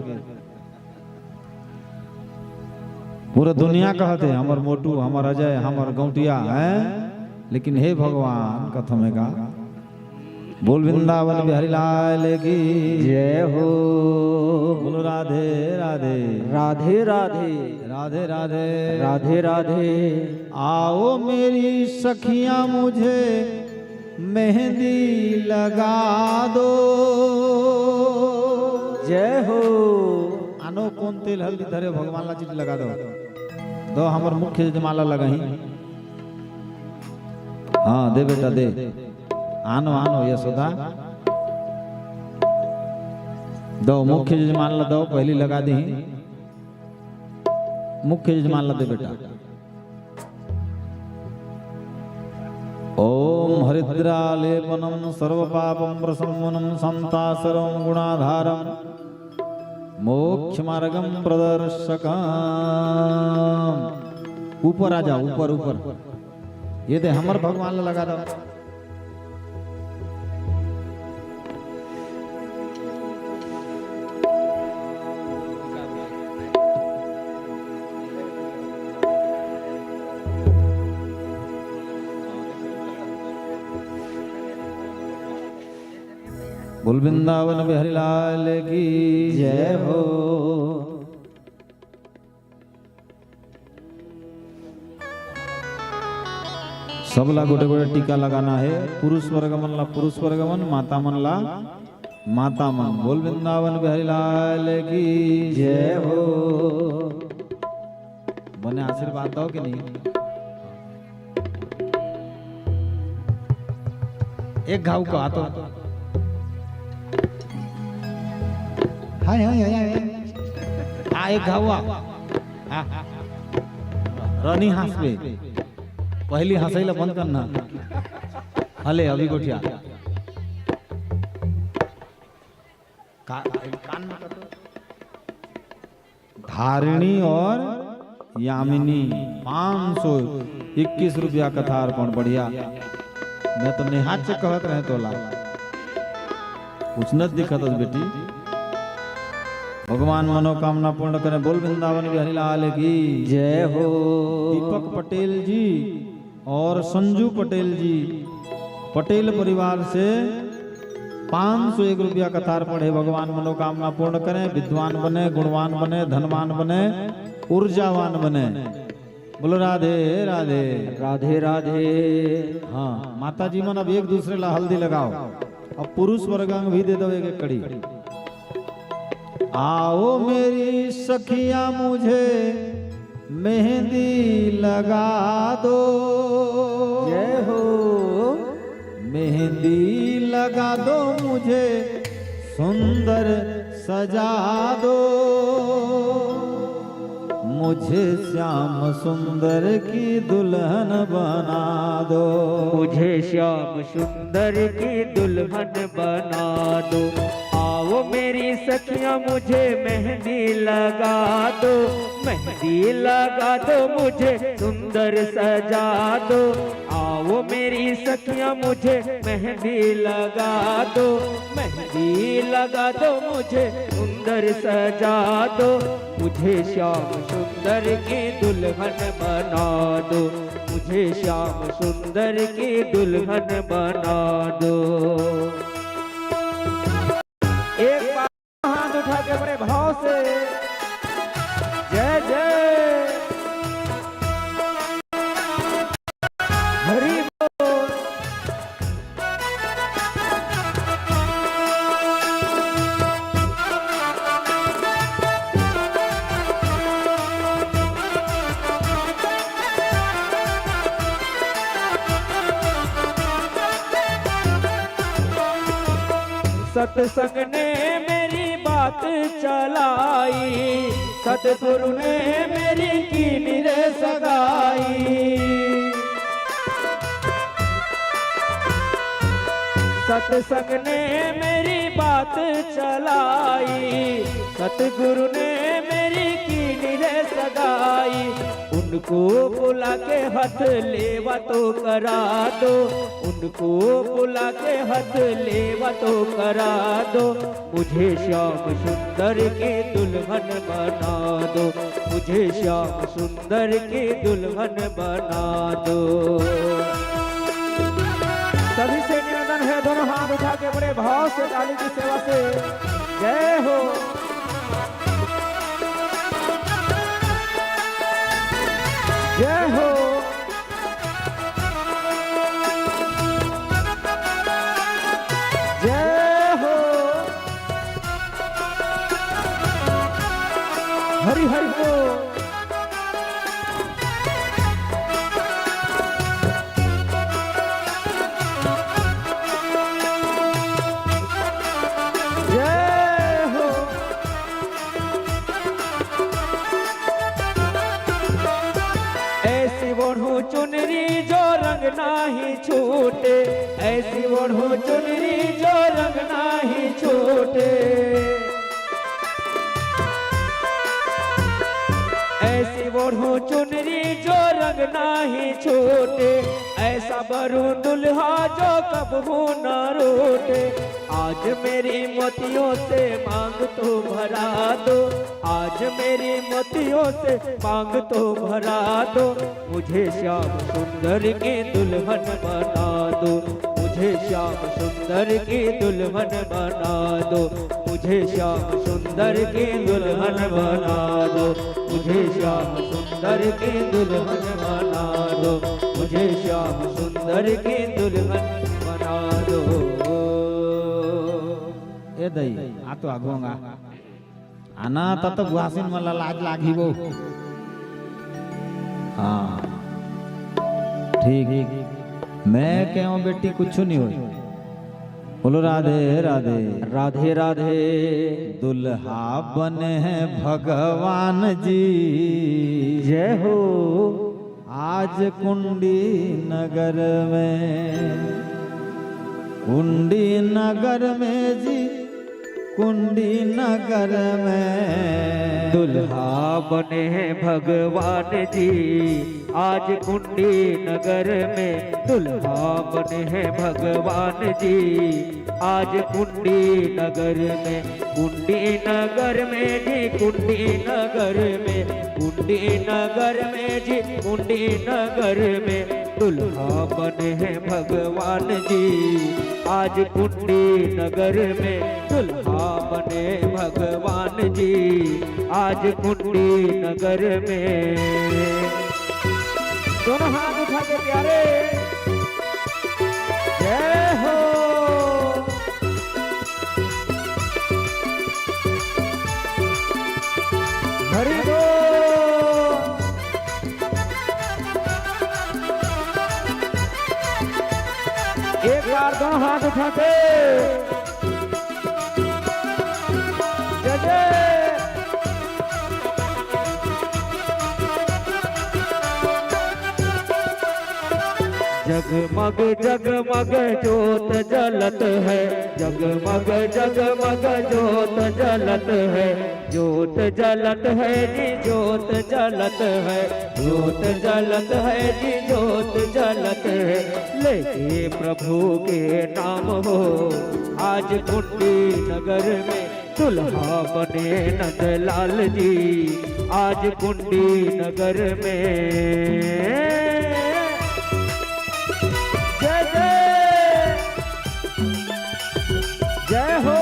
पूरा दुनिया कहत हे, "हमर मोटू, हमर अजय, हमर गौंटिया है।" लेकिन हे भगवान, कथम हे का? बोल वृंदावन बिहारी लाल की। जय हो। बोलो राधे राधे। राधे राधे। राधे राधे। राधे राधे। आओ मेरी सखियां, मुझे मेहंदी लगा दो। जय हो। आनो कोन तेल हल्दी धरे, भगवान ला चीज लगा दो। दो हमर मुख्य जजमान ला लगाही। हाँ, दे बेटा, दे। आनो, आनो, यशोदा। दो, मुख्य जजमान ला दो, पहली लगा देही। मुख्य जजमान ला दे बेटा। ओम हरिद्रालेपनम सर्वपापम प्रशमनम शांतासरम गुणाधारम मोक्ष मार्गम प्रदर्शकम। ऊपर आ जाओ, ऊपर, ऊपर। ये दे हमर भगवान ला लगा दो। बोल वृंदावन बिहारी लाल की जय हो। सबला गोटे गोटे टीका लगाना हे। पुरुष वर्ग मन ला पुरुष वर्ग मन, माता मन ला माता मन। बोल वृंदावन बिहारी लाल की जय हो। बने आशीर्वाद दो कि नहीं? एक घाव का तो। हाय, हाय, हाय, हाय। आ, एक घाव आ। आ। रानी हंसबे। पहली हंसई ला बंद करना। हले, अभी गोठिया। का-, कान में का तो? धारिणी और यामिनी, पाँच सौ इक्कीस रुपया कथा अर्पण। बढ़िया, मैं तो नेहाच से कहत रहे तोला, कुछ न दिखत हस बेटी। भगवान मनोकामना पूर्ण करे। बोल वृंदावन बिहारी लाल की जय हो। दीपक पटेल जी और संजू पटेल जी, पटेल परिवार से पाँच सौ एक रुपया कथा अर्पण हे। भगवान मनोकामना पूर्ण करें, विद्वान बने, गुणवान बने, धनवान बने, ऊर्जावान बने। बोलो राधे राधे। राधे राधे। हाँ, माता जी मन अब एक दूसरे ला हल्दी लगाओ। अब पुरुष वर्गांग भी दे दो एक एक कड़ी। आओ मेरी सखियां, मुझे मेहंदी लगा दो। जय हो। मेहंदी लगा दो, मुझे सुंदर सजा दो। मुझे श्याम सुंदर की दुल्हन बना दो। मुझे श्याम सुंदर की दुल्हन बना दो। आओ मेरी सखियां, मुझे मेहंदी लगा दो, मेहंदी लगा दो, मुझे सुंदर सजा दो। आओ मेरी सखियां, मुझे मेहंदी लगा दो, मेहंदी लगा दो, मुझे सुंदर सजा दो। मुझे श्याम सुंदर की दुल्हन बना दो, मुझे श्याम सुंदर की दुल्हन बना दो। एक बार हाथ उठा के बड़े भाव से जय जय हरि बोल। सत्संग ने मेरी बात चलाई, सतगुरु ने मेरी कीनी रे सगाई। सत्संग ने मेरी बात चलाई, सतगुरु ने मेरी कीनी रे सगाई। उनको बुला के हाथ लेवा तो करा दो, उनको बुला के हाथ लेवा तो करा दो। मुझे श्याम सुंदर की दुल्हन बना दो, मुझे श्याम सुंदर की दुल्हन बना दो। सभी से निवेदन है, दोनों हाथ उठा के बड़े भाव से ताली की सेवा से जय हो, जय हो, जय हो। हरि हरि बोल। जय हो। ऐसी ओढ़ूं चुनरी जो रंग नाही छूटे, ऐसी ओढ़ूं चुनरी जो रंग नाही छूटे। ऐसी ओढ़ूं चुनरी जो रंग नाही छूटे, ऐसा वरूं दुल्हा जो कबहू ना रूठे। आज मेरी मोतियों से मांग तो भरा दो, आज मेरी मोतियों से मांग तो भरा दो। मुझे श्याम सुंदर की दुल्हन बना दो, मुझे श्याम सुंदर की दुल्हन बना दो, मुझे श्याम सुंदर की दुल्हन बना दो, मुझे श्याम सुंदर की दुल्हन बना दो, मुझे श्याम सुंदर की दुल्हन बना दो। ए दई, आ तो आगू अंगा। आना त तो बुआसिन मन ला लाज लागही वो। हाँ, ठीक। मैं कहूँ बेटी, कुछ नहीं हो। बोलो राधे राधे। राधे राधे। दुल्हा बने हैं भगवान जी। जय हो। आज कुंडी नगर में, कुंडी नगर में जी, कुंडी नगर में दुल्हा बने हैं भगवान जी। आज कुंडी नगर में दुल्हा बने हैं भगवान जी। आज कुंडी नगर में, कुंडी नगर में जी, कुंडी नगर में, कुंडी नगर में जी, कुंडी नगर में दुल्हा बने हैं भगवान जी। आज कुंडी नगर में दुल्हा बने भगवान जी। आज कुंडी नगर में। दोनों हाथ उठा के प्यारे। जय हो। हरि बोल। एक बार दोनों हाथ उठा के। जय जय। जगमग जगमग जोत जलत है, जगमग जगमग जोत जलत है, जोत जलत है जी, जोत जलत है, जोत जलत है जी, जोत जलत है। लेके प्रभु के नाम हो, आज कुंडी नगर में दुल्हा बने नंदलाल जी, आज कुंडी नगर में। जय जय, जय हो।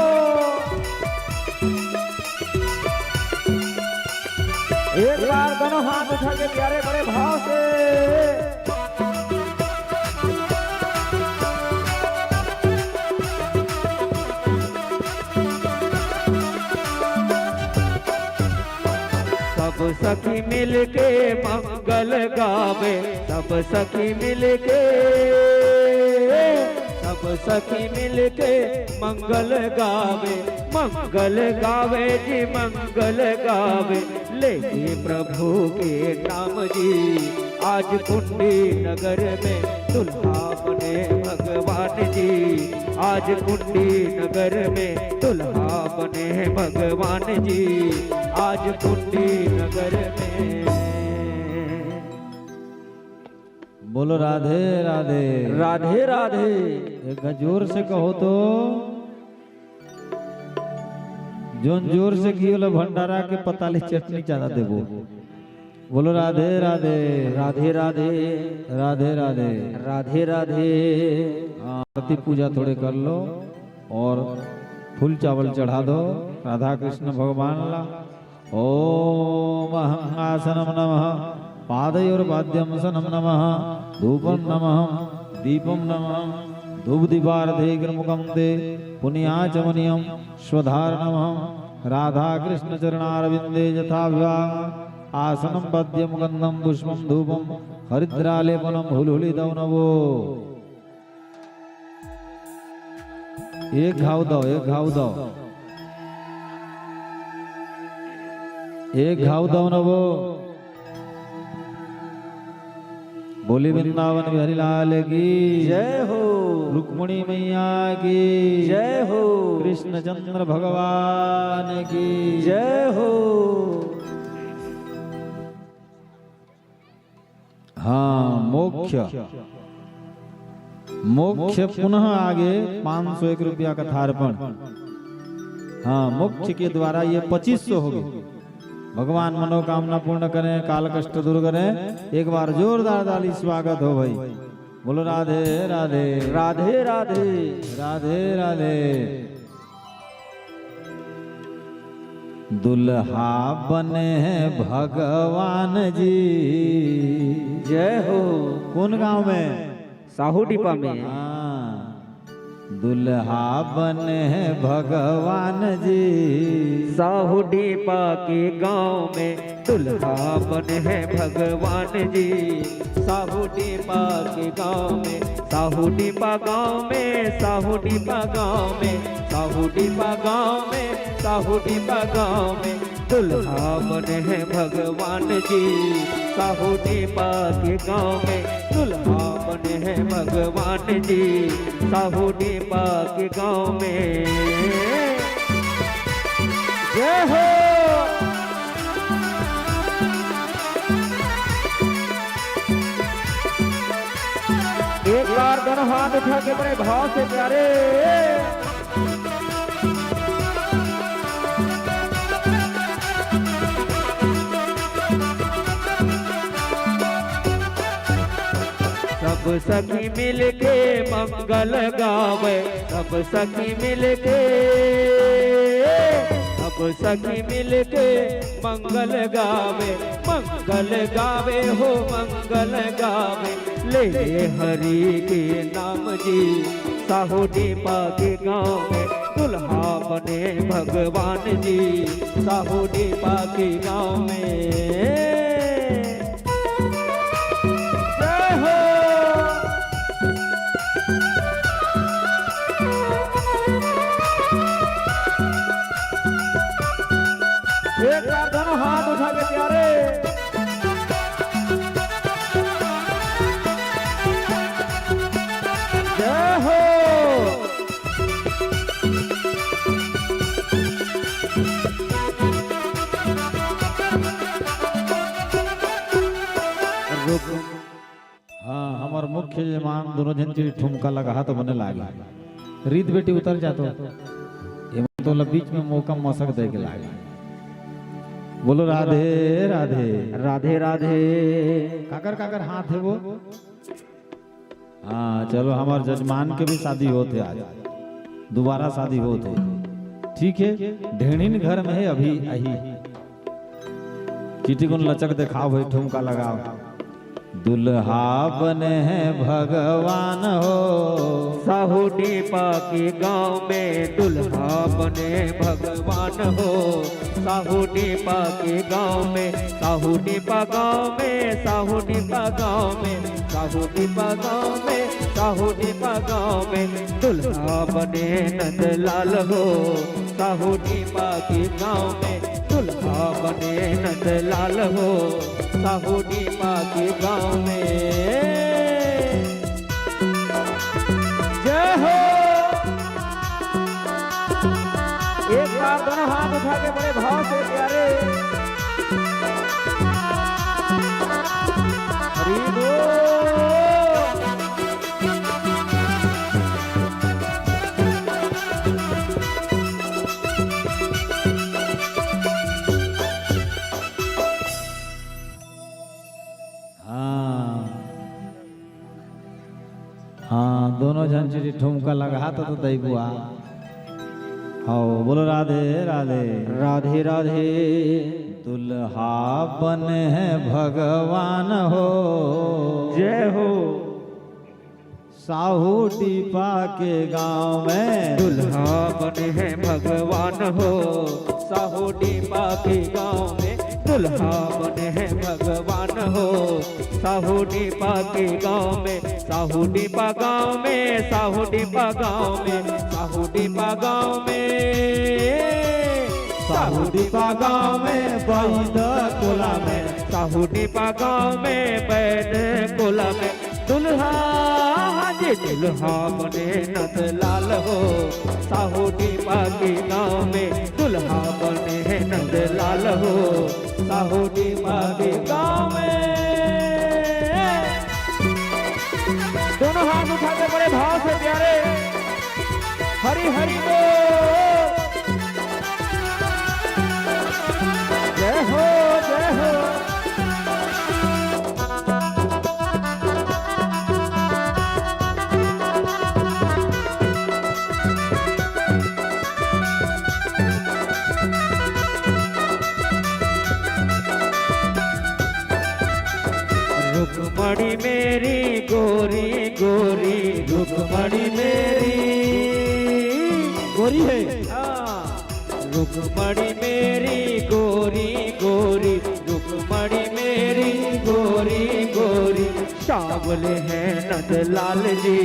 एक बार दोनों हाथ उठा के प्यारे बड़े भाव से। सब सखी मिलके मंगल गावे, सब सखी मिलके, सब सखी मिलके मंगल गावे, मंगल गावे जी, मंगल गावे। लेके प्रभु के नाम जी, आज कुंडी नगर में दुल्हा बने भगवान। भगवान जी, आज कुंडी नगर में दुल्हा बने हैं भगवान जी, आज कुंडी नगर में। बोलो राधे राधे। राधे राधे। एक बार जोर से कहो तो। जोन जोर से कियो ला भंडारा के पताली चटनी ज्यादा देबो। बोलो राधे राधे। राधे राधे। राधे राधे। राधे राधे। हाँ, आरती पूजा थोड़े कर लो और फूल चावल चढ़ा दो राधा कृष्ण भगवान ला। ओम अहं आसनम नमः, पादयोर्पाद्यं सनं नमः, धूपं नमः, दीपं नमः, धूप दीपार्थेऽग्निमुखं ते पुण्याचमनीयं स्वधारणमहं। राधा कृष्ण चरणारविंदे यथाविभागं आसनं पाद्यं गंधं पुष्पं धूपं हरिद्रालेपनं हुलहुलितौ नवो। एक घाव दव, एक घाव दव, एक घाव दव नवो। बोली वृंदावन बिहारी लाल की जय हो। रुक्मणी मैया की जय हो। कृष्णचंद्र भगवान की जय हो। हाँ, मोक्ष, मोक्ष पुनः आगे पाँच सौ एक रुपया का थारपण। हाँ, मोक्ष के द्वारा ये पच्चीस सौ हो गए। भगवान मनोकामना पूर्ण करें, काल कष्ट दूर करें। एक बार जोरदार ताली स्वागत हो भाई। बोलो राधे राधे। राधे राधे। राधे राधे। दुल्हा बने हैं भगवान जी। जय हो। कौन गांव में? साहू डीपा में। हाँ। दुल्हा बने हैं भगवान जी। साहू डीपा के गांव में दुल्हा बने हैं भगवान जी। साहू डीपा के गांव में, साहू डीपा गांव में, साहू डीपा गांव में, साहू डीपा गांव में, साहू डीपा गांव में दुल्हा बने हैं भगवान जी। साहू डीपा के गांव में दुल्हा बने हैं भगवान जी। साहू डीपा के गांव में। जय हो। एक बार दोनों हाथ उठा के बड़े भाव से प्यारे। सब सखी मिलके मंगल गावे, सब सखी मिलके, सब सखी मिलके मंगल गावे, मंगल गावे हो मंगल गावे, ले ले हरि के नाम जी। साहू डीपा के गांव में दुल्हा बने भगवान जी। साहू डीपा के गांव में जय हो। एक बार दोनों हाथ उठा के प्यारे। जय हो। रुक। हाँ, हमर मुख्य जजमान दोनों झन के ठुमका लगा त बने लागे। रीत बेटी उतर जातो। एमा तो ला बीच में मौका मसक दे के लागे। बोलो राधे राधे। राधे राधे। काकर काकर हाथ हे वो? हाँ, चलो, हमर जजमान के भी शादी होत हे आज, दोबारा शादी होत हे। ठीक हे, ढेढ़िन घर में हे अभी, अही। चिटिकुन लचक देखाव भाई, ठुमका लगाव। दुल्हा बने हैं भगवान हो। साहू डीपा के गांव में दुल्हा बने भगवान हो। साहू डीपा के गांव में, साहू डीपा गांव में, साहू डीपा गांव में, साहू डीपा गांव में, साहू डीपा गांव में दुल्हा बने नंदलाल हो। साहू डीपा के गांव में दुल्हा बने नंदलाल हो। साहू डीपा के गांव में। झन चिरी ठुमका लगा तो, तो दई बुआ। हौ, बोलो राधे राधे। राधे राधे। दुल्हा बने है भगवान हो। जय हो। साहू टीपा के गांव में। दुल्हा बने है भगवान हो। साहू टीपा के गांव में। दुल्हा बने है भगवान हो। साहू टीपा के गांव में। साहू टीपा गांव में, साहू टीपा गांव में, साहू टीपा गांव में, साहू टीपा गांव में, बैद कोला में। साहू टीपा गांव में, बैद कोला में। दुल्हा, हाँ जी, दुल्हा बने नंदलाल हो। साहू टीपा के गांव में, दुल्हा बने नंदलाल हो। साहू टीपा के गांव में। दोनों हाथ उठा के बड़े भाव से प्यारे हरि हरि बोल। जय हो, जय हो। रुक्मणी मेरी गोरी गोरी, रुक्मणी मेरी गोरी है। हाँ। रुक्मणी मेरी गोरी गोरी, रुक्मणी मेरी गोरी गोरी। सावले हैं नंदलाल जी,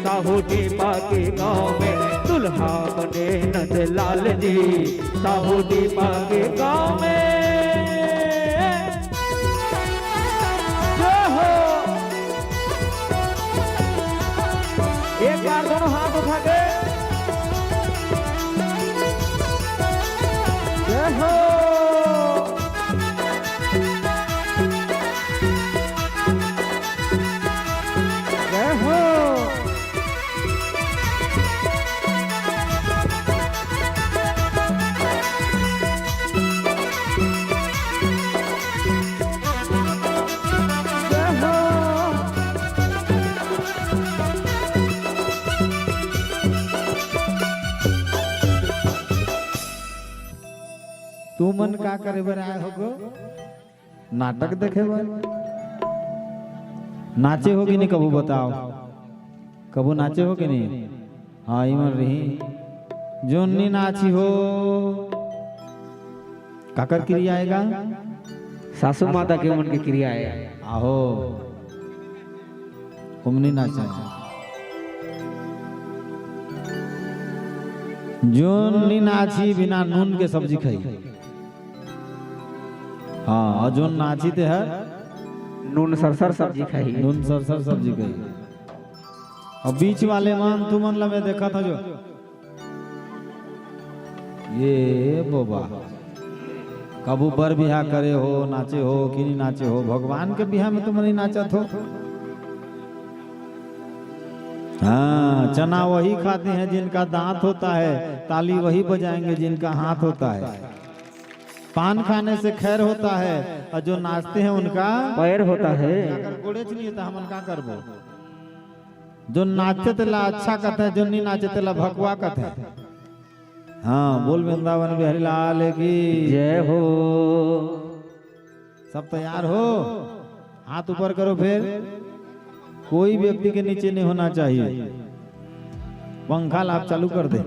साहू टीपा के गांव में। दुल्हा बने नंदलाल जी, साहू टीपा के गांव में। जय हो। एक बार दोनों हाथ उठा के। जय हो। जय हो। तुमन का करे बर आए हो गो? नाटक देखे बर? नाचे हो कि नहीं, कभू बताओ, कभू नाचे हो कि नहीं? हाँ, इमन रही, जोन नी नाची हो, काकर किरिया आएगा? सासू माता के मन के किरिया आएगा। आहो, ओमन नी नाचे। जोन नी नाची, बिना नून के सब्जी खाई। हाँ, अउ जोन नाची ते हर नून सरसर सब्जी खाही। नून सरसर सब्जी खाही। अउ बीच वाले मन, तुमन ला मैं देखत हंव जो, ये बोबा, कभू बर बिहा करे हो, नाचे हो कि नहीं नाचे हो? भगवान के बिहा में तुमन नहीं नाचत हो। हाँ, चना वही खाते हैं जिनका दांत होता है, ताली वही बजाएंगे जिनका हाथ होता है। पान खाने से खैर होता है, और जो नाचते हैं उनका पैर होता है। अगर गोड़ेच नहीं है तो हमन का करबो? जो नाचे तेला अच्छा कहते हैं, जो नहीं नाचे तेला भकवा कहते हैं। हाँ, बोल वृंदावन बिहारी लाल की जय हो। सब तैयार हो? हाथ ऊपर करो फिर। कोई व्यक्ति के नीचे नहीं होना चाहिए। पंखा ला आप चालू कर दे।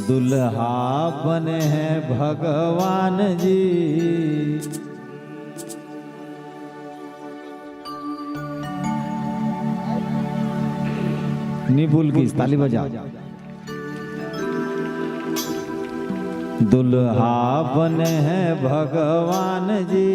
दुल्हा बने हैं भगवान जी। निपुल की ताली बजाओ। दुल्हा बने हैं भगवान जी।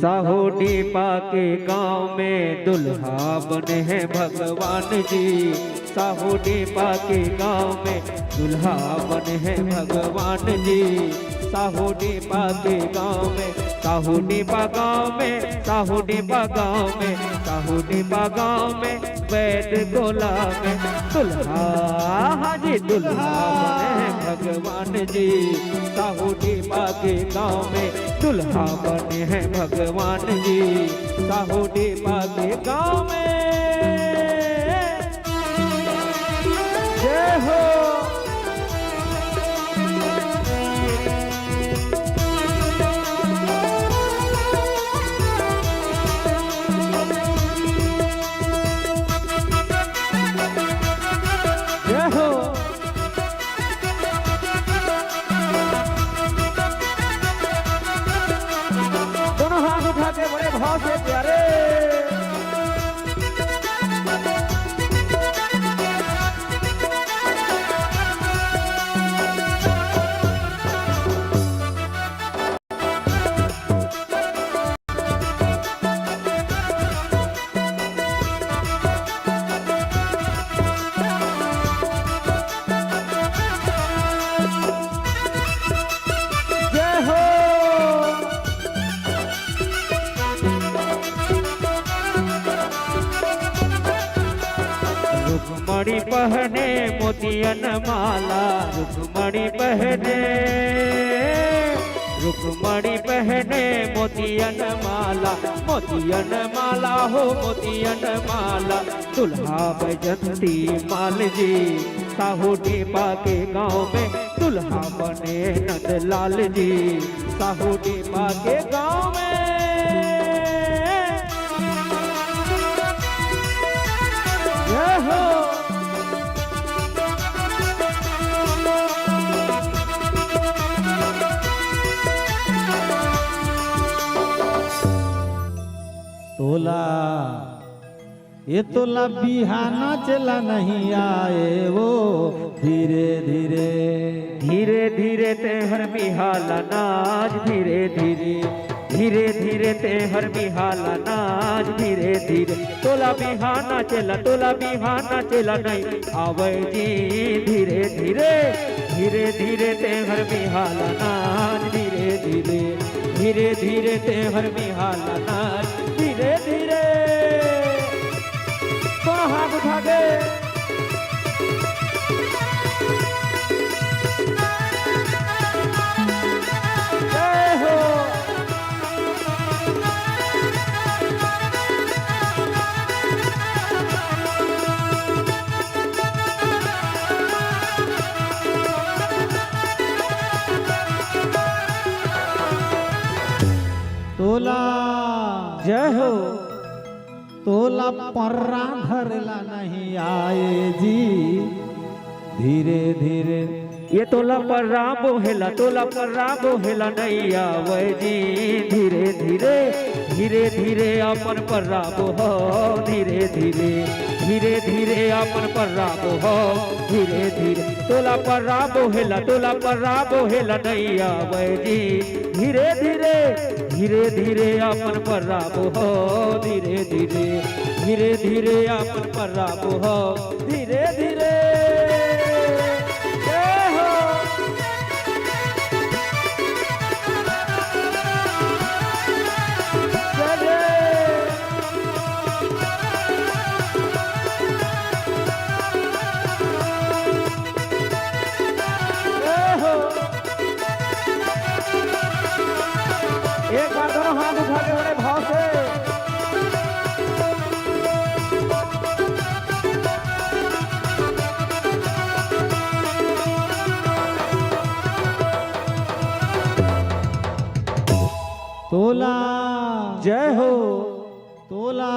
साहू टीपा के गांव में दुल्हा बने हैं भगवान जी। साहू टीपा के गांव में दुल्हा बने हैं भगवान जी। साहू टीपा के गांव में, साहू टीपा गांव में, साहू टीपा गांव में, साहू टीपा गांव में, बैद कोला में दुल्हा, हाँ जी, दुल्हा बने हैं भगवान जी। साहू टीपा के गांव में दुल्हा बने हैं भगवान जी। साहू टीपा के गांव में रुक्मणी पहने मोतियन माला, रुक्मणी पहने, रुक्मणी पहने मोतियन माला, मोतियन माला हो मोतियन माला। दुल्हा बैजंती माल जी, साहू टीपा के गाँव में दुल्हा बने नंदलाल जी, साहू टीपा के गाँव में। जय हो। तोला, ये तोला बिहाना चला नहीं आए वो धीरे धीरे। धीरे धीरे तेहर बिहाला नाच धीरे धीरे, धीरे धीरे तेहर बिहाला नाच धीरे धीरे। तोला बिहाना चला, तोला बिहाना चला नहीं आवे जी धीरे धीरे, धीरे धीरे तेहर बिहाला नाच धीरे धीरे, धीरे धीरे तेहर बिहाला नाच धीरे धीरे। तो हाथ उठा के। जय हो। तोला। जय हो। तोला पर्रा धरला नहीं आए जी धीरे धीरे। ये तोला पर्रा बोहेला, तोला पर्रा बोहेला नहीं आवे जी धीरे धीरे, धीरे धीरे अपन पर्रा बोहो धीरे धीरे, धीरे धीरे अपन पर्रा बोहो धीरे धीरे। तोला पर्रा बोहेला, तोला पर्रा बोहेला नहीं आवे जी धीरे धीरे, धीरे धीरे अपन पर्रा बोहो धीरे धीरे, धीरे धीरे अपन पर्रा बोहो धीरे धीरे। जय हो। जय जय। जय हो। एक बार दोनों हाथ उठा के बड़े भाव से। तोला। जय हो। तोला।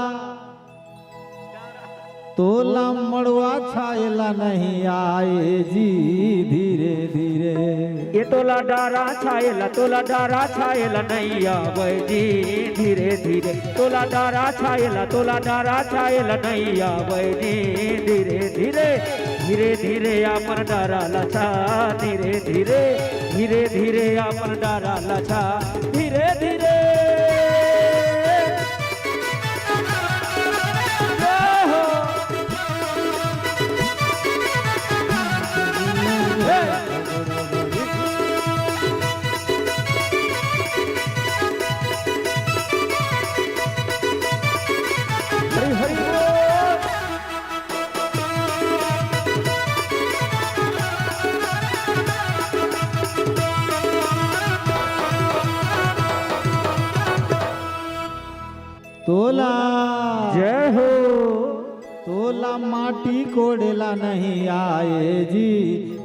तोला मड़वा छाएला नहीं आए जी धीरे धीरे। ये तोला डारा छाएला, तोला डारा छाएला नहीं आवे जी धीरे धीरे। तोला डारा छाएला, तोला डारा छाएला नहीं आवे जी धीरे धीरे। धीरे धीरे अपन डारा ला छा धीरे धीरे, धीरे धीरे अपन डारा ला छा धीरे धीरे। जय हो। हे। हरि हरि बोल। तोला। जय हो। तोला माटी कोड़ेला नहीं आए जी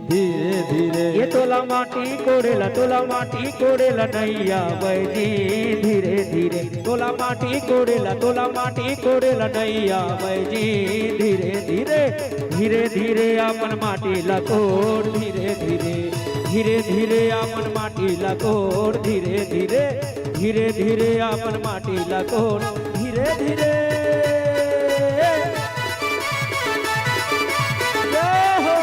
धीरे धीरे। ये तोला माटी कोड़ेला, तोला माटी कोड़ेला नहीं आवे जी धीरे धीरे। तोला माटी कोड़ेला, तोला माटी कोड़ेला नहीं आवे जी धीरे धीरे। धीरे धीरे अपन माटी ला कोड़ धीरे धीरे, धीरे धीरे अपन माटी ला कोड़ धीरे धीरे, धीरे धीरे अपन माटी ला कोड़ धीरे धीरे। जय हो।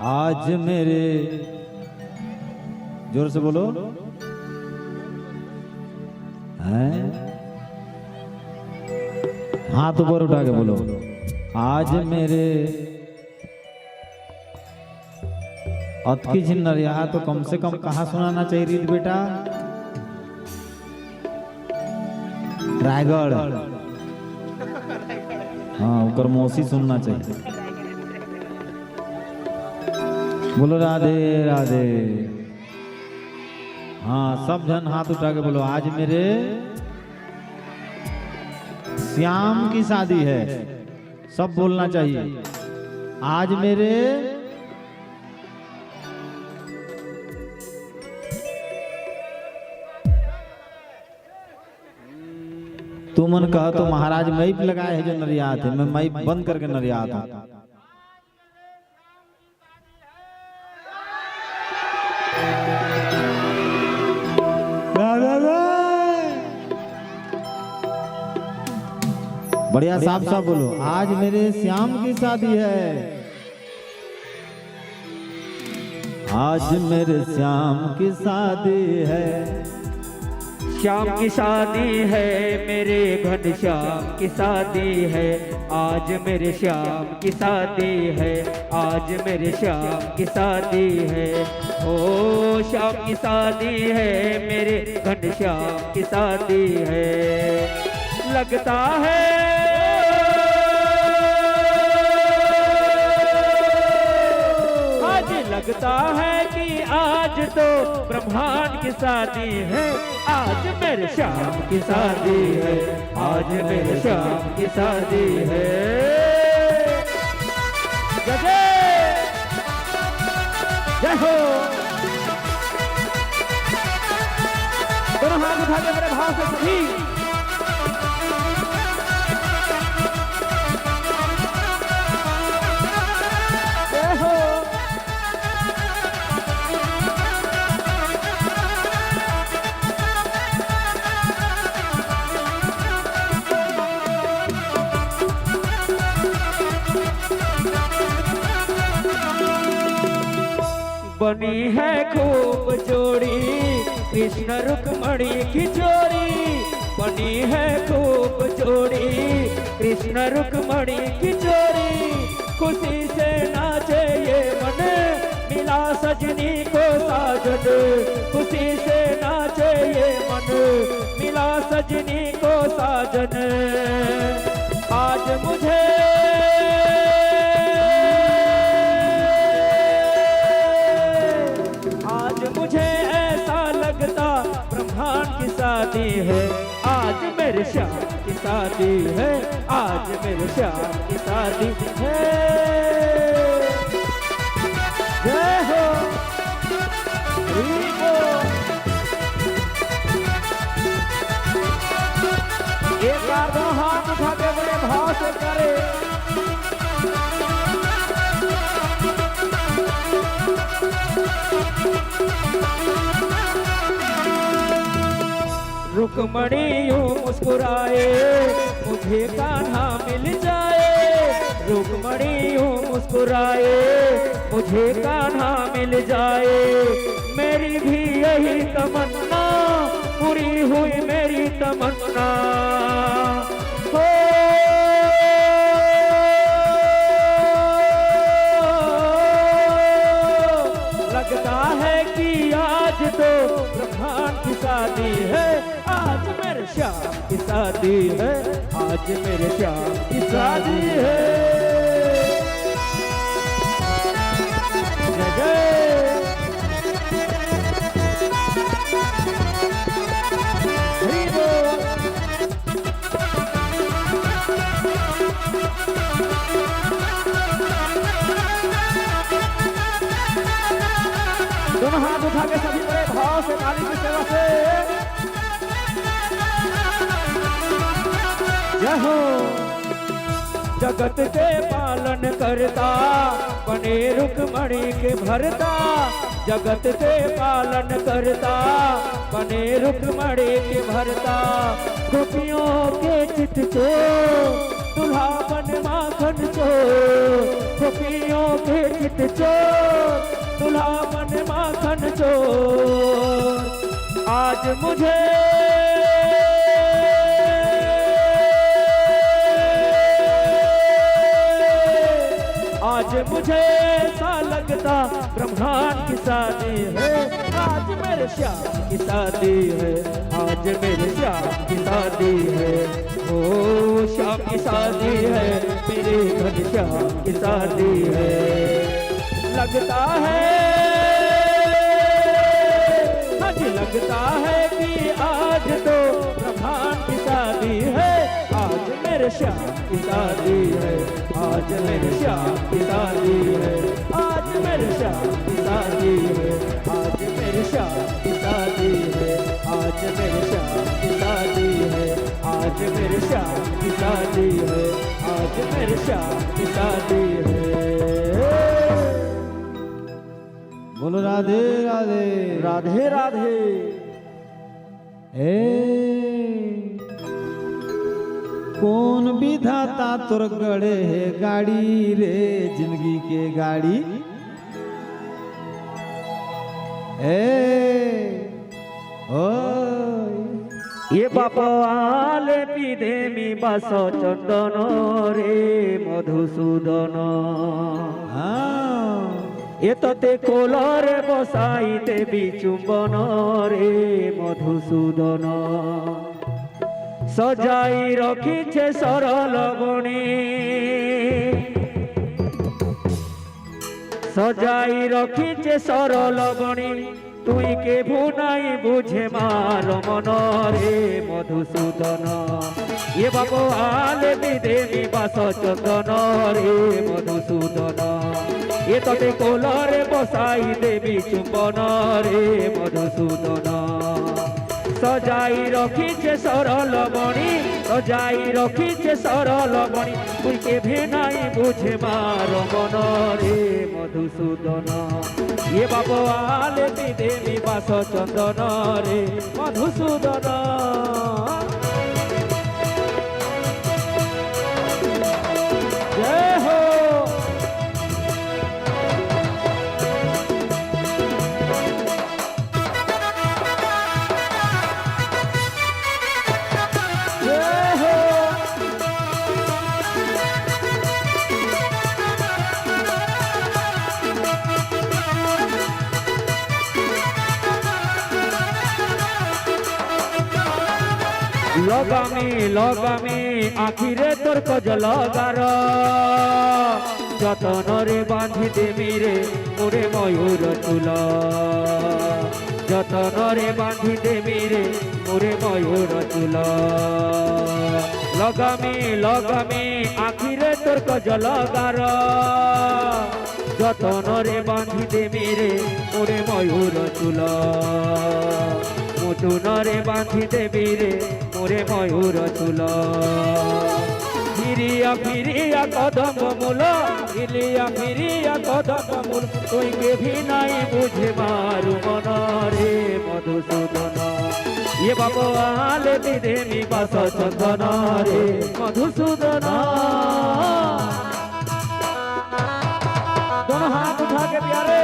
आज मेरे, जोर से बोलो, हैं? हाथ ऊपर उठा के बोलो, आज मेरे अतकी झिन नरिया तो कम से कम कहाँ सुनाना चाहिए रीत बेटा? रायगढ़। हाँ, ओकर मौसी सुनना चाहिए। बोलो राधे राधे। हाँ, सब झन हाथ उठा के बोलो, आज मेरे श्याम की शादी है। सब बोलना चाहिए, आज मेरे। तुमन कहा तो महाराज माइक लगाए हे जो नरियात हे, मैं माइक बंद करके नरियात हूँ। बढ़िया, साफ साफ बोलो, आज मेरे श्याम की शादी है। आज मेरे श्याम की शादी है। श्याम की शादी है, मेरे घनश्याम की शादी है। आज मेरे श्याम की शादी है। आज मेरे श्याम की शादी है। ओ श्याम की शादी है, मेरे घनश्याम की शादी है। लगता है, आज लगता है कि आज तो ब्रह्मांड की शादी है। आज मेरे श्याम की शादी है। आज मेरे श्याम की शादी है। जय जय। जय हो। दोनों हाथ उठा के बड़े भाव से सभी। जय हो। बनी है खूब जोड़ी कृष्ण रुक्मणी की जोड़ी। बनी है खूब जोड़ी कृष्ण रुक्मणी की जोड़ी। खुशी से नाचे ये मन, मिला सजनी को साजन। खुशी से नाचे ये मन, मिला सजनी को साजन। आज मुझे, आज मुझे ऐसा लगता ब्रह्मांड की शादी है। आज मेरे श्याम की शादी है। आज मेरे श्याम की शादी है। जय हो। हरि बोल। एक बार दोनों हाथ उठा के बड़े भाव से करे। रुक्मणी यूं मुस्कुराए, मुझे कान्हा मिल जाए। रुक्मणी यूं मुस्कुराए, मुझे कान्हा मिल जाए। मेरी भी यही तमन्ना, पूरी हुई मेरी तमन्ना। हो, लगता है कि आज तो ब्रह्मांड की शादी है। आज मेरे श्याम की शादी है। आज मेरे श्याम की शादी है। जय जय। हरि बोल। दोनों हाथ उठा के सभी बड़े भाव से ताली की सेवा से जय हो। जगत के पालन करता, बने रुक्मणी के भरता। जगत के पालन करता, बने रुक्मणी के भरता। गोपियों के चित चोर, दुल्हा बन माखन चोर। गोपियों के चित चोर, दुल्हा बन माखन चोर। आज मुझे ब्रह्मांड की शादी है, आज मेरे श्याम की शादी है, आज मेरे श्याम की शादी है। ओ श्याम की शादी है, मेरे घनश्याम की शादी है। लगता है, हाँ जी, लगता है कि आज तो ब्रह्मांड की शादी है, आज मेरे श्याम की शादी है, आज मेरे श्याम की शादी है, आज मेरे श्याम की शादी है, आज मेरे श्याम की शादी है, आज मेरे श्याम की शादी है, आज मेरे श्याम की शादी है, आज मेरे श्याम की शादी है। बोलो राधे राधे। राधे राधे। ए, कोन विधाता तोर गढ़े हे गाड़ी रे, जिंदगी के गाड़ी? ए, ओ, ये बापा आले पीधे मी बास चंदन रे मधुसूदन। हाँ। এততে কোলরে বসাই দেবী চুম্বন রে মধুসূদন। সজাই রখিছে সরলবণী, সজাই রখিছে সরলবণী। তুই কেভু নাই বুঝে মার মন রে মধুসূদন। এ বাপ আলে দি দেবী বাস চন্দন রে মধুসূদন। এ ততে কোলরে বসাই দেবী চুম্বন রে মধুসূদন। সজাই রখিছে সরলবণী, সজাই রখিছে সরলবণী। তুই কেভে নাই বুঝে মার মন রে মধুসূদন। এ বাপ আলে দি দেবী বাস চন্দন রে মধুসূদন। জয় হো। জয় হো। লগামি লগামি আখিরে তোর কজল গার, যতনরে বাঁধি দেমি রে মোরে ময়ূর চূল। যতনরে বাঁধি দেমি রে মোরে ময়ূর চূল। লগামি লগামি আখিরে তোর কজল গার, যতনরে বাঁধি দেমি রে মোরে ময়ূর চূল। মুটুনরে বাঁধি দেমি রে মোরে ময়ূর চূল। ফিরিয়া ফিরিয়া কদম্ব মূল, ফিরিয়া ফিরিয়া কদম্ব মূল। তুই কেভি নাই বুঝে মার মন রে মধুসূদন। এ বাপ আলে দি দেমি বাস চন্দন রে মধুসূদন। दोनों हाथ उठा के प्यारे।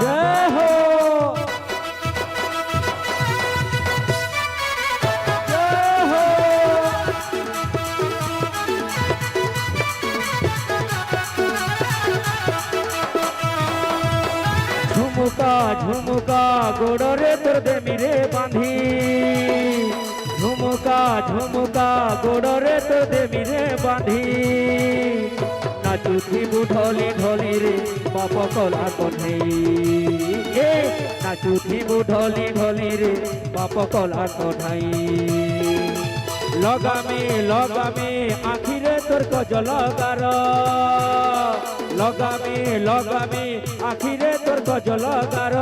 जय हो। जय हो। ঝুমুকা ঝুমুকা গোড়রে তোর দেমি রে বাঁধি। ঝুমুকা ঝুমুকা গোড়রে তোর দেমি রে বাঁধি। নাচুথিবু ঢলি ঢলি রে বাপ কলা কণ্ঢেই। এ, নাচুথিবু ঢলি ঢলি রে বাপ কলা কণ্ঢেই। লগামি লগামি আখিরে তোর কজল গার। লগামি লগামি আখিরে তোর কজল গার।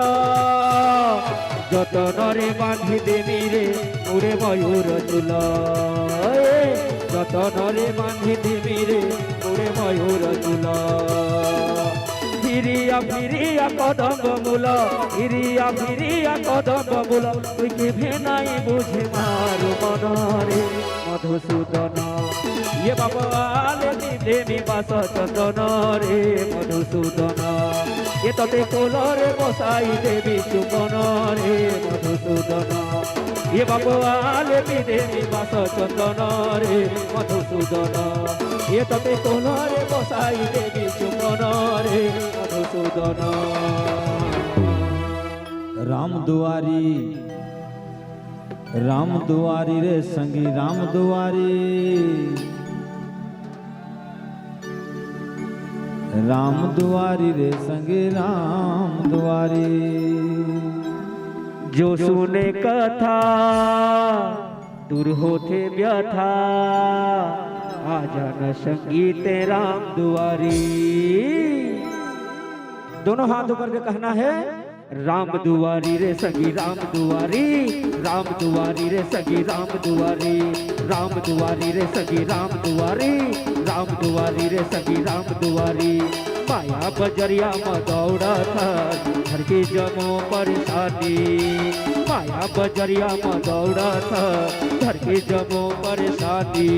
যতনরে বাঁধি দেমি রে মোরে ময়ূর চূল। এ, যতনরে বাঁধি দেমি রে মোরে ময়ূর চূল। ফিরিয়া ফিরিয়া কদম্ব মূল, ফিরিয়া ফিরিয়া কদম্ব মূল। তুই কেভে নাই বুঝে মার মন রে মধুসূদন। এ বাপ আলে দি দেমি বাস চন্দন রে মধুসূদন। এ ততে কোলরে বসাই দেমি চুম্বন রে মধুসূদন। এ বাপ আলে দি দেমি বাস চন্দন রে মধুসূদন। मधुसूदन, ये तपे कोन रे गोसाई देवी चुंबन रे मधुसूदन। राम दुआरी, राम दुआरी रे संगी, राम दुआरी, राम दुआरी रे संगी, राम दुआरी। जो सुने कथा दूर होथे व्यथा, आ जाना संगी ते राम दुआरी। दोनों हाथ ऊपर के कहना है, राम दुआरी रे संगी राम दुआरी, राम दुआरी रे संगी राम दुआरी, राम दुआरी रे संगी राम दुआरी, राम दुआरी रे संगी राम दुआरी। माया बजरिया म दौड़त हर, धर के जमो परेशानी। माया बजरिया म दौड़त हर, धर के जमो परेशानी।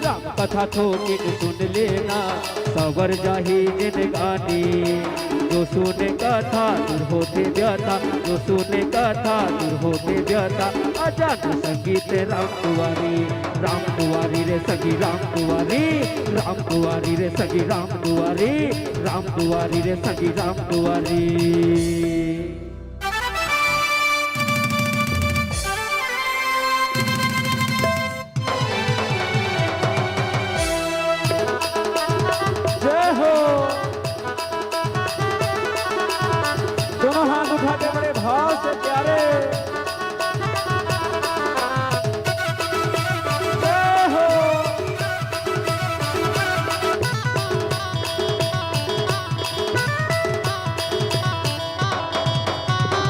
राम कथा थोकिन सुन लेना, सवर जाही जिनगानी। जो सुने कथा दूर होथे व्यथा, जो सुने कथा दूर होथे व्यथा। आ जाना संगी ते राम दुआरी, राम दुआरी रे संगी राम दुआरी, राम दुआरी रे संगी राम दुआरी, राम दुआरी रे संगी राम दुआरी। जय हो। दोनों हाथ उठा के बड़े भाव से प्यारे। जय हो।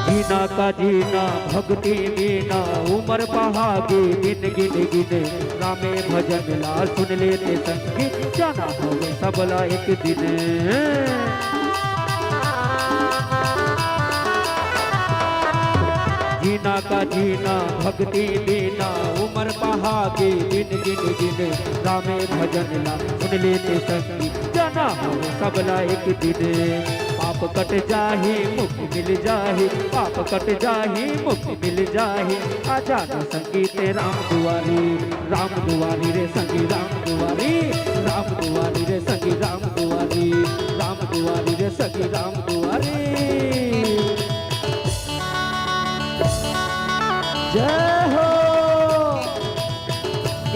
जीना का जीना भक्ति मीना, उमर पहागे दिन गिन गिन। रामे भजन ला सुन लेते संगी, जाना हवे सबला एक दिन। जीना का जीना भक्ति मीना, उमर पहागे दिन गिन गिन। रामे भजन ला सुन लेते संगी, जाना हवे सबला एक दिन। पाप कट जाही, मुक्ति मिल जाही, पाप कट जाही, मुक्ति मिल जाही। आ जाना संगी ते राम दुआरी, राम दुआरी रे संगी राम दुआरी, राम दुआरी रे संगी राम दुआरी, राम दुआरी रे संगी राम दुआरी। जय हो।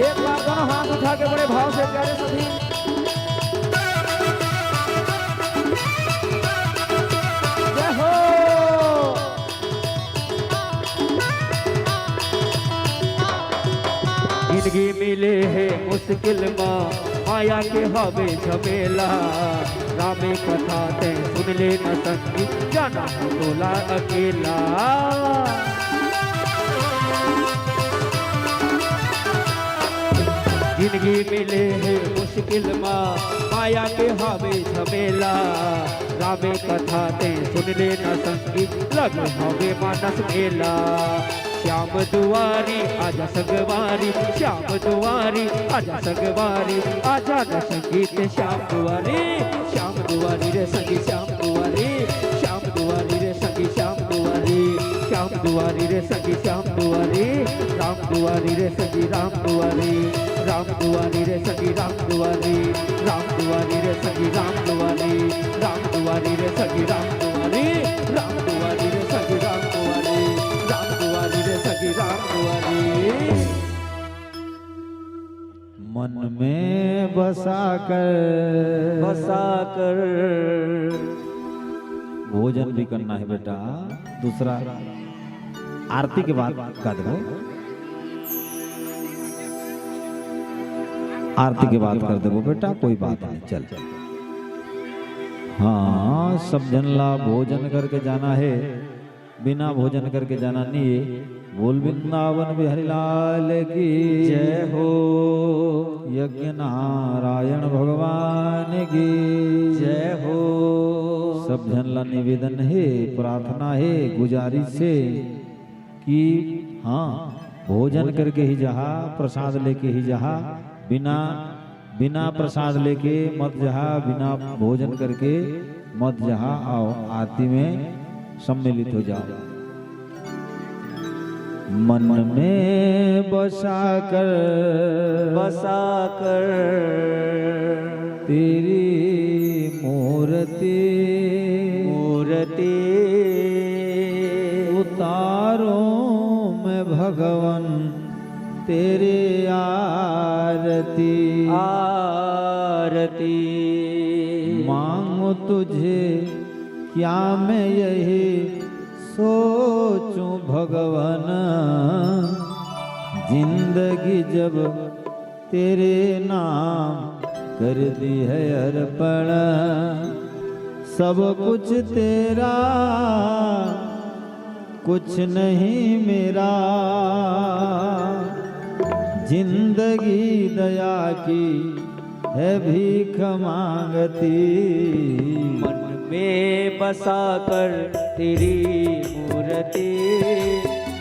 एक बार दोनों हाथ उठा के बड़े भाव से प्यारे सभी। जय हो। जिंदगी मिले हे मुश्किल मा, माया के हवे झमेला। रामे कथा ते सुन लेना संगी, जाना हे तोला अकेला। जिंदगी मिले हे मुश्किल मा, माया के हवे झमेला। रामे कथा ते सुन लेना संगी, लगे हवे मानस मेला। श्याम दुआरी आजा संगवारी, श्याम दुआरी आजा संगवारी, आजा ना संगी ते श्याम दुआरी, श्याम दुआरी रे संगी श्याम दुआरी, श्याम दुआरी रे संगी श्याम दुआरी, श्याम दुआरी रे संगी श्याम दुआरी, राम दुआरी रे संगी राम दुआरी, राम दुआरी रे संगी राम दुआरी, राम दुआरी रे संगी राम दुआरी, राम दुआरी रे संगी राम दुआरी, राम दुआरी रे संगी राम दुआरी, राम दुआरी रे संगी राम दुआरी। मन में बसा कर, बसा कर। भोजन भी करना है बेटा। दूसरा आरती के बाद कर देबो, आरती के बाद कर देबो बेटा, कोई बात नहीं। चल, हाँ, सब झन ला भोजन करके जाना है, बिना भोजन करके जाना नहीं है। बोल वृंदावन बिहारी लाल की जय हो। यज्ञ नारायण भगवान की जय हो। सब झन ला निवेदन है, प्रार्थना है, गुजारिश है कि हाँ, भोजन करके ही जहा, प्रसाद लेके ही जहा, बिना, बिना प्रसाद लेके मत जहा, बिना भोजन करके मत जहा, आओ आरती में सम्मिलित हो जाओ। मन में बसा कर, बसा कर तेरी मूर्ति, मूर्ति उतारूं मैं भगवन तेरी आरती, आरती। मांगू तुझे क्या मैं यही सोचूं भगवन, जिंदगी जब तेरे नाम कर दी है अर्पण, सब कुछ तेरा, कुछ नहीं मेरा, जिंदगी दया की है भीख मांगती। मन में बसा कर तेरी मूर्ति,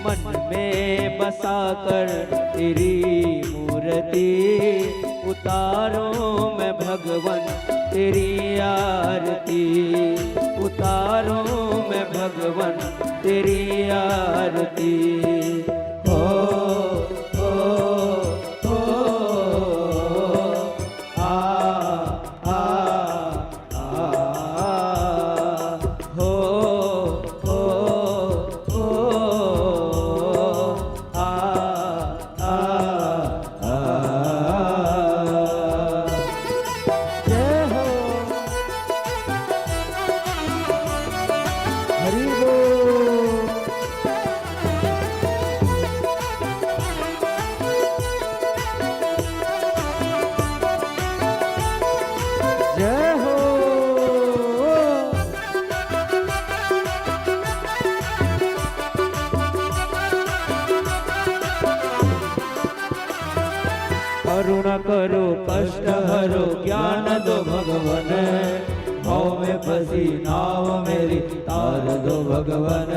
मन में बसा कर तेरी मूर्ति, उतारूं मैं भगवन तेरी आरती, उतारूं मैं भगवन तेरी आरती। हो, हो, हो, आ, आ, आ, हो, हो, हो, आ, आ, आ। जय हो। हरि बोल। जय हो। करुणा करो, कष्ट हरो, ज्ञान दो भगवन। भव में फंसी नाव मेरी, तार दो भगवन।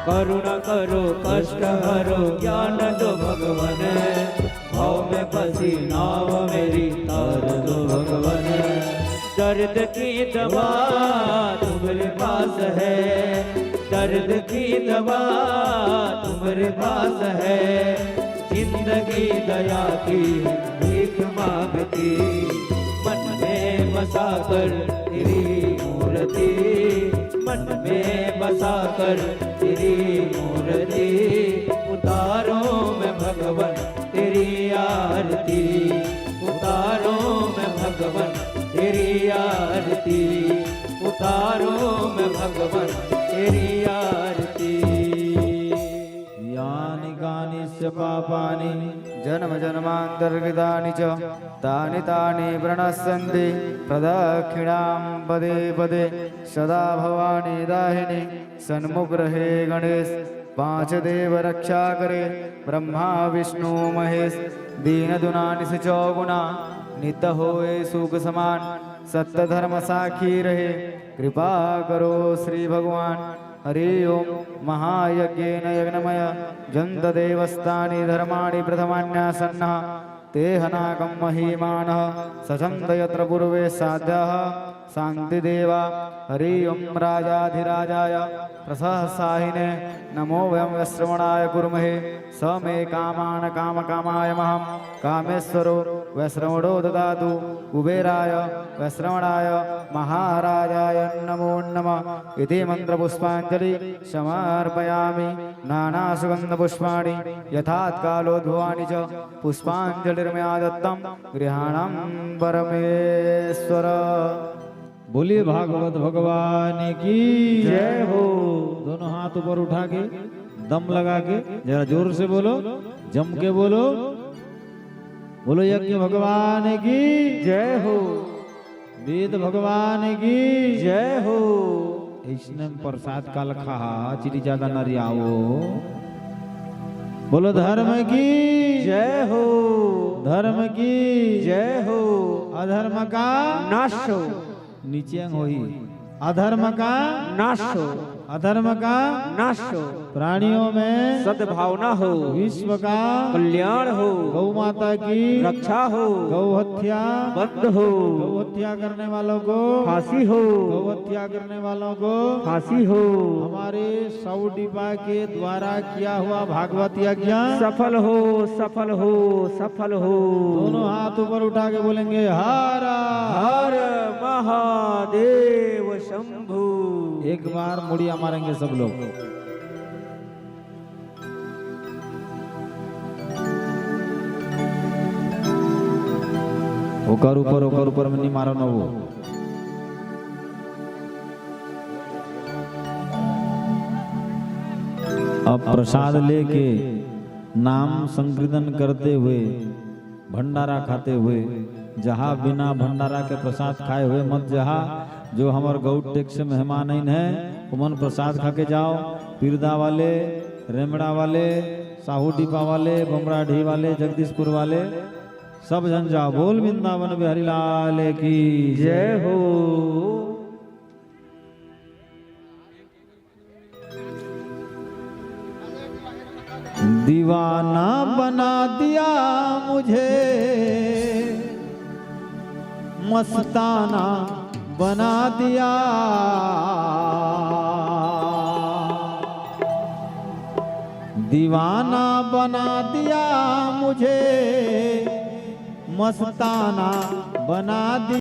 करुणा करो, कष्ट हरो, ज्ञान दो भगवन। भव में फंसी नाव मेरी, तार दो भगवन। दर्द की दवा तुम्हारे पास है, दर्द की दवा तुम्हारे पास है। जिंदगी दया की भीख मांगती, मन में बसा कर तेरी मूर्ति, मन में बसा कर तेरी मूर्ति, उतारूं मैं भगवन तेरी आरती, उतारूं मैं भगवन तेरी आरती, उतारूं मैं भगवन तेरी आरती। यानि कानि च पापानि जन्म जन्मांतरकृतानि च, तानि तानि प्रणश्यन्ति प्रदक्षिणां पदे पदे। सदा भवानी दाहिनी सन्मुख रहे गणेश, पांच देव रक्षा करे ब्रह्मा विष्णु महेश। दीन दुना निस चौगुना नित होए सुख समान, सत्य धर्म साखी रहे कृपा करो श्री भगवान। हरि ओम। महायज्ञेन यज्ञमय जंत देवस्तानि धर्माणि प्रथमान्यासन्नः। ते हनाकं महीमानः सचन्त यत्र पूर्वे साध्याः शान्ति देवा। हरि ओम। राजाधिराजाय प्रसहसाहिने नमो वयं वैश्रवणाय कुर्महे। स मे कामान काम कामायमहं कामेश्वरो वैश्रवणो ददातु कुबेराय वैश्रवणाय महाराजाय नमो नमः। इति मंत्र पुष्पांजलि समर्पयामि। नाना सुगंध पुष्पाणि यथाकालोद्भवानि च पुष्पांजलिर्मया दत्तं गृहाणं परमेश्वर। बोलिए भागवत भगवान की जय हो। दोनों हाथ ऊपर उठा के, दम लगा के, जरा जोर से बोलो, जम के बोलो। बोलो यज्ञ भगवान की जय हो। वेद भगवान की जय हो। इसने प्रसाद काल खा, चिड़ी जागा नरियाओ। बोलो धर्म की जय हो। धर्म की जय हो। अधर्म का नाश हो। नीचे अंग होही। अधर्म का नाश हो। अधर्म का नाश हो। प्राणियों में सद्भावना हो। विश्व का कल्याण हो। गौ माता की रक्षा हो। गौ हत्या बंद हो। गौ हत्या करने वालों को फांसी हो। गौ हत्या करने वालों को फांसी हो। हमारे सौ डिब्बा के द्वारा किया हुआ भागवत यज्ञ सफल हो, सफल हो, सफल हो। दोनों हाथ ऊपर उठा के बोलेंगे, हर हर महादेव शंभू। एक बार मुड़िया मारेंगे सब लोग। ओकर ऊपर, ओकर ऊपर में नहीं मारो ना वो। अब प्रसाद लेके नाम संकीर्तन करते हुए, भंडारा खाते हुए, जहाँ बिना भंडारा के प्रसाद खाए हुए मत जहा। जो हमर गौ टेक से मेहमान आइन है, ओमन प्रसाद खा के जाओ। पिरदा वाले, रेमड़ा वाले, साहू डीपा वाले, बमराढी वाले, जगदीशपुर वाले, सब झन जाओ। बोल वृंदावन बिहारी लाल की जय हो। दीवाना बना दिया मुझे, मस्ताना बना दिया। दीवाना बना दिया मुझे, मस्ताना बना दिया।